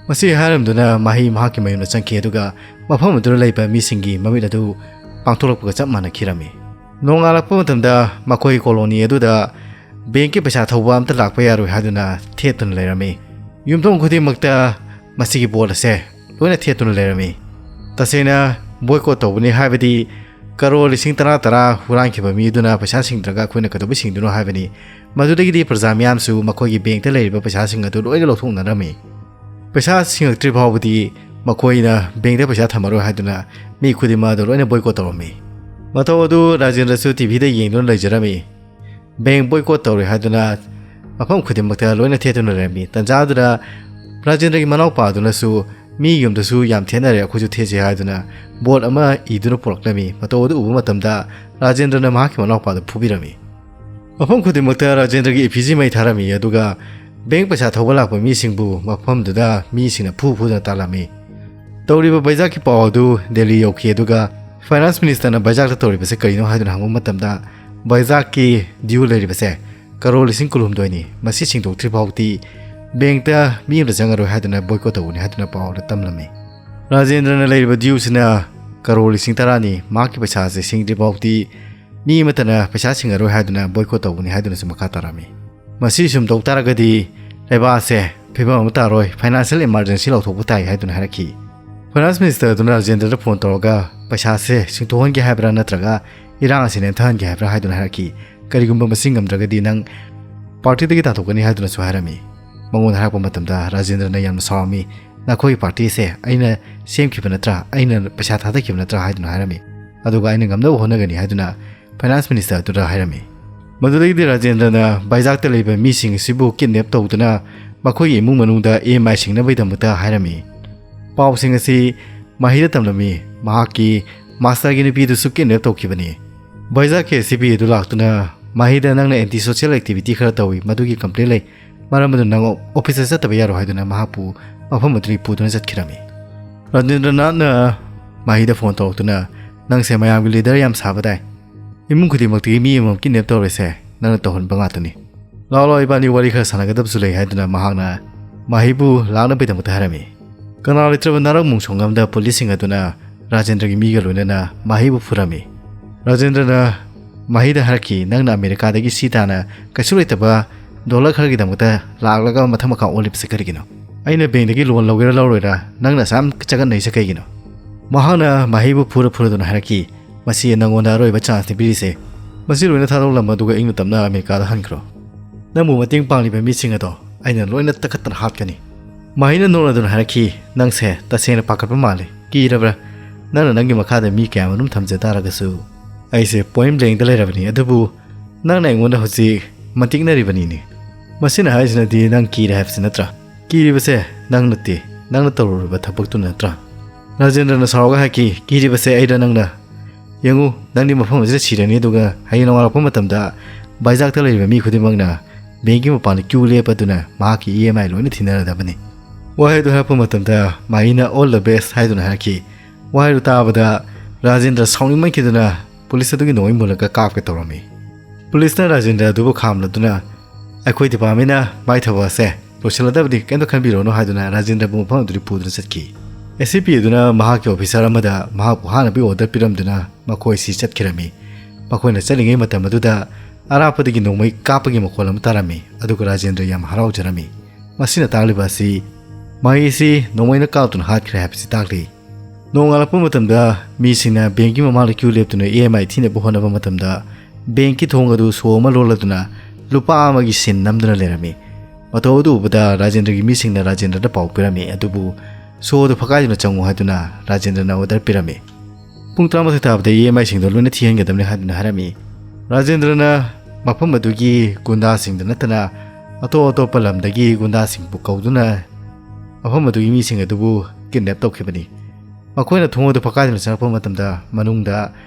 ꯃꯁꯤ ꯍꯥꯏꯔꯝꯗꯨꯅ ꯃꯍꯩ ꯃꯍꯥꯛꯀꯤ ꯃꯌꯨꯝꯗ ꯆꯪꯈꯤ, ꯑꯗꯨꯒ ꯃꯐꯝ ꯑꯗꯨꯗ ꯂꯩꯕ ꯃꯤꯁꯤꯡꯒꯤ ꯃꯃꯤꯠ ꯑꯗꯨ ꯄꯥꯡꯊꯣꯛꯂꯛꯄꯒ ꯆꯞ ꯃꯥꯟꯅꯈꯤꯔꯝꯃꯤ꯫ ꯅꯣꯡꯉꯥꯜꯂꯛꯄ ꯃꯇꯝꯗ ꯃꯈꯣꯏ ꯀꯣꯂꯣꯅꯤ ꯑꯗꯨꯗ ꯕꯦꯡꯀꯤ ꯄꯩꯁꯥ ꯊꯧꯕ ꯑꯝꯇ ꯂꯥꯛꯄ ꯌꯥꯔꯣꯏ ꯍꯥꯏꯗꯨꯅ ꯊꯦꯠꯇꯨꯅ ꯂꯩꯔꯝꯃꯤ꯫ ꯌꯨꯝꯊꯣꯡ ꯈꯨꯗꯤꯡꯃꯛꯇ ꯃꯁꯤꯒꯤ ꯕꯣꯠ ꯑꯁꯦ ꯂꯣꯏꯅ ꯊꯦꯠꯇꯨꯅ ꯂꯩꯔꯝꯃꯤ꯫ ꯇꯁꯦꯡꯅ ꯕꯣꯏꯀꯣꯠ ꯇꯧꯕꯅꯤ, ꯍꯥꯏꯕꯗꯤ ꯀꯔꯣꯔ ꯂꯤꯁꯤꯡ ꯇꯔꯥ, ꯇꯔꯥ ꯍꯨꯔꯥꯟꯈꯤꯕ ꯃꯤ ꯑꯗꯨꯅ ꯄꯩꯁꯥ ꯁꯤꯡꯗ꯭ꯔꯒ ꯑꯩꯈꯣꯏꯅ ꯀꯩꯗꯧꯕꯩ ꯁꯤꯡꯗꯣꯏꯅꯣ ꯍꯥꯏꯕꯅꯤ꯫ ꯃꯗꯨꯗꯒꯤꯗꯤ ꯄ꯭ꯔꯖꯥ ꯃꯤꯌꯥꯝꯁꯨ ꯃꯈꯣꯏꯒꯤ ꯕꯦꯡꯛꯇ ꯂꯩꯔꯤꯕ ꯄꯩꯁꯥꯁꯤꯡ ꯑꯗꯨ ꯂꯣꯏꯅ ꯂꯧꯊꯣꯛꯅꯔꯝꯃꯤ꯫ ꯄꯩꯁꯥ ꯁꯤꯡꯉꯛꯇ꯭ꯔꯤ ꯐꯥꯎꯕꯗꯤ ꯃꯈꯣꯏꯅ ꯕꯦꯡꯗ ꯄꯩꯁꯥ ꯊꯝꯃꯔꯣꯏ ꯍꯥꯏꯗꯨꯅ ꯃꯤ ꯈꯨꯗꯤꯡꯃꯛ ꯑꯗꯨ ꯂꯣꯏꯅ ꯕꯣꯏꯀꯣꯠ ꯇꯧꯔꯝꯃꯤ꯫ ꯃꯇꯧ ꯑꯗꯨ ꯔꯥꯖꯦꯟꯗ꯭ꯔꯁꯨ ꯇꯤꯚꯤꯗ ꯌꯦꯡꯗꯨꯅ ꯂꯩꯖꯔꯝꯃꯤ꯫ ꯕꯦꯡ ꯕꯣꯏꯀꯣꯠ ꯇꯧꯔꯦ ꯍꯥꯏꯗꯨꯅ ꯃꯐꯝ ꯈꯨꯗꯤꯡꯃꯛꯇ ꯂꯣꯏꯅ ꯊꯦꯠꯇꯨꯅ ꯂꯩꯔꯝꯃꯤ꯫ ꯇꯟꯖꯥ ꯑꯗꯨꯗ ꯔꯥꯖꯦꯟꯗ꯭ꯔꯒꯤ ꯃꯅꯥꯎꯄꯥ ꯑꯗꯨꯅꯁꯨ ꯃꯤ ꯌꯨꯝꯗꯁꯨ ꯌꯥꯝ ꯊꯦꯠꯅꯔꯦ, ꯑꯩꯈꯣꯏꯁꯨ ꯊꯦꯠꯁꯤ ꯍꯥꯏꯗꯨꯅ ꯕꯣꯔꯗ ꯑꯃ ꯏꯗꯨꯅ ꯄꯨꯔꯛꯂꯝꯃꯤ꯫ ꯃꯇꯧ ꯑꯗꯨ ꯎꯕ ꯃꯇꯝꯗ ꯔꯥꯖꯦꯟꯗ꯭ꯔꯅ ꯃꯍꯥꯛꯀꯤ ꯃꯅꯥꯎꯄꯥꯗꯨ ꯐꯨꯕꯤꯔꯝꯃꯤ꯫ ꯃꯐꯝ ꯈꯨꯗꯤꯡꯃꯛꯇ ꯔꯥꯖꯦꯟꯗ꯭ꯔꯒꯤ ꯏꯐꯤꯖꯤ ꯃꯩ ꯊꯥꯔꯝꯃꯤ, ꯑꯗꯨꯒ ꯕꯦꯡ ꯄꯩꯁꯥ ꯊꯧꯕ ꯂꯥꯛꯄ ꯃꯤꯁꯤꯡꯕꯨ ꯃꯐꯝꯗꯨꯗ ꯃꯤꯁꯤꯡꯅ ꯐꯨ ꯐꯨꯗꯨꯅ ꯇꯥꯜꯂꯝꯃꯤ꯫ ꯇꯧꯔꯤꯕ ꯕꯩꯖꯥꯛꯀꯤ ꯄꯥꯎ ꯑꯗꯨ ꯗꯦꯜꯂꯤ ꯌꯧꯈꯤ, ꯑꯗꯨꯒ ꯐꯥꯏꯅꯥꯟꯁ ꯃꯤꯅꯤꯁꯇꯔꯅ ꯕꯩꯖꯥꯛꯇ ꯇꯧꯔꯤꯕꯁꯦ ꯀꯔꯤꯅꯣ ꯍꯥꯏꯗꯨꯅ ꯍꯪꯕ ꯃꯇꯝꯗ, ꯕꯩꯖꯥꯛꯀꯤ ꯗ꯭ꯌꯨ ꯂꯩꯔꯤꯕꯁꯦ ꯀꯔꯣꯔ ꯂꯤꯁꯤꯡ ꯀꯨꯟꯍꯨꯝꯗꯣꯏꯅꯤ, ꯃꯁꯤ ꯁꯤꯡꯗꯣꯛꯇ꯭ꯔꯤ ꯐꯥꯎꯗꯤ ꯕꯦꯡꯇ ꯃꯤ ꯑꯃꯇ ꯆꯪꯉꯔꯣꯏ ꯍꯥꯏꯗꯨꯅ ꯕꯣꯏꯀꯣꯠ ꯇꯧꯒꯅꯤ ꯍꯥꯏꯗꯨꯅ ꯄꯥꯎ ꯑꯗꯨ ꯇꯝꯂꯝꯃꯤ꯫ ꯔꯥꯖꯦꯟꯗ꯭ꯔꯅ ꯂꯩꯔꯤꯕ ꯗ꯭ꯌꯨꯁꯤꯅ ꯀꯔꯣꯔ ꯂꯤꯁꯤꯡ ꯇꯔꯥꯅꯤ, ꯃꯍꯥꯛꯀꯤ ꯄꯩꯁꯥꯁꯦ ꯁꯤꯡꯗ꯭ꯔꯤ ꯐꯥꯎꯗꯤ ꯃꯤ ꯑꯃꯠꯇꯅ ꯄꯩꯁꯥ ꯁꯤꯡꯉꯔꯣꯏ ꯍꯥꯏꯗꯨꯅ ꯕꯣꯏꯀꯣꯠ ꯇꯧꯒꯅꯤ ꯍꯥꯏꯗꯨꯅꯁꯨ ꯃꯈꯥ ꯇꯥꯔꯝꯃꯤ꯫ ꯃꯁꯤ ꯁꯨꯝ ꯇꯧ ꯇꯥꯔꯒꯗꯤ ꯂꯩꯕꯥꯛ ꯑꯁꯦ ꯐꯤꯕꯝ ꯑꯃ ꯇꯥꯔꯣꯏ, ꯐꯥꯏꯅꯥꯟꯁꯤꯌꯦꯜ ꯏꯃꯥꯔꯖꯦꯟꯁꯤ ꯂꯥꯎꯊꯣꯛꯄ ꯇꯥꯏ ꯍꯥꯏꯗꯨꯅ ꯍꯥꯏꯔꯛꯈꯤ꯫ ꯐꯥꯏꯅꯥꯟꯁ ꯃꯤꯅꯤꯁꯇꯔ ꯑꯗꯨꯅ ꯔꯥꯖꯦꯟꯗ꯭ꯔꯗ ꯐꯣꯟ ꯇꯧꯔꯒ ꯄꯩꯁꯥꯁꯦ ꯁꯤꯡꯊꯣꯛꯍꯟꯒꯦ ꯍꯥꯏꯕ꯭ꯔꯥ ꯅꯠꯇ꯭ꯔꯒ ꯏꯔꯥꯡ ꯑꯁꯤ ꯅꯦꯝꯊꯍꯟꯒꯦ ꯍꯥꯏꯕ꯭ꯔꯥ ꯍꯥꯏꯗꯨꯅ ꯍꯥꯏꯔꯛꯈꯤ꯫ "ꯀꯔꯤꯒꯨꯝꯕ ꯃꯁꯤ ꯉꯝꯗ꯭ꯔꯒꯗꯤ ꯅꯪ ꯄꯥꯔꯇꯤꯗꯒꯤ ꯇꯥꯟꯊꯣꯛꯀꯅꯤ" ꯍꯥꯏꯗꯨꯅꯁꯨ ꯍꯥꯏꯔꯝꯃꯤ꯫ ꯃꯉꯣꯟꯗ ꯍꯥꯏꯔꯛꯄ ꯃꯇꯝꯗ ꯔꯥꯖꯦꯟꯗ꯭ꯔꯅ ꯌꯥꯝꯅ ꯁꯥꯎꯔꯝꯃꯤ꯫ "ꯅꯈꯣꯏꯒꯤ ꯄꯥꯔꯇꯤꯁꯦ ꯑꯩꯅ ꯁꯦꯝꯈꯤꯕ ꯅꯠꯇ꯭ꯔꯥ? ꯑꯩꯅ ꯄꯩꯁꯥ ꯊꯥꯗꯈꯤꯕ ꯅꯠꯇ꯭ꯔꯥ?" ꯍꯥꯏꯗꯨꯅ ꯍꯥꯏꯔꯝꯃꯤ꯫ "ꯑꯗꯨꯒ ꯑꯩꯅ ꯉꯝꯅꯕ ꯍꯣꯠꯅꯒꯅꯤ" ꯍꯥꯏꯗꯨꯅ ꯐꯥꯏꯅꯥꯟꯁ ꯃꯤꯅꯤꯁꯇꯔ ꯑꯗꯨꯗ ꯍꯥꯏꯔꯝꯃꯤ꯫ ꯃꯗꯨꯗꯒꯤꯗꯤ ꯔꯥꯖꯦꯟꯗ꯭ꯔꯅ ꯕꯥꯏꯖꯥꯛꯇ ꯂꯩꯕ ꯃꯤꯁꯤꯡ ꯑꯁꯤꯕꯨ ꯀꯤꯗꯅꯦꯞ ꯇꯧꯗꯨꯅ ꯃꯈꯣꯏꯒꯤ ꯏꯃꯨꯡ ꯃꯅꯨꯡꯗ ꯏ ꯑꯦꯝ ꯑꯥꯏ ꯁꯤꯡꯅꯕꯒꯤꯗꯃꯛꯇ ꯍꯥꯏꯔꯝꯃꯤ꯫ ꯄꯥꯎꯁꯤꯡ ꯑꯁꯤ ꯃꯍꯤꯗ ꯇꯝꯂꯝꯃꯤ꯫ ꯃꯍꯥꯛꯀꯤ ꯃꯥꯁꯇꯔꯒꯤ ꯅꯨꯄꯤꯗꯨꯁꯨ ꯀꯤꯗꯅꯦꯞ ꯇꯧꯈꯤꯕꯅꯤ꯫ ꯕꯥꯏꯖꯥꯛꯀꯤ ꯑꯦꯁ ꯁꯤ ꯄꯤ ꯑꯗꯨ ꯂꯥꯛꯇꯨꯅ ꯃꯍꯤꯗ ꯅꯪꯅ ꯑꯦꯟꯇꯤ ꯁꯣꯁꯤꯌꯦꯜ ꯑꯦꯛꯇꯤꯚꯤꯇꯤ ꯈꯔ ꯇꯧꯏ, ꯃꯗꯨꯒꯤ ꯀꯝꯄ꯭ꯂꯦꯟ ꯂꯩ, ꯃꯔꯝ ꯑꯗꯨꯅ ꯅꯪ ꯑꯣꯐꯤꯁꯇ ꯆꯠꯇꯕ ꯌꯥꯔꯣꯏ ꯍꯥꯏꯗꯨꯅ ꯃꯍꯥꯛꯄꯨ ꯃꯐꯝ ꯑꯗꯨꯗꯒꯤ ꯄꯨꯗꯨꯅ ꯆꯠꯈꯤꯔꯝꯃꯤ꯫ ꯔꯥꯖꯦꯟꯗ꯭ꯔꯅꯥꯊꯅ ꯃꯍꯤꯗ ꯐꯣꯟ ꯇꯧꯔꯛꯇꯨꯅ, "ꯅꯪꯁꯦ ꯃꯌꯥꯝꯒꯤ ꯂꯤꯗꯔ ꯌꯥꯝ ꯁꯥꯕ ꯇꯥꯏ꯫ ꯏꯃꯨꯡ ꯈꯨꯗꯤꯡꯃꯛꯇꯒꯤ ꯃꯤ ꯑꯃꯃꯝ ꯀꯤꯗꯅꯦꯞ ꯇꯧꯔꯤꯁꯦ ꯅꯪꯅ ꯇꯧꯍꯟꯕ ꯉꯥꯛꯇꯅꯤ꯫ ꯂꯥꯛꯑꯣ, ꯂꯥꯛꯑꯣ, ꯏꯕꯥꯅꯤ ꯋꯥꯔꯤ ꯈꯔ ꯁꯥꯟꯅꯒꯗꯕꯁꯨ ꯂꯩ" ꯍꯥꯏꯗꯨꯅ ꯃꯍꯥꯛꯅ ꯃꯍꯤꯕꯨ ꯂꯥꯛꯅꯕꯒꯤꯗꯃꯛꯇ ꯍꯥꯏꯔꯝꯃꯤ꯫ ꯀꯅꯥ ꯂꯩꯇ꯭ꯔꯕ ꯅꯥꯔꯛ ꯃꯣꯡꯁꯣꯡ ꯑꯃꯗ ꯄꯨꯂꯤꯁꯁꯤꯡ ꯑꯗꯨꯅ ꯔꯥꯖꯦꯟꯗ꯭ꯔꯒꯤ ꯃꯤꯒ ꯂꯣꯏꯅꯅ ꯃꯍꯤꯕꯨ ꯐꯨꯔꯝꯃꯤ꯫ ꯔꯥꯖꯦꯟꯗ꯭ꯔꯅ ꯃꯍꯤꯗ ꯍꯥꯏꯔꯛꯈꯤ, "ꯅꯪꯅ ꯑꯃꯦꯔꯤꯀꯥꯗꯒꯤ ꯁꯤ ꯇꯥꯅ ꯀꯩꯁꯨ ꯂꯩꯇꯕ ꯗꯣꯂꯔ ꯈꯔꯒꯤꯗꯃꯛꯇ ꯂꯥꯛꯂꯒ ꯃꯊꯛ ꯃꯈꯥ ꯑꯣꯜꯂꯤꯕꯁꯦ ꯀꯔꯤꯒꯤꯅꯣ? ꯑꯩꯅ ꯕꯦꯡꯗꯒꯤ ꯂꯣꯟ ꯂꯧꯒꯦꯔꯥ ꯂꯧꯔꯣꯏꯔꯥ ꯅꯪꯅ ꯑꯁꯨꯛ ꯌꯥꯝ ꯆꯒꯠꯅꯩꯁꯦ ꯀꯩꯒꯤꯅꯣ?" ꯃꯍꯥꯛꯅ ꯃꯍꯤꯕꯨ ꯐꯨꯔ ꯐꯨꯔꯗꯨꯅ ꯍꯥꯏꯔꯛꯈꯤ, "ꯃꯁꯤ ꯅꯪꯉꯣꯟꯗ ꯑꯔꯣꯏꯕ ꯆꯥꯟꯁꯅꯤ ꯄꯤꯔꯤꯁꯦ꯫ ꯃꯁꯤ ꯂꯣꯏꯅ ꯊꯥꯗꯣꯛꯂꯝꯃꯣ, ꯑꯗꯨꯒ ꯏꯪꯅ ꯇꯞꯅ ꯑꯃꯦꯔꯤꯀꯥꯗ ꯍꯟꯈ꯭ꯔꯣ꯫ ꯅꯪꯕꯨ ꯃꯇꯦꯡ ꯄꯥꯡꯂꯤꯕ ꯃꯤꯁꯤꯡ ꯑꯗꯣ ꯑꯩꯅ ꯂꯣꯏꯅ ꯇꯛꯈꯠꯇꯅ ꯍꯥꯠꯀꯅꯤ꯫ ꯃꯍꯩꯅ ꯅꯣꯛꯂꯗꯨꯅ ꯍꯥꯏꯔꯛꯈꯤ, "ꯅꯪꯁꯦ ꯇꯁꯦꯡꯅ ꯄꯥꯈꯠꯄ ꯃꯥꯜꯂꯤ꯫ ꯀꯤꯔꯕ꯭ꯔꯥ? ꯅꯪꯅ ꯅꯪꯒꯤ ꯃꯈꯥꯗ ꯃꯤ ꯀꯌꯥ ꯑꯃꯔꯣꯝ ꯊꯝꯖ ꯇꯥꯔꯒꯁꯨ ꯑꯩꯁꯦ ꯄꯣꯏꯟ ꯕ꯭ꯂꯦꯡꯗ ꯂꯩꯔꯕꯅꯤ꯫ ꯑꯗꯨꯕꯨ ꯅꯪꯅ ꯑꯩꯉꯣꯟꯗ ꯍꯧꯖꯤꯛ ꯃꯟꯇꯤꯛꯅꯔꯤꯕꯅꯤꯅꯦ꯫ ꯃꯁꯤꯅ ꯍꯥꯏꯁꯤꯅꯗꯤ ꯅꯪ ꯀꯤꯔꯦ ꯍꯥꯏꯕꯁꯤ ꯅꯠꯇ꯭ꯔꯥ? ꯀꯤꯔꯤꯕꯁꯦ ꯅꯪ ꯅꯠꯇꯦ, ꯅꯪꯅ ꯇꯧꯔꯨꯔꯤꯕ ꯊꯕꯛꯇꯨꯅ ꯅꯠꯇ꯭ꯔꯥ?" ꯔꯥꯖꯦꯟꯗ꯭ꯔꯅ ꯁꯥꯎꯔꯒ ꯍꯥꯏꯈꯤ, "ꯀꯤꯔꯤꯕꯁꯦ ꯑꯩꯔ ꯅꯪꯅ? ꯌꯦꯡꯉꯨ, ꯅꯪꯗꯤ ꯃꯐꯝ ꯑꯁꯤꯗ ꯁꯤꯔꯅꯤ, ꯑꯗꯨꯒ ꯍꯌꯦꯡ ꯅꯣꯡꯉꯥꯜꯂꯛꯄ ꯃꯇꯝꯗ ꯕꯥꯏꯖꯥꯛꯇ ꯂꯩꯔꯤꯕ ꯃꯤ ꯈꯨꯗꯤꯡꯃꯛꯅ ꯕꯦꯡꯀꯤ ꯃꯄꯥꯟꯗ ꯀ꯭ꯌꯨ ꯂꯦꯞꯄꯗꯨꯅ ꯃꯍꯥꯛꯀꯤ ꯏ ꯑꯦꯝ ꯑꯥꯏ ꯂꯣꯏꯅ ꯊꯤꯅꯔꯗꯕꯅꯤ꯫" ꯋꯥꯍꯩꯗꯨ ꯍꯥꯏꯔꯛꯄ ꯃꯇꯝꯗ ꯃꯥꯍꯤꯅ "All the best" ꯍꯥꯏꯗꯨꯅ ꯍꯥꯏꯔꯛꯈꯤ꯫ ꯋꯥꯍꯩꯗꯨ ꯇꯥꯕꯗ ꯔꯥꯖꯦꯟꯗ꯭ꯔ ꯁꯥꯎꯅꯤꯡꯃꯟꯈꯤꯗꯨꯅ ꯄꯨꯂꯤꯁ ꯑꯗꯨꯒꯤ ꯅꯣꯡꯃꯩ ꯃꯨꯜꯂꯒ ꯀꯥꯞꯀꯦ ꯇꯧꯔꯝꯃꯤ꯫ ꯄꯨꯂꯤꯁꯅ ꯔꯥꯖꯦꯟꯗ꯭ꯔ ꯑꯗꯨꯕꯨ ꯈꯥꯝꯂꯗꯨꯅ, "ꯑꯩꯈꯣꯏ ꯗꯤꯄꯥꯔꯠꯃꯦꯟꯅ ꯃꯥꯏ ꯊꯕꯛ ꯑꯁꯦ ꯂꯣꯏꯁꯤꯜꯂꯗꯕꯅꯤ, ꯀꯩꯝꯇ ꯈꯟꯕꯤꯔꯨꯔꯅꯨ" ꯍꯥꯏꯗꯨꯅ ꯔꯥꯖꯦꯟꯗ꯭ꯔꯕꯨ ꯃꯐꯝ ꯑꯗꯨꯗꯒꯤ ꯄꯨꯗꯨꯅ ꯆꯠꯈꯤ꯫ ꯑꯦꯁ ꯁꯤ ꯄꯤ ꯑꯗꯨꯅ ꯃꯍꯥꯛꯀꯤ ꯑꯣꯐꯤꯁꯥꯔ ꯑꯃꯗ ꯃꯍꯥꯛꯄꯨ ꯍꯥꯠꯅꯕꯒꯤ ꯑꯣꯔꯗꯔ ꯄꯤꯔꯝꯗꯨꯅ ꯃꯈꯣꯏꯁꯤ ꯆꯠꯈꯤꯔꯝꯃꯤ꯫ ꯃꯈꯣꯏꯅ ꯆꯠꯂꯤꯉꯩ ꯃꯇꯝ ꯑꯗꯨꯗ ꯑꯔꯥꯞꯄꯗꯒꯤ ꯅꯣꯡꯃꯩ ꯀꯥꯞꯄꯒꯤ ꯃꯈꯣꯜ ꯑꯃ ꯇꯥꯔꯝꯃꯤ, ꯑꯗꯨꯒ ꯔꯥꯖꯦꯟꯗ꯭ꯔ ꯌꯥꯝ ꯍꯔꯥꯎꯖꯔꯝꯃꯤ꯫ ꯃꯁꯤꯅ ꯇꯥꯛꯂꯤꯕ ꯑꯁꯤ ꯃꯍꯩ ꯑꯁꯤ ꯅꯣꯡꯃꯩꯅ ꯀꯥꯞꯇꯨꯅ ꯍꯥꯠꯈ꯭ꯔꯦ ꯍꯥꯏꯕꯁꯤ ꯇꯥꯛꯂꯤ꯫ ꯅꯣꯡꯉꯥꯜꯂꯛꯄ ꯃꯇꯝꯗ ꯃꯤꯁꯤꯡꯅ ꯕꯦꯡꯀꯤ ꯃꯃꯥꯡꯗ ꯀ꯭ꯌꯨ ꯂꯦꯞꯇꯨꯅ ꯏ ꯑꯦꯝ ꯑꯥꯏ ꯊꯤꯅꯕ ꯍꯣꯠꯅꯕ ꯃꯇꯝꯗ ꯕꯦꯡꯀꯤ ꯊꯣꯡ ꯑꯗꯨ ꯁꯣ ꯑꯃ ꯂꯣꯜꯂꯗꯨꯅ ꯂꯨꯄꯥ ꯑꯃꯒꯤ ꯁꯤꯟ ꯅꯝꯗꯨꯅ ꯂꯩꯔꯝꯃꯤ꯫ ꯃꯇꯧ ꯑꯗꯨ ꯎꯕꯗ ꯔꯥꯖꯦꯟꯗ꯭ꯔꯒꯤ ꯃꯤꯁꯤꯡꯅ ꯔꯥꯖꯦꯟꯗ꯭ꯔꯗ ꯄꯥꯎ ꯄꯤꯔꯝꯃꯤ, ꯑꯗꯨꯕꯨ ꯁꯣ ꯑꯗꯨ ꯐꯛꯀꯥꯏꯗꯨꯅ ꯆꯪꯉꯨ ꯍꯥꯏꯗꯨꯅ ꯔꯥꯖꯦꯟꯗ꯭ꯔꯅ ꯑꯣꯔꯗꯔ ꯄꯤꯔꯝꯃꯤ꯫ ꯄꯨꯡ ꯇꯔꯥꯃꯥꯊꯣꯏ ꯇꯥꯕꯗ ꯏ ꯑꯦꯝ ꯑꯥꯏꯁꯤꯡꯗꯣ ꯂꯣꯏꯅ ꯊꯤꯍꯟꯒꯗꯕꯅꯤ ꯍꯥꯏꯗꯨꯅ ꯍꯥꯏꯔꯝꯃꯤ꯫ ꯔꯥꯖꯦꯟꯗ꯭ꯔꯅ ꯃꯐꯝ ꯑꯗꯨꯒꯤ ꯒꯨꯟꯗꯥꯁꯤꯡꯗ ꯅꯠꯇꯅ ꯑꯇꯣꯞ ꯑꯇꯣꯞꯄ ꯂꯝꯗꯒꯤ ꯒꯨꯟꯗꯥꯁꯤꯡꯕꯨ ꯀꯧꯗꯨꯅ ꯃꯐꯝ ꯑꯗꯨꯒꯤ ꯃꯤꯁꯤꯡ ꯑꯗꯨꯕꯨ ꯀꯤꯗꯅꯦꯞ ꯇꯧꯈꯤꯕꯅꯤ꯫ ꯃꯈꯣꯏꯅ ꯊꯣꯡ ꯑꯗꯨ ꯐꯛꯀꯥꯏꯗꯨꯅ ꯆꯪꯂꯛꯄ ꯃꯇꯝꯗ ꯃꯅꯨꯡꯗ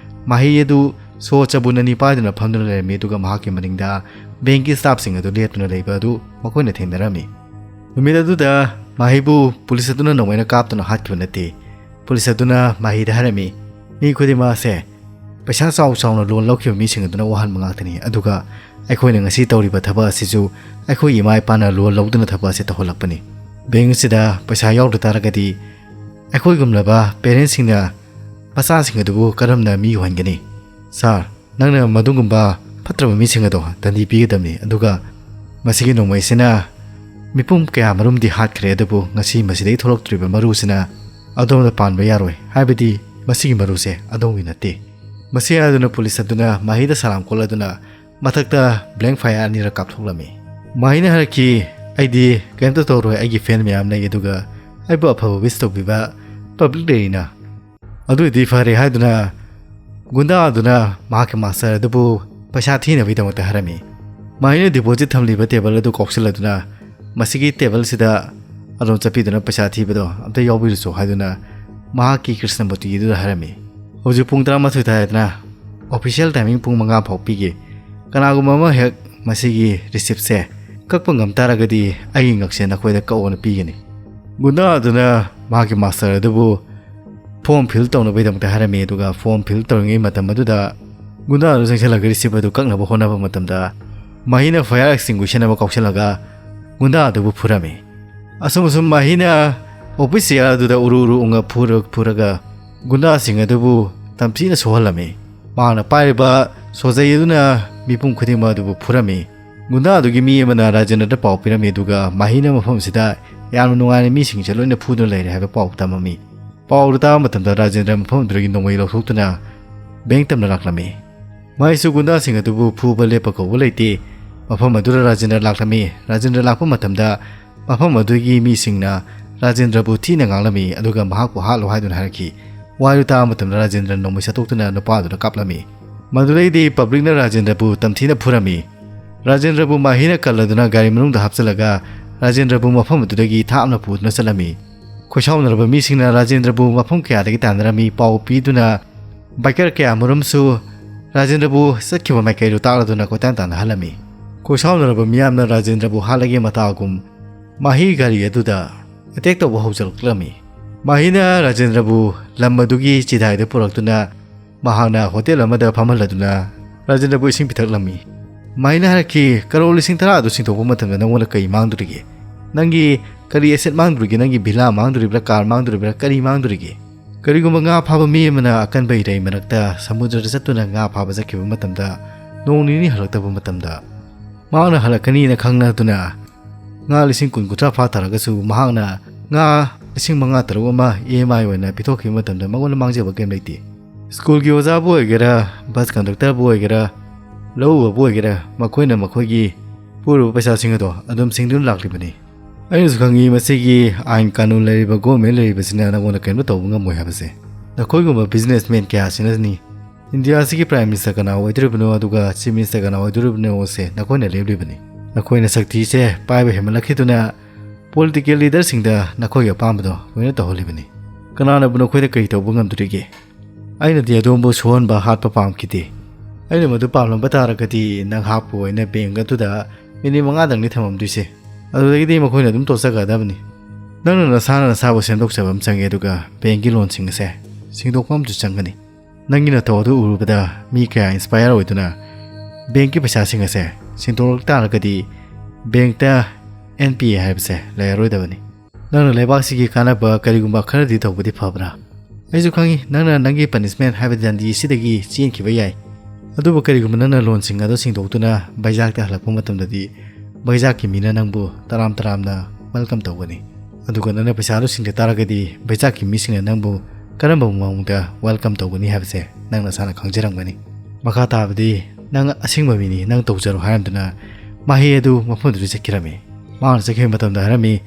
ꯃꯍꯩ ꯑꯗꯨ ꯁꯣ ꯆꯕꯨꯟ ꯑꯅꯤ ꯄꯥꯏꯗꯨꯅ ꯐꯝꯗꯨꯅ ꯂꯩꯔꯝꯃꯤ, ꯑꯗꯨꯒ ꯃꯍꯥꯛꯀꯤ ꯃꯅꯤꯡꯗ ꯕꯦꯡꯀꯤ ꯁ꯭ꯇꯥꯐꯁꯤꯡ ꯑꯗꯨ ꯂꯦꯞꯇꯨꯅ ꯂꯩꯕ ꯑꯗꯨ ꯃꯈꯣꯏꯅ ꯊꯦꯡꯅꯔꯝꯃꯤ꯫ ꯅꯨꯃꯤꯠ ꯑꯗꯨꯗ ꯃꯍꯩꯕꯨ ꯄꯨꯂꯤꯁ ꯑꯗꯨꯅ ꯅꯣꯡꯃꯩꯅ ꯀꯥꯞꯇꯨꯅ ꯍꯥꯠꯈꯤꯕ ꯅꯠꯇꯦ꯫ ꯄꯨꯂꯤꯁ ꯑꯗꯨꯅ ꯃꯍꯩꯗ ꯍꯥꯏꯔꯝꯃꯤ, "ꯃꯤ ꯈꯨꯗꯤꯡꯃꯛ ꯑꯁꯦ ꯄꯩꯁꯥ ꯆꯥꯎ ꯆꯥꯎꯅ ꯂꯣꯟ ꯂꯧꯈꯤꯕ ꯃꯤꯁꯤꯡ ꯑꯗꯨꯅ ꯋꯥꯍꯟꯕ ꯉꯥꯛꯇꯅꯤ, ꯑꯗꯨꯒ ꯑꯩꯈꯣꯏꯅ ꯉꯁꯤ ꯇꯧꯔꯤꯕ ꯊꯕꯛ ꯑꯁꯤꯁꯨ ꯑꯩꯈꯣꯏꯒꯤ ꯏꯃꯥ ꯏꯄꯥꯅ ꯂꯣꯟ ꯂꯧꯗꯨꯅ ꯊꯕꯛ ꯑꯁꯤ ꯇꯧꯍꯜꯂꯛꯄꯅꯤ꯫ ꯕꯦꯡ ꯑꯁꯤꯗ ꯄꯩꯁꯥ ꯌꯥꯎꯗ ꯇꯥꯔꯒꯗꯤ ꯑꯩꯈꯣꯏꯒꯨꯝꯂꯕ ꯄꯦꯔꯦꯟꯁꯁꯤꯡꯅ ꯃꯆꯥꯁꯤꯡ ꯑꯗꯨꯕꯨ ꯀꯔꯝꯅ ꯃꯤ ꯑꯣꯏꯍꯟꯒꯅꯤ? ꯁꯥꯔ, ꯅꯪꯅ ꯃꯗꯨꯒꯨꯝꯕ ꯐꯠꯇ꯭ꯔꯕ ꯃꯤꯁꯤꯡ ꯑꯗꯣ ꯗꯟꯗꯤ ꯄꯤꯒꯗꯕꯅꯤ, ꯑꯗꯨꯒ ꯃꯁꯤꯒꯤ ꯅꯣꯡꯃꯩꯁꯤꯅ ꯃꯤꯄꯨꯝ ꯀꯌꯥ ꯃꯔꯨꯝꯗꯤ ꯍꯥꯠꯈ꯭ꯔꯦ, ꯑꯗꯨꯕꯨ ꯉꯁꯤ ꯃꯁꯤꯗꯒꯤ ꯊꯣꯛꯂꯛꯇ꯭ꯔꯤꯕ ꯃꯔꯨꯁꯤꯅ ꯑꯗꯣꯝꯗ ꯄꯥꯟꯕ ꯌꯥꯔꯣꯏ, ꯍꯥꯏꯕꯗꯤ ꯃꯁꯤꯒꯤ ꯃꯔꯨꯁꯦ ꯑꯗꯣꯝꯒꯤ ꯅꯠꯇꯦ꯫" ꯃꯁꯤ ꯍꯥꯏꯗꯨꯅ ꯄꯨꯂꯤꯁ ꯑꯗꯨꯅ ꯃꯍꯩꯗ ꯁꯂꯥꯝ ꯀꯣꯠꯂꯗꯨꯅ ꯃꯊꯛꯇ ꯕ꯭ꯂꯦꯡ ꯐꯥꯌꯔ ꯑꯅꯤꯔꯛ ꯀꯥꯞꯊꯣꯛꯂꯝꯃꯤ꯫ ꯃꯍꯩꯅ ꯍꯥꯏꯔꯛꯈꯤ, "ꯑꯩꯗꯤ ꯀꯩꯝꯇ ꯇꯧꯔꯣꯏ, ꯑꯩꯒꯤ ꯐꯦꯟ ꯃꯌꯥꯝ ꯂꯩ, ꯑꯗꯨꯒ ꯑꯩꯕꯨ ꯑꯐꯕ ꯋꯤꯁ ꯇꯧꯕꯤꯕ ꯄꯕ꯭ꯂꯤꯛ ꯂꯩꯔꯤꯅ꯫ ꯑꯗꯨ ꯑꯣꯏꯗꯤ ꯐꯔꯦ" ꯍꯥꯏꯗꯨꯅ ꯒꯨꯟꯗꯥ ꯑꯗꯨꯅ ꯃꯍꯥꯛꯀꯤ ꯃꯥꯁꯇꯔ ꯑꯗꯨꯕꯨ ꯄꯩꯁꯥ ꯊꯤꯅꯕꯒꯤꯗꯃꯛꯇ ꯍꯥꯏꯔꯝꯃꯤ꯫ ꯃꯍꯩꯅ ꯗꯤꯄꯣꯖꯤꯠ ꯊꯝꯂꯤꯕ ꯇꯦꯕꯜ ꯑꯗꯨ ꯀꯥꯎꯁꯤꯜꯂꯗꯨꯅ ꯃꯁꯤꯒꯤ ꯇꯦꯕꯜꯁꯤꯗ ꯑꯗꯨꯝ ꯆꯠꯄꯤꯗꯨꯅ ꯄꯩꯁꯥ ꯊꯤꯕꯗꯣ ꯑꯝꯇ ꯌꯥꯎꯕꯤꯔꯨꯆꯣ ꯍꯥꯏꯗꯨꯅ ꯃꯍꯥꯛꯀꯤ ꯀ꯭ꯔꯤꯁꯅꯃꯨꯔꯇꯤ ꯑꯗꯨꯗ ꯍꯥꯏꯔꯝꯃꯤ꯫ "ꯍꯧꯖꯤꯛ ꯄꯨꯡ ꯇꯔꯥꯃꯥꯊꯣꯏ ꯇꯥꯔꯦꯗꯅ, ꯑꯣꯐꯤꯁꯤꯌꯦꯜ ꯇꯥꯏꯃꯤꯡ ꯄꯨꯡ ꯃꯉꯥ ꯐꯥꯎ ꯄꯤꯒꯦ꯫ ꯀꯅꯥꯒꯨꯝꯕ ꯑꯃ ꯍꯦꯛ ꯃꯁꯤꯒꯤ ꯔꯤꯁꯤꯞꯁꯦ ꯀꯛꯄ ꯉꯝ ꯇꯥꯔꯒꯗꯤ ꯑꯩꯒꯤ ꯉꯛꯁꯦ ꯅꯈꯣꯏꯗ ꯀꯛꯑꯣꯅ ꯄꯤꯒꯅꯤ"꯫ ꯒꯨꯟꯗꯥ ꯑꯗꯨꯅ ꯃꯍꯥꯛꯀꯤ ꯃꯥꯁꯇꯔ ꯑꯗꯨꯕꯨ ꯐꯣꯔꯝ ꯐꯤꯜ ꯇꯧꯅꯕꯒꯤꯗꯃꯛꯇ ꯍꯥꯏꯔꯝꯃꯤ꯫ ꯑꯗꯨꯒ ꯐꯣꯔꯝ ꯐꯤꯜ ꯇꯧꯔꯤꯉꯩ ꯃꯇꯝ ꯑꯗꯨꯗ ꯒꯨꯟꯗꯥ ꯑꯗꯨ ꯆꯪꯁꯤꯜꯂꯒ ꯔꯤꯁꯤꯞ ꯑꯗꯨ ꯀꯛꯅꯕ ꯍꯣꯠꯅꯕ ꯃꯇꯝꯗ ꯃꯍꯤꯅ ꯐꯥꯌꯔ ꯑꯦꯛꯁꯇꯤꯡꯒꯨꯏꯁꯟ ꯑꯃ ꯀꯥꯎꯁꯤꯜꯂꯒ ꯒꯨꯟꯗꯥ ꯑꯗꯨꯕꯨ ꯐꯨꯔꯝꯃꯤ꯫ ꯑꯁꯨꯝ ꯑꯁꯨꯝ ꯃꯍꯤꯅ ꯑꯣꯐꯤꯁ ꯆꯤꯌꯥꯔ ꯑꯗꯨꯗ ꯎꯔꯨ ꯎꯔꯨ ꯎꯉ ꯐꯨꯔ-, ꯐꯨꯔꯒ ꯒꯨꯟꯗꯥꯁꯤꯡ ꯑꯗꯨꯕꯨ ꯇꯝꯊꯤꯅ ꯁꯣꯛꯍꯜꯂꯝꯃꯤ꯫ ꯃꯍꯥꯛꯅ ꯄꯥꯏꯔꯤꯕ ꯁꯣꯖꯩ ꯑꯗꯨꯅ ꯃꯤꯄꯨꯝ ꯈꯨꯗꯤꯡꯃꯛ ꯑꯗꯨꯕꯨ ꯐꯨꯔꯝꯃꯤ꯫ ꯒꯨꯟꯗꯥ ꯑꯗꯨꯒꯤ ꯃꯤ ꯑꯃꯅ ꯔꯥꯖꯦꯟꯗ꯭ꯔꯗ ꯄꯥꯎ ꯄꯤꯔꯝꯃꯤ, ꯑꯗꯨꯒ ꯃꯍꯤꯅ ꯃꯐꯝ ꯑꯁꯤꯗ ꯌꯥꯝꯅ ꯅꯨꯡꯉꯥꯏꯅ ꯃꯤꯁꯤꯡꯁꯦ ꯂꯣꯏꯅ ꯐꯨꯗꯨꯅ ꯂꯩꯔꯦ ꯍꯥꯏꯕ ꯄꯥꯎ ꯇꯝꯃꯝꯃꯤ꯫ ꯄꯥꯎ ꯑꯗꯨ ꯇꯥꯕ ꯃꯇꯝꯗ ꯔꯥꯖꯦꯟꯗ꯭ꯔ ꯃꯐꯝ ꯑꯗꯨꯗꯒꯤ ꯅꯣꯡꯃꯩ ꯂꯧꯊꯣꯛꯇꯨꯅ ꯕꯦꯡ ꯇꯝꯅ ꯂꯥꯛꯂꯝꯃꯤ꯫ ꯃꯍꯩꯁꯨ ꯒꯨꯟꯗꯥꯁꯤꯡ ꯑꯗꯨꯕꯨ ꯐꯨꯕ ꯂꯦꯞꯄ ꯀꯧꯕ ꯂꯩꯇꯦ꯫ ꯃꯐꯝ ꯑꯗꯨꯗ ꯔꯥꯖꯦꯟꯗ꯭ꯔ ꯂꯥꯛꯂꯝꯃꯤ꯫ ꯔꯥꯖꯦꯟꯗ꯭ꯔ ꯂꯥꯛꯄ ꯃꯇꯝꯗ ꯃꯐꯝ ꯑꯗꯨꯒꯤ ꯃꯤꯁꯤꯡꯅ ꯔꯥꯖꯦꯟꯗ꯭ꯔꯕꯨ ꯊꯤꯅ ꯉꯥꯡꯂꯝꯃꯤ, ꯑꯗꯨꯒ ꯃꯍꯥꯛꯄꯨ ꯍꯥꯠꯂꯣ ꯍꯥꯏꯗꯨꯅ ꯍꯥꯏꯔꯛꯈꯤ꯫ ꯋꯥꯗꯨ ꯇꯥꯕ ꯃꯇꯝꯗ ꯔꯥꯖꯦꯟꯗ꯭ꯔ ꯅꯣꯡꯃꯩ ꯁꯠꯇꯣꯛꯇꯨꯅ ꯅꯨꯄꯥꯗꯨꯗ ꯀꯥꯞꯂꯝꯃꯤ꯫ ꯃꯗꯨꯗꯩꯗꯤ ꯄꯕ꯭ꯂꯤꯛꯅ ꯔꯥꯖꯦꯟꯗ꯭ꯔꯕꯨ ꯇꯝꯊꯤꯅ ꯐꯨꯔꯝꯃꯤ꯫ ꯔꯥꯖꯦꯟꯗ꯭ꯔꯕꯨ ꯃꯍꯤꯅ ꯀꯜꯂꯗꯨꯅ ꯒꯥꯔꯤ ꯃꯅꯨꯡꯗ ꯍꯥꯞꯆꯤꯜꯂꯒ ꯔꯥꯖꯦꯟꯗ꯭ꯔꯕꯨ ꯃꯐꯝ ꯑꯗꯨꯗꯒꯤ ꯊꯥꯞꯅ ꯄꯨꯗꯨꯅ ꯆꯠꯂꯝꯃꯤ꯫ ꯈꯣꯏꯁꯥꯎꯅꯔꯕ ꯃꯤꯁꯤꯡꯅ ꯔꯥꯖꯦꯟꯗ꯭ꯔꯕꯨ ꯃꯐꯝ ꯀꯌꯥꯗꯒꯤ ꯇꯥꯟꯅꯔꯝꯃꯤ꯫ ꯄꯥꯎ ꯄꯤꯗꯨꯅ ꯕꯥꯏꯀꯔ ꯀꯌꯥꯃꯔꯨꯝꯁꯨ ꯔꯥꯖꯦꯟꯗ꯭ꯔꯕꯨ ꯆꯠꯈꯤꯕ ꯃꯥꯏꯀꯩꯗꯨ ꯇꯥꯛꯂꯗꯨꯅ ꯀꯣꯏꯇꯥꯟ ꯇꯥꯟꯅꯍꯜꯂꯝꯃꯤ꯫ ꯈꯣꯏꯁꯥꯎꯅꯔꯕ ꯃꯤꯌꯥꯝꯅ ꯔꯥꯖꯦꯟꯗ꯭ꯔꯕꯨ ꯍꯥꯠꯂꯒꯦ ꯃꯇꯥꯒꯨꯝ ꯃꯍꯤ ꯒꯥꯔꯤ ꯑꯗꯨꯗ ꯑꯦꯇꯦꯛ ꯇꯧꯕ ꯍꯧꯖꯤꯜꯂꯛꯂꯝꯃꯤ꯫ ꯃꯍꯤꯅ ꯔꯥꯖꯦꯟꯗ꯭ꯔꯕꯨ ꯂꯝ ꯑꯗꯨꯒꯤ ꯆꯤꯗꯥꯏꯗ ꯄꯨꯔꯛꯇꯨꯅ ꯃꯍꯥꯛꯅ ꯍꯣꯇꯦꯜ ꯑꯃꯗ ꯐꯝꯍꯜꯂꯗꯨꯅ ꯔꯥꯖꯦꯟꯗ꯭ꯔꯕꯨ ꯏꯁꯤꯡ ꯄꯤꯊꯛꯂꯝꯃꯤ꯫ ꯃꯍꯤꯅ ꯍꯥꯏꯔꯛꯈꯤ, "ꯀꯔꯣꯔ ꯂꯤꯁꯤꯡ ꯇꯔꯥ ꯑꯗꯨ ꯁꯤꯡꯗꯣꯛꯄ ꯃꯇꯝꯗ ꯅꯪꯉꯣꯟꯗ ꯀꯔꯤ ꯃꯥꯡꯗꯣꯔꯤꯒꯦ? ꯅꯪꯒꯤ ꯀꯔꯤ ꯑꯦꯁꯦꯠ ꯃꯥꯡꯗꯣꯔꯤꯒꯦ? ꯅꯪꯒꯤ ꯚꯤꯂꯥ ꯃꯥꯡꯗꯣꯔꯤꯕ꯭ꯔꯥ, ꯀꯥꯔ ꯃꯥꯡꯗꯣꯔꯤꯕ꯭ꯔꯥ, ꯀꯔꯤ ꯃꯥꯡꯗꯣꯔꯤꯒꯦ?" ꯀꯔꯤꯒꯨꯝꯕ ꯉꯥ ꯐꯥꯕ ꯃꯤ ꯑꯃꯅ ꯑꯀꯟꯕ ꯏꯔꯩ ꯃꯔꯛꯇ ꯁꯃꯨꯗ꯭ꯔꯗ ꯆꯠꯇꯨꯅ ꯉꯥ ꯐꯥꯕ ꯆꯠꯈꯤꯕ ꯃꯇꯝꯗ ꯅꯣꯡ ꯅꯤꯅꯤ ꯍꯜꯂꯛꯇꯕ ꯃꯇꯝꯗ ꯃꯍꯥꯛꯅ ꯍꯜꯂꯛꯀꯅꯤꯅ ꯈꯪꯅꯗꯨꯅ ꯉꯥ ꯂꯤꯁꯤꯡ ꯀꯨꯟ ꯀꯨꯟꯊ꯭ꯔꯥ ꯐꯥ ꯇꯥꯔꯒꯁꯨ ꯃꯍꯥꯛꯅ ꯉꯥ ꯂꯤꯁꯤꯡ ꯃꯉꯥ ꯇꯔꯨꯛ ꯑꯃ ꯏ ꯑꯦꯝ ꯑꯥꯏ ꯑꯣꯏꯅ ꯄꯤꯊꯣꯛꯈꯤꯕ ꯃꯇꯝꯗ ꯃꯉꯣꯟꯗ ꯃꯥꯡꯖꯕ ꯀꯔꯤꯝ ꯂꯩꯇꯦ꯫ ꯁ꯭ꯀꯨꯜꯒꯤ ꯑꯣꯖꯥꯕꯨ ꯑꯣꯏꯒꯦꯔꯥ, ꯕꯁ ꯀꯟꯗꯛꯇꯔꯕꯨ ꯑꯣꯏꯒꯦꯔꯥ, ꯂꯧꯎꯕꯕꯨ ꯑꯣꯏꯒꯦꯔꯥ, ꯃꯈꯣꯏꯅ ꯃꯈꯣꯏꯒꯤ ꯄꯨꯔꯨꯕ ꯄꯩꯁꯥꯁꯤꯡ ꯑꯗꯣ ꯑꯗꯨꯝ ꯁꯤꯡꯗꯨꯅ ꯂꯥꯛꯂꯤꯕꯅꯤ꯫ ꯑꯩꯅꯁꯨ ꯈꯪꯉꯤ, ꯃꯁꯤꯒꯤ ꯑꯥꯏꯟ ꯀꯥꯅꯨꯟ ꯂꯩꯔꯤꯕ ꯒꯣꯔꯃꯦꯟ ꯂꯩꯔꯤꯕꯁꯤꯅ ꯅꯪꯉꯣꯟꯗ ꯀꯔꯤꯝꯇ ꯇꯧꯕ ꯉꯝꯃꯣꯏ ꯍꯥꯏꯕꯁꯦ꯫ ꯅꯈꯣꯏꯒꯨꯝꯕ ꯕꯤꯖꯤꯅꯦꯁꯃꯦꯟ ꯀꯌꯥꯁꯤꯅꯅꯤ ꯏꯟꯗꯤꯌꯥ ꯑꯁꯤꯒꯤ ꯄ꯭ꯔꯥꯏꯝ ꯃꯤꯅꯤꯁꯇꯔ ꯀꯅꯥ ꯑꯣꯏꯗꯣꯔꯤꯕꯅꯣ ꯑꯗꯨꯒ ꯆꯤꯐ ꯃꯤꯅꯤꯁꯇꯔ ꯀꯅꯥ ꯑꯣꯏꯗꯣꯔꯤꯕꯅꯣꯁꯦ ꯅꯈꯣꯏꯅ ꯂꯦꯞꯂꯤꯕꯅꯤ꯫ ꯅꯈꯣꯏꯅ ꯁꯛꯇꯤꯁꯦ ꯄꯥꯏꯕ ꯍꯦꯟꯃꯠꯂꯛꯈꯤꯗꯨꯅ ꯄꯣꯂꯤꯇꯤꯀꯦꯜ ꯂꯤꯗꯔꯁꯤꯡꯗ ꯅꯈꯣꯏꯒꯤ ꯑꯄꯥꯝꯕꯗꯣ ꯂꯣꯏꯅ ꯇꯧꯍꯜꯂꯤꯕꯅꯤ꯫ ꯀꯅꯥꯅꯕꯨ ꯅꯈꯣꯏꯗ ꯀꯔꯤ ꯇꯧꯕ ꯉꯝꯗꯣꯔꯤꯒꯦ? ꯑꯩꯅꯗꯤ ꯑꯗꯣꯝꯕꯨ ꯁꯣꯛꯍꯟꯕ ꯍꯥꯠꯄ ꯄꯥꯝꯈꯤꯗꯦ꯫ ꯑꯩꯅ ꯃꯗꯨ ꯄꯥꯝꯂꯝꯕ ꯇꯥꯔꯒꯗꯤ ꯅꯪꯍꯥꯛꯄꯨ ꯑꯩꯅ ꯕꯦꯡꯛ ꯑꯗꯨꯗ ꯃꯤꯅꯤꯠ ꯃꯉꯥꯗꯪꯅꯤ ꯊꯝꯃꯝꯗꯣꯏꯁꯦ꯫ ꯑꯗꯨꯗꯒꯤꯗꯤ ꯃꯈꯣꯏꯅ ꯑꯗꯨꯝ ꯇꯣꯛꯆꯒꯗꯕꯅꯤ꯫ ꯅꯪꯅ ꯅꯁꯥꯅ ꯅꯁꯥꯕꯨ ꯁꯦꯝꯗꯣꯛꯆꯕ ꯑꯃ ꯆꯪꯉꯦ, ꯑꯗꯨꯒ ꯕꯦꯡꯛꯀꯤ ꯂꯣꯟꯁꯤꯡ ꯑꯁꯦ ꯁꯤꯡꯗꯣꯛꯄ ꯑꯃꯁꯨ ꯆꯪꯒꯅꯤ꯫ ꯅꯪꯒꯤ ꯅꯊꯧ ꯑꯗꯨ ꯎꯔꯨꯕꯗ ꯃꯤ ꯀꯌꯥ ꯏꯟꯁꯄꯥꯌꯔ ꯑꯣꯏꯗꯨꯅ ꯕꯦꯡꯛꯀꯤ ꯄꯩꯁꯥꯁꯤꯡ ꯑꯁꯦ ꯁꯤꯡꯗꯣꯛꯂꯛ ꯇꯥꯔꯒꯗꯤ ꯕꯦꯡꯛꯇ ꯑꯦꯟ ꯄꯤ ꯑꯦ ꯍꯥꯏꯕꯁꯦ ꯂꯩꯔꯔꯣꯏꯗꯕꯅꯤ꯫ ꯅꯪꯅ ꯂꯩꯕꯥꯛꯁꯤꯒꯤ ꯀꯥꯟꯅꯕ ꯀꯔꯤꯒꯨꯝꯕ ꯈꯔꯗꯤ ꯇꯧꯕꯗꯤ ꯐꯕ꯭ꯔꯥ? ꯑꯩꯁꯨ ꯈꯪꯉꯤ, ꯅꯪꯅ ꯅꯪꯒꯤ ꯄꯅꯤꯁꯃꯦꯟ ꯍꯥꯏꯕ ꯗꯟꯗꯤ ꯑꯁꯤꯗꯒꯤ ꯆꯦꯟꯈꯤꯕ ꯌꯥꯏ꯫ ꯑꯗꯨꯕꯨ ꯀꯔꯤꯒꯨꯝꯕ ꯅꯪꯅ ꯂꯣꯟꯁꯤꯡ ꯑꯗꯨ ꯁꯤꯡꯗꯣꯛꯇꯨꯅ ꯕꯩꯖꯥꯛꯇ ꯍꯜꯂꯛꯄ ꯃꯇꯝꯗꯗꯤ ꯕꯩꯖꯥꯛꯀꯤ ꯃꯤꯅ ꯅꯪꯕꯨ ꯇꯔꯥꯝ ꯇꯔꯥꯝꯅ ꯋꯦꯜꯀꯝ ꯇꯧꯒꯅꯤ꯫ ꯑꯗꯨꯒ ꯅꯪꯅ ꯄꯩꯁꯥꯗꯨ ꯁꯤꯡꯗ ꯇꯥꯔꯒꯗꯤ ꯕꯩꯖꯥꯛꯀꯤ ꯃꯤꯁꯤꯡꯅ ꯅꯪꯕꯨ ꯀꯔꯝꯕ ꯃꯑꯣꯡꯗ ꯋꯦꯜꯀꯝ ꯇꯧꯒꯅꯤ ꯍꯥꯏꯕꯁꯦ ꯅꯪ ꯅꯁꯥꯅ ꯈꯪꯖꯔꯝꯒꯅꯤ꯫ ꯃꯈꯥ ꯇꯥꯕꯗꯤ ꯅꯪ ꯑꯁꯦꯡꯕ ꯃꯤꯅꯤ, ꯅꯪ ꯇꯧꯖꯔꯣ ꯍꯥꯏꯔꯝꯗꯨꯅ ꯃꯍꯩ ꯑꯗꯨ ꯃꯐꯝꯗꯨꯗ ꯆꯠꯈꯤꯔꯝꯃꯤ꯫ ꯃꯥꯅ ꯆꯠꯈꯤꯕ ꯃꯇꯝꯗ ꯍꯥꯏꯔꯝꯃꯤ,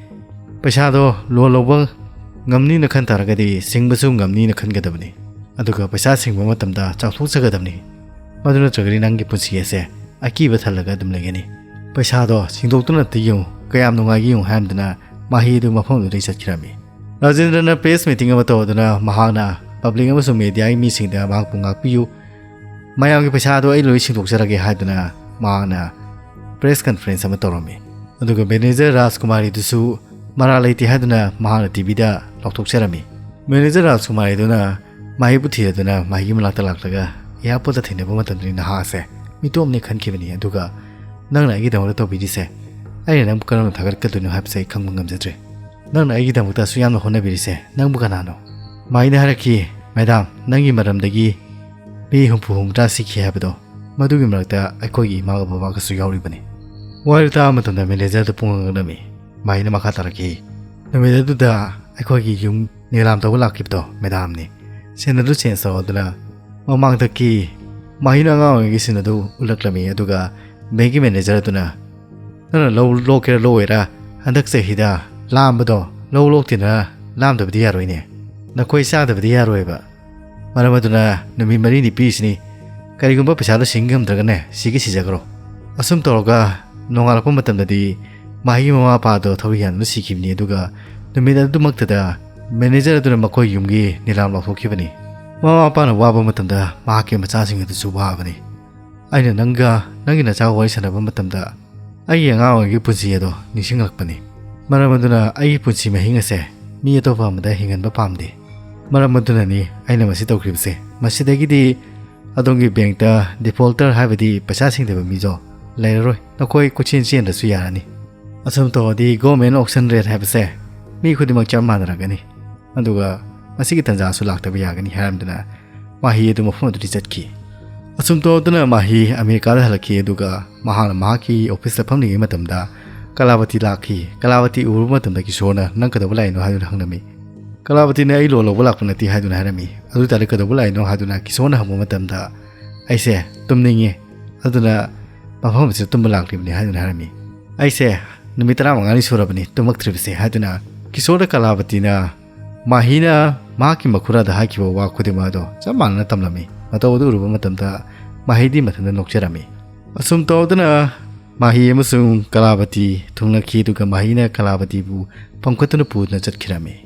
ꯄꯩꯁꯥꯗꯣ ꯂꯣꯟ ꯂꯧꯕ ꯉꯝꯅꯤꯅ ꯈꯟ ꯇꯥꯔꯒꯗꯤ ꯁꯤꯡꯕꯁꯨ ꯉꯝꯅꯤꯅ ꯈꯟꯒꯗꯕꯅꯤ꯫ ꯑꯗꯨꯒ ꯄꯩꯁꯥ ꯁꯤꯡꯕ ꯃꯇꯝꯗ ꯆꯥꯎꯊꯣꯛꯆꯒꯗꯕꯅꯤ꯫ ꯃꯗꯨ ꯅꯠꯇ꯭ꯔꯒꯗꯤ ꯅꯪꯒꯤ ꯄꯨꯟꯁꯤ ꯑꯁꯦ ꯑꯀꯤꯕ ꯊꯜꯂꯒ ꯑꯗꯨꯝ ꯂꯩꯒꯅꯤ꯫ ꯄꯩꯁꯥꯗꯣ ꯁꯤꯡꯗꯣꯛꯇꯨꯅ ꯑꯝꯇ ꯌꯦꯡꯉꯨ, ꯀꯌꯥꯝ ꯅꯨꯡꯉꯥꯏꯒꯦ ꯌꯦꯡꯉꯨ ꯍꯥꯏꯔꯝꯗꯅ ꯃꯍꯩ ꯑꯗꯨ ꯃꯐꯝꯗꯨꯗꯒꯤ ꯆꯠꯈꯤꯔꯝꯃꯤ꯫ ꯔꯥꯖꯦꯟꯗ꯭ꯔꯅ ꯄ꯭ꯔꯦꯁ ꯃꯤꯇꯤꯡ ꯑꯃ ꯇꯧꯗꯨꯅ ꯃꯍꯥꯛꯅ ꯄꯕ꯭ꯂꯤꯛ ꯑꯃꯁꯨꯡ ꯃꯦꯗꯤꯌꯥꯒꯤ ꯃꯤꯁꯤꯡꯗ ꯃꯍꯥꯛꯄꯨ ꯉꯥꯛꯄꯤꯌꯨ, ꯃꯌꯥꯝꯒꯤ ꯄꯩꯁꯥ ꯑꯗꯨ ꯑꯩ ꯂꯣꯏ ꯁꯤꯡꯗꯣꯛꯆꯔꯒꯦ ꯍꯥꯏꯗꯨꯅ ꯃꯍꯥꯛꯅ ꯄ꯭ꯔꯦꯁ ꯀꯟꯐꯔꯦꯟꯁ ꯑꯃ ꯇꯧꯔꯝꯃꯤ꯫ ꯑꯗꯨꯒ ꯃꯦꯅꯦꯖꯔ ꯔꯥꯖꯀꯨꯃꯥꯔꯤꯗꯨꯁꯨ ꯃꯔꯥꯜ ꯂꯩꯇꯦ ꯍꯥꯏꯗꯨꯅ ꯃꯍꯥꯛꯅ ꯇꯤꯚꯤꯗ ꯂꯥꯎꯊꯣꯛꯆꯔꯝꯃꯤ꯫ ꯃꯦꯅꯦꯖꯔ ꯔꯥꯖꯀꯨꯃꯥꯔꯤꯗꯨꯅ ꯃꯍꯩꯕꯨ ꯊꯤꯔꯗꯨꯅ ꯃꯍꯩꯒꯤ ꯃꯅꯥꯛꯇ ꯂꯥꯛꯂꯒ ꯑꯦꯌꯥꯔꯄꯣꯔꯠꯇ ꯊꯦꯡꯅꯕ ꯃꯇꯝꯗꯗꯤ ꯅꯍꯥꯛ ꯑꯁꯦ ꯃꯤꯇꯣꯞꯅꯤ ꯈꯟꯈꯤꯕꯅꯤ, ꯑꯗꯨꯒ ꯅꯪꯅ ꯑꯩꯒꯤꯗꯃꯛꯇ ꯇꯧꯕꯤꯔꯤꯁꯦ ꯑꯩꯅ ꯅꯪꯕꯨ ꯀꯔꯝꯅ ꯊꯥꯒꯠꯀꯗꯣꯏꯅꯣ ꯍꯥꯏꯕꯁꯦ ꯑꯩ ꯈꯪꯕ ꯉꯝꯖꯗ꯭ꯔꯦ꯫ ꯅꯪꯅ ꯑꯩꯒꯤꯗꯃꯛꯇ ꯑꯁꯨꯛ ꯌꯥꯝꯅ ꯍꯣꯠꯅꯕꯤꯔꯤꯁꯦ ꯅꯪꯕꯨ ꯀꯅꯥꯅꯣ? ꯃꯍꯩꯅ ꯍꯥꯏꯔꯛꯈꯤ, ꯃꯦꯗꯥꯝ, ꯅꯪꯒꯤ ꯃꯔꯝꯗꯒꯤ ꯃꯤ ꯍꯨꯝꯐꯨ ꯍꯨꯝꯐꯨꯇꯔꯥ ꯁꯤꯈꯤ ꯍꯥꯏꯕꯗꯣ, ꯃꯗꯨꯒꯤ ꯃꯔꯛꯇ ꯑꯩꯈꯣꯏꯒꯤ ꯏꯃꯥꯒ ꯕꯕꯥꯒꯁꯨ ꯌꯥꯎꯔꯤꯕꯅꯤ꯫ ꯋꯥꯔꯤ ꯇꯥꯕ ꯃꯇꯝꯗ ꯃꯦꯅꯦꯖꯔꯗꯨ ꯄꯨꯡꯉꯛ ꯉꯛꯂꯝꯃꯤ꯫ ꯃꯍꯩꯅ ꯃꯈꯥ ꯇꯥꯔꯛꯈꯤ, ꯅꯨꯃꯤꯠ ꯑꯗꯨꯗ ꯑꯩꯈꯣꯏꯒꯤ ꯌꯨꯝ ꯅꯤꯂꯥꯝ ꯇꯧꯕ ꯂꯥꯛꯈꯤꯕꯗꯣ ꯃꯦꯗꯥꯝꯅꯤ꯫ ꯁꯤꯟ ꯑꯗꯨ ꯆꯦꯟꯖ ꯇꯧꯔꯗꯨꯅ ꯃꯃꯥꯡꯗꯒꯤ ꯃꯍꯩꯅ ꯑꯉꯥꯡ ꯑꯣꯏꯔꯤꯉꯩꯒꯤ ꯁꯤꯟ ꯑꯗꯨ ꯎꯠꯂꯛꯂꯝꯃꯤ, ꯑꯗꯨꯒ ꯕꯦꯡꯀꯤ ꯃꯦꯅꯦꯖꯔ ꯑꯗꯨꯅ ꯅꯪꯅ ꯂꯧ ꯂꯣꯛꯀꯦꯔꯥ ꯂꯣꯛꯑꯣꯏꯔꯥ, ꯍꯟꯗꯛ ꯆꯍꯤꯗ ꯂꯥꯝꯕꯗꯣ ꯂꯧ ꯂꯣꯛꯇꯦꯅ ꯂꯥꯝꯗꯕꯗꯤ ꯌꯥꯔꯣꯏꯅꯦ꯫ ꯅꯈꯣꯏ ꯆꯥꯗꯕꯗꯤ ꯌꯥꯔꯣꯏꯕ꯫ ꯃꯔꯝ ꯑꯗꯨꯅ ꯅꯨꯃꯤꯠ ꯃꯔꯤꯅꯤ ꯄꯤꯔꯤꯁꯤꯅꯤ꯫ ꯀꯔꯤꯒꯨꯝꯕ ꯄꯩꯁꯥꯗꯣ ꯁꯤꯡ ꯉꯝꯗ꯭ꯔꯒꯅꯦ, ꯁꯤꯒꯤ ꯁꯤꯖꯈ꯭ꯔꯣ꯫ ꯑꯁꯨꯝ ꯇꯧꯔꯒ ꯅꯣꯡꯉꯥꯜꯂꯛꯄ ꯃꯇꯝꯗꯗꯤ ꯃꯥꯍꯤꯒꯤ ꯃꯃꯥ ꯃꯄꯥꯗꯣ ꯊꯧꯔꯤ ꯌꯥꯟꯗꯨꯅ ꯁꯤꯈꯤꯕꯅꯤ꯫ ꯑꯗꯨꯒ ꯅꯨꯃꯤꯠ ꯑꯗꯨꯃꯛꯇꯗ ꯃꯦꯅꯦꯖꯔ ꯑꯗꯨꯅ ꯃꯈꯣꯏ ꯌꯨꯝꯒꯤ ꯅꯤꯂꯥꯝ ꯂꯥꯎꯊꯣꯛꯈꯤꯕꯅꯤ꯫ ꯃꯃꯥ ꯃꯄꯥꯅ ꯋꯥꯕ ꯃꯇꯝꯗ ꯃꯍꯥꯛꯀꯤ ꯃꯆꯥꯁꯤꯡ ꯑꯗꯨꯁꯨ ꯋꯥꯕꯅꯤ꯫ ꯑꯩꯅ ꯅꯪꯒ ꯅꯪꯒꯤ ꯅꯆꯥꯒ ꯋꯥꯔꯤ ꯁꯥꯟꯅꯕ ꯃꯇꯝꯗ ꯑꯩꯒꯤ ꯑꯉꯥꯡ ꯑꯣꯏꯔꯤꯉꯩꯒꯤ ꯄꯨꯟꯁꯤ ꯑꯗꯣ ꯅꯤꯡꯁꯤꯡꯂꯛꯄꯅꯤ꯫ ꯃꯔꯝ ꯑꯗꯨꯅ ꯑꯩꯒꯤ ꯄꯨꯟꯁꯤ ꯃꯍꯤꯡ ꯑꯁꯦ ꯃꯤ ꯑꯇꯣꯞꯄ ꯑꯃꯗ ꯍꯤꯡꯍꯟꯕ ꯄꯥꯝꯗꯦ꯫ ꯃꯔꯝ ꯑꯗꯨꯅꯅꯤ ꯑꯩꯅ ꯃꯁꯤ ꯇꯧꯈ꯭ꯔꯤꯕꯁꯦ꯫ ꯃꯁꯤꯗꯒꯤꯗꯤ ꯑꯗꯣꯝꯒꯤ ꯕꯦꯡꯛꯇ ꯗꯤꯐꯣꯜꯇꯔ, ꯍꯥꯏꯕꯗꯤ ꯄꯩꯁꯥ ꯁꯤꯡꯗꯕ ꯃꯤꯗꯣ ꯂꯩꯔꯔꯣꯏ꯫ ꯅꯈꯣꯏ ꯀꯣꯏꯆꯦꯟ ꯆꯦꯟꯗ꯭ꯔꯁꯨ ꯌꯥꯔꯅꯤ꯫ ꯑꯁꯨꯝ ꯇꯧꯔꯗꯤ ꯒꯣꯔꯃꯦꯟ ꯑꯣꯛꯁꯟ ꯔꯦꯠ ꯍꯥꯏꯕꯁꯦ ꯃꯤ ꯈꯨꯗꯤꯡꯃꯛ ꯆꯞ ꯃꯥꯟꯅꯔꯒꯅꯤ꯫ ꯑꯗꯨꯒ ꯃꯁꯤꯒꯤ ꯇꯥꯟꯖꯥꯁꯨ ꯂꯥꯛꯇꯕ ꯌꯥꯒꯅꯤ ꯍꯥꯏꯔꯝꯗꯨꯅ ꯃꯥꯍꯤ ꯑꯗꯨ ꯃꯐꯝ ꯑꯗꯨꯗꯒꯤ ꯆꯠꯈꯤ꯫ ꯑꯁꯨꯝ ꯇꯧꯗꯨꯅ ꯃꯥꯍꯤ ꯑꯃꯦꯔꯤꯀꯥꯗ ꯍꯜꯂꯛꯈꯤ꯫ ꯑꯗꯨꯒ ꯃꯍꯥꯛꯅ ꯃꯍꯥꯛꯀꯤ ꯑꯣꯐꯤꯁꯇ ꯐꯝꯂꯤꯉꯩ ꯃꯇꯝꯗ ꯀꯂꯥꯕꯇꯤ ꯂꯥꯛꯈꯤ꯫ ꯀꯂꯥꯕꯇꯤ ꯎꯔꯨꯕ ꯃꯇꯝꯗ ꯀꯤꯁꯣꯔꯅ, "ꯅꯪ ꯀꯩꯗꯧꯕ ꯂꯥꯛꯏꯅꯣ?" ꯍꯥꯏꯗꯨꯅ ꯍꯪꯂꯝꯃꯤ꯫ ꯀꯂꯥꯕꯇꯤꯅ, "ꯑꯩ ꯂꯣꯟ ꯂꯧꯕ ꯂꯥꯛꯄ ꯅꯠꯇꯦ" ꯍꯥꯏꯗꯨꯅ ꯍꯥꯏꯔꯝꯃꯤ꯫ "ꯑꯗꯨ ꯑꯣꯏꯇꯥꯔꯗꯤ ꯀꯩꯗꯧꯕ ꯂꯥꯛꯏꯅꯣ?" ꯍꯥꯏꯗꯨꯅ ꯀꯤꯁꯣꯔꯅ ꯍꯪꯕ ꯃꯇꯝꯗ, "ꯑꯩꯁꯦ ꯇꯨꯝꯅꯤꯡꯉꯤ, ꯑꯗꯨꯅ ꯃꯐꯝ ꯑꯁꯤꯗ ꯇꯨꯝꯕ ꯂꯥꯛꯂꯤꯕꯅꯤ" ꯍꯥꯏꯗꯨꯅ ꯍꯥꯏꯔꯝꯃꯤ꯫ "ꯑꯩꯁꯦ ꯅꯨꯃꯤꯠ ꯇꯔꯥꯃꯉꯥꯅꯤ ꯁꯨꯔꯕꯅꯤ ꯇꯨꯝꯃꯛꯇ꯭ꯔꯤꯕꯁꯦ" ꯍꯥꯏꯗꯨꯅ ꯀꯤꯁꯣꯔꯗ ꯀꯂꯥꯕꯇꯤꯅ ꯃꯥꯍꯤꯅ ꯃꯍꯥꯛꯀꯤ ꯃꯈꯨꯔꯥꯗ ꯍꯥꯏꯈꯤꯕ ꯋꯥ ꯈꯨꯗꯤꯡꯃꯛ ꯑꯗꯣ ꯆꯞ ꯃꯥꯟꯅꯅ ꯇꯝꯂꯝꯃꯤ꯫ ꯃꯇꯧ ꯑꯗꯨ ꯎꯔꯨꯕ ꯃꯇꯝꯗ ꯃꯥꯍꯤꯗꯤ ꯃꯊꯟꯇ ꯅꯣꯛꯆꯔꯝꯃꯤ꯫ ꯑꯁꯨꯝ ꯇꯧꯗꯨꯅ ꯃꯥꯍꯤ ꯑꯃꯁꯨꯡ ꯀꯂꯥꯕꯇꯤ ꯊꯨꯡꯅꯈꯤ, ꯑꯗꯨꯒ ꯃꯥꯍꯤꯅ ꯀꯂꯥꯕꯇꯤꯕꯨ ꯄꯝꯈꯠꯇꯨꯅ ꯄꯨꯗꯨꯅ ꯆꯠꯈꯤꯔꯝꯃꯤ꯫